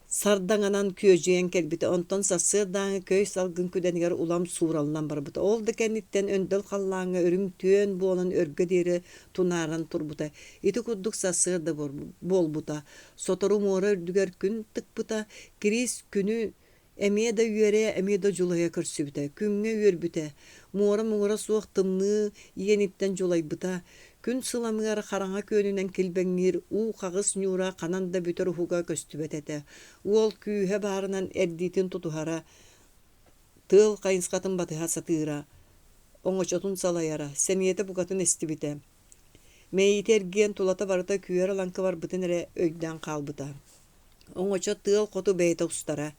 Speaker 1: сардаҥанан күөдьүйэн кэлбитэ, онтон сарсыардааҥы көй салгын күдэнигэр улам суураллан барбыта. Ол да кэнниттэн өндөл халлааҥҥа үрүҥ түөн буолан өргө диэри тунааран турбута. Ити курдук сарсыарда буолбута. Сотору муора үрдүгэр күн тыкпыта, Кириис күнү Эмиэ да үөрэ, эмиэ да дьулайа көрсүбүтэ, күҥҥэ үөрбүтэ, муора муҥура суох тымныы иэниттэн дьулайбыта, күн сыламыгар хараҥа күөнүнэн килбэҥниир уу хаҕыс ньуура ханан да бүтэр уһуга көстүбэт этэ. Уол күүһэ баарынан эрдиитин тутуһара, тыал хайысхатын батыһа сатыыра, оҥочотун салайара, сэниэтэ букатын эстибитэ. Мэйиитэ эргийэн тулата барыта күөр алаҥкы барбытын эрэ өйдөөн хаалбыта. Оҥочо тыал хоту бэйэтэ устара.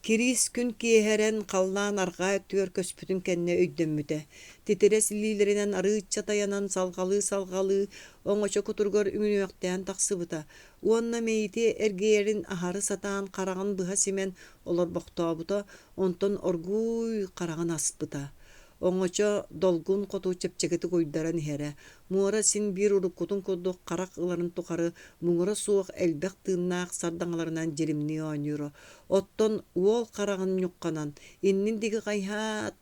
Speaker 1: Кириис күн киэһэрэн, халлаан арҕаа өттүгэр көспүтүн кэннэ өйдөммүтэ. Титирэс илиилэринэн арыычча тайанан салҕалыы-салҕалыы оҥочо кутуругар үҥүнүөхтээн тахсыбыта уонна мэйиити эргийэрин аһары сатаан хараҕын быһа симэн олорбохтообута, онтон оргууй хараҕын аспыта. Оҥочо долгун хоту чэпчэкитик уйдаран иһэрэ, Муора син биир уруккутун курдук харах ыларын тухары муҥура суох элбэх тыыннаах сардаҥаларынан дьиримнии оонньуура. Оттон уол хараҕын ньухханан, иннин диэки хайыһаат,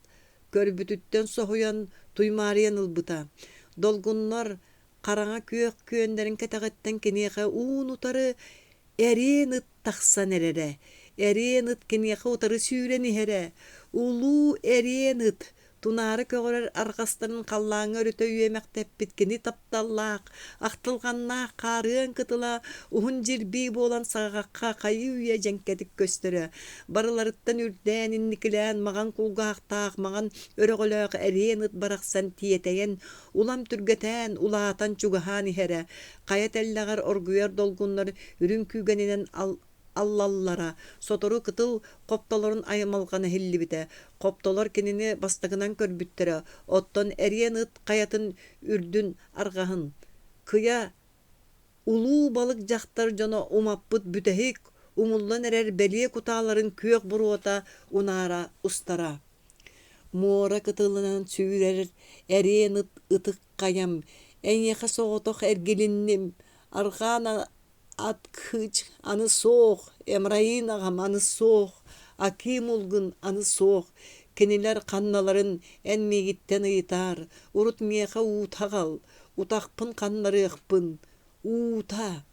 Speaker 1: көрбүтүттэн соһуйан, туймаарыйан ылбыта. Долгуннар хараҥа күөх күөннэрин кэтэҕиттэн киниэхэ уун-утары эриэн ыт тахсан эрэрэ. Эриэн ыт киниэхэ утары сүүрэн иһэрэ. Улуу эриэн ыт Тунаара көҕөрөр арҕастарын халлааҥҥа өрүтэ үөмэхтэппит кини тапталлаах, ахтылҕаннаах хаарыан кытыла уһун дьирбии буолан саҕахха хайыы-үйэ дьэҥкэтик көстөрө. Барыларыттан үрдээн, инникилээн маҕан кулгаахтаах, маҕан өрөҕөлөөх эриэн ыт барахсан тиэтэйэн, улам түргэтээн, улаатан чугаһаан иһэрэ. Хайа тэллэҕэр оргуйар долгуннар үрүҥ күүгэнинэн аллаллара, сотору кытыл хоптолорун аймалҕана иһиллибитэ. Хоптолор кинини бастакынан көрбүттэрэ, оттон эриэн ыт хайатын үрдүн арҕаһын кыйа улуу балык дьахтар дьоно умаппыт бүтэһик умуллан эрэр бэлиэ кутааларын күөх буруота унаара устара. Муора кытылынан сүүрэр эриэн ыт ытык хайам, эйиэхэ соҕотох эргилинним, арҕаан Аткыч аны суох, Эмраин аҕам аны суох, Аким Улгун аны суох, кинилэр ханналарын эн миигиттэн ыйытаар, урут миэхэ уута аҕал, утахпын ханнарыахпын, уута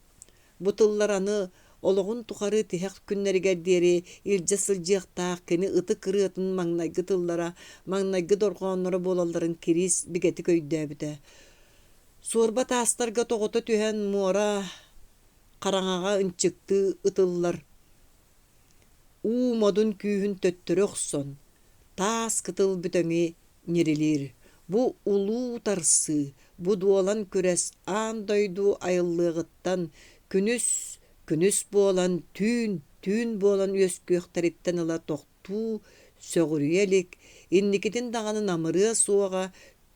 Speaker 1: Бу тыллар аны олоҕун тухары тиһэх күннэригэр диэри илдьэ сылдьыахтаах кини ытык ырыатын маҥнайгы тыллара, маҥнайгы дорҕоонноро буолалларын Кириис бигэтик өйдөөбүтэ. Суорба таастарга тоҕута түһэн муора хараҥаҕа ынчыктыы ытыллар. Уу модун күүһүн төттөрү охсон, таас кытыл бүтэҥи ньирилиир. Бу улуу утарсыы, бу дуолан күрэс аан дойду айыллыаҕыттан күнүс күнүс буолан, түүн түүн буолан үөскүөхтэриттэн ыла тохтуу сөҕүрүйэ илик, инникитин даҕаны намырыа суоҕа,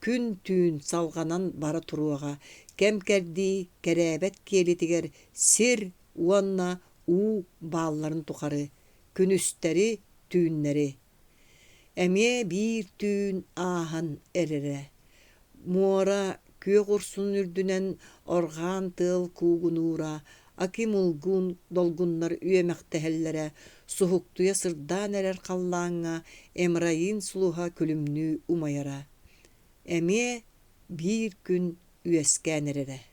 Speaker 1: күн-түүн салҕанан бара туруоҕа, кэм-кэрдии кэрээбэт киэлитигэр сир уонна уу баалларын тухары, күнүстэри-түүннэри. Эмиэ биир түүн ааһан эрэрэ. Муора күөх урсунун үрдүнэн орҕаан тыал куугунуура, акимулгун долгуннар үөмэхтэһэллэрэ, суһуктуйа сырдаан эрэр халлааҥҥа Эмраин сулуһа күлүмнүү умайара. Эмиэ биир күн үөскээн эрэрэ.